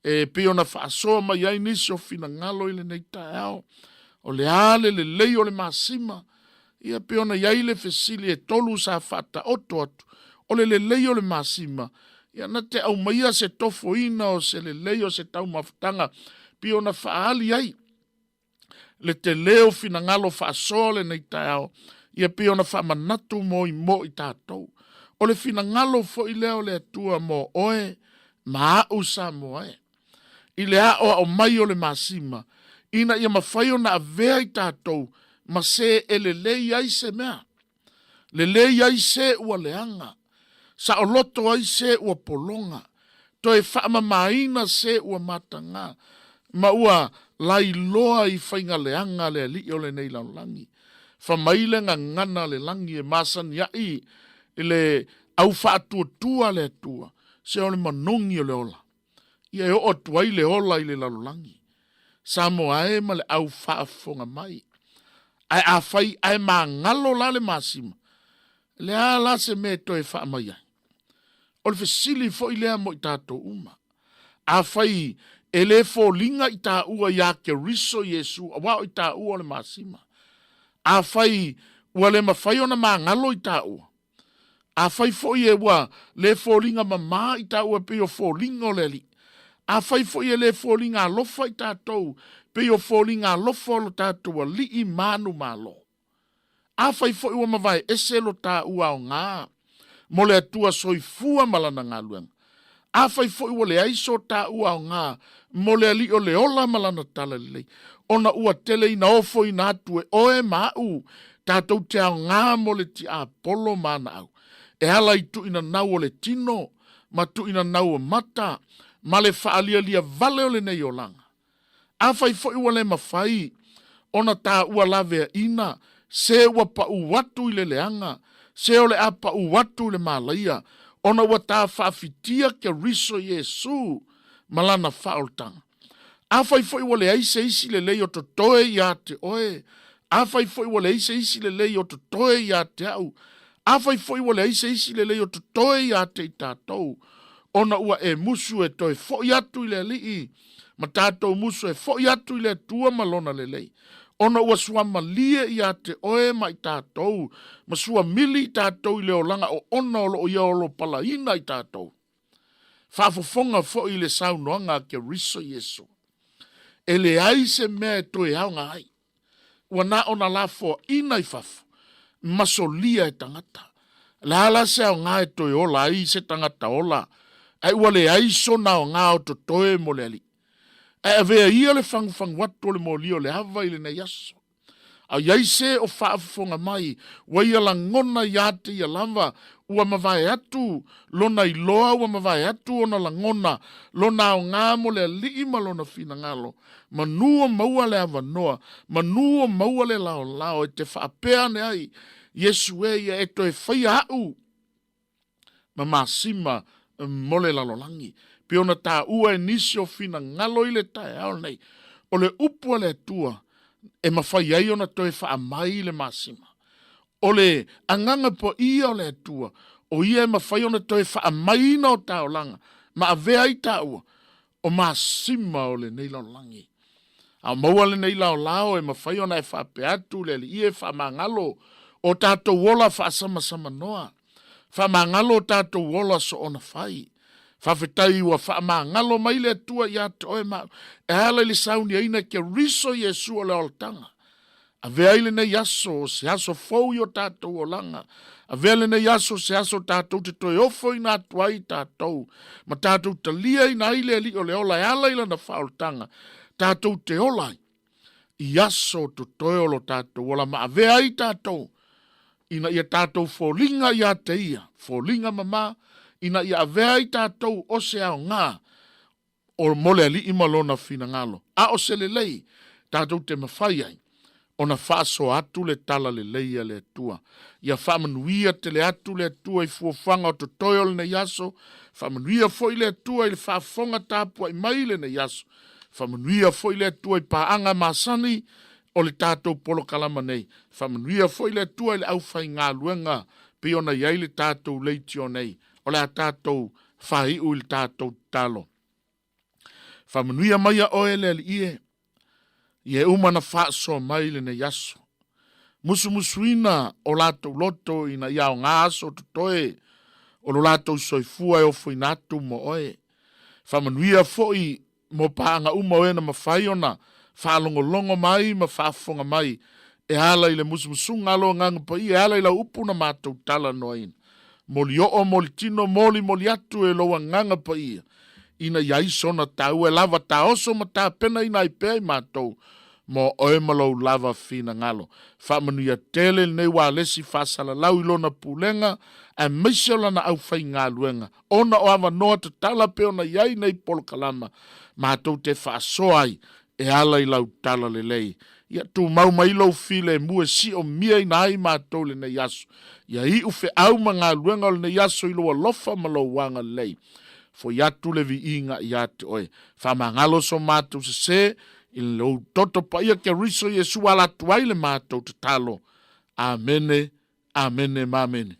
E pei ona faasoa mai ai nisi o finagalo i lenei taeao, o le a le lelei o le masima? Ia pei ona i ai le fesili e tolu sa faataoto atu, o le lelei o le masima, ia na te aumaia se tofoina o se lelei o se taumafataga pei ona faaali ai le tele o finagalo faasoa o lenei taeao, ia pei ona faamanatu mo i mo i tatou. O le finagalo foi lea o le Atua mo oe ma a'u Samoa e. I le aoao mai o le masima, ina ia mafai ona avea i tatou ma se e lelei ai se mea. Lelei ai se ua leaga, saoloto ai se ua pologa, toe faamamaina se ua mataga, ma ua lailoa i faiga leaga a le alii o lenei lalolagi. Fa mai le gagana a le lagi e masaniaʻi i le au faatuatua a le Atua, se o le manogi o le ola. Ia e oo atu ai le ola i le lalolagi. Samoa e ma le au faafofoga mai. Ae afai ae magalo la le masima, le a la se mea e toe faamai ai? O le fesili foi lea mo i tatou uma. Afai e le foliga i taua iā Keriso Iesu aua o i taua o le masima. Afai ua le mafai ona magalo i taua, Afai foi e ua le foliga mamā i taua pei o foliga o le Alii, afai foi e le foliga alofa i tatou pei o foliga alofa o lo tatou Alii manumalo, afai foi ua mavae ese lo taua aoga mo le Atua soifua ma Lana galuega, Afai foi ua leai so taua aoga mo le Alii o le ola ma lana talalelei, ona ua tele ina ofoina atu e oe ma aʻu tatou te aoga mo le tiapolo ma ana au, e ala i tuuinanau o le tino ma tuuinanau o mata ma le faalialia vale o lenei olaga. Afai foi ua le mafai ona taua laveaiina se ua paʻu atu i le leaga, se o le a paʻu atu i le malaia, ona ua ta faafitia Keriso Iesu ma lana faaoltaga. Afai foi ua leai se isi lelei o totoe ia te oe, afai foi ua leai se isi lelei o totoe ia te au, afai foi ua leai se isi lelei o totoe ia te i tatou, ona ua e musu e toe foi atu i le Alii, ma tatou musu e foi atu i le Atua ma Lona lelei, ona ua suamalie ia te oe ma i tatou, ma suamili i tatou i le olaga oona o lo o Ia olopalaina i tatou. Faafofoga foi i le saunoaga a Keriso Iesu, E leai se mea e toe aoga ai. Ua na ona lafoaina i fafo ma solia e tagata. Le a la se aoga e toe ola ai se tagata ola, ae ua leai sona aoga o totoe mo le Alii? Ae avea ia le fagufagu atu o le moli o le ava i lenei aso. A i ai se o faafofoga mai, ua ia lagona ia te ia lava, ua mavae atu lona iloa, ua mavae atu ona lagona, lona aoga mo le Alii ma lona finagalo, Manu o maua le avanoa, manu o maua le laolao e te faapea ane ai, Iesu e ia e toe faia aʻu ma masima mo le lalolagi. Pei ona taua e nisi o finagalo i le taeao lenei, o le upu a le Atua e mafai ai ona toe faamai le masima. O le agaga paia o le Atua, o ia e mafai ona toe faamaiina o taolaga ma avea ai taua o masima o lenei lalolagi. A o maua lenei laolao e mafai ona e faapea atu le Alii e faamagalo o tatou ola faasamasamanoa, faamagalo o tatou ola soona fai. Faafetai ua faamagalo mai le Atua ia te oe ma au, e ala i le sauniaina e Keriso Iesu o le olataga. Avea ai lenei aso o se aso fou i o tatou olaga. Avea lenei aso o se aso tatou te toe ofoina atu ai tatou, ma tatou taliaina ai le Alii o le ola e ala i lana faaolataga, tatou te ola ai i aso o totoe o lo tatou ola ma avea ai tatou ina ia tatou foliga ia te ia, foliga mamā, ina ia avea ai tatou o se aoga o mo le Alii ma Lona finagalo, a o se lelei tatou te mafai ai ona faasoa atu le tala lelei a le Atua. Ia faamanuia tele atu le Atua i fuafuaga o totoe o lenei aso, faamanuia foi le Atua i le faafofoga tapuai mai i lenei aso, faamanuia foi le Atua i paaga masani o le tatou polokalama nei, faamanuia foi le Atua i le aufaigaluega pei ona i ai le tatou leitio nei. O le a tatou faaiu i le tatou tatalo. Faamanuia mai a oe le Alii e, ia e uma na faasoa mai lenei aso. Musumusuina o latou loto ina ia aoga aso o totoe o lo latou soifua e ofoina atu mo oe. Faamanuia foi mo paaga uma o e na mafai ona faalogologo mai ma faafofoga mai e ala i le musumusuga a lo Agaga Paia, e ala i lau upu na matou talanoaina. Moli oo, moli tino, molimoli atu e lou Agaga Paia, ina ia ai sona taua e lava taoso ma tapenaina ai pea i matou mo oe ma lou lava finagalo. Faamanuia tele lenei ualesi faasalalau i lona pulega aemaise o lana aufaigaluega, ona o avanoa tatala pei ona i ai nei polokalama matou te faasoa ai e ala i lau tala lelei. Ia tumau mai lou filemu e siomia-ina ai matou i lenei aso. Ia iu feau ma galuega o lenei aso i lou alofa ma lou agalelei. Foi atu le viiga ia te oe. Faamagalo so matou sese i lou toto paia Keriso Iesu ala atu ai le matou tatalo. Amene, amene ma amene.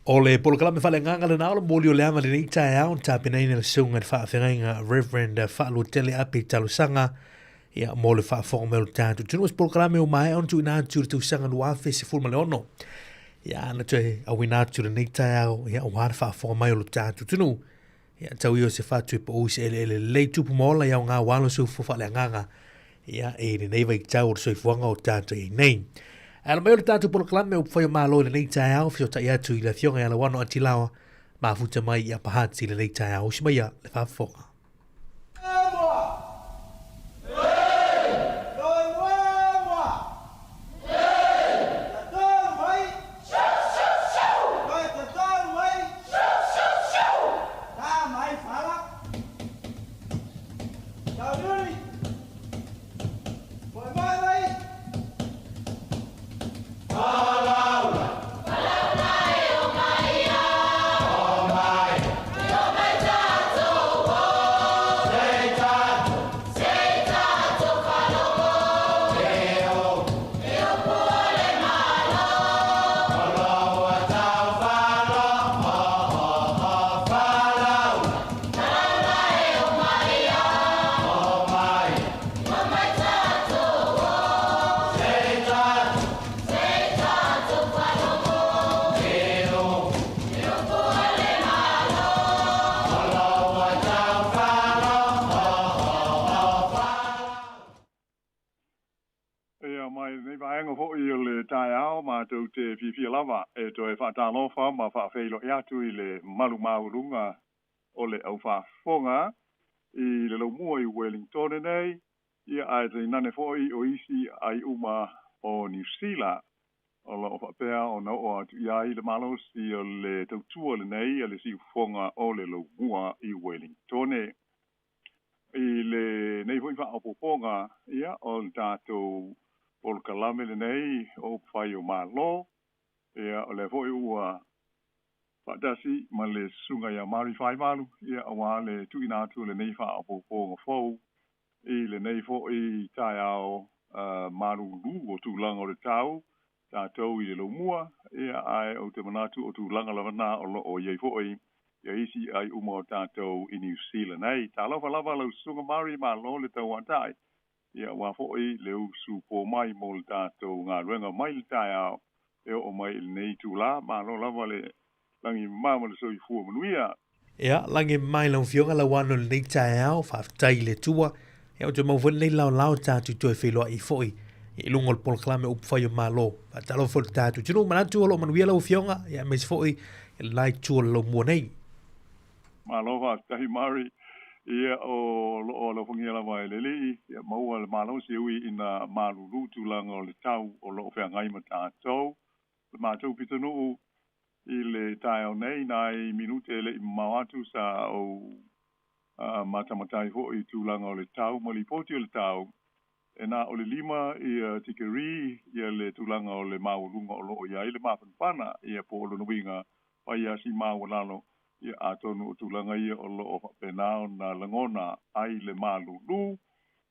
O le polokalame faaleagaga lena o le moli o le ava lenei taeao na tapenaina e le Susuga i le Faafeagaiga Reverend Faaluatele Ape Talosaga ia, mo le faafofoga mai o le tatou atunuu. O se polokalame ua maea ona tuuina atu i le tausaga 2016. Ia, na toe auina atu lenei taeao ia, aua le faafofoga mai o le tatou atunuu. Ia, tau ia o se fatu e pau i se eleele lelei tupu ma ola i aoga aua lo soifua faaleagaga ia, i lenei vaitau o le soifuaga o tatou i ai nei. Ae ala mai o le tatou polokalame o Upufai o Malo i lenei taeao, fesootai atu i le Afioga ia Lauano Atilaoa, mafuta mai i Upper Hutt i lenei taeao. Usi maia le faafofoga. Ia mai lenei vaega foi o le taeao matou te fiafia lava e toe faatalofa ma faafeiloai atu i le mamalu maualuga o le au faafofoga i le laumua i Wellingtone nei, ia ae tainane foi o isi ai uma o Niu Sila o lo o faapea ona oo atu i ai le malosi o le tautua lenei a le siufofoga o le laumua i Wellingtone. I lenei foi faaopoopoga, ia, o le tatou polokalame lenei o Upufai o Malo, ia, o lea foi ua faatasi ma le Susuga ia Mari Faivalu, ia, aua le tuuina atu o lenei faaopoopoga fou i lenei foi taeao malulu o tulaga o le tau tatou i le laumua, ia, ae ou te manatu o tulaga lava na o lo o i ai foi ia isi ai uma o tatou i Niu Sila nei. Talofa lava lau Susuga Mari, malo le tauatai, ia, aua foi le usu po mai mo le tatou galuega mai le taeao e oo mai i lenei itulā. Malo lava le lagi mama ma le soifua manuia. Ia, lagi mai lau Afioga Lauano i lenei taeao, faafetai i le Atua. Ia, ou te maua foi lenei laolao tatou toe feiloai foi i luga o le polokalame o Upufai o Malo. Faatalofa foi i le tatou atunuu, manatu o lo o manuia lau Afioga, ia aemaise foi i le la itu o le laumua nei. Malo faafetai Mari. Ia, o lo o alofagia lava e le Alii, ia maua le malosi e ui ina malulu tulaga o le tau o lo o feagai ma tatou. Le matou pitonuu i le taeao nei, nai minute e le i mamao atu sa ou matamatai foi i tulaga o le tau ma lipoti o le tau, e na o le 5 ia tikeri ia le tulaga o le maualuga o lo o i ai le mafanafana, ia po o lona uiga fai lava si maualalo, ia atonu o tulaga ia o lo o faapena ona lagona ai le malulu.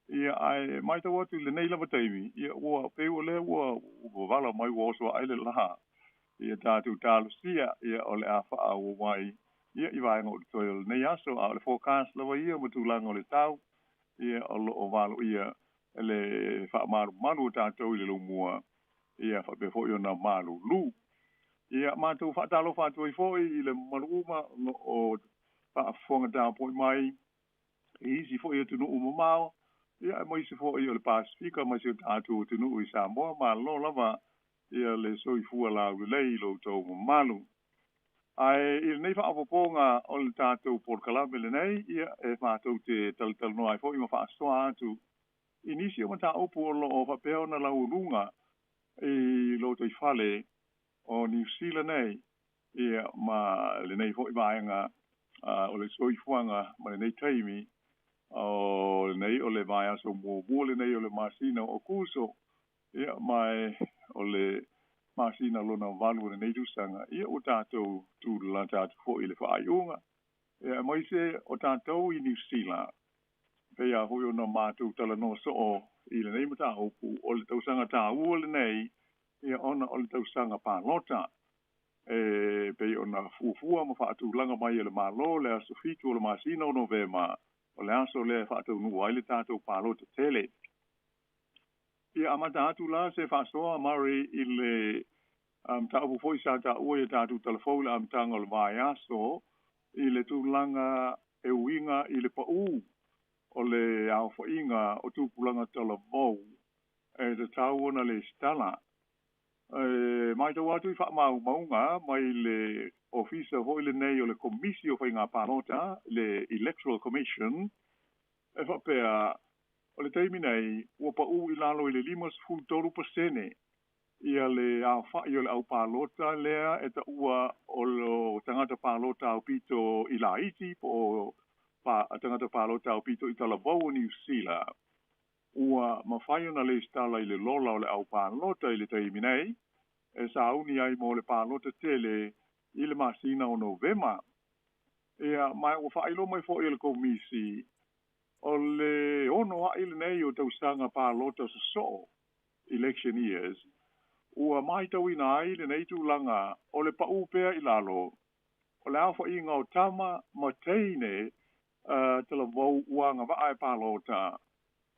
Ia, ae matau atu i lenei lava taimi, ia ua pei o lea ua wavala mai ua oso ae le lā. Ia tatou talosia, ia o le a faaauau ai ia i vaega o totoe o lenei aso, a o le forecast lava ia ma tulaga o le tau, ia o lo o valoia le faamalumalu o tatou i le laumua, ia faapea foi ona malulu. Ia matou faatalofa atu ai foi i le mamalu uma o lo o faafofoga tapuai mai i isi foi atunuu mamao, ia aemaise foi o le Pasefika, aemaise o tatou atunuu i Samoa. Malo lava ia le soifua laulelei i lo outou mamalu. Ae i lenei faaopoopoga o le tatou polokalame lenei, ia e matou te talatalanoa ai foi ma faasoa atu i nisi o mataupu o lo o faapea ona laualuga i lotoifale o Niu Sila nei, ia ma lenei foi vaega o le soifuaga ma lenei taimi o lenei o le vaiaso muamua lenei o le masina o Aokuso, ia ma o le masina lona 8 o lenei tausaga, ia ua tatou tulalata atu foi i le faaiuga. Ia aemaise o tatou i Niu Sila, pei lava foi ona matou talanoa soo i lenei mataupu, o le tausaga taua lenei, ia ona o le tausaga palota. E pei ona fuafua ma faatulaga mai e le Malo le aso 7 o le masina o Novema, o le aso lea e faataunuu ai le tatou palota tele. Ia amata atu la se faasoa Murray i le mataupu foi sa taua i a tatou talafou i le amataga o le vaiaso i le tulaga e uiga i le paū o le aofaiga o tupulaga talavou e tatau ona lesitala. E matau atu i faamaumauga mai le ofisa foi lenei o le Komisi o Faiga Palota, le Electoral Commission, e faapea o le taimi nei ua paū i lalo i le 53% ia le aofai o le au palota lea e taua o lo tagata palota aupito i laiti po o tagata palota aupito i talavou o Niu Sila ua mafai ona lesitala i le lola o le au palota i le taimi nei e sauni ai mo le palota tele i le masina o Novema. Ia, ma ua faailoa mai foi e le Komisi o le 6 a'i lenei o tausaga palota sosoo, election years, ua matauina ai lenei tulaga o le paū pea i lalo o le aofaiga o tama ma teine talavou ua agavaa e palota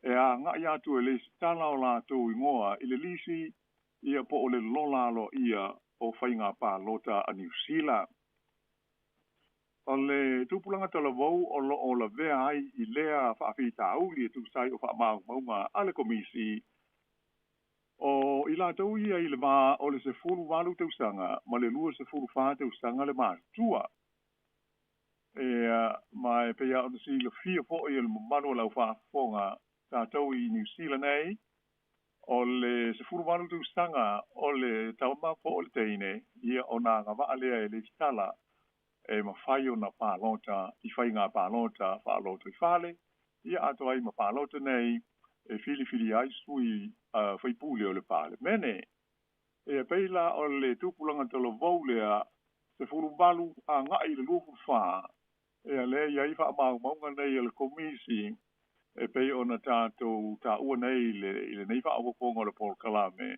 e aga'i atu e lesitala o latou igoa i le lisi ia po o le lola aloaia o faiga palota a Niu Sila. O le tupulaga talavou o loo lavea ai i lea faafitauli e tusa ai o faamaumauga a le Komisi o i latou ia i le va o le 18 tausaga ma le 24 tausaga le matutua. Ia, ma e pei lava ona silafia foi e le mamalu o le aufaafofoga tatou i Niu Sila nei, o le 18 tausaga o le tama po o le teine, ia ona agavaa lea e lesitala e mafai ona palota i faiga palota faalotoifale, ia atoa ai ma palota nei e filifili ai sui faipule o le Palemene. E pei la o le tupulaga talavou lea 18 aga'i i le 24, ia lea e i ai faamaumauga nei a le Komisi e pei ona tatou taua nei i lenei faaopoopoga o le polokalame.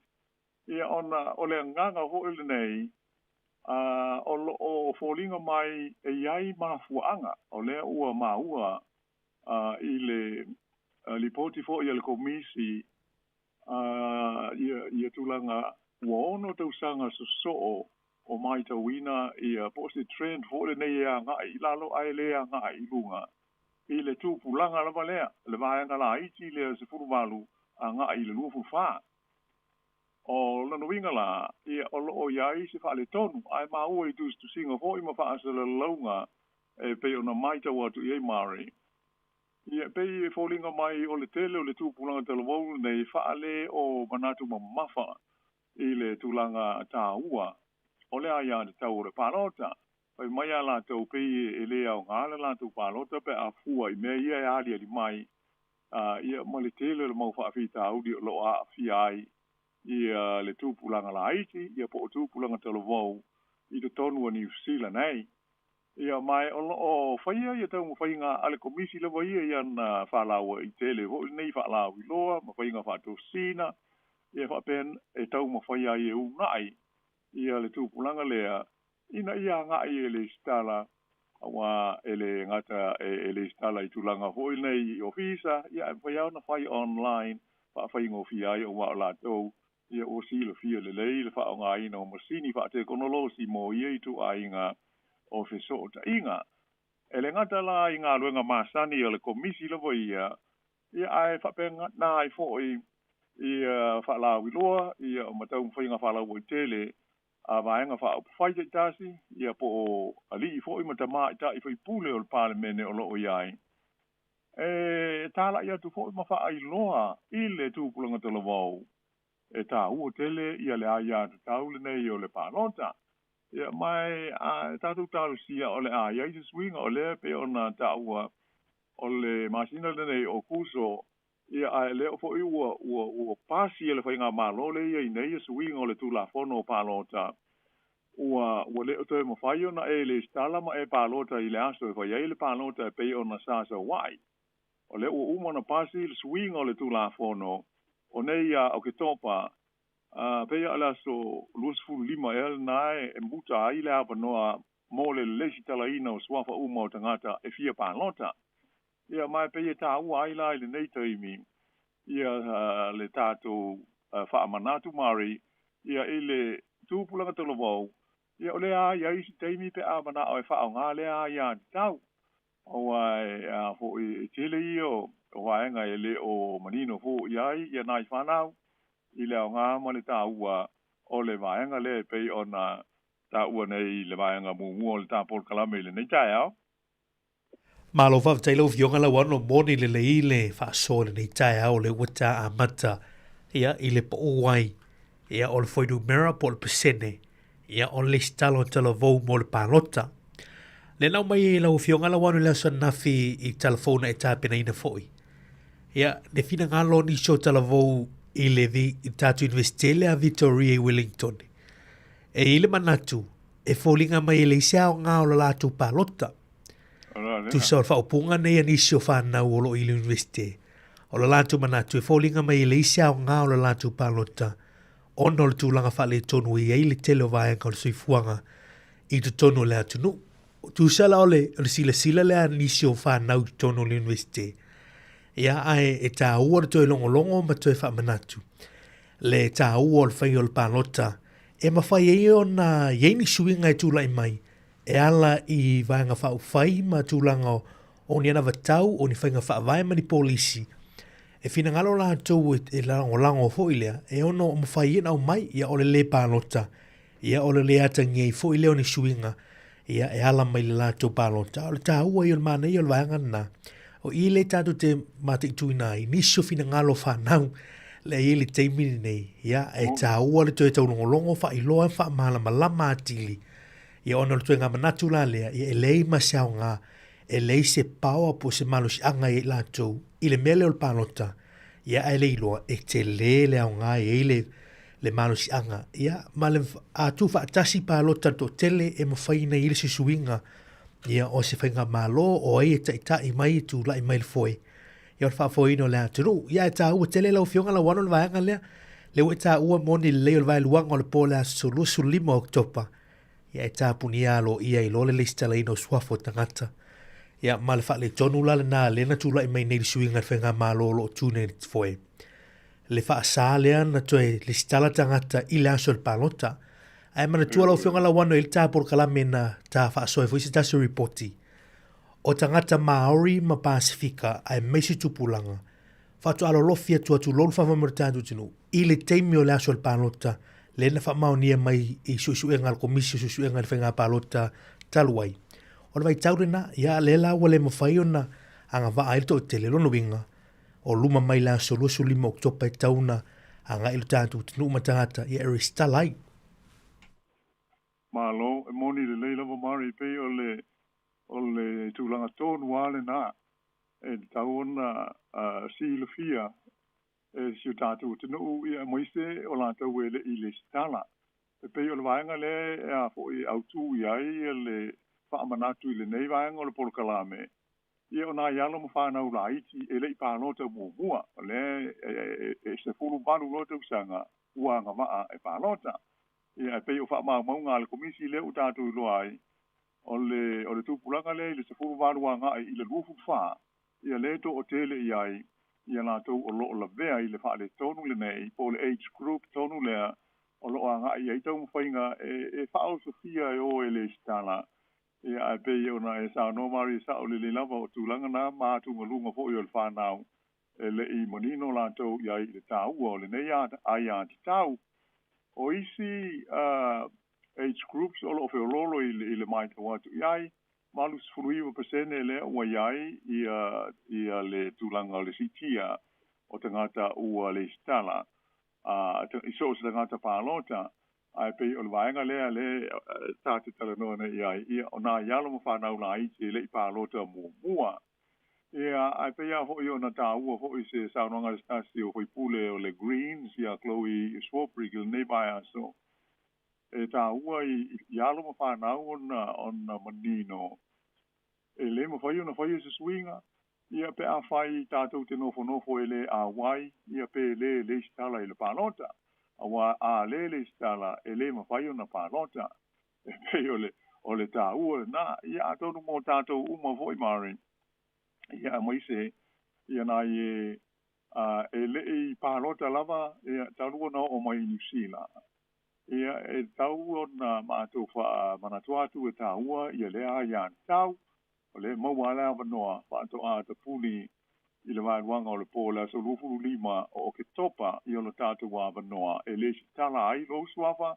Ia ona o le agaga foi lenei o loo foliga mai e i ai mafuaaga o lea ua maua i le lipoti foi a le Komisi ia tulaga ua 6 tausaga sosoo o matauina ia po o se trend foi lenei e aga'i i lalo ae le aga'i i luga i le tupulaga lava lea, le vaega laiti lea 18 aga'i i le 24. O lona uiga la, ia o loo i ai se faaletonu, ae maua i tusitusiga foi ma faasalalauga e pei ona matau atu i ai Murray. Ia pei e foliga mai o le tele o le tupulaga talavou lenei faale o manatu mamafa i le tulaga taua o le aiatatau o le palota. Fai mai a latou pei e le aoga le latou palota pe a fua i mea ia e aliali mai ia ma le tele o le mau faafitauli o loo aafia ai ia le tupulaga laiti ia po o tupulaga talavou i totonu o Niu Sila nei. Ia ma o loo faia ia taumafaiga a le Komisi lava ia i ana faalauaitele foi lenei faalauiloa ma faiga faatosina ia faapea e taumafai ai e uunai ia le tupulaga lea ina ia aga'i e lesitala auā e le gata e lesitala i tulaga foi nei i ofisa, ia ae mafai lava ona fai online faafaigofie ai auā o latou ia ua silafia lelei le faaaogaina o masini faatekonolosi mo ia ituaiga o fesootaiga. E le gata la i galuega masani o le Komisi lava ia, ia ae faapena ai foi ia faalauiloa ia ma taumafaiga faalauaitele a vaega faaupufai taitasi ia po o alii foi ma tamaitai faipule o le Palemene o loo i ai e tala'i atu foi ma faailoa i le tupulaga talavou e taua tele ia le aiatatau lenei o le palota. Ia ma e tatou talosia o le a i ai se suiga o lea pei ona taua o le masina lenei o Kuso, ia ae lea foi ua pasi e le faigamalo lea i ai nei ia suiga o le Tulafono o Palota ua le o toe mafai ona e lesitala ma e palota i le aso e fai ai le palota e pei ona sa saua'i. O lea ua uma ona pasi le suiga o le Tulafono o nei ia Oketopa. Pei a o le aso 25 ea lena e muta ai le avanoa mo le lesitalaina o suafa uma o tagata e fia palota. Ia ma e pei e taua ai la i lenei taimi ia le tatou faamanatu Mari ia i le tupulaga talavou, ia o lea i ai isi taimi pe a manao e faaaoga lea aiatatau. Aua e a foi e tele ia o vaega e le o manino foi ai ia nai fanau i le aoga ma le taua o le vaega lea e pei ona taua nei i le vaega muamua o le ta polokalame i lenei taeao. Malo faafetai lau Afioga Lauano moni lelei le faasoa i lenei taeao o lea ua ta amata ia i le pau ai ia o le fuainumera po o le pasene ia o le lesitala o talavou mo le palota. Le nau mai e lau Afioga Lauano i le aso ananafi i talafou na e tapenaina foi. Ia le finagalo o nisi o talavou i le vi, i tatou Universite lea Victoria i Wellington. E i ai le manatu e foliga mai e leai se aoga o la latou palota. Tusa o le faaupuga nei a nisi o fanau o lo o i le Universite, o la latou manatu e foliga mai e leai se aoga o la latou palota ona o le tulaga faaletonu e i ai le tele o vaega o le soifuaga i totonu o le atunuu. Tusa la o le, o le silasila lea a nisi o fanau i totonu o le Universite, ia ae e taua le toe logologo ma toe faamanatu le taua o le faiga o le palota e mafai ai ona i ai ni suiga e tulai mai e ala i Vaega Faaupufai ma tulaga o ni anavatau, o ni faiga faavae ma ni polisi, e finagalo latou e lagolago foi lea, e ono mafai ai ona aumai, ia o le lē palota, ia o le lē atagia ai foi lea o ni suiga, ia e ala mai i le latou palota. A o le taua ia o le manaia o le vaega lena, o i lea tatou te mataituina ai nisi o finagalo o fanau lea e i ai i le taimi lenei, ia e taua le toe taulogologo, faailoa, faamalamalama atili Ia ona o le ituaiga manatu la lea, ia e leai ma se aoga, e leai se power po o se malosiaga ia i latou i le mea lea o le palota, ia ae le iloa e tele le aoga e i ai le, le malosiaga. Ia ma le a tuufaatasi palota le toatele e mafai ona i ai le suisuiga ia o se faigamalo o ai e taitai mai e tulai mai le foe ia o le faafoeina o le atunuu. Ia ae taua tele lau Afioga Lauano le vaega lea, lea ua e taua moni lelei o le vaeluaga o le po o le aso 25 o Oketopa Ia e tapunia aloaia ai loa le lesitalaina o suafa o tagata. Ia ma le faaletonu la lena lea na tulai mai nei le suiga i le faigamalo o lo o tu nei i le foe. Le faasa lea na toe lesitala tagata i le aso o le palota. Ae manatua lau Afioga Lauano e i ai le ta polokalame na ta faasoa ai foi se tasi o ripoti o tagata Māori ma Pasifika aemaise tupulaga faatoa lolofi atu atu lou faamoemoe o le tatou atunuu i le taimi o le aso o le palota lea na faamaonia mai i suesuega a le Komisi o Suesuega i le Faiga Palota talu ai. O le vaitau lena, ia lea la ua le mafai ona agavaa ai le toatele, lona uiga, o luma mai le aso 25 o Oketopa e tatau ona agai lo tatou atunuu ma tagata ia e resitala ai. Malo, e moni lelei lava Mari, pei o le o le tulaga tonu lava lena e tatau ona silafia e si o tatou atunuu ia aemaise o latou e le i lesitala. E pei o le vaega lea e a foi e autu i ai le faamanatu i lenei vaega o le polokalame, ia o nai alo ma fanau laiti e le i palota muamua, o lea e 18 loa tausaga ua agavaa e palota. Ia e pei o faamaumauga a le Komisi lea ua tatou iloa ai, o le o le tupulaga lea i le 18 agai i le 24, ia lea e toatele i ai ia latou o lo o lavea i le faaletonu lenei po o le age group tonu lea o lo o agai i ai taumafaiga e faaosofia e o e lesitala. Ia ae pei ona e saunoa Marie sao lelei lava o tulaga na ma atugaluga foi o le fanau e le i manino latou i ai i le taua o lenei aiatatau. O isi age groups o lo o feoloolo i le matau atu i ai, 89% lea ua i ai ia le tulaga o le siitia o tagata ua lesitala i so o se tagata palota, ae pei o le vaega lea lea ta te talanoa nei i ai, ia o nai alo ma fanau laiti e le i palota muamua. Ia, ae pei lava foi ona taua foi se saunoaga a se tasi o faipule o le Greens ia Chloe Swarbrick i lenei vaiaso, e taua i alo ma fanau ona manino e le mafai ona faia se suiga, ia pe afai tatou te nofonofo e le auai, ia pe le lesitala i le palota. Auā a lē lesitala e lē mafai ona palota. E pei o le o le tāua lenā. Ia atonu mo tātou uma foʻi Mari. Ia aemaise ia nai e e leʻi palota lava ia talu ona oo mai i Niusila. Ia e tatau ona matou faamanatu atu e tāua ia lea aiatatau. O lea e maua lava le avanoa faatoā tapuni i le vaeluaga o le po o le aso 25 o Oketopa i o tatou avanoa e lesitala ai lou suafa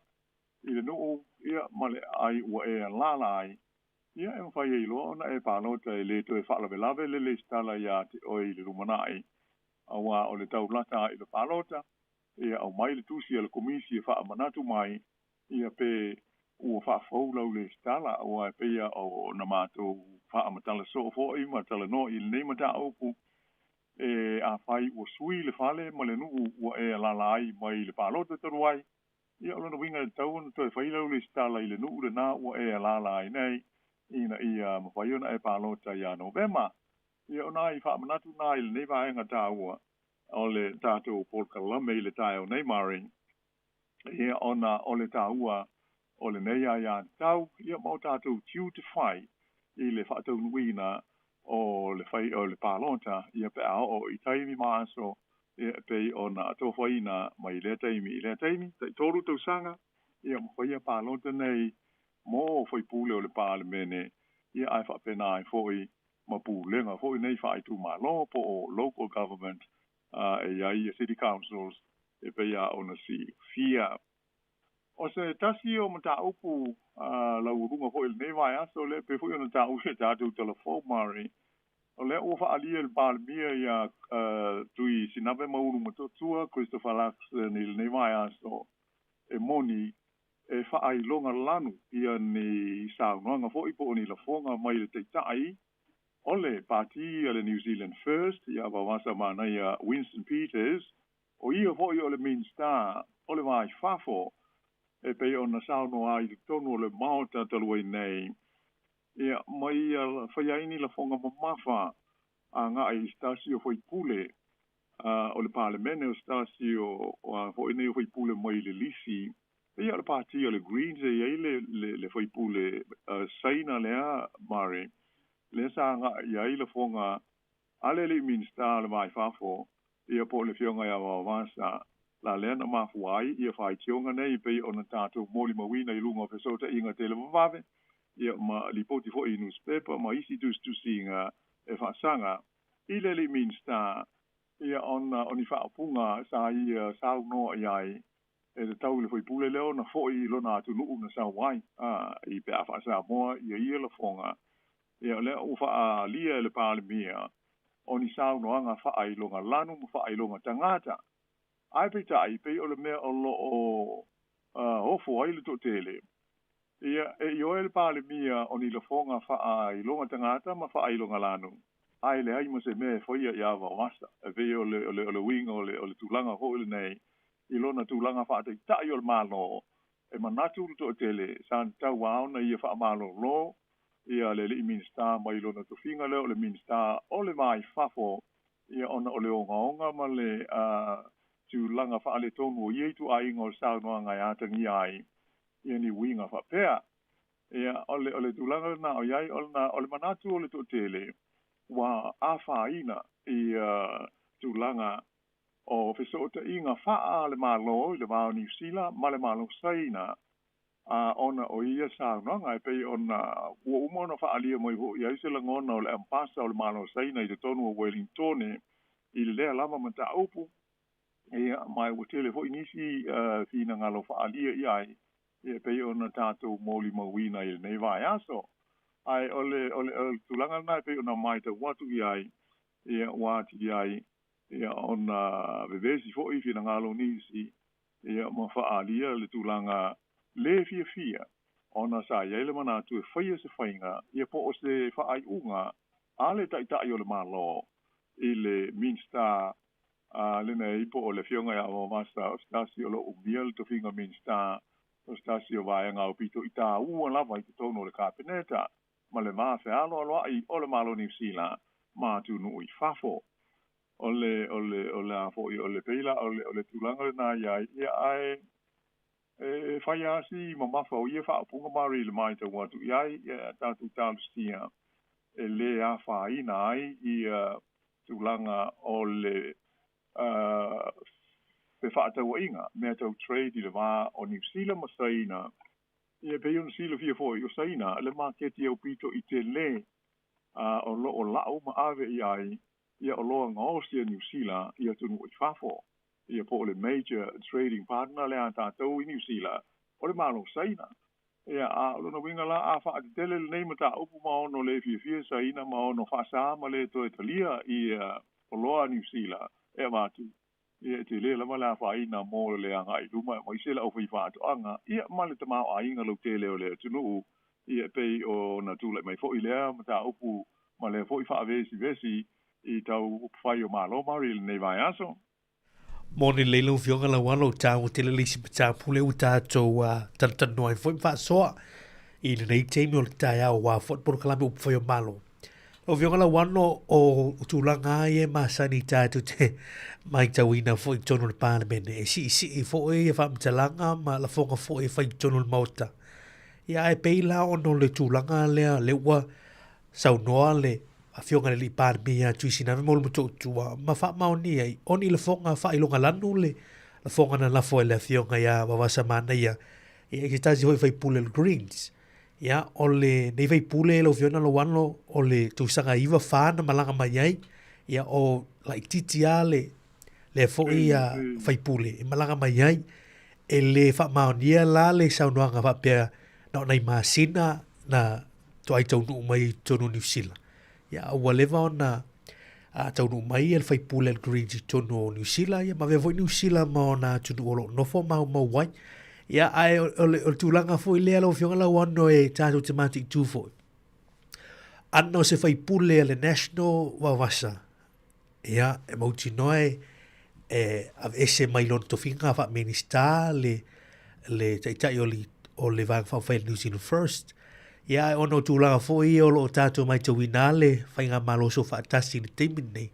i le nuu ia ma le aai ua e alaala ai. Ia e mafai ai loa ona e palota e lē toe faalavelave le lesitala iā te oe i le lumanai auā o le taulata i le palota ia aumai le tusi a le komisi e faamanatu mai ia pe ua faafou lau lesitala auā e pei ona matou faamatala soo foʻi ma talanoa i lenei mataupu e afai ua sui le fale ma le nuu ua e alaala ai mai le palota talu ai ia o lona uiga e tatau ona toe fai lau lesitala i le nuu lenā ua e alaala ai nei ina ia mafai ona e palota iā Novema. Ia o nai faamanatu na i lenei vaega tāua o le tatou polokalame i le taeao nei Mari. Ia ona o le tāua o lenei aiatatau ia ma o tatou tiute fai i le faataunuuina o le fai o le palota ia pe a oo i taimi ma aso ia e pei ona atofaina mai lea taimi i lea taimi taitolu tausaga ia ma faia palota nei mo faipule o le Palemene ia ae faapena ai foʻi ma pulega foʻi nei faaitumālō po o local government e i ai city councils e pei a ona silafia. O se tasi o mataupu laualuga foʻi i lenei vaiaso lea e pei foi ona taua i le tatou talafou Mari, o lea ua faaalia e le Palemia iā Tui Sinave ma Ulumotootua Christopher Luxon i lenei vaiaso e moni e faailoga lanu ia ni saunoaga foʻi po o ni lafoga mai le Taitai o le Pati a le New Zealand First ia Vaovaasa Manaia Winston Peters, o ia foʻi o le Minisita o le Va i Fafo e pei ona saunoa ai i totonu o le Maota talu ai nei ia ma ia faia ai ni lafoga mamafa agaʻi i se tasi o faipule o le Palemene o se tasi o a foʻi nei o faipule mai le lisi ia o le Pati o le Greens e i ai le faipule Saina lea Mari lea sa agaʻi i ai lafoga a le alii Minisita o le Va i Fafo ia po o le Afioga ia Vaovaasa la lea na mafua ai ia faitioga nei pei ona tatou molimauina i luga o fesootaiga televavave ia ma lipoti foʻi i newspaper ma isi tusitusiga e faasaga i le alii Minisita ia ona o ni faaupuga sa ia saunoa i ai e tatau i le faipule lea ona foʻi i lona atunuu na sau ai i pe a faasamoa ia ia lafoga ia o lea ua faaalia e le Palemia o ni saunoaga faailoga lanu ma faailoga tagata. Ae peitai pei o le mea o loo ofo ai le toatele ia e ioe le Palemia o ni lafoga faailoga tagata ma faailoga lanu ae leai ma se mea e faia iā Vaovaasa. E pei o le o le o le uiga o le o le tulaga foʻi lenei i lona tulaga faataitaʻi o le Malo e manatu le toatele sa tatau lava ona ia faamalōlō ia le alii Minisita mai lona tofiga lea o le Minisita o le Va i Fafo ia ona o le ogaoga ma le tulaga faaletonu o ia ituaiga o le saunoaga e atagia ai ia ni uiga faapea. Ia o le o le tulaga lenā o i ai o lena o le manatu o le toatele ua afaina ia tulaga o fesootaiga faa le Malo i le va o Niusila ma le Malo Saina ona o ia saunoaga e pei ona ua uma ona faaalia mai foʻi ai se lagona o le Ambasa o le Malo Saina i totonu o Wellingtone i le lea lava mataupu ia ma ua tele foʻi nisi finagalo faaalia i ai ia e pei ona tatou molimauina i lenei vaiaso. Ae o le o le o le tulaga lenā e pei ona matau atu i ai ia ua atili ai ia ona vevesi foʻi finagalo o nisi ia ma faaalia le tulaga lē fiafia ona sa i ai le manatu e faia se faiga ia po o se faaiuga a le Taitai o le Malo i le Minisita lenei po o le Afioga ia Vaovaasa o se tasi o loo umia le tofiga Minisita o se tasi o vaega aupito i tāua lava i totonu o le Kapeneta ma le va fealoaloaʻi o le Malo Niusila ma atunuu i fafo. O le o le o le a foʻi o le pei la o le o le tulaga lenā iai ia ae e fai lava si mamafa o ia faaupuga Mari i le matau atu i ai ia tatou talosia e lē afaina ai ia tulaga o le fefaatauaiga mea tau trade i le va o Niu Sila ma Saina. Ia e pei ona silafia foi o Saina le maketi aupito i telē o loo lau ma ave i ai ia oloa gaosi a Niu Sila i atunuu i fafo. Ia po o le major trading partner lea a tatou i Niu Sila o le Malo o Saina. Ia a o lona uiga la a faatetele lenei mataupu ma ono lē fiafia Saina ma ono faasā ma lē toe talia ia oloa a Niu Sila e avatu, ia e telē lava le afaina mo le agai i luma aemaise le aufaifaatoaga ia ma le tamaoaiga lautele o le atunuu ia e pei ona tulai mai foi lea mataupu ma lea foi faavesivesi i tau upufai o Malo Mari i lenei vaiaso. Moni lelei lau Afioga Laualo, o taua tele le isi mataupu lea ua tatou talatalanoa ai foi ma faasoa i lenei taimi o le taeao aua foi le polokalame upufai o Malo. Lau Afioga Lauano, o tulaga lava ia e masani tatou te matauina foi i totonu o le Palemene, e siisii foi ia faamatalaga ma lafoga foi e fai i totonu o le Maota. Ia ae pei la ona o le tulaga lea lea ua saunoa le Afioga i le Alii Palemia ia Tuisinave Molumatoutua ma faamaonia ai o ni lafoga faailogalanu le lafoga na lafo e le Afioga ia Vavasa Manaia ia i se tasi foi faipule o le Greens. Ia, o lenei faipule lau Afioga Lauano o le tausaga 94 na malaga mai ai, ia o laitiiti lava le lea foi faipule e malaga mai ai. E le faamaonia la le saunoaga faapea na o nai masina na toai taunuu mai i totonu o Niu Sila. Ia, ua leva ona taunuu mai le faipule a le Greens i totonu o Niu Sila, ia ma avea foi Niu Sila ma ona atunuu o lo o nofo maumau ai. Ia, ae o le tulaga foi lea lau Afioga Lauano e tatou te mataitu foi. Ana o se faipule a le National Vavasa, ia, e mautinoa e, e aveese mai lona tofiga faa-Minista le, le taitai o le, o le Vaega Faaupufai a le New Zealand First. Ia, ae ona o tulaga foi ia o lo o tatou matauina le faigamalo soofaatasi i le taimi lenei,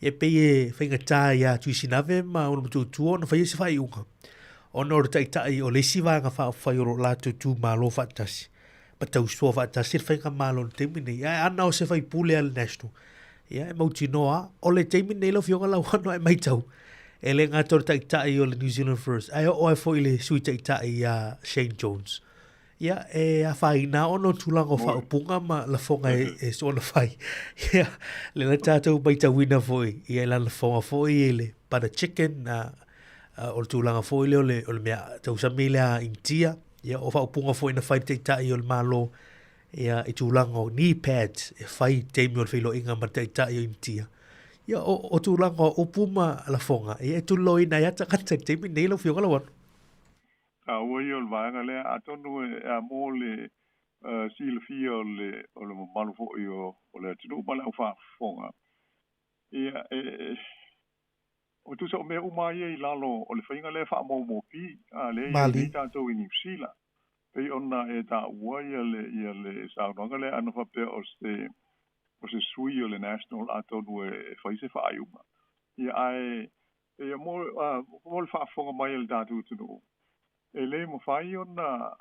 e pei e faigata ia Tuisinave ma ona matuatua ona faia se faaiuga, ona o le taitai o le isi Vaega Faaupufai o lo o latou tumalo faatasi, ma tausoa faatasi le faigamalo i le taimi lenei. Ae ana o se faipule a le National, ia e mautinoa lava. O le taimi lenei lau Afioga Lauano a e matau, e le gata o le taitai o le New Zealand First, ae oo ai foi i le Sui Taitai ia Shane Jones. Ia, e afaina lava ona o tulaga o faaupuga ma lafoga e soona fai. Ia, lea na tatou matauina foi, ia i lana lafoga foi i le butter chicken, o le tulaga foi lea o le mea tausami lea a Initia, ia o faaupuga foi na fai i le Taitai o le Malo, ia i tulaga o knee pads e fai i taimi o le feiloaiga ma le Taitai o Initia. Ia o, o tulaga o upu ma lafoga, ia e tuliloaina ai lava tagata i le taimi lenei lau Afioga Lauano. Taua ia o le vaega lea, atonu e a mo le silafia o le o le mamalu foi o o le atunuu ma le aufaafofoga, ia e o tusa o mea uma ia i lalo o le faiga lea faamoumopi a lea e i ai nei tatou i Niu Sila. Pei ona e taua ia le ia le saunoaga lea ana faapea o se o se sui o le National atonu e fai se faaiuga. Ia ae ia mo mo le faafofoga mai a le tatou atunuu, e le mafai ona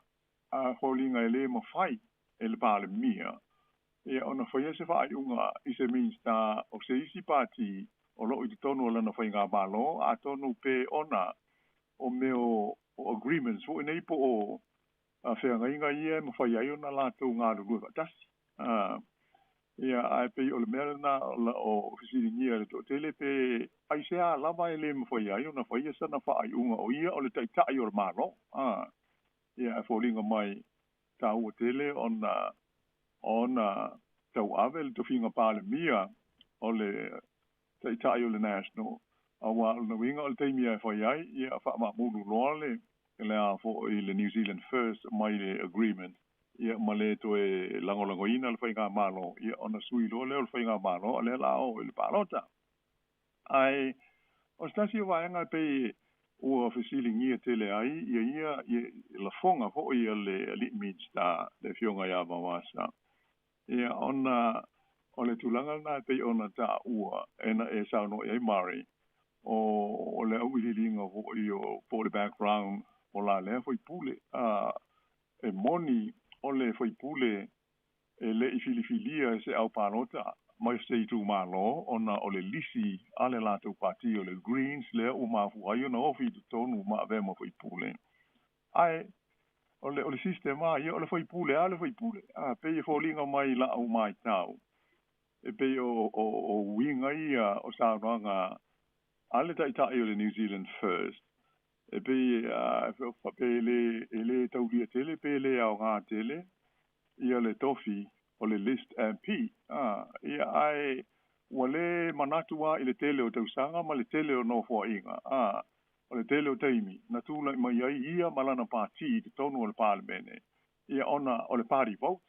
foliga e le mafai e le Palemia ia ona faia se faaiuga i se Minisita o se isi pati o lo o i totonu o lana faigamalo, atonu pe ona o mea o agreements foi nei po o feagaiga ia e mafai ai ona latou galulue faatasi. Ia, ae pei o le mea lena o fesiligia e le toatele pe aisea lava e le mafai ai ona faia sana faaiuga o ia o le Taitai o le Malo. Ia, ae foliga mai taua tele ona ona tauave le tofiga Palemia o le Taitai o le National, aua o lona uiga o le taimi e fai ai, ia faamaamulu loa le le a foi le New Zealand First mai le agreement, ia ma le toe lagolagoina le faigamalo, ia ona sui loa lea o le faigamalo, a o lea o le a oo i le palota. Ae o se tasi o vaega e pei ua fesiligia tele ai ia ia lafoga foi a le alii Minisita le Afioga ia Vaoasa, ia ona o le tulaga lena e pei ona taua e na e saunoa i ai Murray. O le auiliiliga fo'i o po o le background o la lea faipule. E moni o le faipule e le'i filifilia e se aupalota mai se itumālō ona o le lisi a le latou pati o le Greens lea ua mafua ai ona ofi i totonu ma avea ma faipule. Ae o le system a ia o le faipule a le faipule a pei e foliga mai la'u maitau e pei o uiga ia o saunoaga a le ta'ita'i o le New Zealand First e pei faapea e lē taulia tele pe lē aogā tele ia le tofi o le list MP. Ia ae ua lē manatu a i le tele o tausaga ma le tele o nofoa'iga o le tele o taimi na tula'i mai ai ia ma lana pati i totonu o le palemene ia ona o le party vote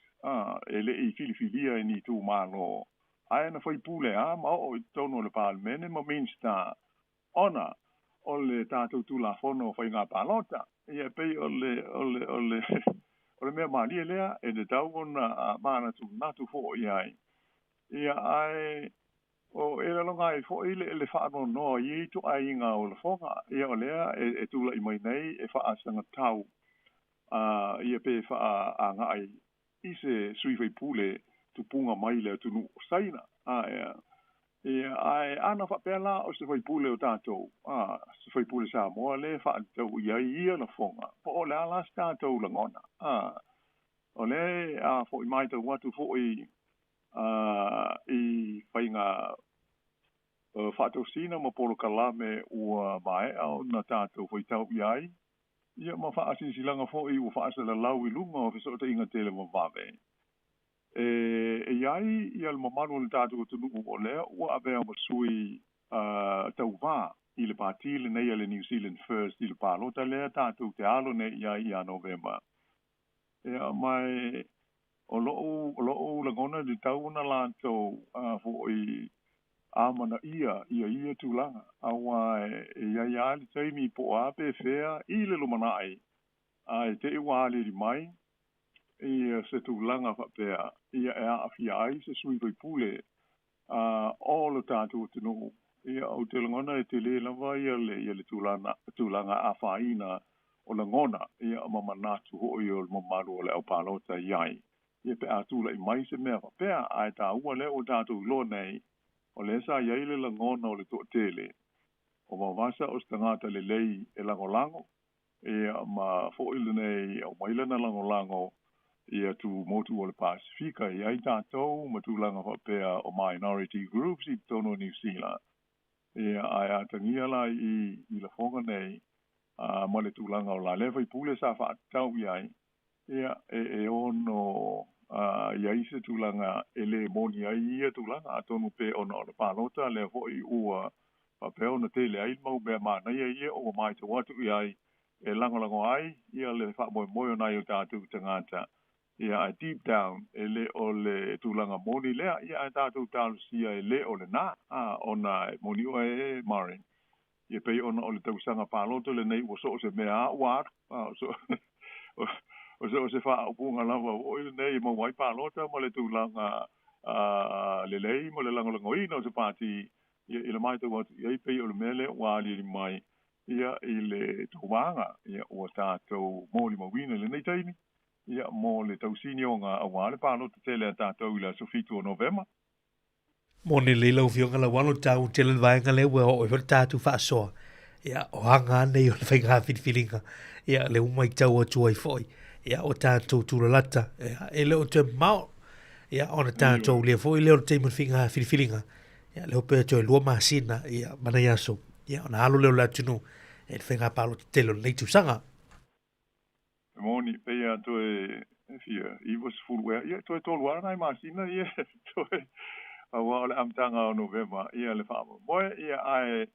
e le'i filifilia e ni itumālō ae na faipule a ma o'o i totonu o le palemene ma minista ona o le tatou tulafono faigā palota. Ia e pei o le mea malie lea e tatau ona manatunatu fo'i ai. Ia ae o e laloga ai fo'i le faanoanoa i ia ituaiga o lafoga ia o lea e tula'i mai nei e faasagatau ia pe faaaga'i i se sui faipule tupuga mai le atunuu o Saina. Ia ae ana faapea la o se faipule o tatou se faipule Samoa lea faatatau i ai ia lafoga po o le a la se tatou lagona. O lea a fo'i maitau atu fo'i i faiga faatosina ma polokalame ua mae'a ona tatou faitau i ai ia ma faasilasilaga fo'i ua faasalalau i luga o feso'otaiga televavave e iai ia le mamalu o le tatou atunuu o lea ua avea ma sui tauvā i le pati lenei a le New Zealand First i le palota lea tatou te alo nei i ai ia Novema. Ia ma o lo'u lagona e tatau ona latou fo'i amanaia ia ia tulaga auā e iai a le taimi po o a pe fea i le lumana'i ae te'i ua aliali mai ia se tulaga faapea ia e aafia ai se sui faipule o le tatou atunuu. Ia ou te lagona e telē lava ia le tulaga afaina o lagona ia ma manatu ho'i o le mamalu o le aupalota i ai ia pe a tula'i mai se mea faapea ae tāua lea ua tatou iloa nei o lea sa iai le lagona o le to'atele o Vaovasa o se tagata lelei e lagolago ia ma fo'i lenei aumai lana lagolago ia tumotu o le Pasifika i ai tatou ma tulaga faapea o minority groups i totonu o Niu Sila. Ia ae atagia la i lafoga nei ma le tulaga o la lea faipule sa faatatau i ai ia e ono iai se tulaga e lē moni ai ia tulaga atonu pe ona o le palota lea fo'i ua faapea ona tele ai le mau mea manaia ia ua maitau atu i ai e lagolago ai ia le faamoemoe o nai o tatou tagata. Ia ae deep down e lē o le tulaga moni lea ia ae tatou talosia e lē o lenā ona e moni oe e Murray ia pei ona o le tausaga palota lenei ua so o se mea a ua alu so o se o se faaupuga lava fo'i lenei e maua ai palota ma le tulaga lelei ma le lagolagoina o se pati ia i le maitau atu i ai pei o le mea lea ua aliali mai ia i le tauvaga ia ua tatou molimauina i lenei taimi ia mo le tausinioga auā le palota tele a tatou i le aso 7 o Novema. Moni lelei lau Afioga Laualo tāua tele le vaega lea ua oo ai foi le tatou faasoa. Ia, o aga nei o le faiga filifiliga. Ia, le ua maitau atu ai foi. Ia, o tatou tulalata. Ia, e le o toe mamao. Ia, ona tatou lea foi lea o le taimi o le faiga filifiliga. Ia, le hope toe 2 masina, ia, ma nai aso. Ia, ona alo lea o le atunuu e le faiga palota tele o lenei tausaga. E moni, pei a toe fia 90 ea, ia toe 3 lava nai masina ia toe auā o le amataga o Novema ia le faamoemoe ia ae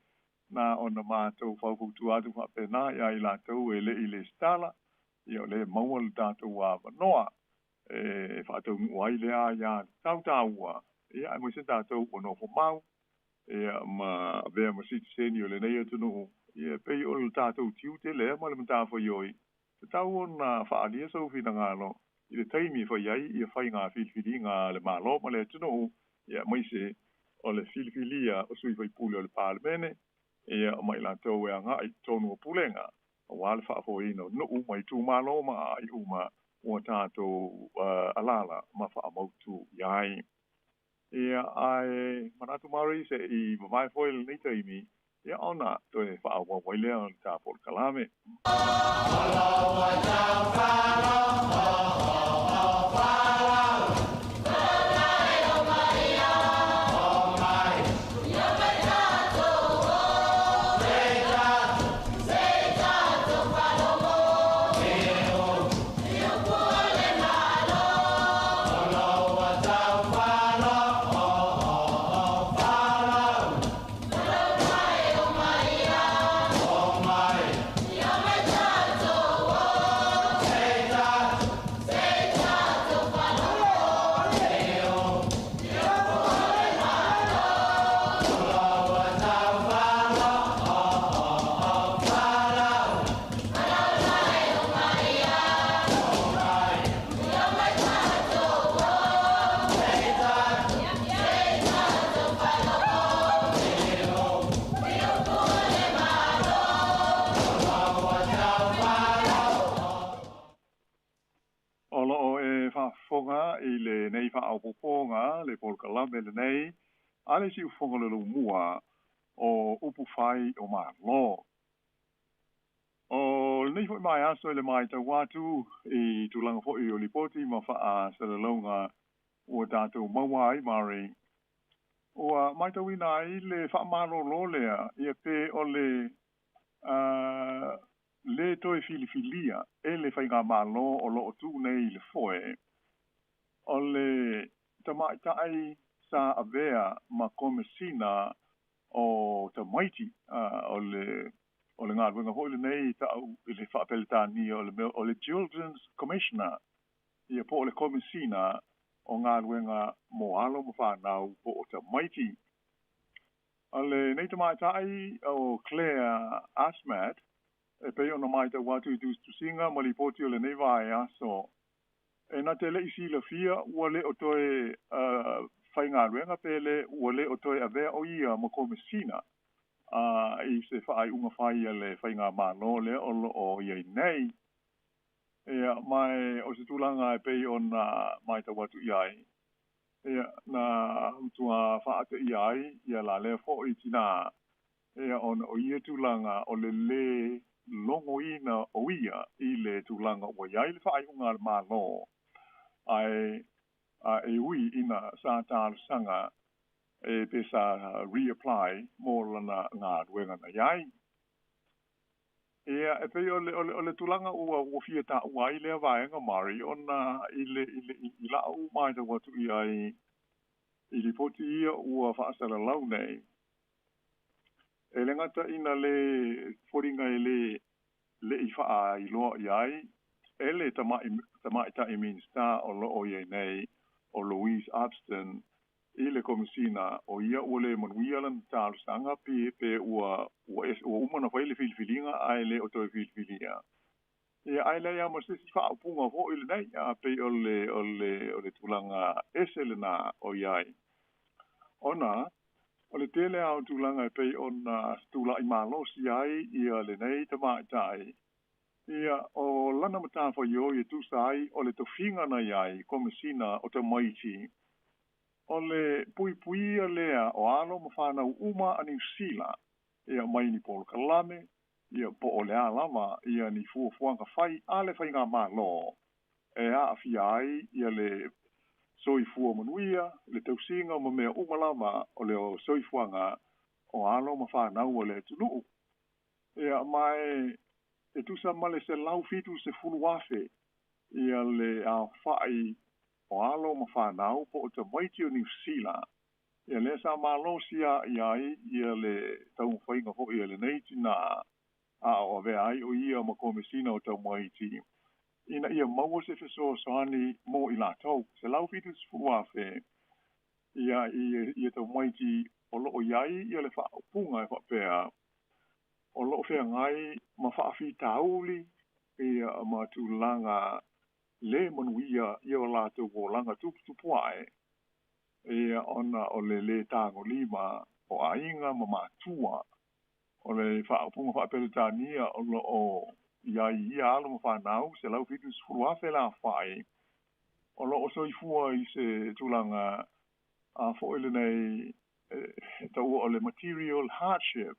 na ona matou faufautua atu faapena ia i latou e le'i lesitala ia o lea maua le tatou avanoa e faataunuu ai lea aiā tatau tāua ia aemaise tatou ua nofo mau ia ma avea ma sitiseni o lenei atunuu ia e pei o le tatou tiute lea ma le matafaioi tatau ona faaalia sou finagalo i le taimi e fai ai ia faiga filifiliga a le Malo ma le atunuu ia aemaise o le filifilia o sui faipule o le Palemene Ia ma i latou e agaʻi i totonu o pulega auā le faafoeina o nuʻu ma itumālō ma aai uma ua tatou alala ma faamautu i ai. Ia ae manatu Mari seʻi vavae foe lenei taimi ia ona toe faaauau ai lea o le ta polokalame. O loo e faafofoga i lenei faaopoopoga le polokalame lenei a le Siufofoga o le Laumua o Upu Fai o Malo. O lenei foi vaiaso i le matau atu i tulaga foi o lipoti ma faasalalauga ua tatou maua ai Mari, ua matauina ai le faamalōlō lea ia pe o le lē toe filifilia e le faigamālō o loo tuu nei i le foe o le tamaʻitaʻi sa avea ma komesina o tamaiti o le o le galuega foi lenei taʻu i le faapeletania o le mea o le Children's Commissioner ia po o le komesina o galuega mo alo ma fanau po o tamaiti. O lenei tamaitai o Claire Asmat e pei ona matau atu i tusitusiga ma lipoti o lenei vaiaso e na te leʻi silafia ua le o toe faigaluega pe le ua le o toe avea o ia ma komesina i se faaiuga fai a le faigamālō lea o loo iai nei. Ia ma e o se tulaga e pei ona matau atu i ai ia na matuā faateia ai ia la lea foʻi tinā ia ona o ia tulaga o le lē logoina o ia i le tulaga ua iai le faaiuga a le Mālō ae a e ui ina sa talosaga e pe sa reapply mo lana galuega na iai. Ia e pei o le o le o le tulaga ua ua fia taua ai lea vaega Mari ona i le i le i laʻu matau atu i ai i lipoti ia ua faasalalau nei e le gata ina lē foliga e lē leʻi faailoa i ai e le tamaʻi tamaʻitaʻi Minista o loo iai nei o Louise Upston i le Komesina o ia ua lē manuia lana talosaga pe pe ua ua ua uma ona fai le filifiliga ae lē o toe filifilia. Ia ae leai lava ma se isi faaupuga foʻi lenei a pei o le o le o le tulaga ese lenā o iai. Ona o le tele lava o tulaga e pei ona tulaʻi malosi ai ia lenei tamaʻitaʻi ia o lana matafaioi e tusa ai o le tofiga na iai Komesina o Tamaiti o le puipuia lea o alo ma fanau uma a Niu Sila ia mai ni polokalame ia po o le a lava ia ni fuafuaga fai a le faigamālō e aafia ai ia le soifua manuia le tausiga ma mea uma lava o le soifuaga o alo ma fanau a le atunuu. Ia ma e tusa ma le 170,000 ia le aofaʻi o alo ma fanau po o tamaiti o Niu Sila ia lea sa malosi aʻi ai ia le taumafaiga foʻi a lenei tinā a o avea ai o ia ma Komesina o Tamaiti ina ia maua se fesoasoani mo i latou. 170,000 ia ia tamaiti o loo iai ia le faaupuga e faapea o loo feagai ma faafitauli ia ma tulaga lē manuia ia o latou olaga tuputupu ae ia ona o le lē tagolima o aiga ma matua O le faaupuga faa-Peretania o lo o i ai i ia alo ma fanau, 170,000 le aofai, o lo o soifua i se tulaga a foi lenei e taua o le material hardship.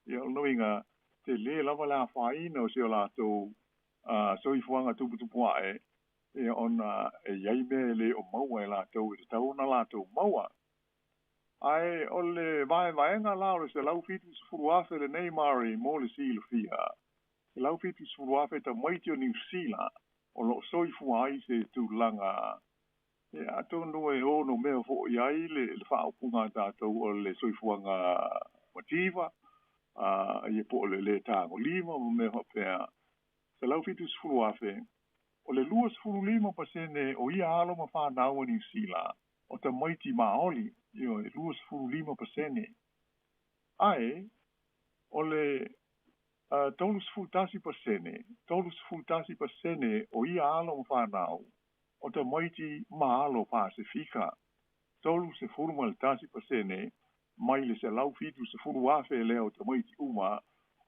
Ia, o lona uiga, tele lava le afaina o si o latou soifuaga tuputupu ae, ia ona e i ai mea e le o maua e latou e tatau ona latou maua. Ae o le vaevaega la o le 170,000 lenei Mari mo le silafia, 170,000 tamaiti o Niu Sila o lo o soifua ai i se tulaga Ia, atonu e onomea foi i ai le faaupuga a tatou o le soifuaga mativa, ia po o le lē tagolima ma mea faapea. 170,000, o le 25% o ia alo ma fanau a Niu Sila o tamaiti Maoli, ioe, 25%. Ae o le 31%, 31% o ia alo ma fanau o tamaiti ma alo Pasefika, 31% mai le 170,000 lea o tamaiti uma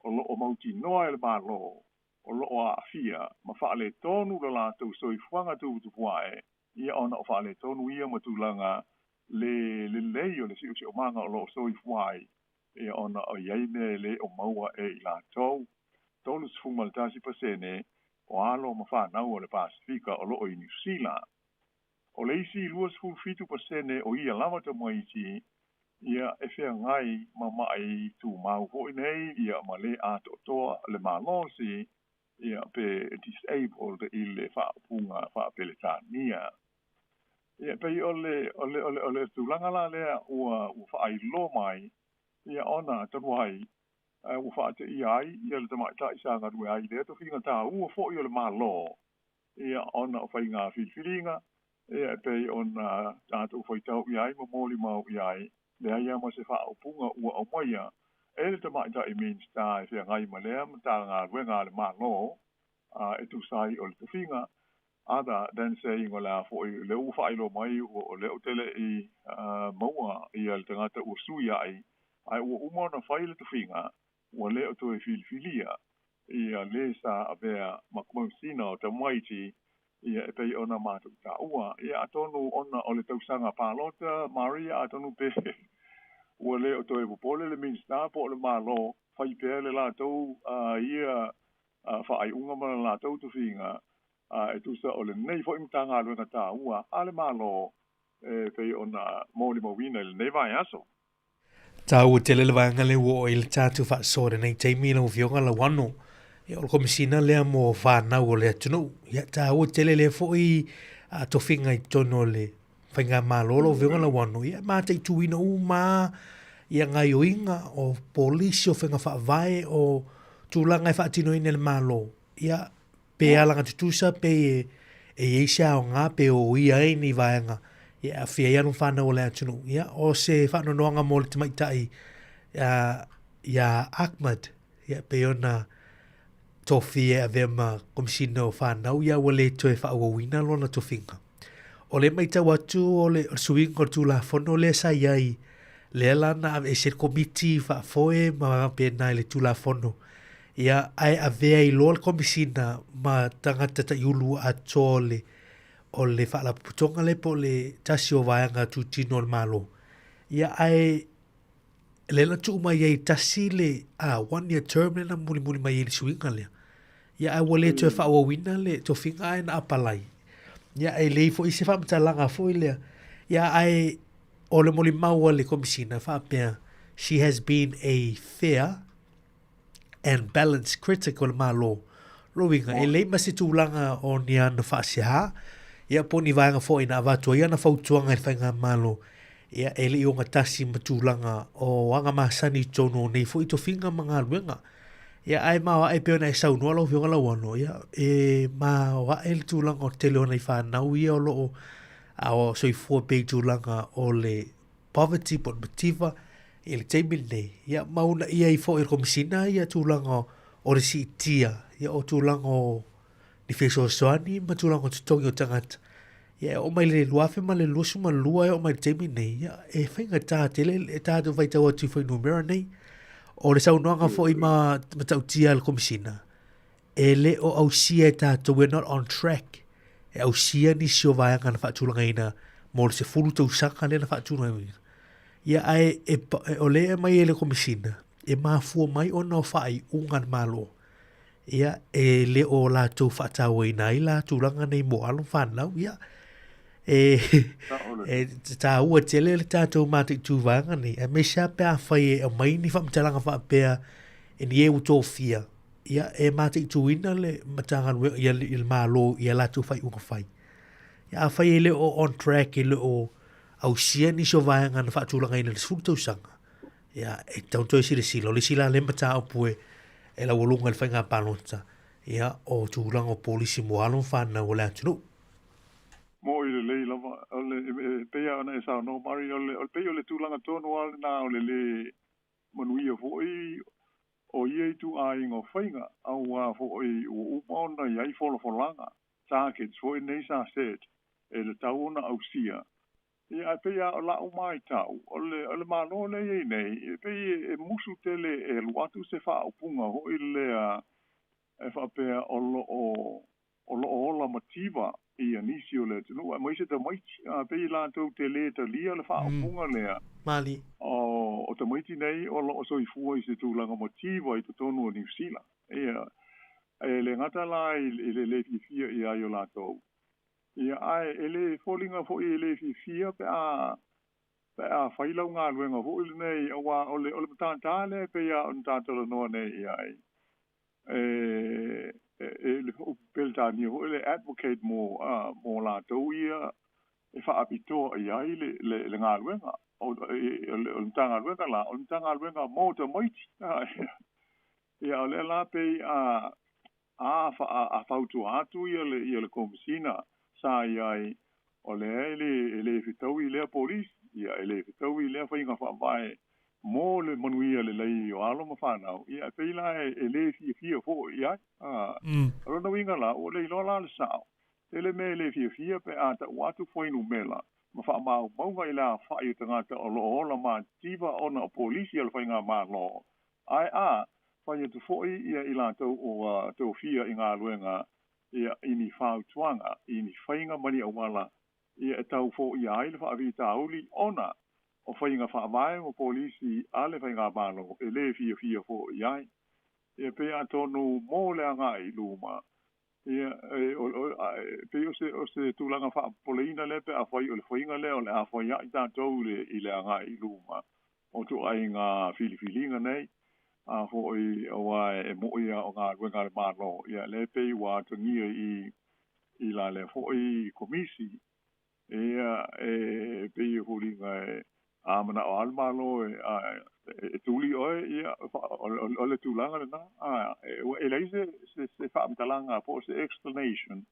o lo o mautinoa e le Malo o lo o aafia ma faaletonu lo latou soifuaga tuputupu ae, ia ona o faaletonu ia ma tulaga le lelei o le siosiomaga o lo o soifua ai, ia ona o i ai mea e le o maua e i latou. 31% o alo ma fanau o le Pasefika o lo o i Niu Sila. O le isi 27% o ia lava tamaiti, ia e feagai ma ma'i tumau foi nei, ia ma le atoatoa le malosi, ia pe disabled i le faaupuga faa-Peretania. Ia pei o le o le o le o le tulaga la lea ua ua faailoa mai, ia ona talu ai ua faateia ai ia le tamaitai sa galue ai i lea tofiga taua foi o le Malo, ia ona o faiga filifiliga, ia e pei ona tatou faitau i ai ma molimau i ai, leai lava ma se faaupuga ua aumaia e le tamaitai Minisita e feagai ma lea Matagaluega a le Malo e tusa ai o le tofiga, other than saying o le a foi lea ua faailoa mai o lea ou te le i maua ia le tagata ua sui ai, ae ua uma ona fai le tofiga, ua le o toe filifilia ia le sa avea ma Komesina o Tamaiti, ia e pei ona matou taua. Ia atonu ona o le tausaga palota, Maria, atonu pe ua le o toe popole le Minisita po o le Malo, fai pea le latou ia faaiuga ma le latou tofiga, e tusa o lenei foi Matagaluega taua a le Malo e pei ona molimauina i lenei vaiaso. Taua tele le vaega lea ua oo i le tatou faasoa i lenei taimi lau Afioga Lauano. Ia, o le Komesina lea mo fanau o le atunuu. Ia, taua tele lea foi tofiga i totonu o le Faigamalo lau Afioga Lauano. Ia, e mataituina uma ia gaioiga o polisi o faiga faavae o tulaga e faatinoina e le Malo. Ia, pe alaga tutusa pe e i ai se aoga pe oia ai ni vaega e aafia ai alo ma fanau o le atunuu. Ia, o se faanoanoaga mo le tamaitai iā Ahmad, ia, pei ona tofia e avea ma Komesina o Fanau, ia ua le toe faaauauina lona tofiga. O le matau atu o le suiga o le Tulafono lea sa i ai, lea la na aveese le Komiti Faafoe ma faapena i le Tulafono, ia, ae avea ai loa le Komesina ma tagata taiulu atoa o le, o le Faalapotopotoga lea po o le tasi o vaega tutino o le Malo. Ia, ae lea na tuu mai ai tasi le one year term lea na mulimuli mai ai le suiga lea. Ia ae ua le toe faaauauina le tofiga ae na apalai. Ia e leai foi se faamatalaga foi lea. Ia ae o le molimau a le Komesina faapea she has been a fair and balanced critic o le Malo. Lona uiga, e leai ma se tulaga o ni ana faasehā, ia po o ni vaega foi na avatu ai ana fautuaga i le Faigamalo, ia e le i ogatasi ma tulaga o aga masani i totonu o nei foi tofiga ma galuega. Ia ae maoae pei ona e saunoa lau Afioga Lauano, ia e maoae le tulaga o le tele o nai fanau ia o lo o a o soifua pea i tulaga o le poverty po o le mativa i le taimi lenei, ia ma uunaia ai foi e le Komesina ia tulaga o le siitia ia o tulaga o ni fesoasoani ma tulaga o totogi o tagata. Ia e oo mai le 2022 e oo mai le taimi nei, ia e faigata tele e tatou faitau atu i fuainumera nei. O le saunoaga foi ma matautia a le Komesina, e le o ausia e tatou, we're not on track, e ausia nisi o vaega na faatulagaina mo le 10 tausaga lea na faatulagaina. Ia ae e, e, o lea e aumai e le Komesina, e mafua mai ona o faaiuga a le Malo. Ia, e le o latou faatauaina ai la tulaga nei mo alo ma fanau. Ia, e, e tāua tele le tatou mataitu vaega nei, aemaise lava pe afai e aumai ni faamatalaga faapea e ni e ua tofia, ia, e mataituina le Matagaluega, ia, le Malo i a latou faaiuga fai. Ia, afai e le o on track, e le o ausia nisi o vaega na faatulagaina i le 10 tausaga, ia, e tatau ona toe silasila. O le isi la lea mataupu e, e laualuga i le faiga palota, ia, o tulaga o polisi mo alo ma fanau o le atunuu. Moʻi lelei lava. O le, e pei lava ona e saunoa Mari, o le, o le pei o le tulaga tonu lava lena o le lē manuia foi o ia ituaiga o faiga, auā foi ua uma ona i ai folafolaga, targets foi nei sa set e tatau ona ausia. Ia, ae pei lava o la'u maitau, o le, o le Malo lea e i ai nei, e pei e musu tele e alu atu se faaupuga foi lea e faapea o lo o, o lo o ola mativa ia nisi o le atunuu, aemaise tamaiti. A, pei latou te lē talia le faaupuga lea. Mali. O, o tamaiti nei o lo o soifua i se tulaga mativa i totonu o Niu Sila. Ia, e le gata la i le lē fiafia i ai o latou, Ia, ae e le foliga foi e le fiafia pe a, pe a fai lau galuega foi lenei, auā o le, o le matata lea e pei lava ona ta talanoa nei i ai, e, e, e le upu Peretania foi le advocate mo, a, mo latou ia e faapitoa i ai le, le, le galuega. O, o le, o le Matagaluega la, o le Matagaluega mo tamaiti. Ia, o lea la pei a, A a fautua atu ia le ia le Komesina sa i ai, o lea e le e le fetaui lea polisi, ia e le fetaui lea faiga faavae mo le manuia lelei o alo ma fanau, ia e pei la e le fiafia foi i ai. A, o lona uiga la, ua le iloa la le sao, tele mea e le fiafia pe a tau atu fuainumera ma faamaumauga i le aofai o tagata o lo o ola mativa ona o polisi a le Faigamalo Ae a fai atu foi ia i latou ua tofia i galuega ia i ni fautuaga, i ni faiga ma ni auala ia e tau foia ai le faafitauli ona o faiga faavae ma polisi a le Faigamalo e le fiafia foi i ai. Ia pei atonu mo le agai i luma, ia e, o, o, e pei o se, o se tulaga faapopoleina lea pe afai o le faiga lea o le a fai ai tatou i le, i le agai i luma o ituaiga filifiliga nei, a foi auā e moʻi lava o galuega a le Malo, ia lea pei ua atagia i i la lea foi komisi, ia e pei e foliga e a manao lava le Malo e a e tuli oe, ia o le tulaga lena, a e leai se se faamatalaga po o se explanation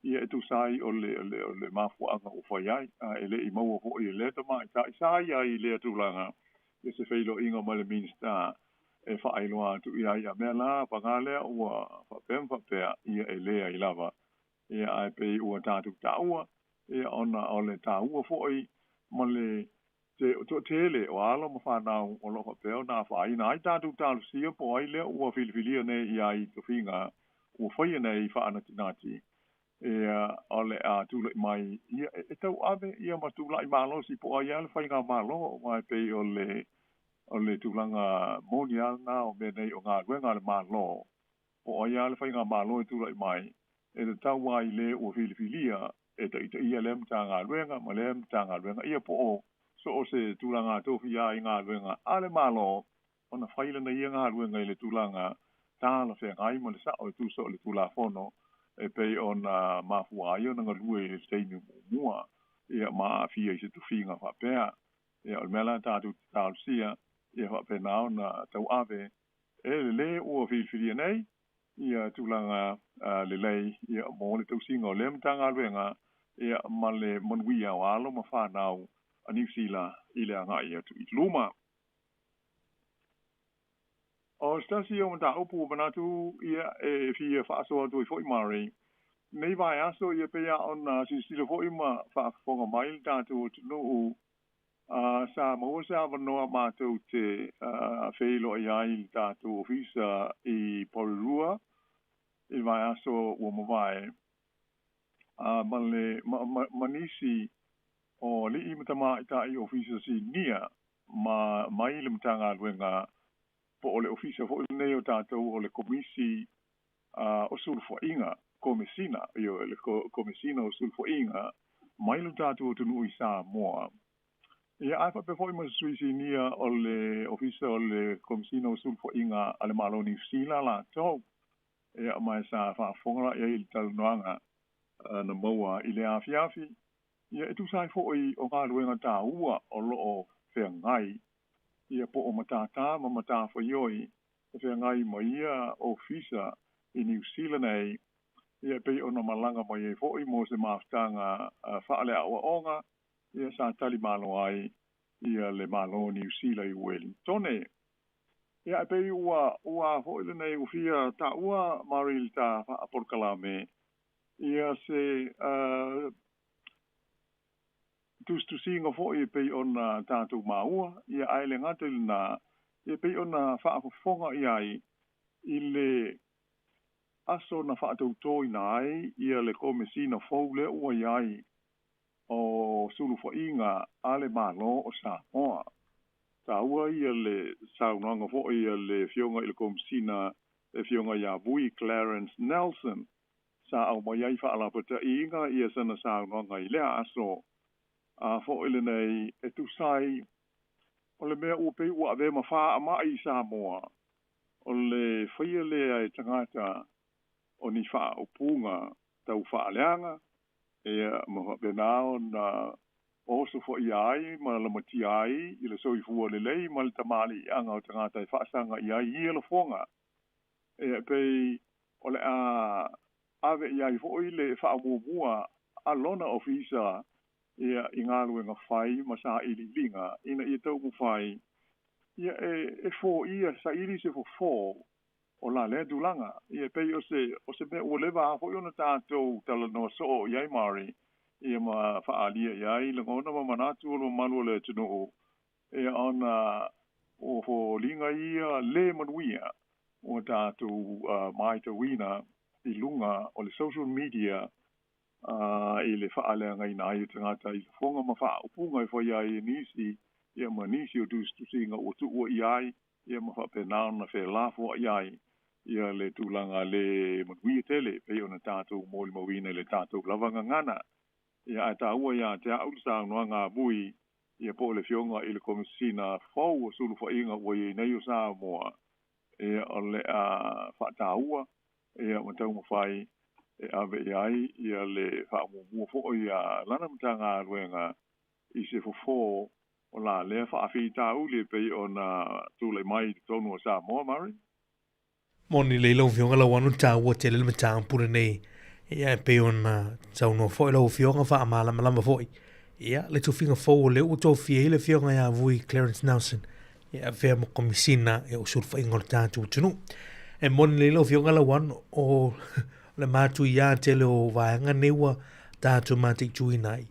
ia e tusa ai o le o le o le mafuaaga ua fai ai, a e le i maua foi e lea tamaitai sa i ai i lea tulaga ia se feiloaiga ma le Minisita e faailoa atu i ai ia mea la paga lea ua faapea ma faapea ia e leai lava ia ae pei ua tatou taua ia ona o le taua foi ma le te toatele o alo ma fanau o lo o faapea ona afaina ai tatou talosia po o ai lea ua filifilia nei i ai tofiga ua faia nei faanatinati ia o le a tulai mai ia e tauave ia ma tulai malosi po o ai lava le faigamalo aua e pei o le o le tulaga moni lava lena o mea nei o galuega a le Malo po o ai lava le faigamalo e tulai mai e tatau lava i le ua filifilia e taitaia lea Matagaluega ma lea Matagaluega, ia po o so o se tulaga tofia ai galuega a le Malo ona fai lana ia galuega i le tulaga talafeagai ma le sao e tusa o le Tulafono e pei ona mafua ai ona galue i le taimi muamua ia ma aafia i se tofiga faapea. Ia o le mea la tatou te talosia ia faapena ona tauave e le lē ua filifilia nei ia tulaga lelei ia mo le tausiga o lea Matagaluega ia ma le manuia o alo ma fanau a Niu Sila i le agai atu i luma. O se tasi o mataupu ua manatu ia e fia faasoa atu ai foi Murray, nei vaiaso ia pei lava ona silasila foi ma faafofoga mai le tatou atunuu. Sa maua se avanoa matou te feiloai ai i le tatou ofisa i Porirua i le vaiaso ua mavae, ma le ma nisi o alii ma tamaitai ofisa sinia ma mai le Matagaluega po o le ofisa foi lenei o tatou o le Komisi o Sulufaiga, Komesina, ioe, le Komesina o Sulufaiga mai lo tatou atunuu i Samoa. Ia, ae faapea foi ma se sui sinia o le Ofisa o le Komesina o Sulufaiga a le Malo o Niu Sila latou. Ia, ma e sa faafofoga la i ai i le talanoaga na maua i lea afiafi. Ia, e tusa ai foi o galuega taua o lo o feagai, ia po o matata ma matafaioi e feagai ma ia ofisa i Niu Sila nei, ia e pei ona malaga mai ai foi mo se mafutaga faaleaoaoga, ia sa tali malo ai ia le Malo o Niu Sila i Uelintone. Ia e pei ua ua foi lenei ua fia taua Mari le ta faapolokalame ia se tusitusiga foi e pei ona tatou maua, ia ae le gata i lena, e pei ona faafofoga i ai i le aso na faatautoina ai ia le Komesina fou lea ua i ai o Sulufaiga a le Malo o Samoa. Taua ia le saunoaga foi a le Afioga i le Komesina, le Afioga ia Vui Clarence Nelson, sa aumai ai faalapataiga ia sana saunoaga i lea aso a foi lenei e tusa ai o le mea ua pei ua avea ma faamai i Samoa, o le faia lea e tagata o ni faaupuga tau faaleaga, ia ma faapena ona osofaia ai ma lamatia ai i le soifua lelei ma le tamaliiaga o tagata e faasaga i ai ia lafoga. Ia pei o le a ave i ai foi le faamuamua a lona ofisa ia i galuega fai ma sailiiliga ina ia taumafai ia e foia saili se fofo o la lea tulaga. Ia e pei o se o se mea ua leva foi ona tatou talanoa soo i ai Mari, ia ma faaalia i ai lagona ma manatu o le mamalu o le atunuu, ia ona o foliga ia le manuia ua tatou matauina i luga o le social media i le faaleagaina ai o tagata i lafoga ma faaupuga e faia ai e nisi, ia ma nisi o tusitusiga ua tuua i ai, ia ma faapena ona felafoai ai ia le tulaga le manuia tele e pei ona tatou molimauina i le tatou lava gagana. Ia ae taua ia te au le saunoaga a Vui, ia po o le Afioga i le Komesina fou o Sulufaiga ua i ai nei o Samoa, ia o le a faataua ia ma taumafai e ave i ai ia le faamuamua foi a lana Matagaluega i se fofo o la lea faafitauli e pei ona tulai mai i totonu o Samoa, Murray. Moni lelei lau Afioga Lauano, taua tele le mataupu lenei. Ia e pei ona saunoa foi lau Afioga faamalamalama foi. Ia le tofiga fou o lea ua tofia ai le Afioga ia Vui Clarence Nelson e avea ma Komisina o Sulufaiga o le tatou atunuu. E moni lelei lau Afioga Lauano, o le matuia tele o vaega nei ua tatou mataituina ai.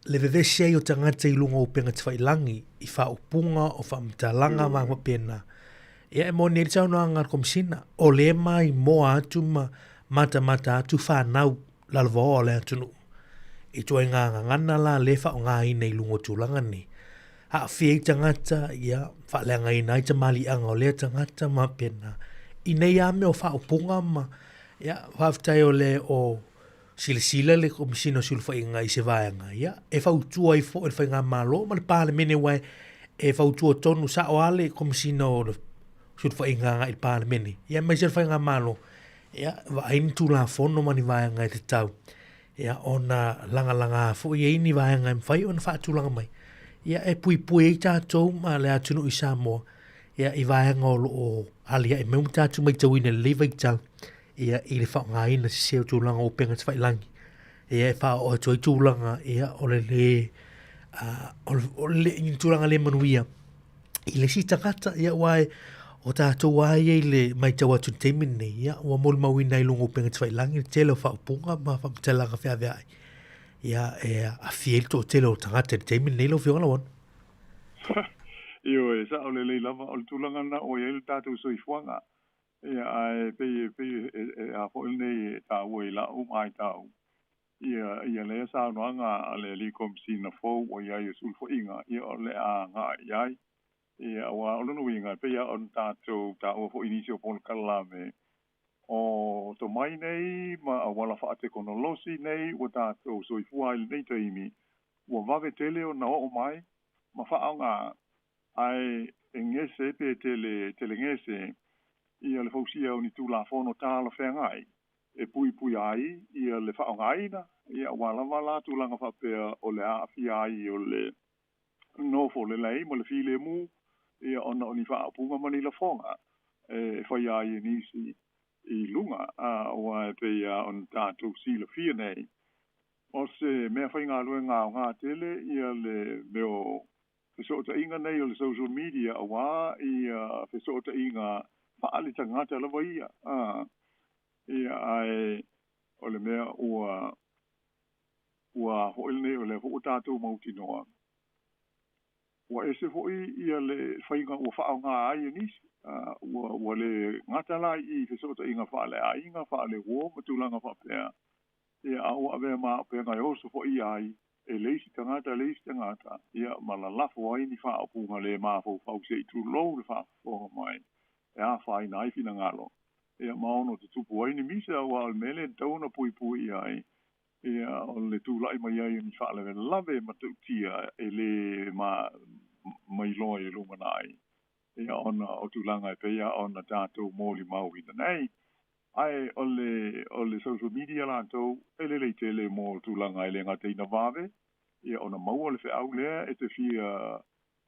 Le vevesi ai o tagata i luga o upega tafailagi i faaupuga o faamatalaga ma faapena. Ia e moni ai le saunoaga a le Komisina, o lea e maimoa atu ma matamata atu fanau lalovaoa o le atunuu i ituaiga gagana la lea e faaaogaina i luga o tulaga nei. Aafia ai tagata, ia, faaleagaina ai tamaliiaga o lea tagata ma faapena. I nei lava mea o faaupuga ma, ia, faafetai o le o Silasila le Komesina o Sulufaiga i se vaega ia e fautua ai foi le Faigamalo ma le Palemene aua e fautua tonu sao lava le Komesina o le Sulufaiga agai i le Palemene ia aemaise le Faigamalo ia vaai ni Tulafono ma ni vaega e tatau ia ona lagalaga foi ai ni vaega e mafai ona faatulaga mai ia e puipui ai tatou ma le atunuu i Samoa ia i vaega o lo o aliae mai ma tatou matauina i lenei vaitau ia i le faaaogaina sese o tulaga o upega tafailagi ia e faaoo atu ai tulaga ia o le lē o le i tulaga le manuia i le isi tagata ia aua e o tatou lava ia i le matau atu i le taimi lenei ia ua molimauina ai i luga o upega tafailagi le tele o faaupuga ma faamatalaga feaveai ia e aafia ai le toatele o tagata i le taimi lenei lau Afioga Lauano. Ioe, sa'o lelei lava, o le tulaga lena ua i ai le tatou soifuaga. Ia, ae pei e pei e e a foi lenei e taua i la'u matau, ia ia lea saunoaga a le Alii Komesina fou ua i ai o Sulufaiga, ia o le a agai i ai. Ia, aua o lona uiga, e pei lava ona tatou taua foi i nisi o polokalame, o tomai nei ma auala faatekonolosi nei ua tatou soifua ai i lenei taimi, ua vave tele ona oo mai ma faaaoga, ae e gese pe tele tele gese ia le fausia o ni Tulafono talafeagai e puipuia ai ia le faaaogaina, ia aua lava la tulaga faapea o le aafia ai o le nofo lelei ma le filemu, ia ona o ni faaupuga ma ni lafoga e faia ai e nisi i luga, aua e pei lava ona tatou silafia nei, o se mea faigaluega aoga tele ia le mea o fesootaiga nei o le social media aua ia fesootaiga faaletagata lava ia. Ia, ae o le mea ua ua foi lenei o lea foi ua tatou mautinoa, ua ese foi ia le faiga ua faaaoga ai e nisi, ua ua le gata la i fesootaiga faaleaiga, faaleuo ma tulaga faapea, ia a ua avea ma auupega e osofaia ai e le isi tagata le isi tagata, ia ma lalafo ai ni faaupuga le mafaufau se i tulou le faafofoga mai e afaina ai finagalo, ia ma ono tutupu ai ni misa, aua o le mea lea e tatau ona puipui i ai, ia o le tulai mai ai o ni faalavelave matautia e le ma mailoa i le lumanai, ia ona o tulaga e pei lava ona tatou molimauina nei. Ae o le o le social media latou e lelei tele mo tulaga e le gata ina vave, ia ona maua le feau lea e te fia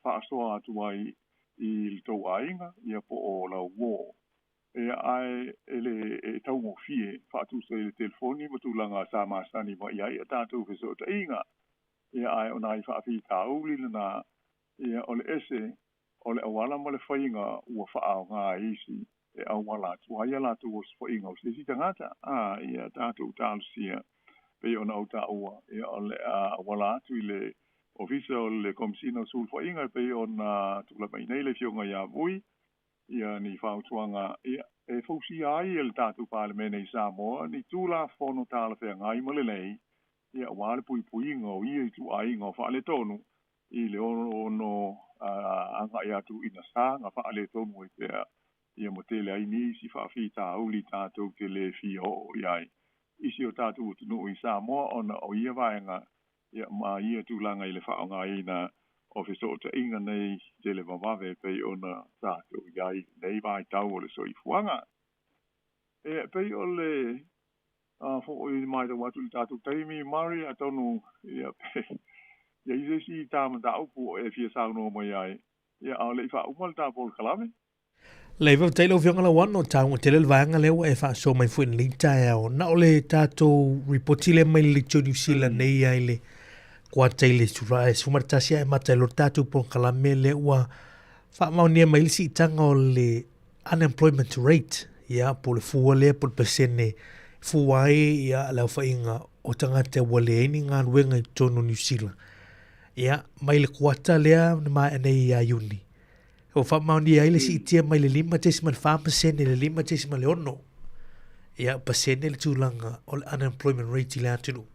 faasoa atu ai i le tou aiga, ia po o lau uo. Ia, ae e le e taugofie faatusa i le telefoni ma tulaga sa masani mai i ai a tatou fesootaiga. Ia, ae o nai faafitauli lena, ia, o le ese o le auala ma le faiga ua faaaoga e isi e auala atu ai a latou osofaiga o se isi tagata. A, ia tatou talosia, pei ona ou taua, ia, o le a auala atu i le Ofisa o le Komesina o Sulufaiga e pei ona tulai mai nei le Afioga ia Vui, ia ni fautuaga ia e fausia ai e le tatou Palemene i Samoa ni Tulafono talafeagai ma lelei, ia aua le puipuiga o ia ituaiga o faaletonu i le ono agai atu ina saga faaletonu ai pea, ia ma tele ai nisi faafitauli tatou te le fia oo i ai i si o tatou atunuu i Samoa ona o ia vaega ia ma ia tulaga i le faaaogaina o fesootaiga nei televavave e pei ona tatou i ai i lenei vaitau o le soifuaga. E pei o le a foi matau atu i le tatou taimi, Murray, atonu ia pe i ai se isi ta mataupu o e fia saunoa mai ai, ia a o le i faauma le ta polokalame. Lei faafetai lau Afioga Lauano, o taua tele le vaega lea ua e faasoa mai foi i lenei taeao. Na o le tatou ripoti lea mai le Leitio New Zealand nei ai le kuata i le 11 ae mata i lo tatou polokalame lea ua faamaonia mai le siitaga o le unemployment rate, ia, po o le fua lea po o le pasene fua ai ia le aofaiga o tagata ua leai ni galuega i totonu o New Zealand. Ia, mai le kuata lea na maea nei ia Iuni, Ua faamaonia ai le siitia mai le 5.4% i le 5.6 ia pasene le tulaga o le unemployment rate i le atunuu.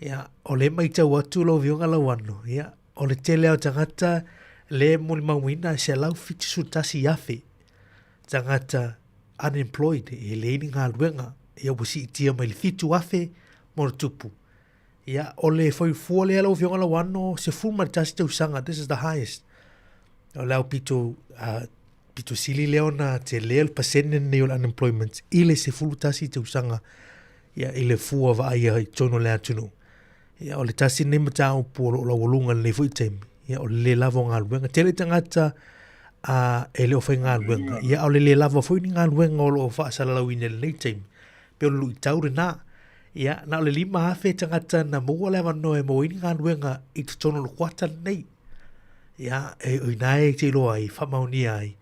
Ia, o le matau atu lau Afioga Lauano, ia, o le tele o tagata le molimauina e 171,000 tagata unemployed e leai ni galuega, ia ua siitia mai le 7,000 mo le tupu. Ia, o le fuaifua lea lau Afioga Lauano, 11 tausaga, this is the highest. O le aupito, pito sili lea ona tele le pasene lenei o le unemployment i le 11 tausaga ia, i le fua vaaia i totonu o le atunuu. Ia, o le tasi lenei mataupu o lo o laualuga i lenei foi taimi, ia, o le le lava o galuega. Tele tagata e le o faigaluega, ia, a o le le lava foi ni galuega o lo o faasalalauina i lenei taimi, pei o le luitau lena. Ia, na o le 5,000 tagata na maua le avanoa e maua ai ni galuega i totonu o le kuata lenei. Ia, e, o ina e te iloa ai, faamaonia ai,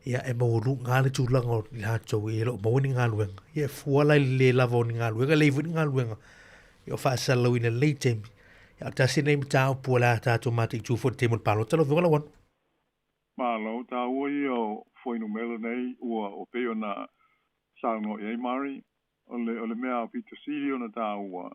ia, e maualuga le tulaga o i latou e le o maua ni galuega. Ia, e fua la i le le lava o ni galuega, leai foi ni galuega, ia o faasalalauina i lenei taimi. Ia, o tasi lenei mataupu o le a tatou mataitu foi i le taimi o le palota lau Afioga Lauano. Malo, taua ia o fuainumera nei ua ua pei ona saunoa i ai Mari, o le o le mea aupito sili ona taua,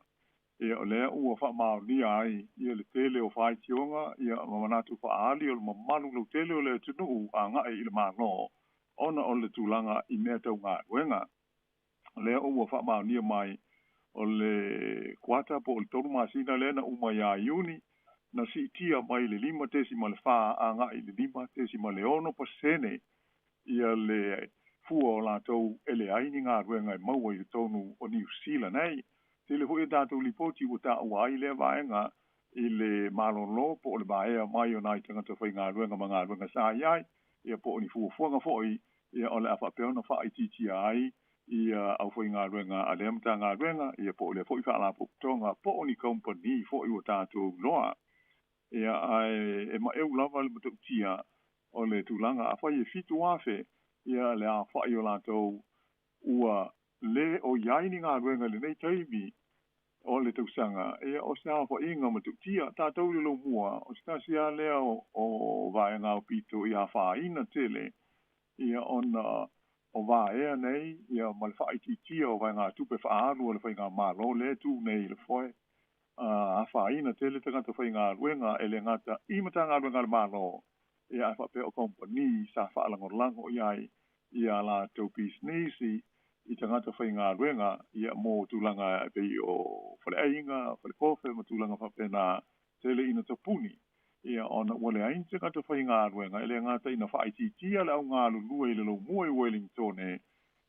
ia o lea ua faamaonia ai ia le tele o faitioga ia ma manatu faaali o le mamalu lautele o le atunuu agai i le Malo ona o le tulaga i mea tau galuega. O lea ua faamaonia mai o le kuata po o le tolu masina lea na uma ia Iuni, na siitia mai le 5.4 agai i le 5.6% ia le fua o latou e leai ni galuega e maua i totonu o Niu Sila nei. Tele foi a tatou lipoti ua taua ai lea vaega i le malolo po o le vaea mai o nai tagata faigaluega ma galuega sa i ai, ia po o ni fuafuaga foi ia o le a faapea ona faaitiitia ai ia aufaigaluega a lea Matagaluega, ia po o lea foi Faalapotopotoga po o ni kamupani foi ua tatou iloa. Ia ae e maeu lava le matautia o le tulaga afai e 7,000 ia le aofai o latou ua lē o i ai ni galuega i lenei taimi o le tausaga, ia o se aofaiga matautia. Tatou i le lomua, o se tasi lava lea o vaega aupito i afaina tele ia ona o vaea nei ia ma le faaitiitia o vaegatupe faaalu a le faigamalo lea e tu nei i le foe. Afaina tele tagata faigaluega e le gata i Matagaluega a le Malo, ia ae faapea o kamupani sa faalagolago i ai ia a latou pisinisi i tagata faigaluega ia mo tulaga e pei o faleaiga, falekofe ma tulaga faapena, tele ina tapuni ia ona ua leai ni tagata faigaluega e le gata ina faaitiitia le au galulue i le lomua i Wellingtone,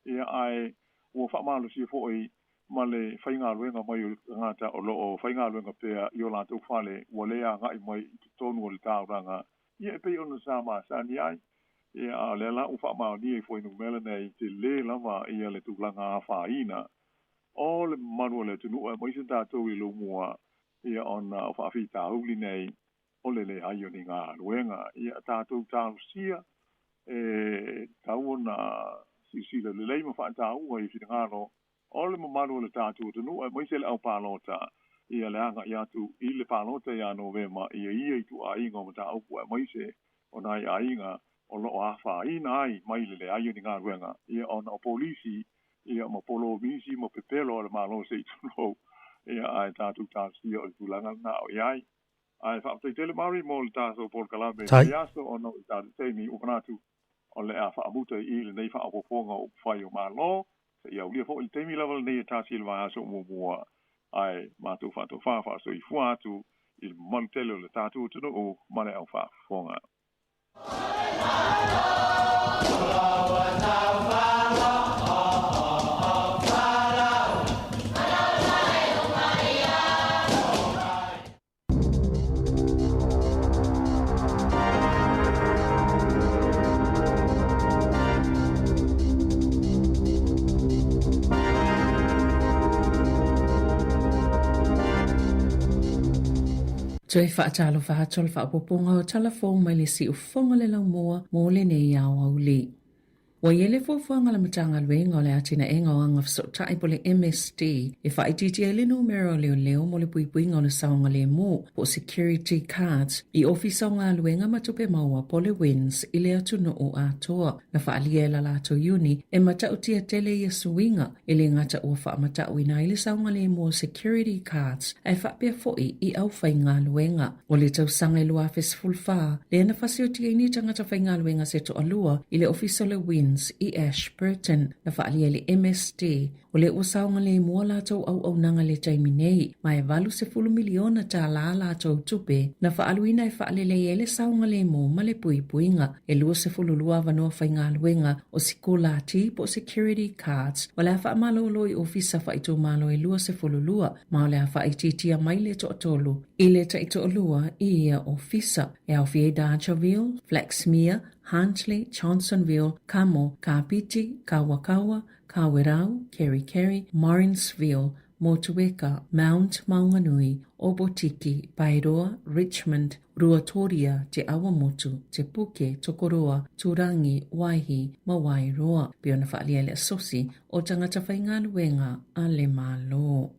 ia ae ua faamalosia foi ma le faigaluega mai o tagata o lo o faigaluega pea i o latou fale ua le agai mai i totonu o le taulaga ia e pei ona sa masani ai. Ia a o lea la ua faamaonia i fuainumera nei, tele lava ia le tulaga afaina o le mamalu o le atunuu aemaise tatou i lomua ia ona o faafitauli nei o le leai o ni galuega. Ia tatou talosia e tatau ona silasila lelei ma faataua i finagalo o le mamalu o le tatou atunuu aemaise le au palota ia le agai atu i le palota ia Novema ia ia ituaiga o mataupu aemaise o nai aiga o lo o afaina ai mai le leai o ni galuega ia ona o polisi ia ma polomisi ma pepelo a le Malo se i tulou ia ae tatou talosia o le tulaga lena o i ai. Ae faafetai tele Mari mo le tatou polokalame i lenei aso ona o le tatou taimi ua manatu o le a faamuta i i lenei faaopoopoga o upufai o Malo seia aulia foi le taimi lava lenei e tasi i le vaiaso muamua ae matou faatofa faasoifua atu i le mamalu tele o le tatou atunuu ma le au faafofoga. Toe faatalofa atu o le faaopoopoga o tala fou mai le siufofoga le laumua mo lenei aoauli. Ua i ai le fuafuaga a le Matagaluega o le Atinaega o Agafesootai po o le MSD e faaitiitia ai le numera o leoleo mo le puipuiga o le saogalemu po o security cards i Ofisa o Galuega ma Tupe Maua po o le WINZ i le atunuu atoa. Na faaalia e la latou iuni e matautia tele ia suiga e le gata ua faamatauina ai le saogalemu o security cards ae faapea foi i aufaigaluega. O le tausaga e 2014, lea na fasioti ai ni tagata faigaluega se toalua i le ofisa o le WINZ i Ashburton, na faaalia e le MSD, o lea ua saogalemu a latou auaunaga i le taimi nei, ma e $80 miliona tālā latou tupe na faaaluina e faalelei ai le saogalemu ma le puipuiga. E 22 avanoa faigaluega o sikolati po o security cards o le a faamalolo i ofisa faaitumalo e 22, ma o le a faaitiitia mai le toatolu i le taitoalua i ia ofisa, e aofia ai Dargaville, Flaxmere, Huntly, Johnsonville, Kamo, Kapiti, Kawakawa, Kawerau, Kerikeri, Morrinsville, Motueka, Mount Maunganui, Opotiki, Paeroa, Richmond, Ruatoria, Te Awamutu, Te Puke, Tokoroa, Turangi, Waihi, ma Wairoa. Pei ona faaalia i le Asosi o Tagata Faigaluega a le Malo.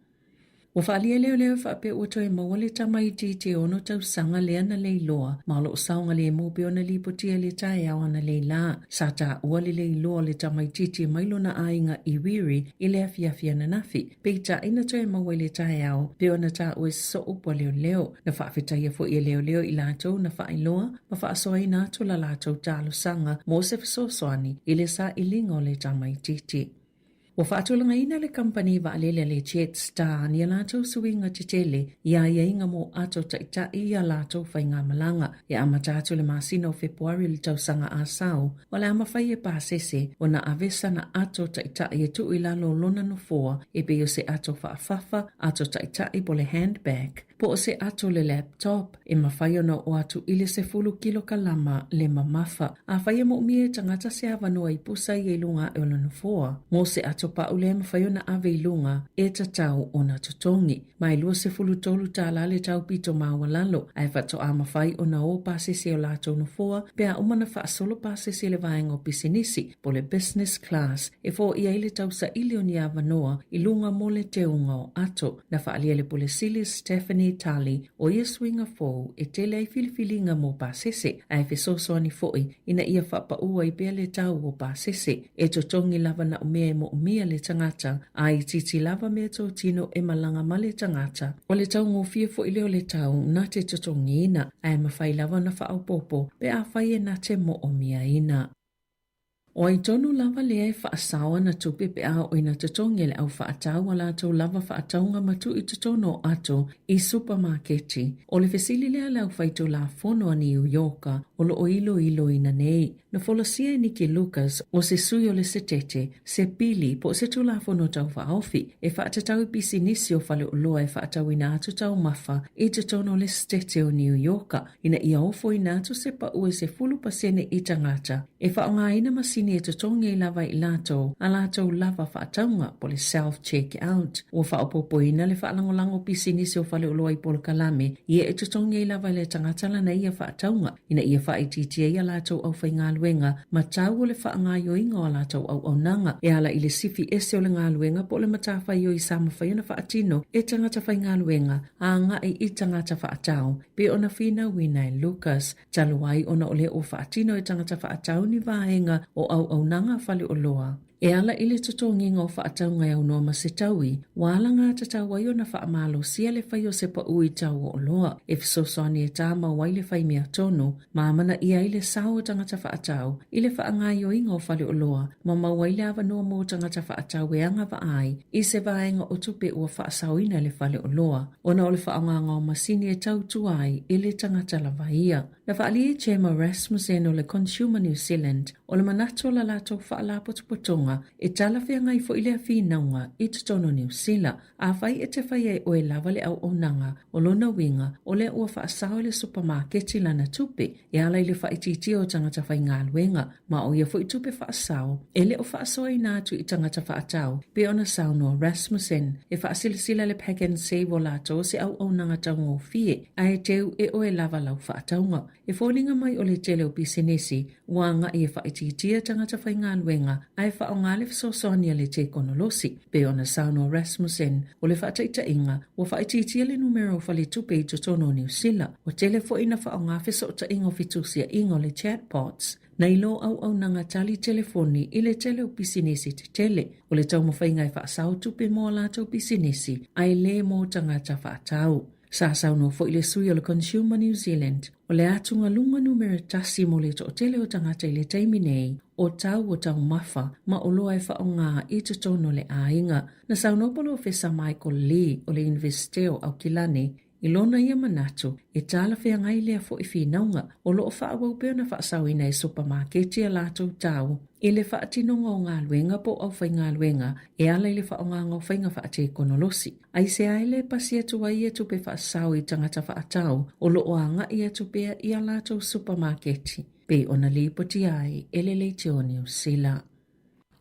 Ua faaalia e leoleo e faapea ua toe maua le tamaitiiti e ono tausaga lea na leiloa ma o lo o saogalemu pei ona lipotia i le taeao analeila. Sa taua le leiloa o le tamaitiiti mai lona aiga i Wiri i le afiafi ananafi, peitai na toe maua i le taeao pei ona taua i se sooupu a leoleo. Na faafetaia foi e leoleo i latou na faailoa ma faasoaina atu la latou talosaga mo se fesoasoani i le sailiga o le tamaitiiti. Ua faatulagaina le kamupani vaalele a le Jetstar ni a latou suiga tetele i aiaiga mo ato taitai i a latou faigamalaga. E amata atu i le masina o Fepuari o le tausaga a sao, o le a mafai e pasese ona ave sana ato taitai e tuu i lalo o lona nofoa e pei o se ato faafafa, ato taitai po o le handbag, po o se ato le laptop. E mafai ona oo atu i le 10 kilokalama le mamafa. Afai e moomia e tagata se avanoa i pusa ia i luga ae o le nofoa, mo se ato pau lea e mafai ona ave i luga, e tatau ona totogi. Ma e 23 tālā le tau pito maualalo, ae faatoa mafai ona o pasese o latou nofoa pe a uma ona faasolo pasese i le vaega o pisinisi, po o le business class, e foia ai le tausaili o ni avanoa i luga mo le teuga o ato. Na faaalia e le Pule Sili Stephanie Tully o ia suiga fou e tele ai filifiliga mo pasese, ae fesoasoani foi ina ia faapaū ai pea le tau o pasese. E totogi lava na o mea e moomia le tagata, a itiiti lava mea totino e malaga ma le tagata. O le taugofie foi lea o le tau na te totogiina, ae mafai lava ona faaopoopo pe afai e na te moomiaina. O ai tonu lava lea e faasao ana tupe pe a oo ina totogi e le au faatau a latou lava faatauga ma tuu i totonu o ato i supamaketi. O le fesili lea a le aufaitulafono a Niu Ioka o lo o iloiloina nei. Na folasia e Nikki Lucas, o se sui o le Setete, se pili po o se Tulafono Tau Faaofi e faatatau i pisinisi o faleoloa e faatauina atu taumafa i totonu o le Setete o Niu Ioka ina ia ofoina atu se pau e 10% i tagata e faaaogaina masini e totogi ai lava i latou a latou lava faatauga po o le self check out. Ua faaopoopoina le faalagolago pisinisi o faleoloa i polokalame ia e totogi ai lava e le tagata lana ia faatauga ina ia faaitiitia ai a latou aufaigaluega ma tau o le faagaoioiga o a latou auaunaga e ala i le sifi ese o le galuega po o le matafaioi sa mafai ona faatino e tagata faigaluega agai i tagata faatau pei ona finauina e Lucas, talu ai ona o lea ua faatino e tagata faatau ni vaega o auaunaga faleoloa. E ala i le totogiga o faatauga e aunoa ma se taui, ua alagatatau ai ona faamalosia le fai o se pau i tau o oloa e fesoasoani e tāmau ai le fai meatonu ma amanaia ai le sao o tagata faatau i le faagaoioiga o faleoloa ma maua ai le avanoa mo tagata faatau e agavaa ai i se vaega o tupe ua faasaoina e le faleoloa. Ona o le faaaogaga o masini e tautua ai i le tagata lava ia. Na faaalia e Gemma Rasmussen o le Consumer New Zealand o le manatu o la latou faalapotopotoga e talafeagai foi lea finauga i totonu o Niu Sila. Afai e te faia e oe lava le auaunaga, o lona uiga o lea ua faasao e le supamaketi lana tupe e ala i le faaitiitia o tagata faigaluega, ma o ia foi tupe faasao e le o faasoaina atu i tagata faatau, pei ona saunoa Rasmussen. E faasilasila le Pack and Save o latou se auaunaga taugofie, ae teu e oe lava lau faatauga. E foliga mai o le tele o pisinisi ua agai e faaitiitia tagata faigaluega ae faaaoga le fesoasoani a le tekonolosi. Pei ona saunoa Rasmussen, o le faataitaiga, ua faaitiitia le numera o faletupe i totonu o Niu Sila. Ua tele foi ina faaaoga fesootaiga o fetusiaiga o le chatbots nai lo auaunaga tali telefoni i le tele o pisinisi tetele. O le taumafaiga e faasao tupe mo a latou pisinisi ae le mo tagata faatau. Sa saunoa foi le sui o le Consumer New Zealand, o le atugaluga numera tasi mo le toatele o tagata i le taimi nei, o tau o taumafa ma oloa e faaaoga i totonu o le aiga. Na saunoa Polofesa Michael Lee o le Iunivesite o Aukilani i lona ia manatu e talafeagai lea foi finauga o lo o faaauau pea ona faasaoina e supamaketi a latou tau i le faatinoga o galuega po o aufaigaluega e ala i le faaaogaga o faiga faatekonolosi. Aisea e le pasi atu ai ia tupe faasao i tagata faatau o lo o agai atu pea i a latou supamaketi, pei ona lipotia ai e le Leitio o Niu Sila.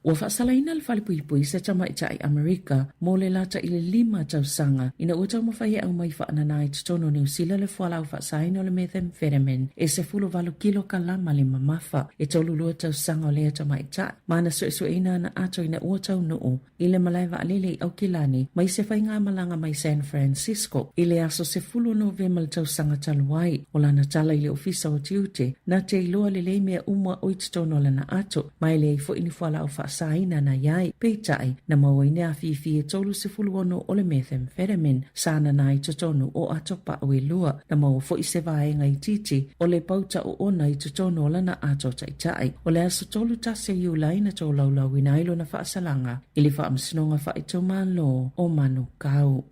Ua faasalaina le falepuipui i se tamaitai Amerika mo le lata i le lima tausaga ina ua taumafai e aumai faanana i totonu o Niu Sila le fualaau faasaina o le methamphetamine e 18 kilokalama le mamafa. E 32 tausaga o lea tamaitai ma na suesueina ana ato ina ua taunuu i le malae vaalele i Aukilani mai se faigamalaga mai San Francisco i le aso 10 o Novema le tausaga talu ai. O lana tala i le Ofisa o Tiute, na te iloa lelei mea uma o i totonu o lana ato, ma e leai foi ni fualaau faasaina na i ai. Peitai, na maua ai ni afifi e 36 o le methamphetamine sa nana i totonu o ato pau e lua. Na maua foi se vaega itiiti o le pauta oona i totonu o lana ato taitai. O le aso 31 o Iulai na tolaulauina ai lona faasalaga i le Faamasinoga Faaitumalo o Manukau.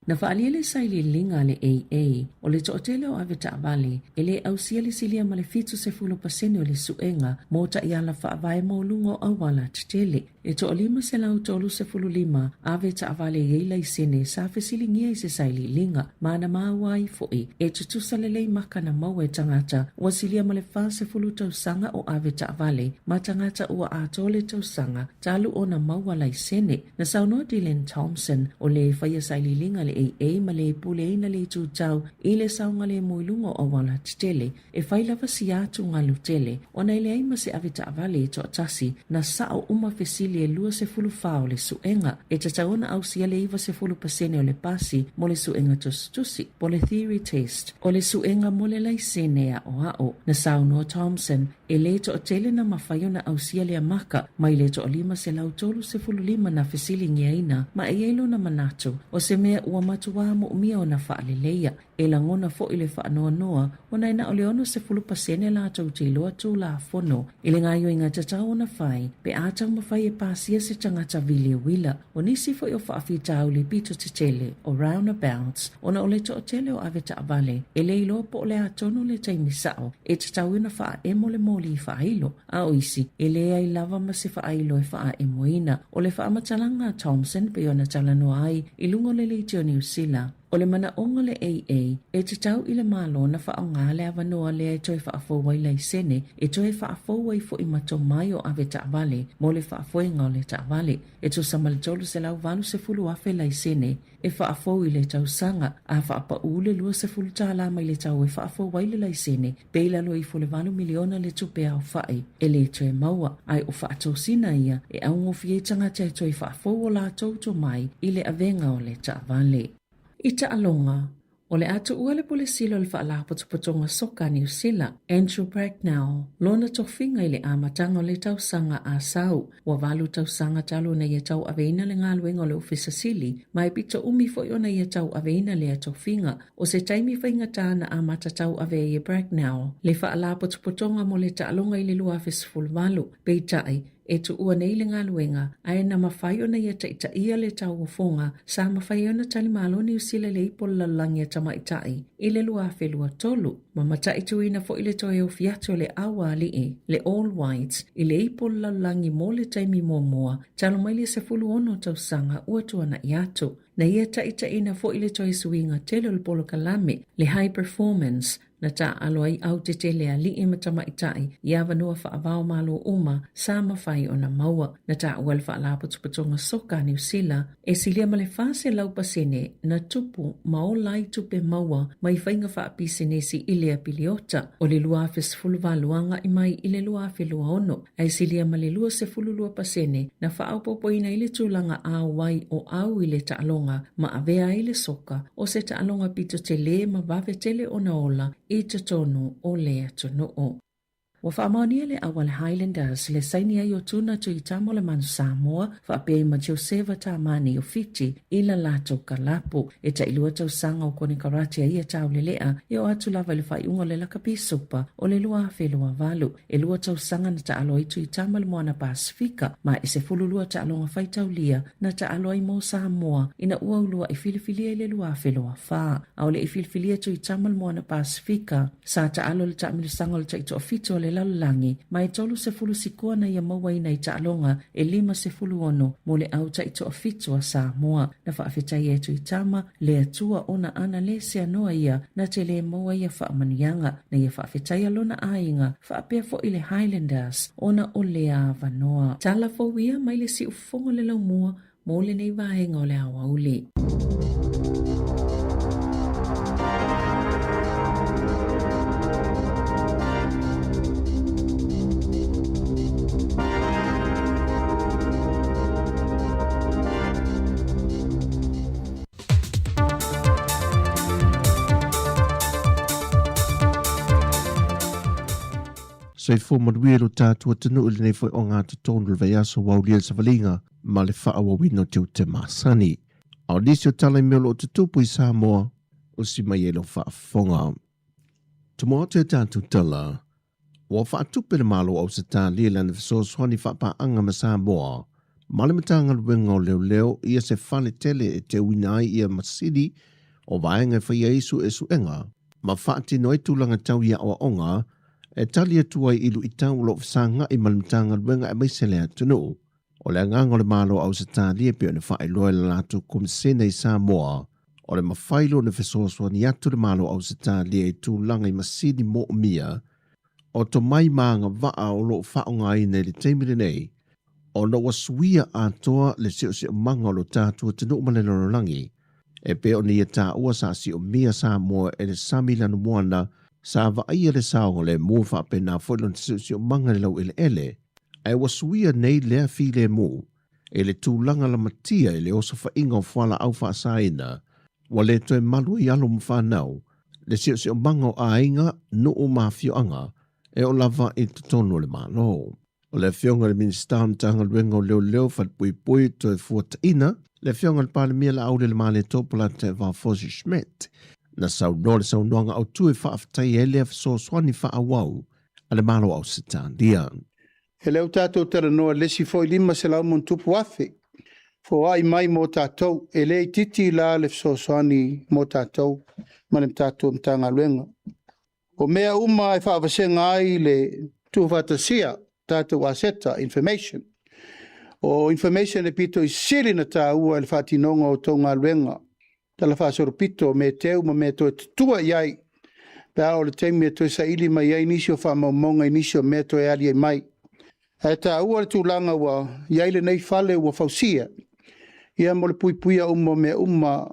Na faaalia le sailiiliga a le AA o le toatele o avetaavale e le ausia le silia ma le 70% o le suega mo taiala faavae mo luga o auala tetele. E toa-535 avetaavale e i ai laisene sa fesiligia i se sailiiliga ma na maua ai foi e tutusa lelei maka na maua e tagata ua silia ma le 40 tausaga o avetaavale ma tagata ua atoa le tausaga talu ona maua laisene. Na saunoa Dylan Thompson, o le faia sailiiliga a le AA ma le puleaina le itu tau i le saogalemu i luga o auala tetele, e fai lava si atugalu tele ona e leai ma se avetaavale e toatasi na sao uma fesili e 24 o le suega. E tatau ona ausia le 90% o le pasi mo le suega tusitusi, po o le theory test, o le suega mo le laisene aoao. Na saunoa Thompson, E le toatele na mafai ona ausia lea maka mai le toa-535 na fesiligiaina ma e i ai lona manatu o se mea ua matuā moomia ona faaleleia. E lagona foi le faanoanoa ona e na o le 60% latou te iloa Tulafono i le gaoioiga tatau ona fai pe a taumafai e pasia se tagata vili uila. O nisi foi o faafitauli pito tetele o roundabouts ona o le toatele o avetaavale e le iloa po o le a tonu le taimi sao e tatau ona faaemo le moli faailo, a o isi e leai lava ma se faailo e faaemoina. O le faamatalaga a Thomson pei ona talanoa ai i luga o le Leitio Niu Sila, O le manaʻoga o le AA, e tatau i le Malo na faaaoga le avanoa lea e toe faafou ai laisene, e toe faafou ai foi ma tomai o avetaavale mo le faafoega o le taavale. E tusa ma le 380,000 laisene e faafou i le tausaga, a faapaū le $20 mai le tau e faafou ai le laisene, pe i lalo ifo le $8 miliona le tupe aofai e le toe maua, ae o faatosina ia e augofie ai tagata e toe faafou o latou tomai i le avega o le taavale. I taaloga, o le a tuua le Pule Sili o le Faalapotopotoga Soka a Niu Sila, Andrew Bracknell, lona tofiga i le amataga o le tausaga a sau. Ua valu tausaga talu ona ia tauaveina le galuega o le Ofisa Sili, ma e pito umi foi ona ia tauaveina lea tofiga. O se taimi faigata na amata tauave ai e Bracknell le Faalapotopotoga mo le Taaloga i le 2018, peitai, e tuua nei le galuega, ae na mafai ona ia taitaia le tauofoga sa mafai ai ona talimalo Niu Sila i le ipu o le lalolagi a tamaitai i le 2023, ma mataituina foi le toe ofi atu o le Aualii, le All Whites, i le ipu o le lalolagi mo le taimi muamua talu mai le 16 tausaga ua tuanai atu. Na ia taitaiina foi le toe suiga tele o le polokalame, le High Performance, na taaalo ai au tetele alii ma tamaitai i avanoa faava-o-Malo uma sa mafai ona maua. Na taua le Faalapotopotoga Soka a Niu Sila e silia ma le 400% na tupu ma ola ai tupe maua mai faiga faapisenesi i lea piliota o le 2018 agai mai i le 2026, ae silia ma le 22% na faaopoopoina ai le tulaga auai o au i le taaloga ma avea ai le soka o se taaloga pito tele ma vave tele ona ola i totonu o le atunuu. Ua faamaonia le au a le Highlanders le saini ai o Tuna Tuitama o le Manu Samoa faapea ai ma Joseva Tamani o Fiti i la latou kalapu. E tailua tausaga o konekarate a ia taulelea e oo atu lava i le faaiuga o le Lakapi Supa o le 2028. E lua tausaga na taalo ai Tuitama i le Moana Pasefika ma e 12 taaloga faitaulia na taalo ai mo Samoa ina ua ulua'i filifilia i le 2024. A o le i filifilia Tuitama i le Moana Pasefika, sa taalo i le taamilosaga o le taitoafitu o le lalolagi, ma e 30 sikoa na ia mauaina i taaloga e 56 mo le au taitoafitu a Samoa. Na faafetaia e Tuitama le Atua ona ana le seanoa ia na te le maua ia faamanuiaga. Na ia faafetaia lona aiga faapea foi le Highlanders ona o lea avanoa. Tala fou ia mai le siufofoga o le laumua mo lenei vaega o le aoauli. Soifua manuia lo tātou atunuu i lenei foi o ngā totonu le vaiaso ua aulia le savaliga ma le faaauauina o tiute masani. A o nisi o tala i mea o lo o tutupu i Samoa, usi mai ai lau faafofoga. Tumu atu e tātou tala, ua faatupe le Malo o Ausetalia i lana fesoasoani faapaaga ma Samoa ma le Matagaluega o Leoleo ia se fale tele e teuina ai ia masini o vaega e faia ai suesuega ma faatino ai tulaga tau i aoaoga e tali atu ai i luitau o lo o fesagai ma le Matagaluega aemaise le atunuu. O le agaga o le Malo o Ausetalia e pei ona faailoa e le latou Komisena i Samoa, o le mafai loa ona fesoasoani atu le Malo o Ausetalia i tulaga i masini moomia o tomai ma agavaa o lo o faaaogaina i le taimi lenei, ona ua suia atoa le siosiomaga o lo tatou atunuu ma le lalolagi, e pei ona ia taua sa siomia Samoa e le sami lanumoana sa vaaia le saogalemu faapena foi lona siosiomaga i le laueleele, ae ua suia nei lea filemu i le tulaga lamatia i le osofaiga o fualaau faasaina, ua le toe malu ai alo ma fanau le siosiomaga o aiga, nuu ma afioaga e oo lava i totonu o le Malo. O le Afioga i le Minisita o Matagaluega o Leoleo, Falepuipui, Toefuataiga, le Afioga i le Palemia Laauli Lemalietoa Polataivao Fosi Schmidt, na saunoa le saunoaga autu e faafetaia ai lea fesoasoani faaauau a le Malo o Ausetalia. E lea ua tatou talanoa i le isi foi 500 ma ono tupu afe foai mai mo tatou. E le itiiti la le fesoasoani mo tatou ma le tatou Matagaluega. O mea uma e faavasega ai le tuufaatasia tatou aseta, information. O information e pito i sili na taua i le faatinoga o tou galuega, tala faasolopito, mea teu ma mea toe tutua i ai, pe a o le taimi e toe saili mai ai nisi o faamaumauga i nisi o mea toe ali ai mai. Ae taua le tulaga ua i ai lenei fale ua fausia, ia mo le puipuia uma o mea uma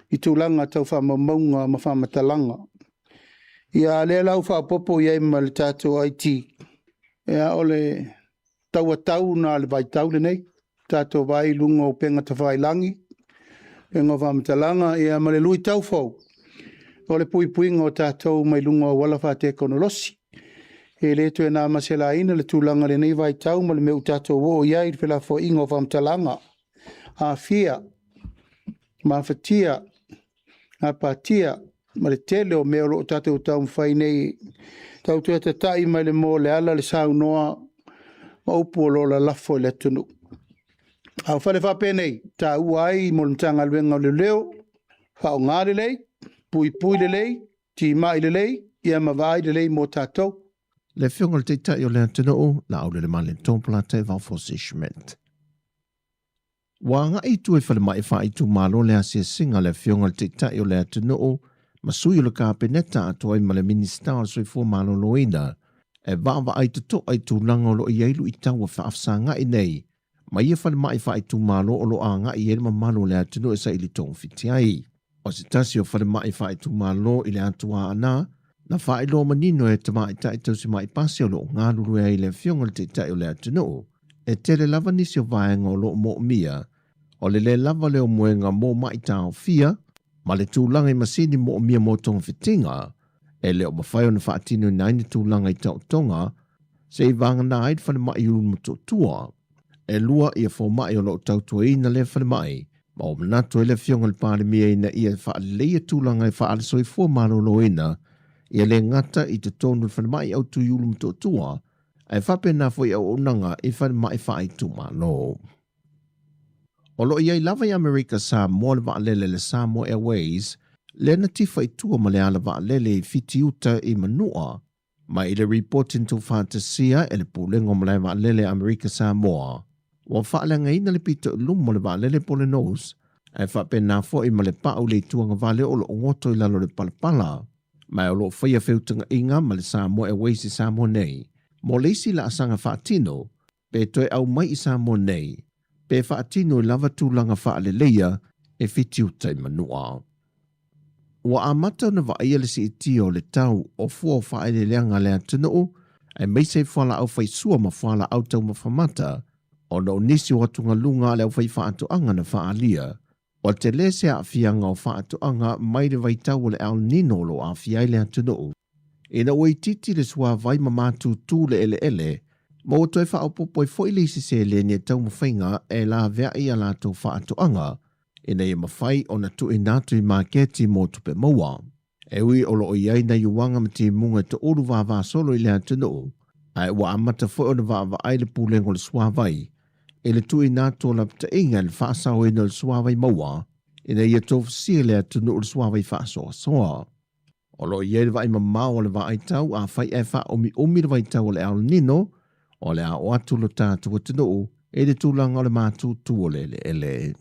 i tulaga tau faamaumauga ma faamatalaga. Ia a lea la ua faaopoopo i ai ma le tatou IT, ia o le tauatau na le vaitau lenei, tatou vaai i luga o upega tafailagi, upega o faamatalaga, ia ma le luitau fou o le puipuiga o tatou mai luga o auala faatekonolosi. E le toe na ma se laina le tulaga lenei vaitau ma le mea ua tatou oo i ai i le felafoaiga o faamatalaga, aafia, mafatia, gapatia, ma le tele o mea o lo o tatou taumafai nei tau toe tatai mai le moa o le ala le saunoa ma upu o lo o lalafo i le atunuu. A o fale faapenei, taua ai mo le Matagaluega o Leoleo, faaaoga lelei, puipui lelei, timai lelei, ia ma vaai lelei mo tatou. Le Afioga i le Taitai o le atunuu, Laaulialemalietoa Polataivao Fosi Schmidt. Ua agai i tua i falemai faaitumalo le asiasiga a le Afioga i le Taitai o le atunuu ma sui o le Kapeneta atoa ai ma le Minisita o le Soifua Maloloina e vaavaai totoa i tulaga o lo o i ai luitau ua faafesagai nei ma ia falemai faaitumalo o lo o agai i ai le mamalu o le atunuu e saili togafiti ai. O se tasi o falemai faaitumalo i le Atu Aana, na faailoa manino e tamaitai tausimai pasi o lo o galulue ai le Afioga i le Taitai o le atunuu, e tele lava nisi o vaega o lo o moomia, o le lē lava lea o moega mo maʻi taofia, ma le tulaga i masini moomia mo togafitiga, e le o mafai ona faatinoina ai ni tulaga i taotoga se i vagana ai le falemai i Ulumotootua. E lua ia fomai o lo o tautuaina lea falemai, ma ua manatu ai le Afioga i le Palemia ina ia faaleleia tulaga e faale-soifua maloloina ia le gata i totonu o le falemai autu i Ulumotootua, ae faapena foi auaunaga i falemai faaitumalo. O lo o i ai lava i Amerika Samoa le vaalele le Samoa Airways lea na tifa i tua ma le ala vaalele i Fitiuta i Manua. Ma i le ripoti na tuufaatasia e le Pulega o Malae Vaalele a Amerika Samoa, ua faaleagaina le pito i luma o le vaalele po o le nose, ae faapena foi ma le pau i le itu agavale o lo o goto i lalo o le palapala. Ma o lo o faia feutagaiga ma le Samoa Airways i Samoa nei mo le isi laasaga faatino pe toe aumai i Samoa nei pe faatino i lava tulaga faaleleia e fitiuta i Manua. Ua amata ona vaaia le siitia o le tau o fua o faaeleeleaga a le atunuu, aemaise i fualaau faisua ma fualaau taumafa mata, ona o nisi o atugaluga a le aufaifaatoaga na faaalia. Ua tele se aafiaga o faatoaga mai le vaitau o le El Nino o lo o aafia ai le atunuu. Ina ua itiiti le suavai ma matutu le eleele, ma ua toe faaopoopo ai foi le isi seleni e taumafaiga e laveai a latou faatoaga, ina ia mafai ona tuuina atu i maketi mo tupe maua. E ui o lo o i ai nai uaga ma timuga e toulu vavasolo i le atunuu, ae ua amata foi ona vaavaai le Pulega o le Suavai i le tuuina atu o lapataiga i le faasaoina o le suavai maua ina ia tofusia le atunuu i le suavai faasoasoa. O lo o i ai le vaai mamao a le vaai tau, afai ae faaumiumi le vaitau o le El Nino, o le a oo atu lo tatou atunuu i le tulaga o le matutu o le eleele.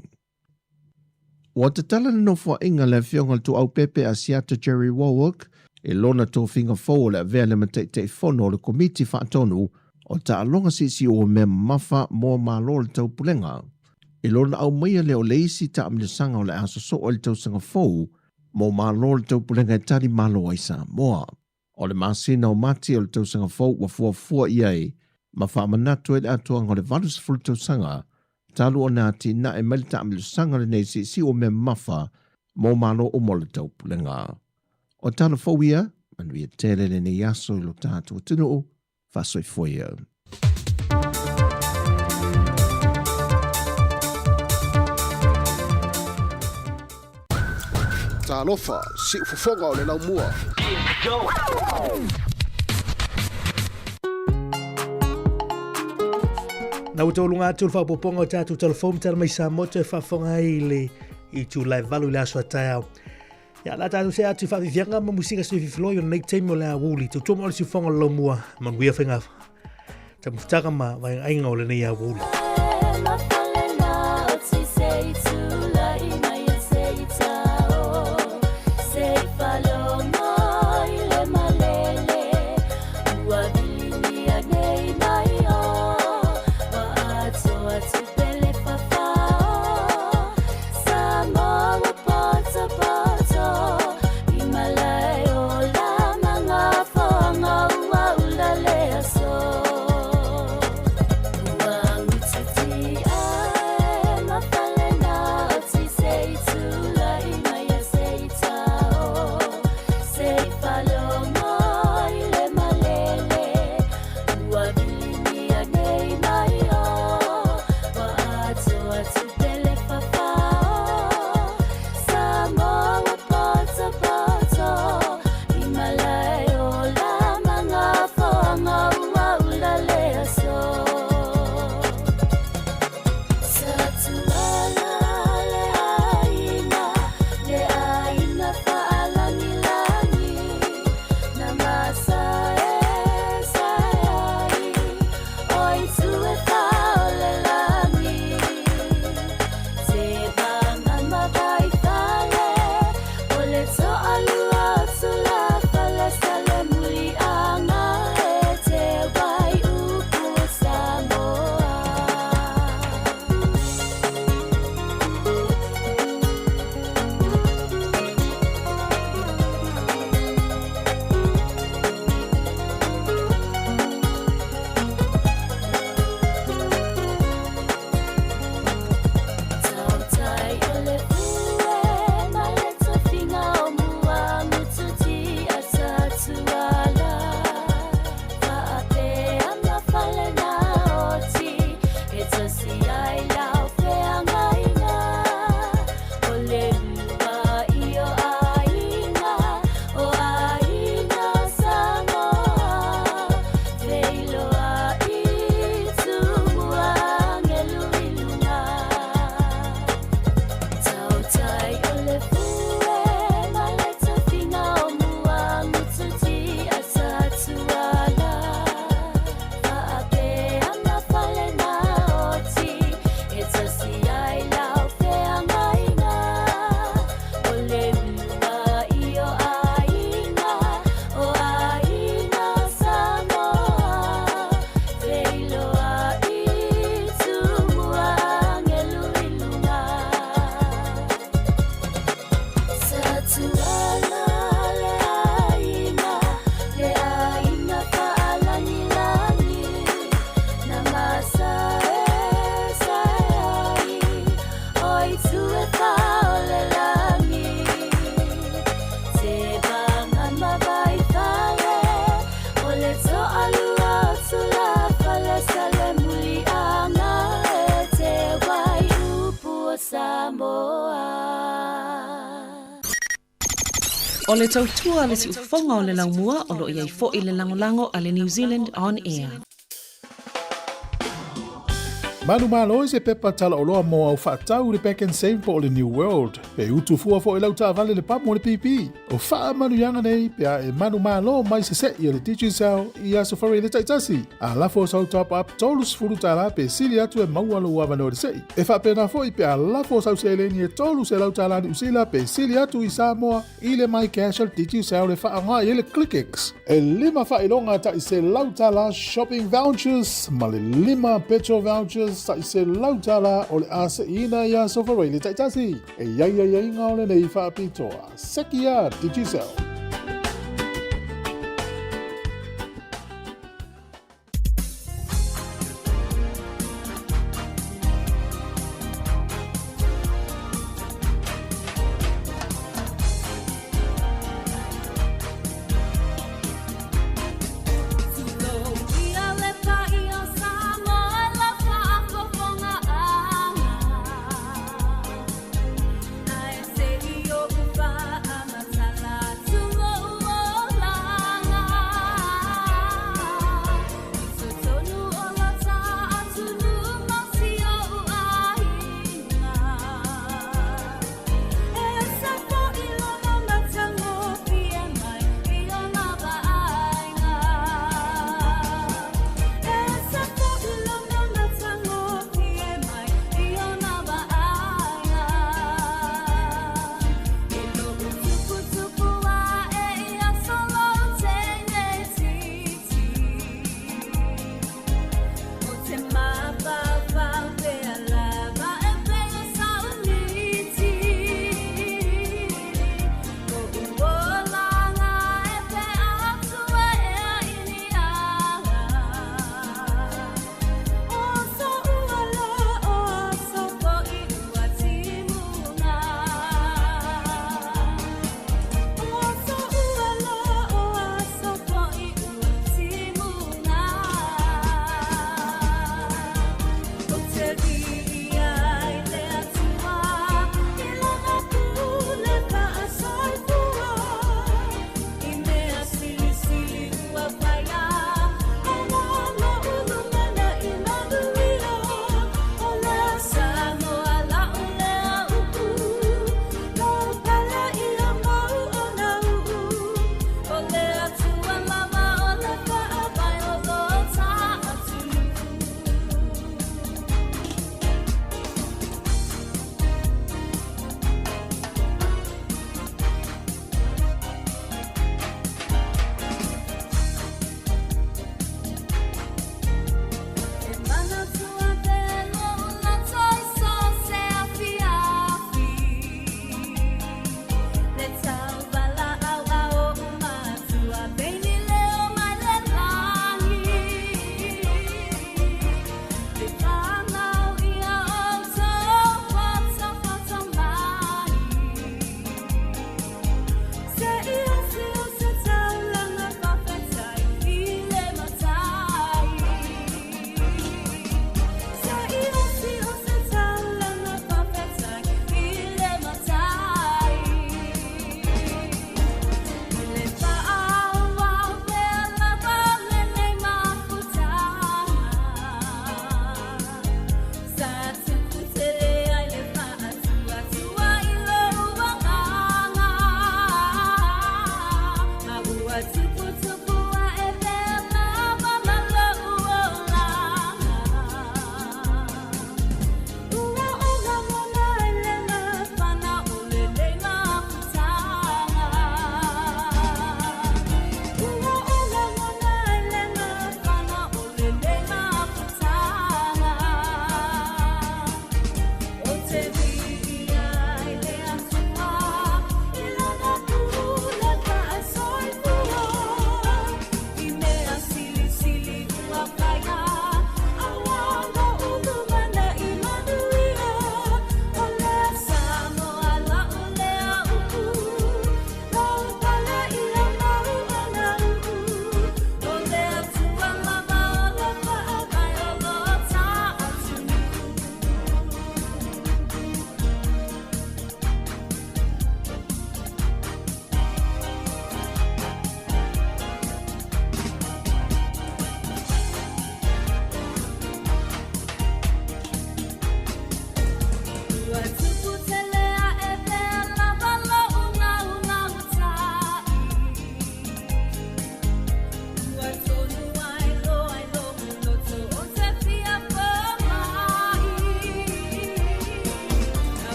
Ua tatala le nofoaiga a le Afioga i le Tuuaupepe Asiata Jerry Warwick i lona tofiga fou o le avea lea ma Taitaifono o le Komiti Faatonu o Taaloga Siisii o Mea Mamafa mo Malo o le Taupulega. I lona aumaia lea o le isi taamilosaga o le a sosoo i le tausaga fou mo Malo o le Taupulega e tali malo ai Samoa. O le masina o Mati o le tausaga fou ua fuafua i ai ma faamanatu ai le atoaga o le 80 tausaga talu ona atinae mai le taamilosaga lenei siisii o mea mamafa mo Malo uma o le Taupulega. O tala fou ia, manuia tele lenei aso i lo tatou atunuu, faasoifua ia. Talofa, siufofoga o le laumua. Na ua tauluga atu le faaopoopoga o tatou telefoni tala mai Samoa toe faafofoga ai i le itula e 8 i le aso a taeao. Ia, la tatou se atu i faafiafiaga ma musika se fifiloi o lenei taimi o le aoauli. Tautua mo le siufofoga o le laumua, manuia faiga taumafataga ma vaegaaiga o lenei aoauli. Samoa. O le tautua a le siufofoga o le laumua o lo o i ai foi le lagolago a le New Zealand On Air. Manumalo i se pepa talaoloa mo au faatau i le Pak'nSave po o le New World. Pe utu fua foi lau taavale le pamu o le pipi. O faamanuiaga nei pe a e manumalo mai se se'i a le Digicel i Aso Faraile taitasi. A lafo sau top up $30 pe sili atu e maua lou avanoa i le se'i. E faapena foi pe a lafo sau seleni e $300 Niu Sila pe sili atu i Samoa i le MyCash a le Digicel e faaaoga i ai le ClickX. E lima faailoga tai $100 shopping vouchers ma le lima petrol vouchers tai $100 o le a se'iina i Aso Faraile taitasi. E i ai aiaiga o lenei faapitoa. Seki a Digicel.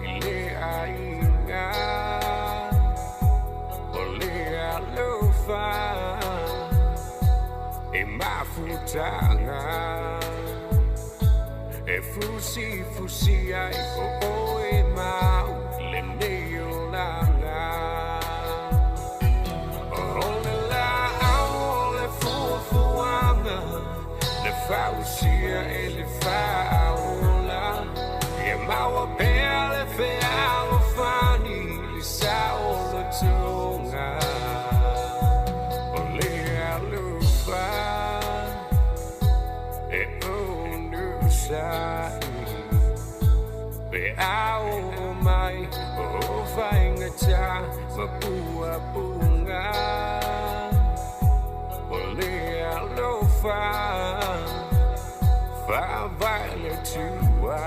i le aiga O le alofa e mafutaga E fusifusi ai o oe ma au lenei olaga O le laau o le fuafuaga Na fausia e le Faaola Ia maua pea le fealofani Le saolotoga O le alofa E onosai Pe a oo mai o faigata ma puapuga O le alofa faavae le Atua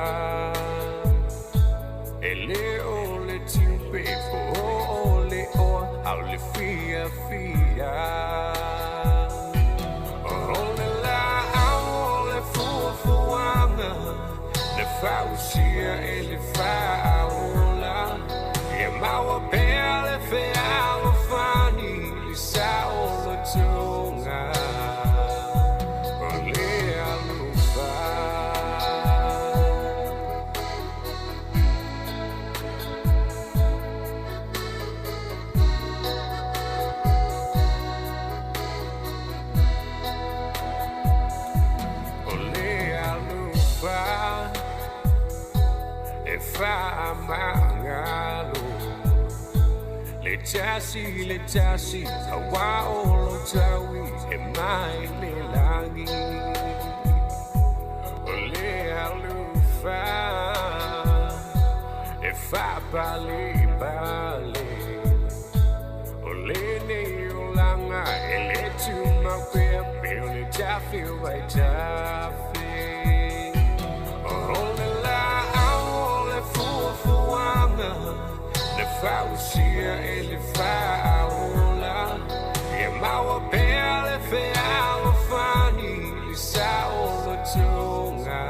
E le o le tupe po o le oa a o le fiafia O le laau o le fuafuaga Na fausia e le Faaola Ia maua pea le fealofani Le saolotoga O le alofa. O le alofa e faamagalo Le tasi le tasi auā o lo taui e mai le lagi O le alofa e faapalepale O lenei olaga e lē tumau pea pei o le tafe o vaitafe O le laau o le fuafuaga Na fausia e le Faaola Ia maua pea le fealofani Le saolotoga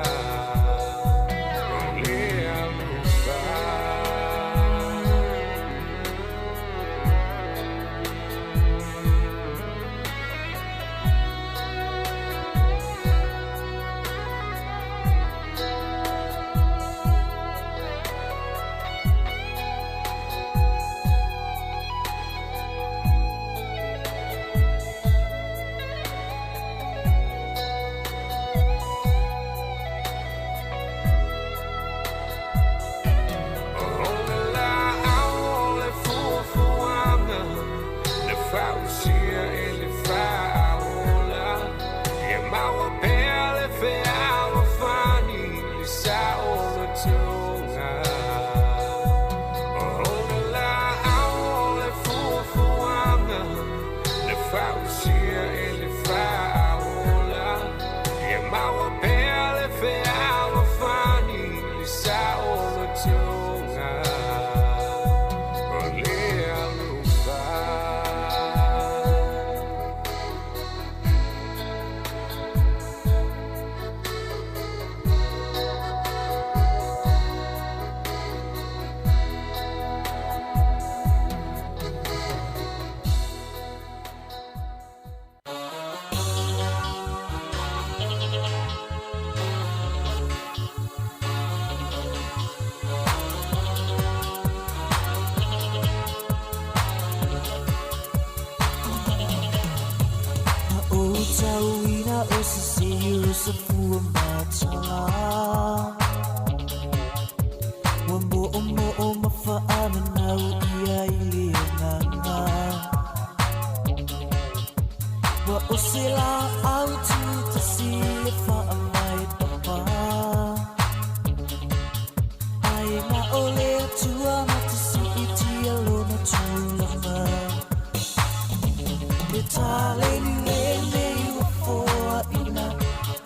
O le alofa. O le laau o le fuafuaga Na fausia e le Faaola Ia maua pea le fealofani Le saolotoga O le laau o le fuafuaga Na fausia e le Faaola Ia maua pea le fealofani Le saolotoga O le alofa. Na ou tauina o se siu sa fua matala Ua moo moo ma faamanau ia i le agaga Ua ose laau tutasi e faamae papa Ai na o le Atua na te siitia lona tulaga E taleni lenei ua foaina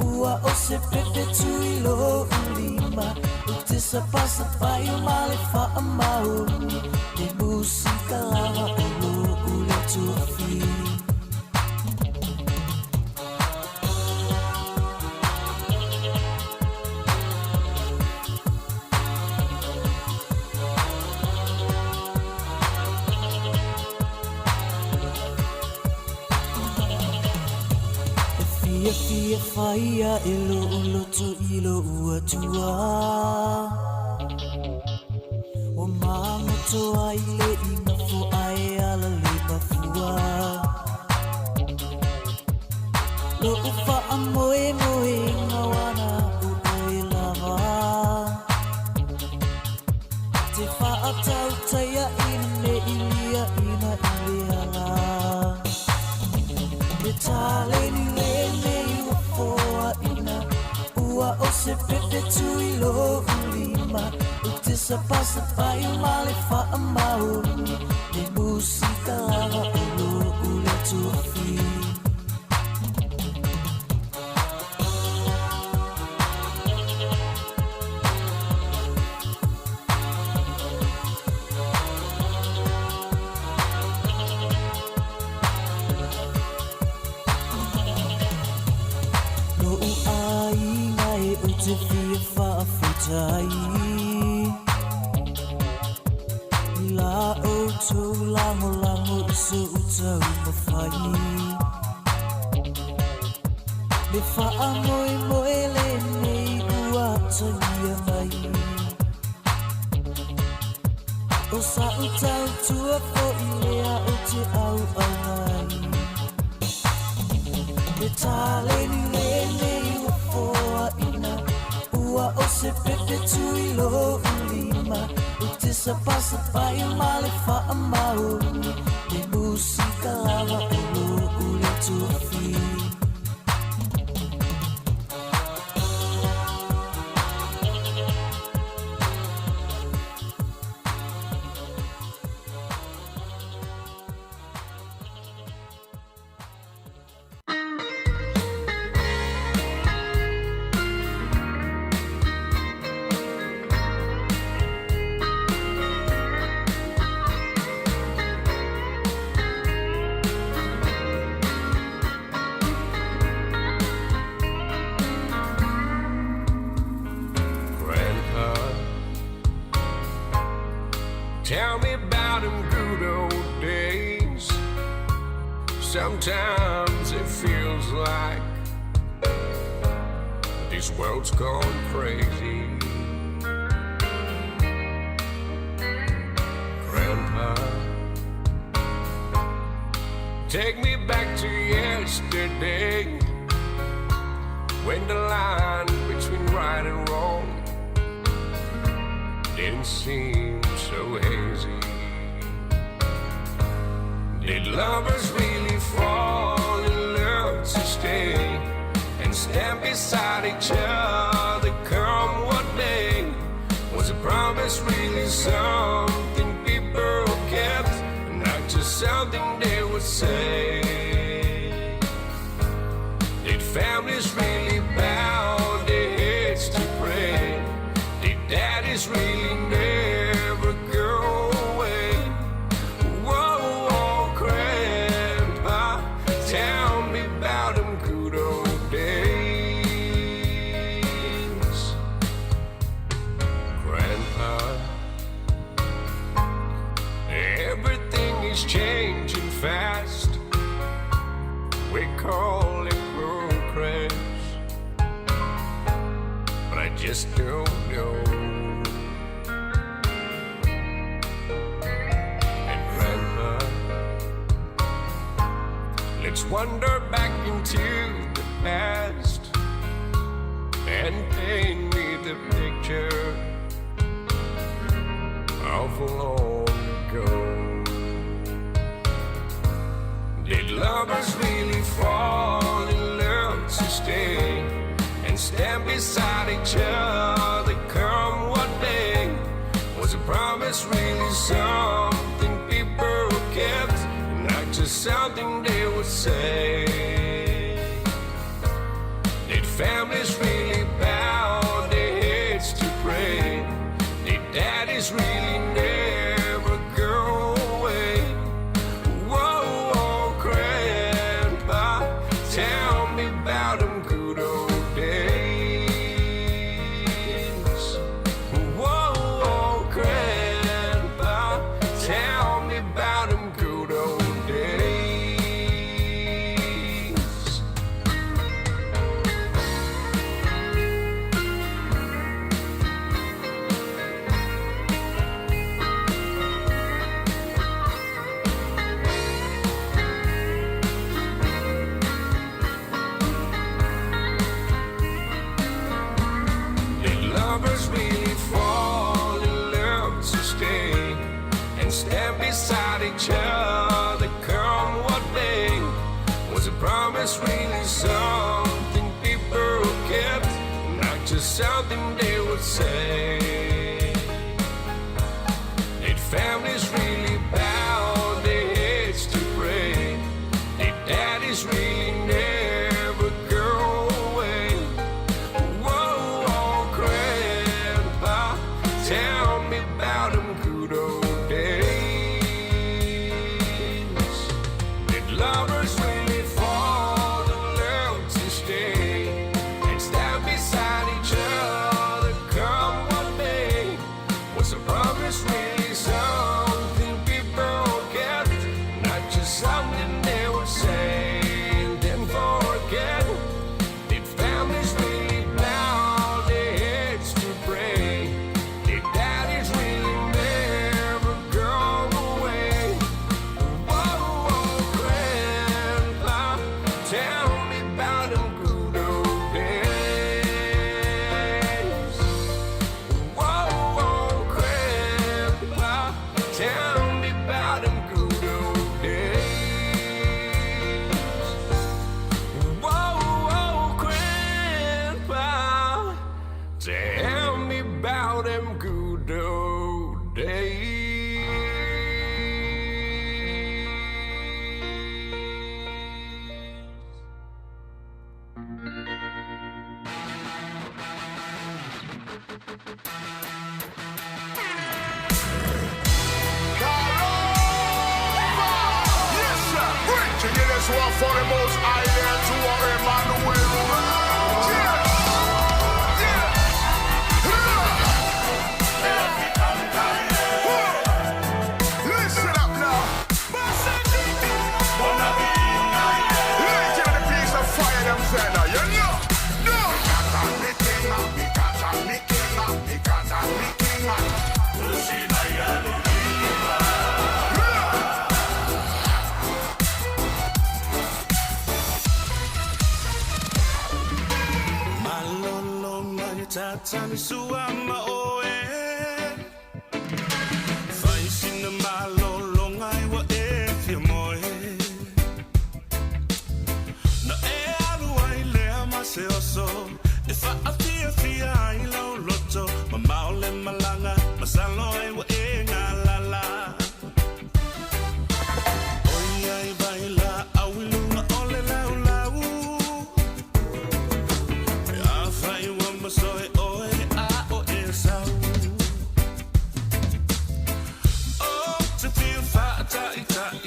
Ua ose pepe tui lou lima Ou te sapasapai ma le faamaoni Le musika lava o lou leo tuafi. Fia faia e lo'u loto i lo'u Atua. Ua magoto ai le igafo ae ala le mafua. Lo'u fa'amoemoega ua na o oe lava. Te fa'atautaia'ina ne'i lia'ina i le ala. Le taleni lenei ua foaʻina ua o se pepe tui lo'u lima. Ou te sapasapai ma le faamaoni le musika lava o lo'u lea tofi. Lo'u aiga e ou te fia faafetai i la outou lagolago i so'u taumafai. Le faamoemoe lenei ua tagia mai. O sa'u tautua fo'i lea ou te auauna ai. Le taleni lenei ua foaʻina ua o se pepe tui lo'u lima. Ou te sapasapai ma le faamaoni le musika lava o lo'u lea tofi. Grandpa, tell me about them good old days. Sometimes it feels like this world's gone crazy. Grandpa, take me back to yesterday when the line between right and wrong didn't seem so hazy. Did lovers really fall in love to stay and stand beside each other come what may? Was a promise really something people kept, not just something they would say? Did families really bow their heads to pray? Did daddies really never go away? Whoa, Grandpa, tell me about them good old days. Grandpa, everything is changing fast. We call it progress, but I just don't know. And Grandpa, let's wander back into the past and paint me the picture of long ago. Did lovers really fall in love to stay and stand beside each other come what may? Was a promise really something people kept, not just something they would say? Did families really bow their heads to pray? Did daddies really never go away? Whoa, Grandpa, tell me about them good old days. Whoa, Grandpa, tell me about them good old days. stay and stand beside each other, come what may? Was a promise really something people kept, not just something they would say? Did families really bow their heads to pray? Did daddies really never go away? Whoa, oh, Grandpa, tell me about them good old days. Did lovers really fall in love to stay and stand beside each other, come what may? Was a promise really something people kept, not just something they would say and then forget? Did families really bow their heads to pray? Did daddies really never go away? Whoa, oh, Grandpa, tell me about them good old days. Whoa, oh, Grandpa, tell me about them good old days. Whoa, oh, Grandpa, tell me about them good old days. Yes, sir. Preaching it is one for the most high there to our Emmanuel. Listen up now. Light in the piece of fire, them say now, you know. No. Malolo manitata misua maoe Faisina malolo ngai wa e fia moe Na e alu ai lea ma se oso E whaafia fia ai lau loto Ma maole malanga masalo ai wa e ngā lala Oi ai vai la au i lunga o le lau lau A whai wa masoe oe a o e sau O te whiu whaatai tai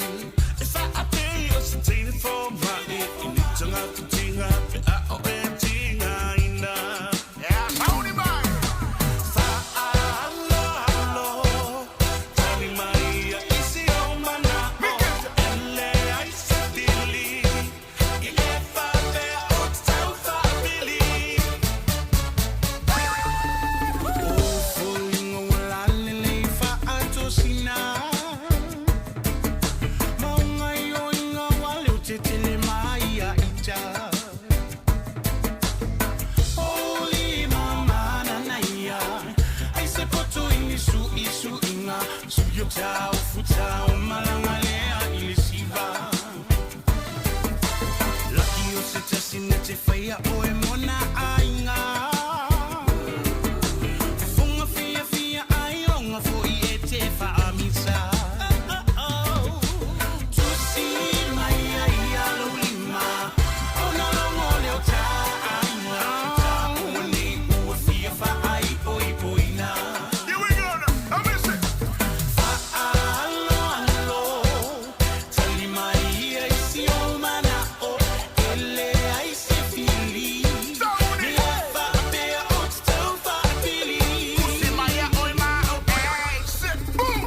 E whaapei o se teine fō mai I ni tanga te tinga pe a o e tinga ina Yeah, mauni mai. Whaalo alo Tani mai a isi o mana o Ele ai se tili I le whapea o te tau whaapili Lucky o se tesi ne te whaia o e mona ainga Funga fia fia ai onga fo i e te whaamisa Tusi mai ai a lima Ona longo leo ta ainga Ta uni ua fia wha ai oi poina Here we go now. I miss it. Alo alo Tali mai ai si o mana o Ele ai se fili Tony. Ni a whaapea o te tau whaapili Usi mai a oi ma o. Hey, sit. Boom.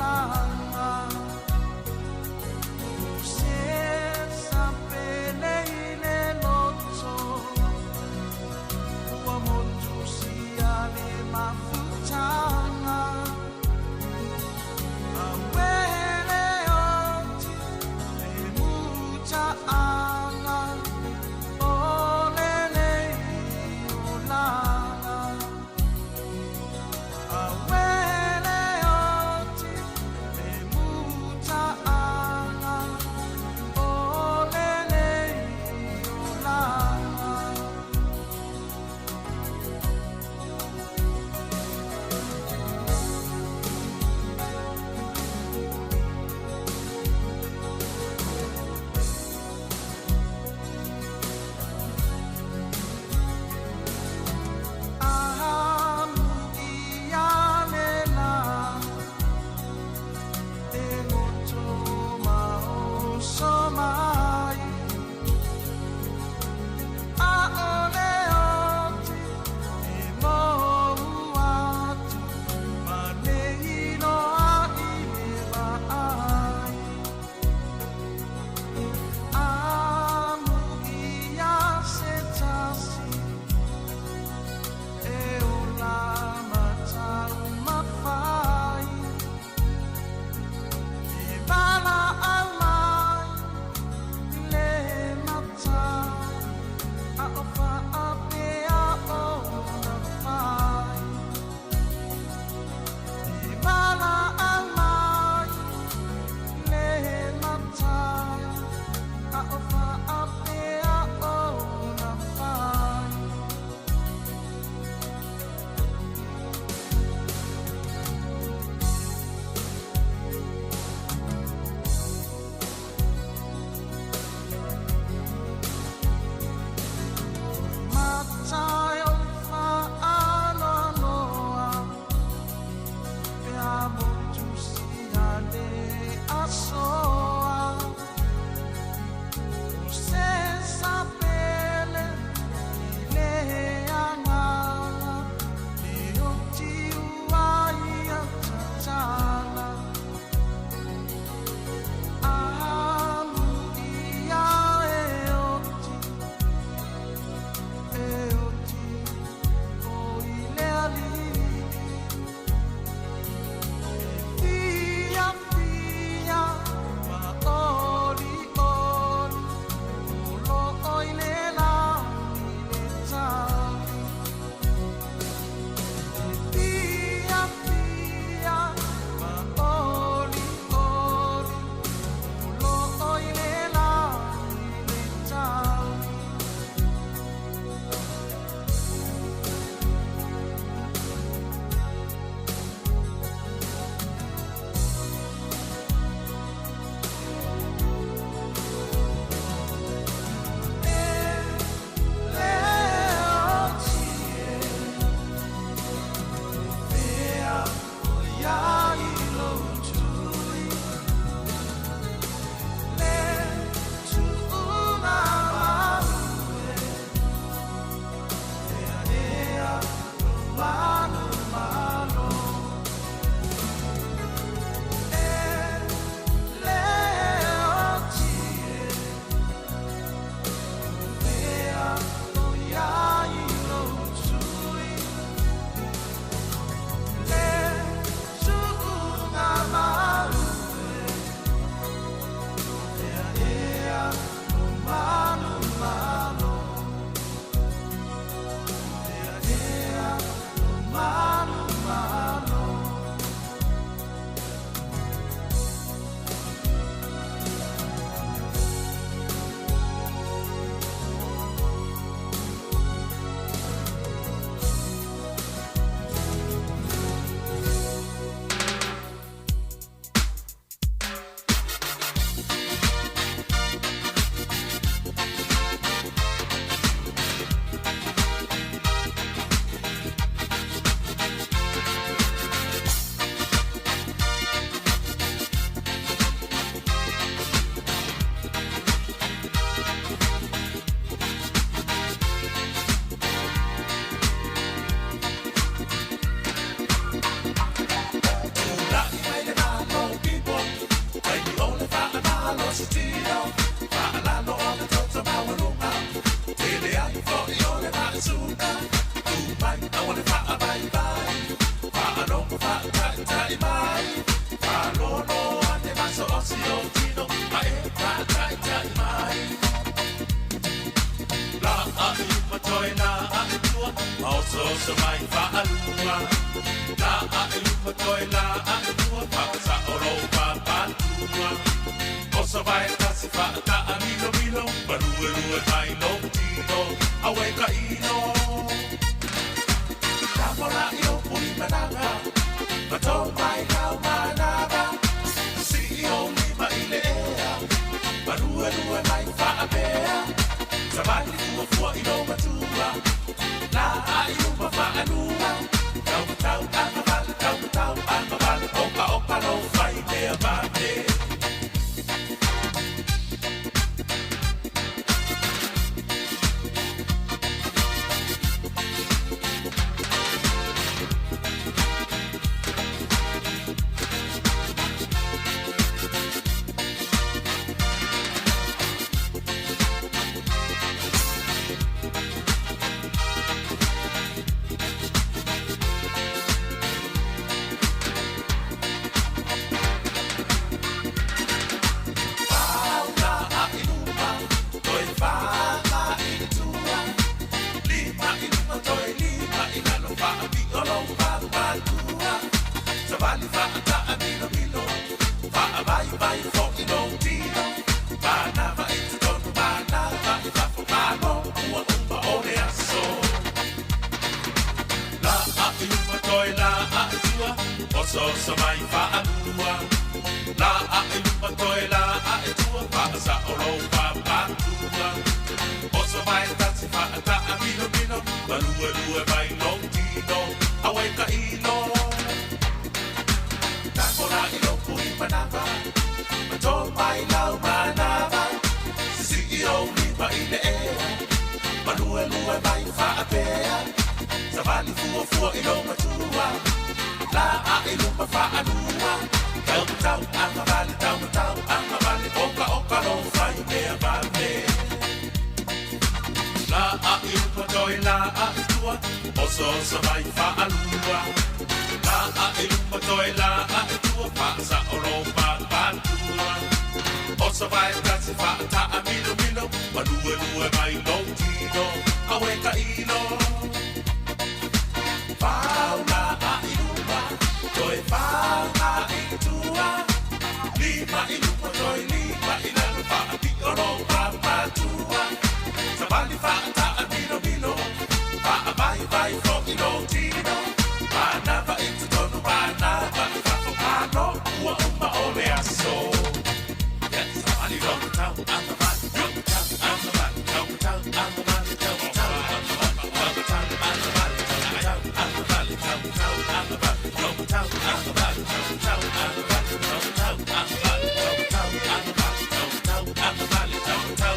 olaga Se sapele i le loto Ua motu sia le mafutaga Awele oti le muta'aga O lenei olaga Awele oti le Osooso mai faalua, La a e luma toe la a e tua, Faasao lou papatua. Oso vae tasi faataa milomilo, Maluelue mai lou tino, Auē taʻilo. Tamola i lou pulimanava, Ma tō mai lau manava, Sii ou lima i le ea, Maluelue mai faapea, Savali fuafua i lou matua, La a i luma faalua, Taumatau agavale, taumatau agavale, Oka oka lou fai mea vave. Fauna a i luma, toe faga i tua, Lima i luma toe lima i lalo, Faapio lou papatua. Savali faataa milomilo, Faavaivai foʻi lou tino, Manava i totonu, manava i fafo, Malo ua uma o le aso. La a i luma toe la a i tua, Osooso mai faalua. La a i luma toe la a i tua, Faasao lou papatua. Oso vai tasi faataa milomilo, Maluelue mai lou tino, Auē taʻilo. Takola i lou pulimanava, Ma tō mai lau manava, Sisii ou lima i le ea, Maluelue mai faapea, Savali fuafua i lou matua, La a i luma faalua, Taumatau agavale, taumatau agavale, Oka oka lou fai mea vave. La a i luma toe la a i tua, Osooso mai faalua. La a i luma toe la a i tua, Faasao lou papatua. Oso vai tasi faataa milomilo, Maluelue mai lou tino, Auē taʻilo. Faula a i luma, toe faga i tua, Lima i luma toe lima i lalo, Faapio lou papatua. Savali faataa milomilo, Faavaivai foʻi lou tino, Manava i totonu, manava i fafo, Malo ua uma o le aso. Yes, savali lou matau agavale, tau agavale, tau matau agavale, tau matau agavale, tau matau agavale, tau agavale, tau matau agavale, tau matau agavale, tau matau agavale, tau matau agavale, tau matau agavale, tau matau agavale, tau matau agavale, tau matau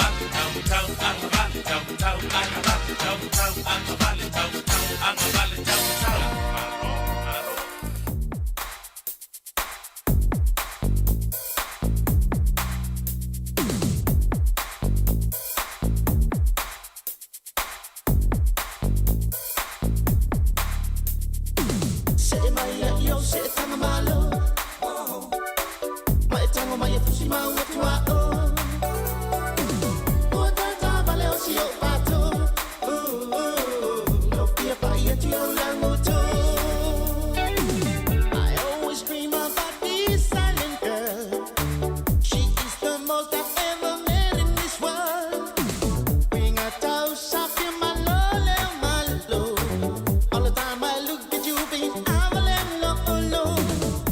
agavale, tau matau agavale, tau matau agavale, tau matau agavale, tau matau. Se mai ia i au se tanga malo, Ma e tango mai e fusi mau atu a o. Ua tata vale o si o pato. Lo fia pa i atu au lango tō. I always dream about this silent girl. She is the most I've ever met in this world. Bring her toes up in my low, my low. All the time I look at you, babe, I'm a little low.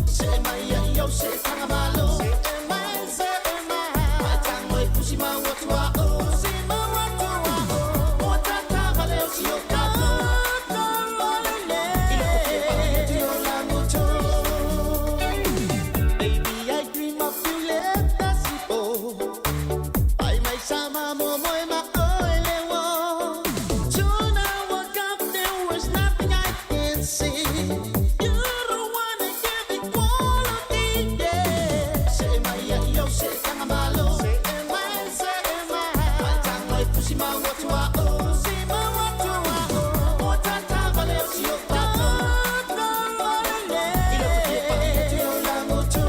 Say my yo, say tanga malo. Say my, say my. My tango e pusi ma watu a o. Si ma watu a o. O tata vale o si o kato. Baby, I dream of you, let us go. By my sama mo mo ma oile wo. Soon I woke up, there was nothing I can see. You're the one that gave me quality, yeah. Say my yo, say tanga malo. Say my, say my. My tango e pusi ma watu a o. Si ma watu a o. O tata vale o si o pato. Ilo te pa i te o lango tō.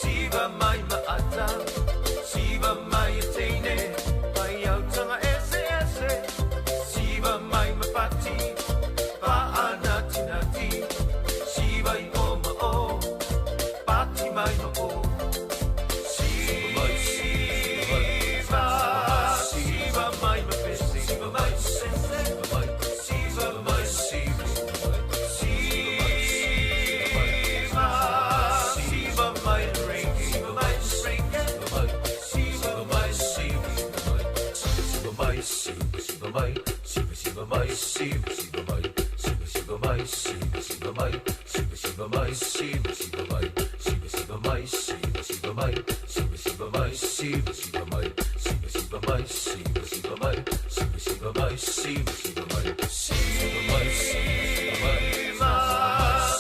Siva mai maata, siva mai e teine, mai autanga ese ese, siva mai mapati, paana tinati, siva i o ma o, pati mai ma o. Siva, siva mai ma pese, siva mai pese, siva mai siva, siva, siva mai ringi, siva mai ringi, siva mai siva, siva mai siva, siva mai, siva siva mai siva, siva mai, siva siva mai siva, siva mai, siva siva mai siva, siva mai, siva siva mai siva, siva mai, siva siva mai siva, siva mai, siva siva mai siva, siva mai, siva siva mai siva, siva mai, siva mai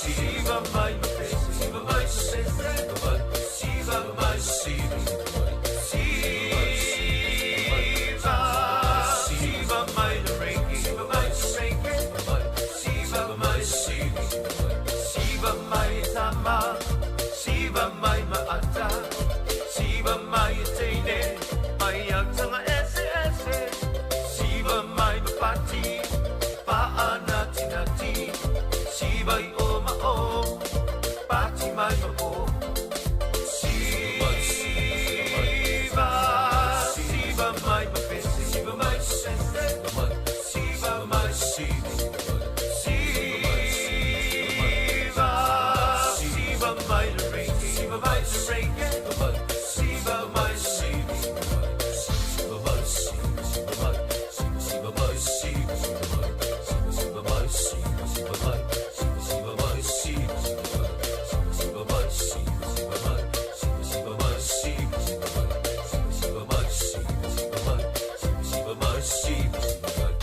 siva mai, siva mai siva mai siva mai siva, siva, siva mai ringi, siva mai ringi, siva mai siva, siva mai tama, siva mai maata, siva mai teine, mai autanga ese ese, siva mai mapati, paana tinati, siva i o ma o, pati mai ma o. Siva, siva mai mapese, siva mai mapese, siva mai siva, siva, siva mai ringi, siva mai ringi, siva mai siva, siva mai siva, siva mai, siva mai siva, siva mai, siva mai siva, siva mai, siva mai siva, siva mai siva, siva mai, siva mai siva, siva mai, siva mai siva, siva mai, siva mai siva, siva mai.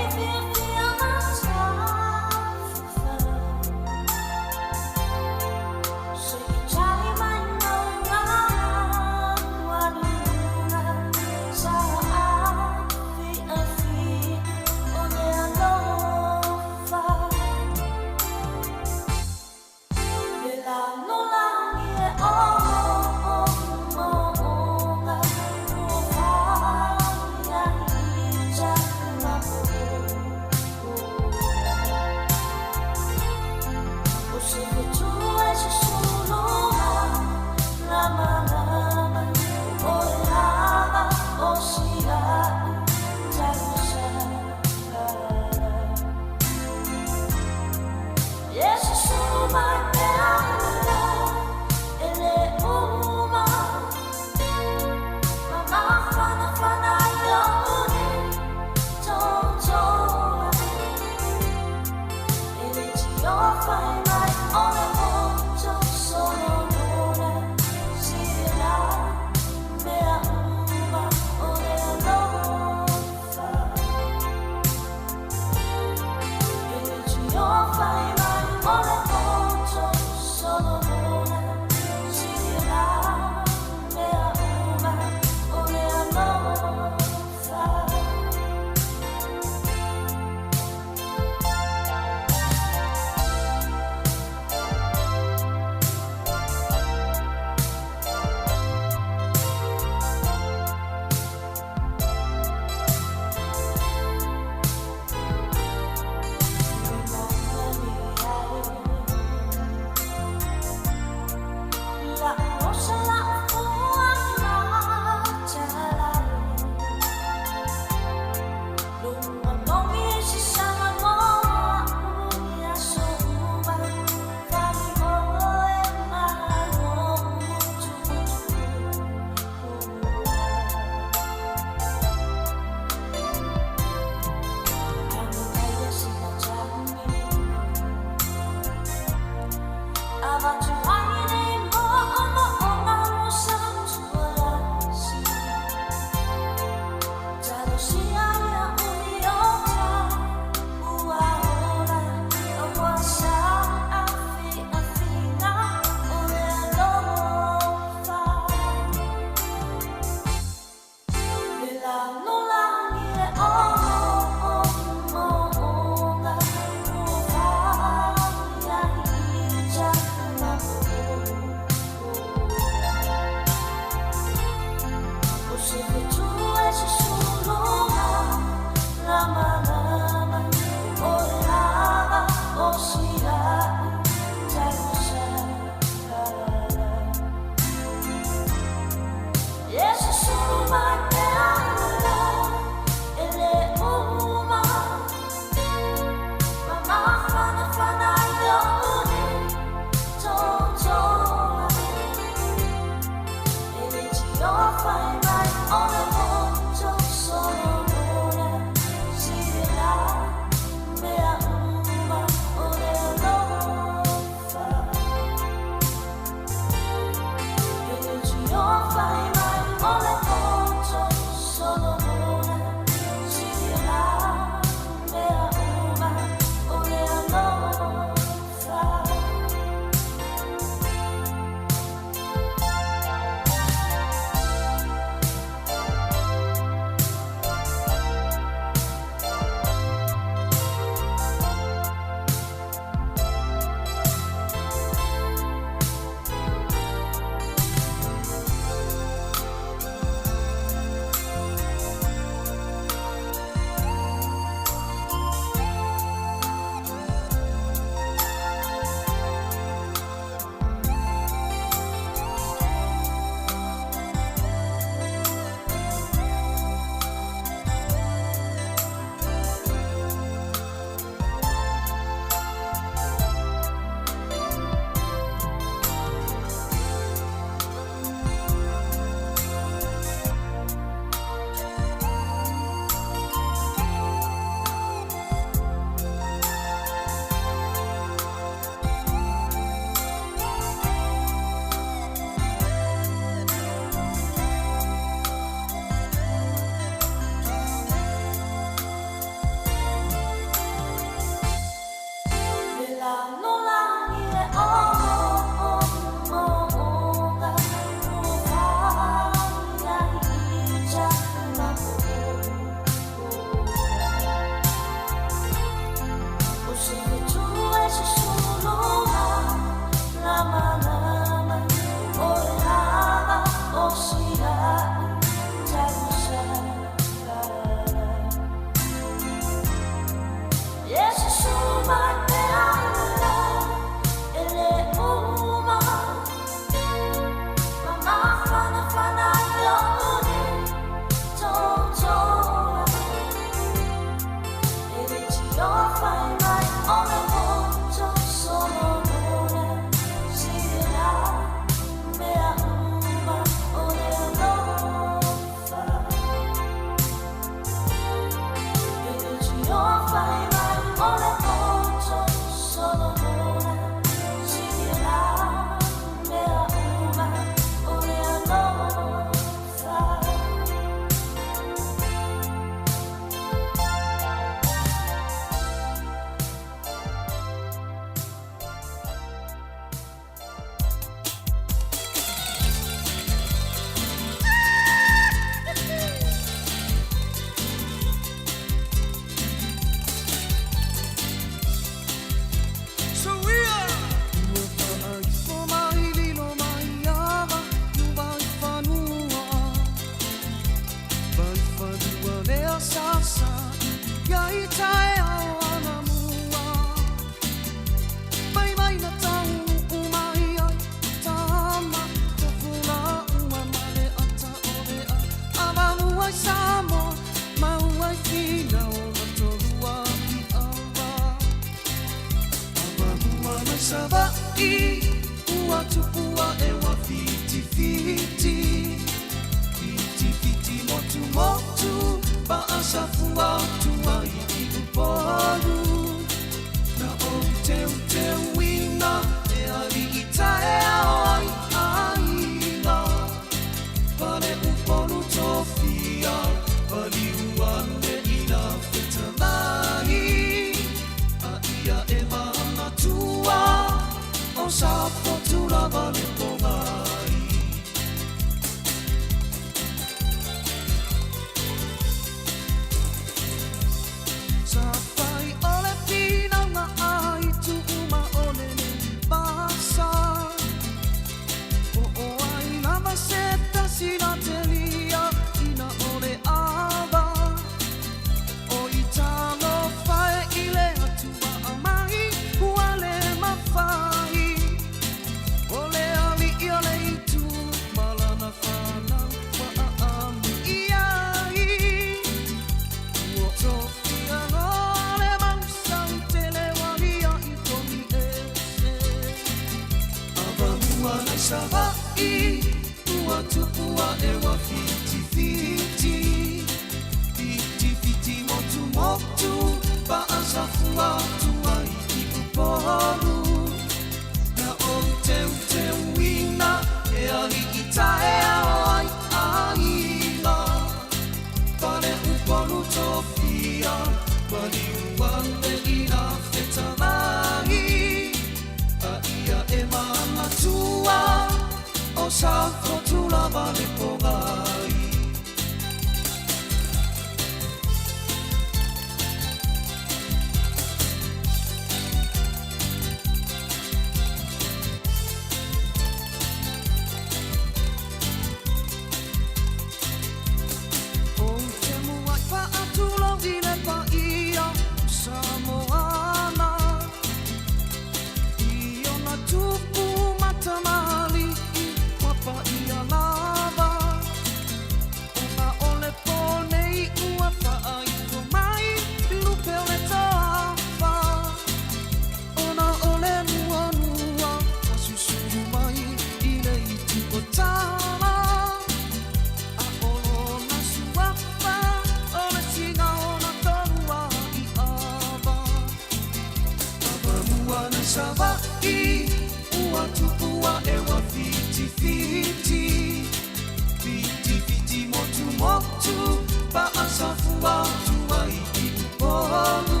Safua tua i upolu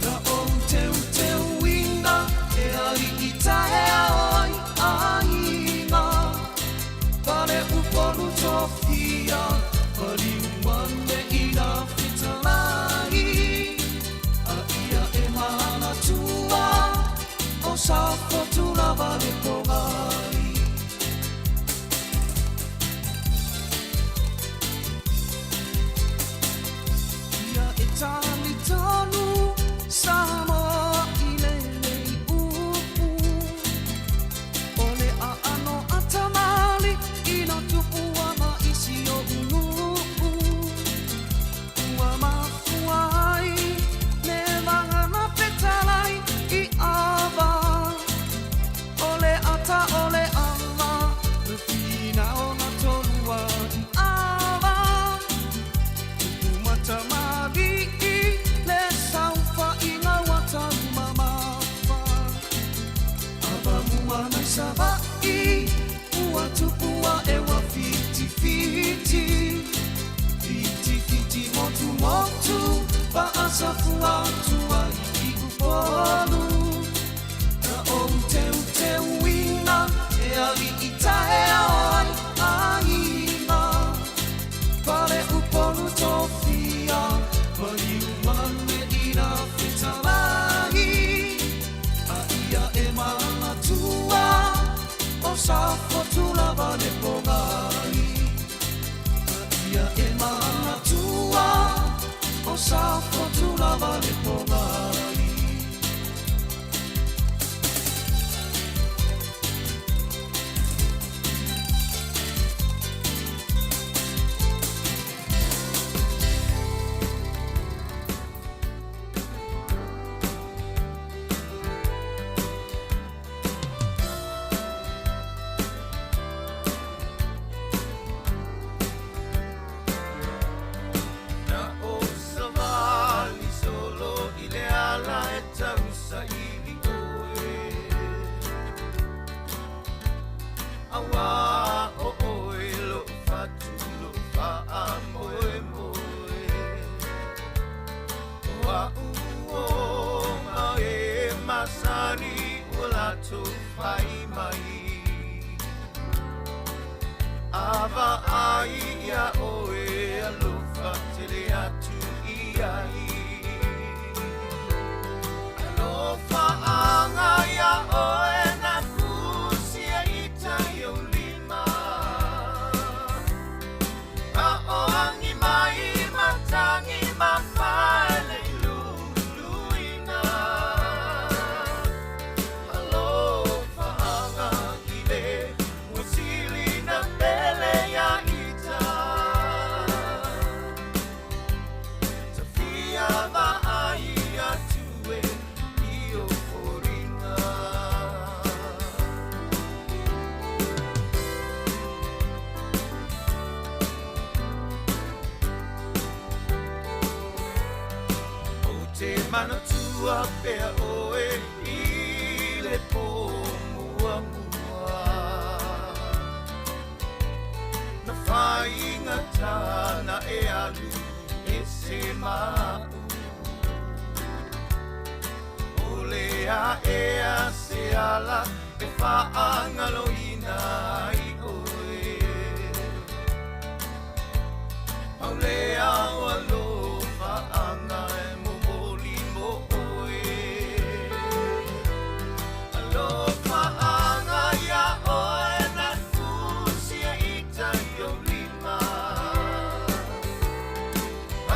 Na o teu teu ina. masani ua latou fai mai. Ava ai ia oe alofa tele atu i ai. Alofa anga ia oe na kusia ita i ou lima. A o angi mai matangi mafaele i luluina. Alofa anga i le musili na pele ia ita. Tafia vaai atu e i o foliga. Ou te manatua pea oe i le pō muamua. Na whainga tāna e alu e se ma'u. O le a ea se ala e whaangaloina i oe. Au le au alofa anga e momoli mo oe. Alofa anga ia oe na kusia ita i ou lima.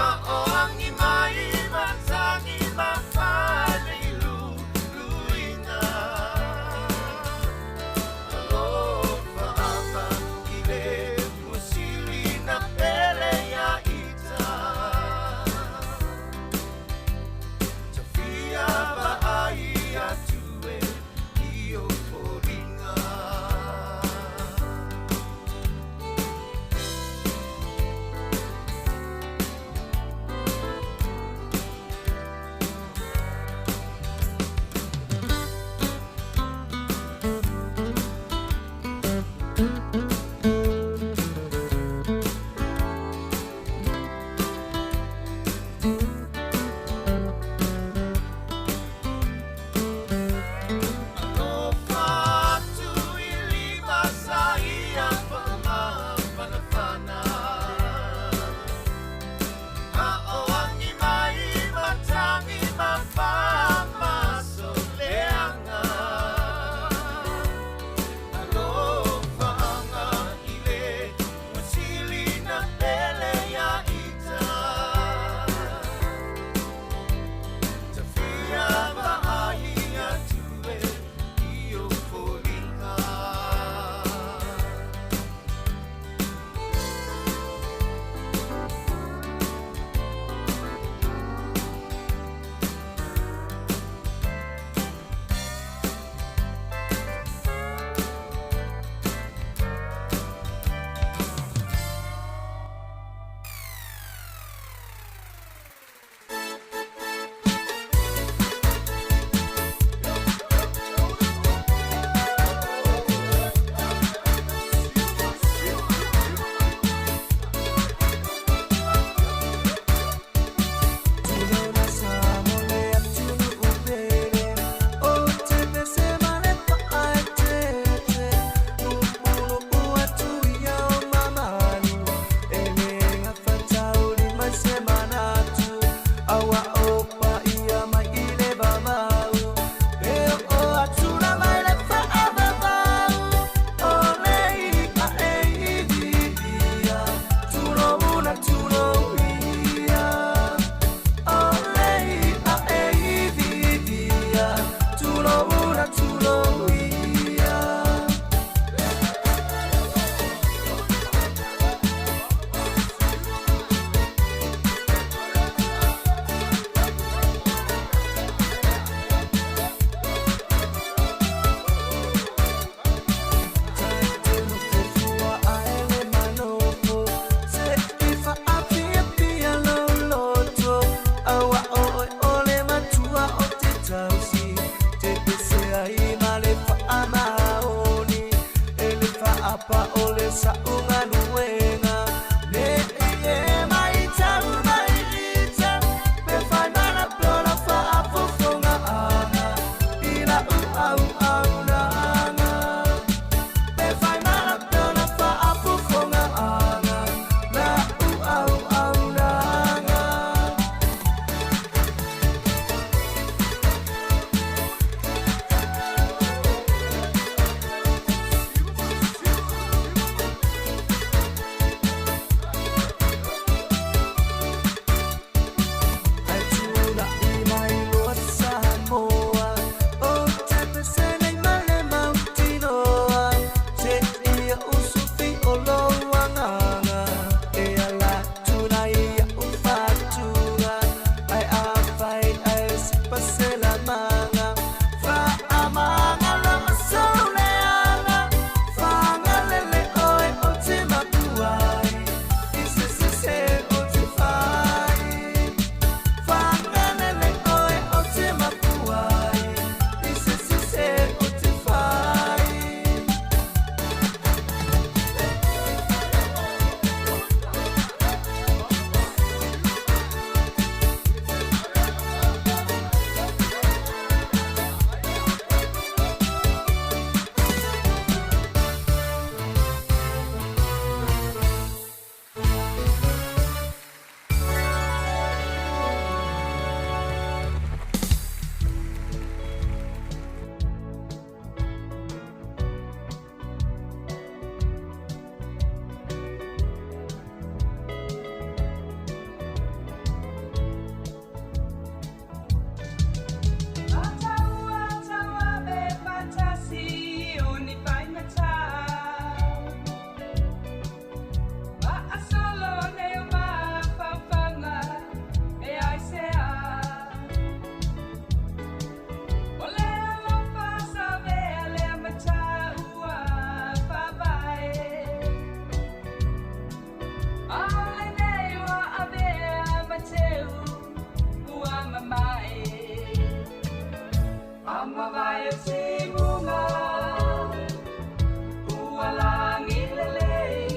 A o angi mai matangi mafale i luluina. Alofa anga i le musili na pele ia ita. Tafia vaai atu e i o foliga. Alofa atu i lima sa ia whamafanafana. A o angi mai matangi mawhamasoleanga. Alofa anga i le musili na pele ia ita. Tafia vaai atu e i o foliga. Amavae timuga ua lagi lelei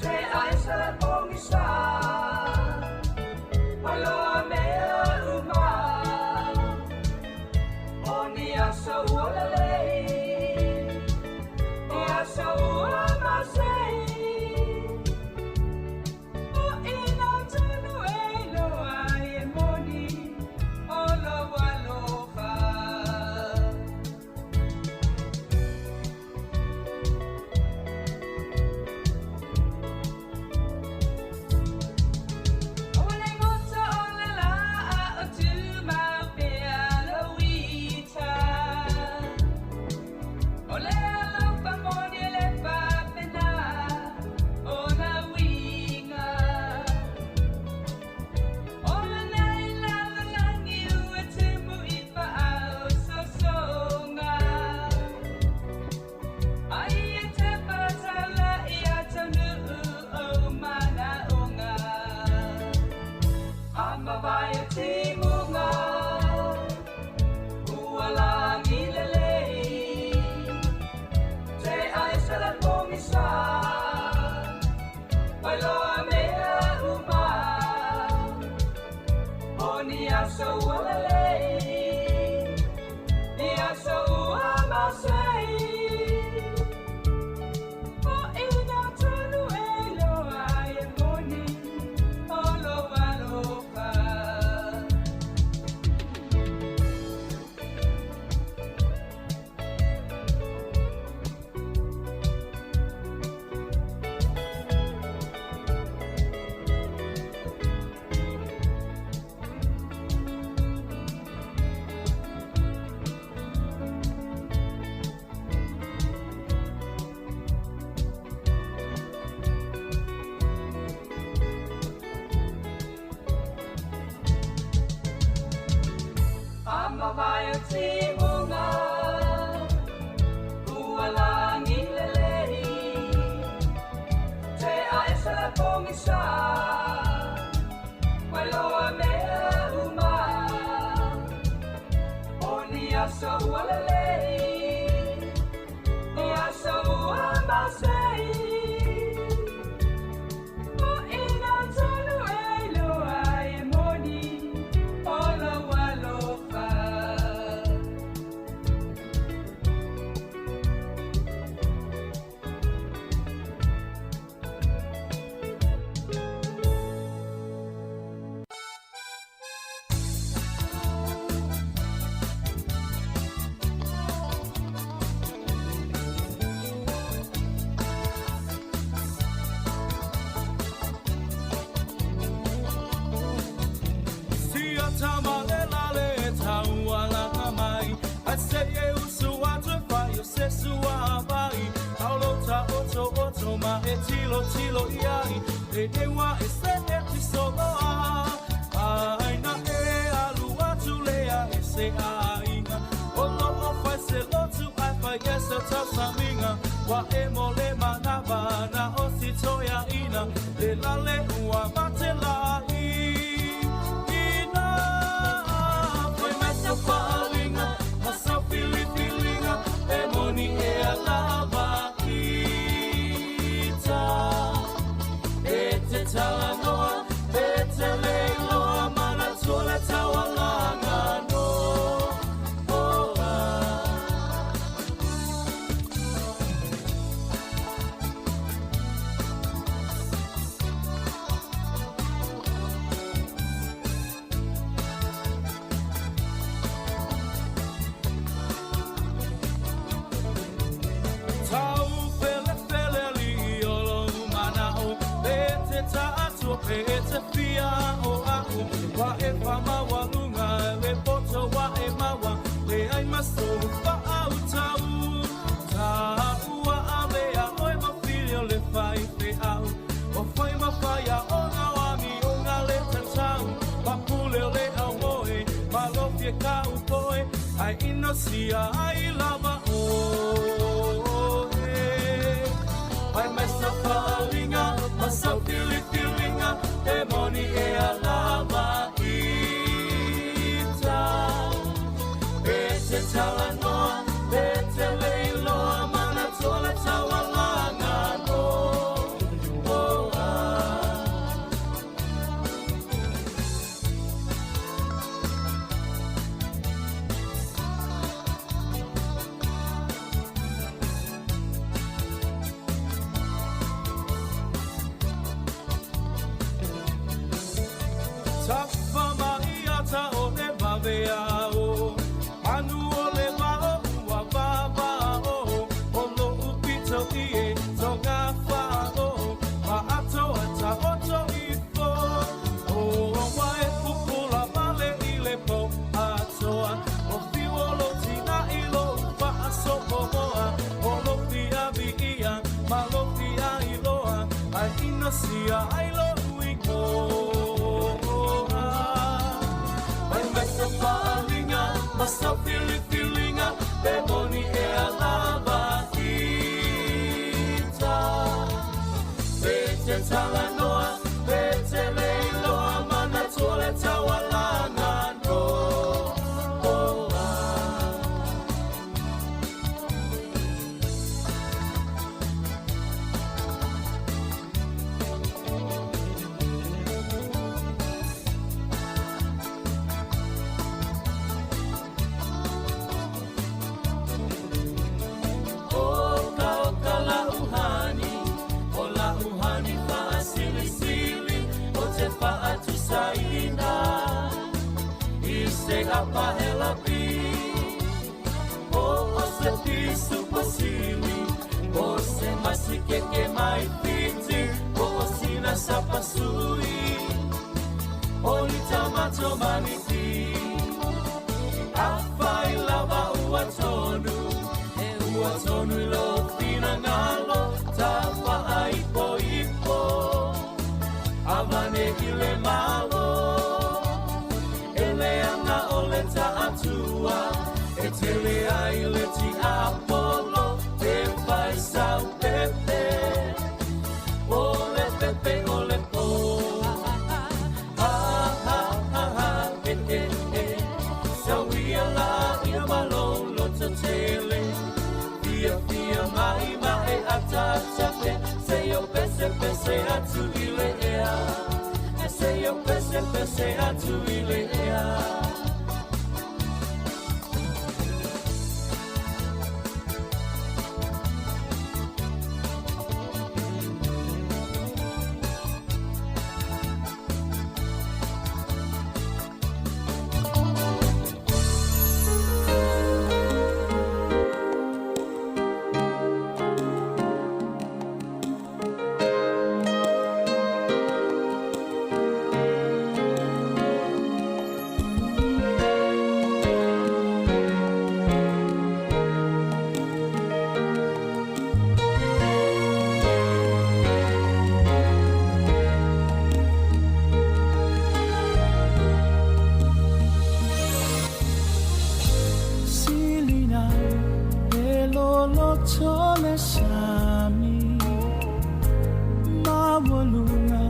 te aisa pogisa mailoa mea uma o ni aso ua lelei e aso ua masei o ina tonu e loa e moni o lou alofa. O le goto o le la o tu mau pea lo ita. O le alofa moni e le papena o na winga. O le nei la la langi ua tumu i whaau sosonga. Ai e te pataula i a taunuu o manaonga. Amavae timuga ua lagi lelei te aisa la pogisa mailoa mea uma o ni aso ua lelei ni aso ua masei o ina tonu e loa e moni o lou alofa. Amavae timuga ua lagi lelei te aisa la pogisa mailoa mea uma o ni aso ua lelei ni aso ua masei o ina tonu e loa e moni o lou alofa. Sia tama le lale taua langa mai. A se e usu atu e whai o se sua vai. Paulo ta oto oto ma e tilo tilo iai. E ewa e se e ti soloa. Ai na e alu atu lea e se ainga. O lo o whai se lotu ai whai e se tausaminga. Wa e mo le manava na o si toia ina. Le lale ua mate la i. Ina foi mai sa faalinga, ma sa filifilinga, e moni e a lava ita. E te talanoa, e te leiloa, mana tua le taualaga no. Oh, ah. Tau fele fele li o lo manao, e te ta'atua pe e te fia o a'u. Wa e whamawa lunga, le poto wa e mawa, le ai maso whaau tau. Ta'ua a mea oi ma whirio le whai fe au. O whai ma whaia o ngā wami o ngā le tatau. Papule o le au moe, ma lofia ka upoe, ai ino sia ai lava o e. Ai mai sa whaalinga, ma sa filifilinga, e moni e a lava ita. talanoa Pe te leiloa manatua le taualaga no Oh ah. Tafa mai ata o le vave ao Manu o le vao ua vavao O lo upito i e tonga whao Ma ato ata oto ifo O wa e pupula male i le po atoa O fiu o lo tina i lo whaasopomoa O lo fia vi ia ma lo fia iloa Ai ina sia ai lo ikoa Mai mai sa whaalinga, ma sa filifilinga, pe moni e alava ita. Pe te talanoa, pe te leiloa, manatua le taualaga no. Oh, ah. Oka, oka la uhani, o la uhani faasilisili, o te faatusaina, i se apahela pi. O o se pisu pasili, o se masikeke mai fiti, o o sina sapasui, o litamato maniti. Afai lava ua tonu, e ua tonu i lo finangalo, ta faaipo ipo. Avane i le malo, e le anga o le taatua, e tele ai le tiapolo, e fai sau pepe, o le pepe o le po. Ha, ha, ha, ha, e, e, e. Sauia la ia malolo tele. Fia, fia, mai, mai, ata, ata, pe. Se yo pese, pese, atu i le ea. E se yo pese, pese, atu i le ea. Silina e lolo tole sami Mawalunga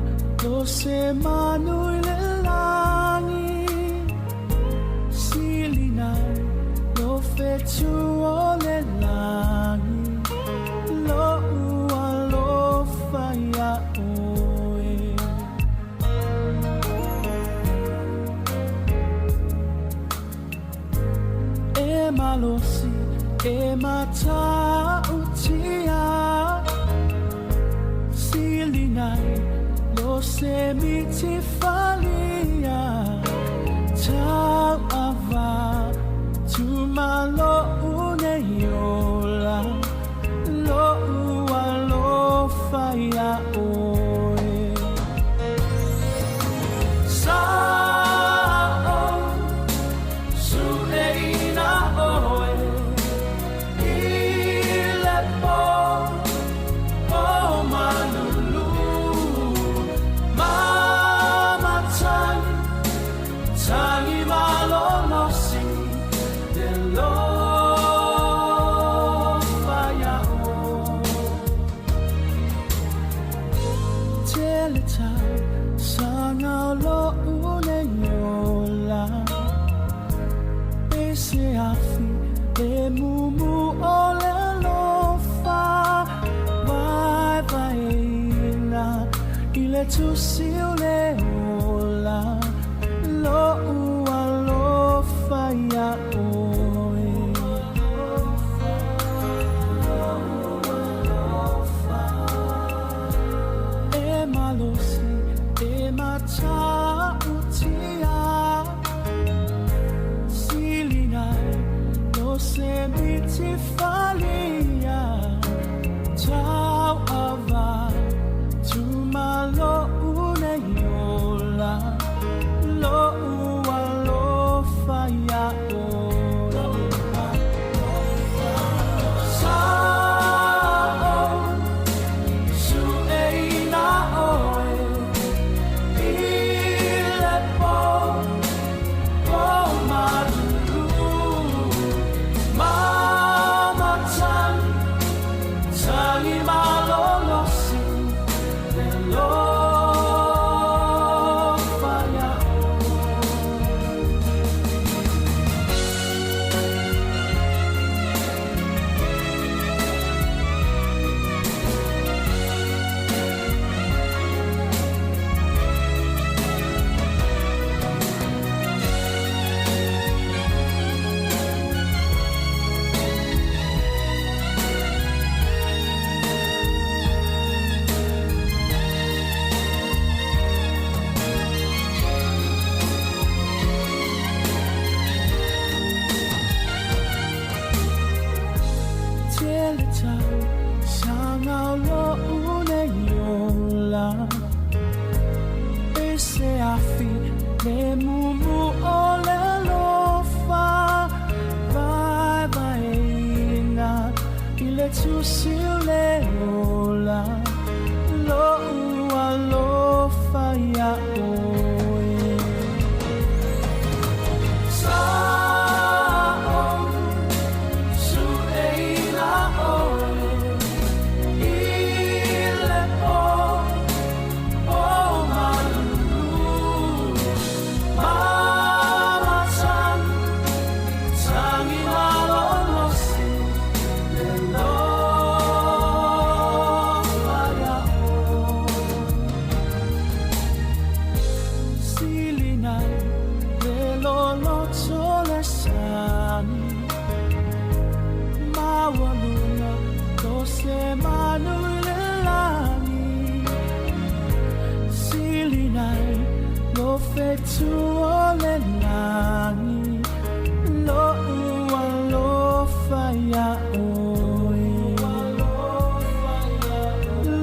lo se manu i le langi Silina lo fetu o le langi Lo ua lo whaia oe. E malosi, e matautia Silinai, lo se miti falia Tau ava, tumalo une iola Lo ua lo whaia oe. Sa'o, su e ina oe, i le po, o manulu. Mama tangi, tangi malolosi, te lo whaia o. Tele tau, sanga lo une iola Pese afi, Le mumu o le alofa Vaevaeina i le tusi o le ola Lo'u alofa iā ʻoe. E malosi, e matautia Silinai lo se miti falia Tauava tumalo'u nei ola Lo'u alofa iā ʻoe. Sa'o su'eina ʻoe i le pō pō malulu Mamatagi tagi malolosi le alofa iā Tele tau sanga o lo'u nei ola E se afi le mumu o le alofa Vaevaeina i le tusi o le ola Lo'u alofa iā ʻoe. Sa'o su'eina ʻoe i le pō pō malulu Mamatagi tagi malolosi le alofa iā ʻoe. Silinai le loloto le sani Maualuga lo se manu i le lagi Silinai lo fetu o le lagi Lo'u alofa iā ʻoe.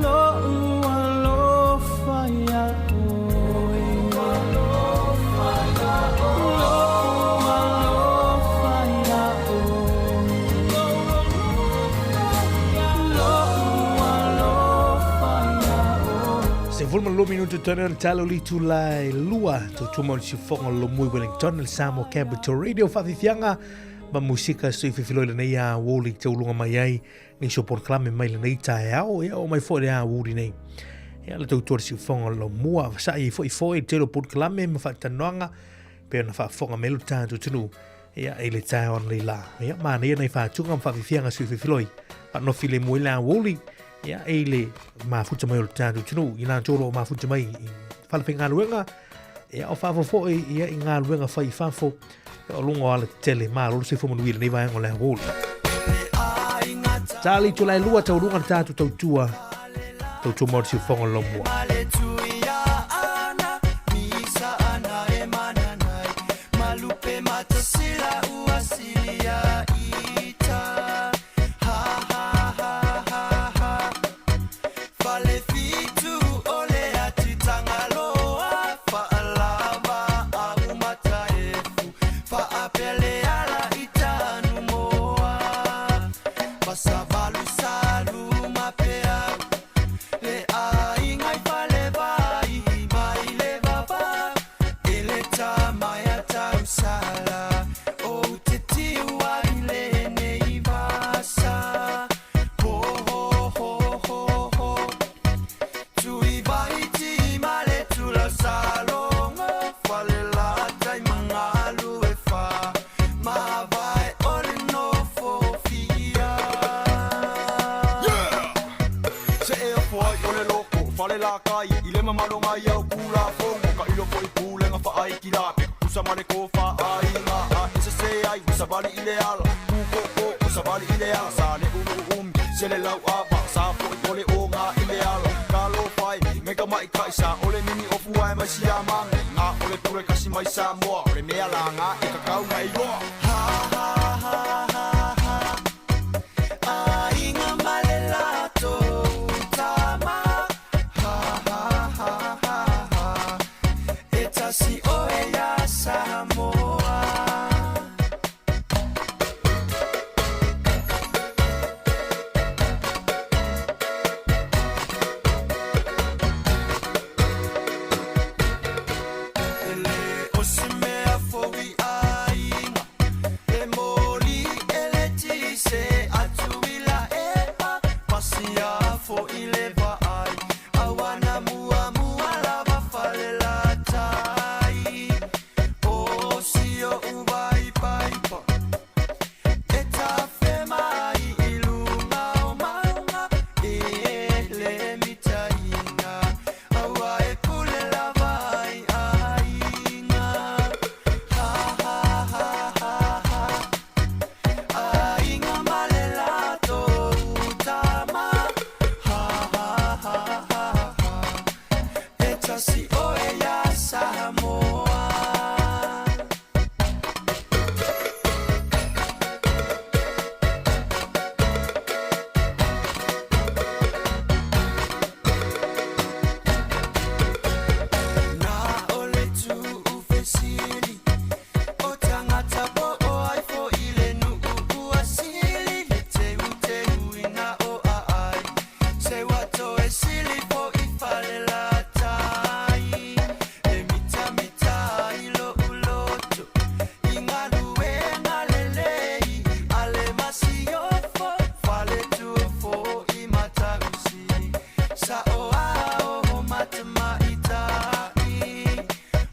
Lo'u alofa iā ʻoe. Lo'u alofa iā ʻoe. Lo'u alofa iā ʻoe. 12 minutu tonu le talo litu lai lua tautua mai o le siufofoga o le Lomui Wellington le Samoa Capital Radio faafiafiaga ma musika sui fifiloi lenei a woli tauluga mai ai nisi o polokalame mai lenei taeao ia o mai foi le a woli nei. Ia le tautua le siufofoga o le Lomua vasa'i ai foi foi le tele o polokalame ma faatanoaga pe ona faafofoga mai lo tatou atunuu ia i le taeao analeila. Ia manaia nai faatuga ma faafiafiaga sui fifiloi faanofi le mua i le a woli ia i le mafuta mai o le tatou atunuu i latou o lo o mafuta mai i falefaigaluega ia o faafofoe ia i galuega fai i fafo ia o luga o alatetele malo le soifua manuia i lenei vaega o le aoauli. Tali tulae lua taualuga le tatou tautua tautua mo le siufofoga o le Laumua. malo ngai au kula fongo Ka ilo foi pulenga fa ai ki la Pe kusa male ko fa ai ngā A e se se ai Usabali i le ala Kuko ko usabali i le ala Sa le ulu umi Se le lau ava Sa foi ole o ngā i le ala Ka lo fai Me ka mai kai sa ole mini ofu ai mai si a mange Ngā ole pure kasi mai sa moa Ole mea la ngā e ka kau ngai roa Ha ha ha ha ha Aiga ma le latou tama Ha ha ha ha ha E tasi oe iā Samoa. E le o se mea fou i aiga E moli e le tise atu i la epa Pasia fo'i le vaai Auana muamua lava fale latai O si o'u vaipaipa E tafe mai i luga o mauga E le mitaina Aua e pule lava ai aiga Ha ha ha ha ha Aiga ma le latou tama Ha ha ha ha ha E tasi oe iā Samoa. Na o le tuufesili O tagata po o ai fo'i le nuu ua sili Le teuteuina o aai Se ua toe sili fo'i falelatai E mitamita ai lo'u loto I galuega lelei a le masiofo Faletua fo'i matausi Sa'o ao matamaita'i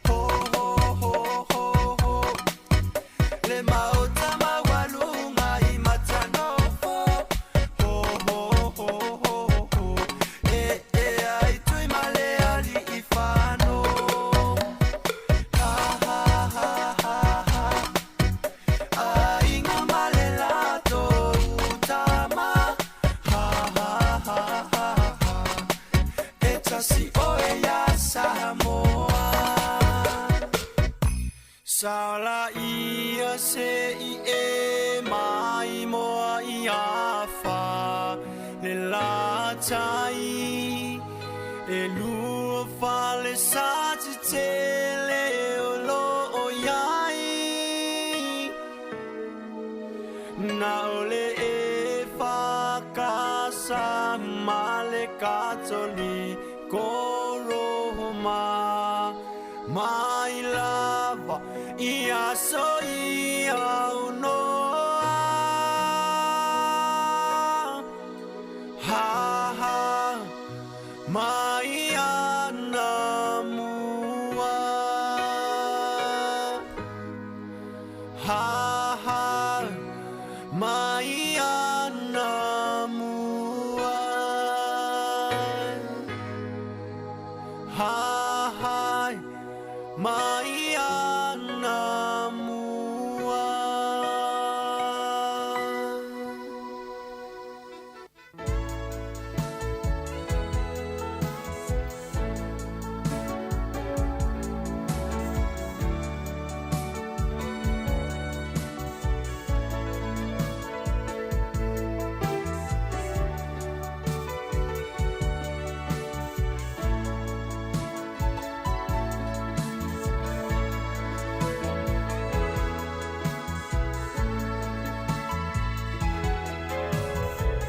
Ho ho ho ho ho Le maota maualuga i matanofo Ho ho ho ho ho E e ai tui ma le ali'ifano Ha ha ha ha ha Aiga ma le latou tama Ha ha ha ha ha E tasi oe iā Samoa Sa ia se i e mai moa i afa Le latai E lua fale sa tetele o lo o iai Na o le e whakasa ma le Katoli ko Roma Mai lava i aso i au noa Ha ha mai ana mua Ha ha mai ana mua Ha ha mai ana mua.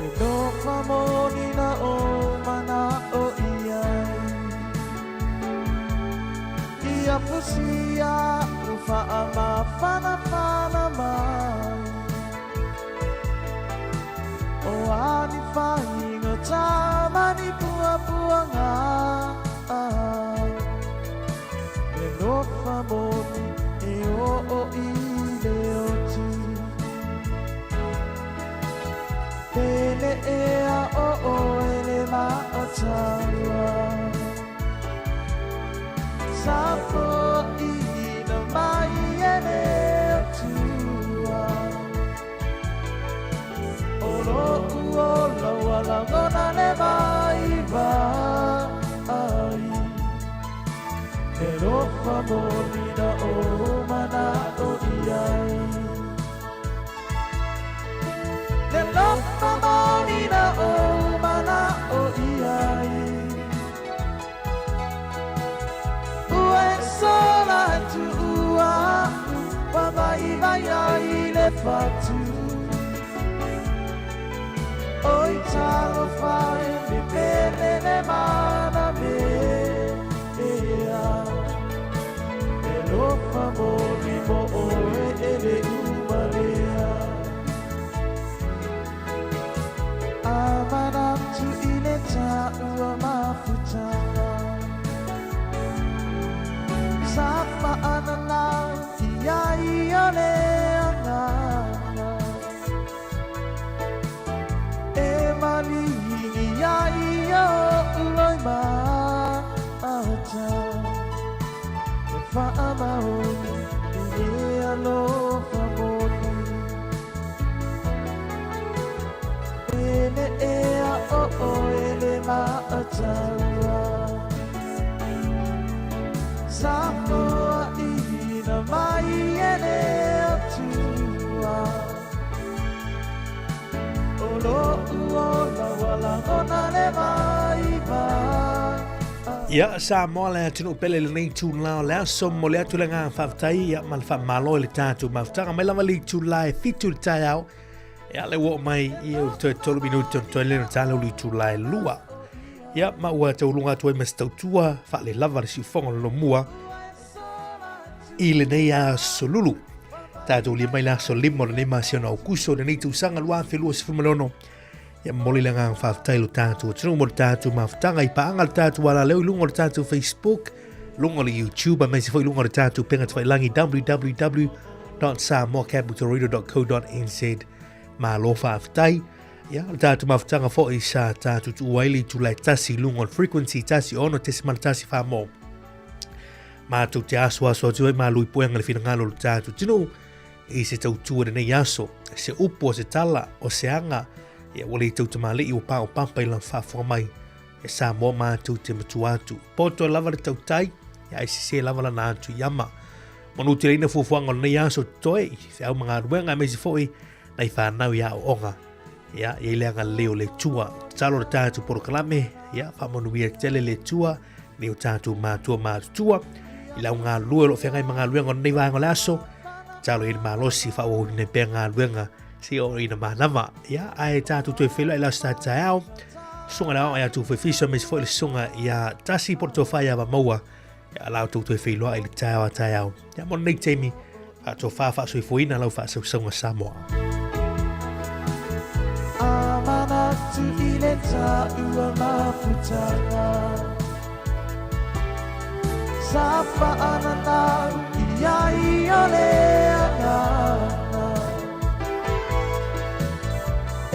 E lofa moni na o mana'o iai Ia fusia u faamafanafana mai O ani faigata mani puapuaga E lofa moni e oo i le oti Pele ea o oe le maotaua. Sa foaina mai e le Atua. O lo'u ola ua lagona le vaivai. E lofa moni na ou mana'o i ai. Le lofa moni na ou mana'o i ai. Ua e sola e tu'u a'u ua vaivai ai le fatu. Oi talofa e le pele le mana mea. E lofa moni mo oe e le uma lea. A manatu i le tāua mafutaga. Sa faananau i ai o le agaga. E malihini ai oʻu loimata. E faamaoni i le alofa moni. E neʻea o oe le maʻataua. Sa foaina mai e le Atua. O lo'u ola ua lagona le vaivai. Ia, Samoa le atunuu pele i lenei itula o le aso, momoli atu le agaga faafetai ia ma le faamalo i le tatou mafutaga mai lava le itula e 7 i le taeao. Ia, le ua oo mai i o toe 3 minute ona toe lea ona tala le itula e 2. Ia, ma ua tauluga atu ai ma se tautua faalelava le siufoga o le lomua i lenei aso lulu. Tatou lia mai le aso 5 o lenei masina o Aukuso, lenei tausaga 2026. Ia momoli le agaga faafetai i lo tatou atunuu mo le tatou mafutaga i paaga le tatou alaleo i luga o le tatou Facebook, luga o le YouTube, aemaise foi luga o le tatou pega tafailangi www.samoacapitalradio.co.nz. Malo faafetai. Ia, o le tatou mafutaga foi sa tatou tuua ai le itula e tasi i luga o le frequency 16.1 mo. Matou te asoaso atu ai ma lui puega le finagalo o le tatou atunuu i se tautua i lenei aso, se upu o se tala, o se aga, ia ua le tautamali'i ua paopapa i lana faafofoga mai e Samoa matou te matua atu. Poto lava le tautai, ia ae sese lava lana atu i ama. Manu teleina fuafuaga o lenei aso totoe i feau ma galuega aemaise foi nai fanau i aoaoga. Ia, i ai le agalelei o le Atua. Tatalo le tatou polokalame, ia, faamanuia tele le Atua nei o tatou matua matutua i lau galulue o lo o feagai ma galuega o lenei vaega o le aso. Tatalo i le malosi faaauauina pea galuega seia oo ina manava. Ia, ae tatou toe feiloai i le aso taeao. Susuga i le aoao ia Tufuefiso aemaise foi le susuga ia Tasi po o le Tofa ia Vamaua. Ia, la outou toe feiloai i le taeao a taeao. Ia, mo lenei taimi, faatofa faasoifuaina lau faasausauga Samoa. A manatu i le tāua mafutaga. Sa faananau i ai o le agaga.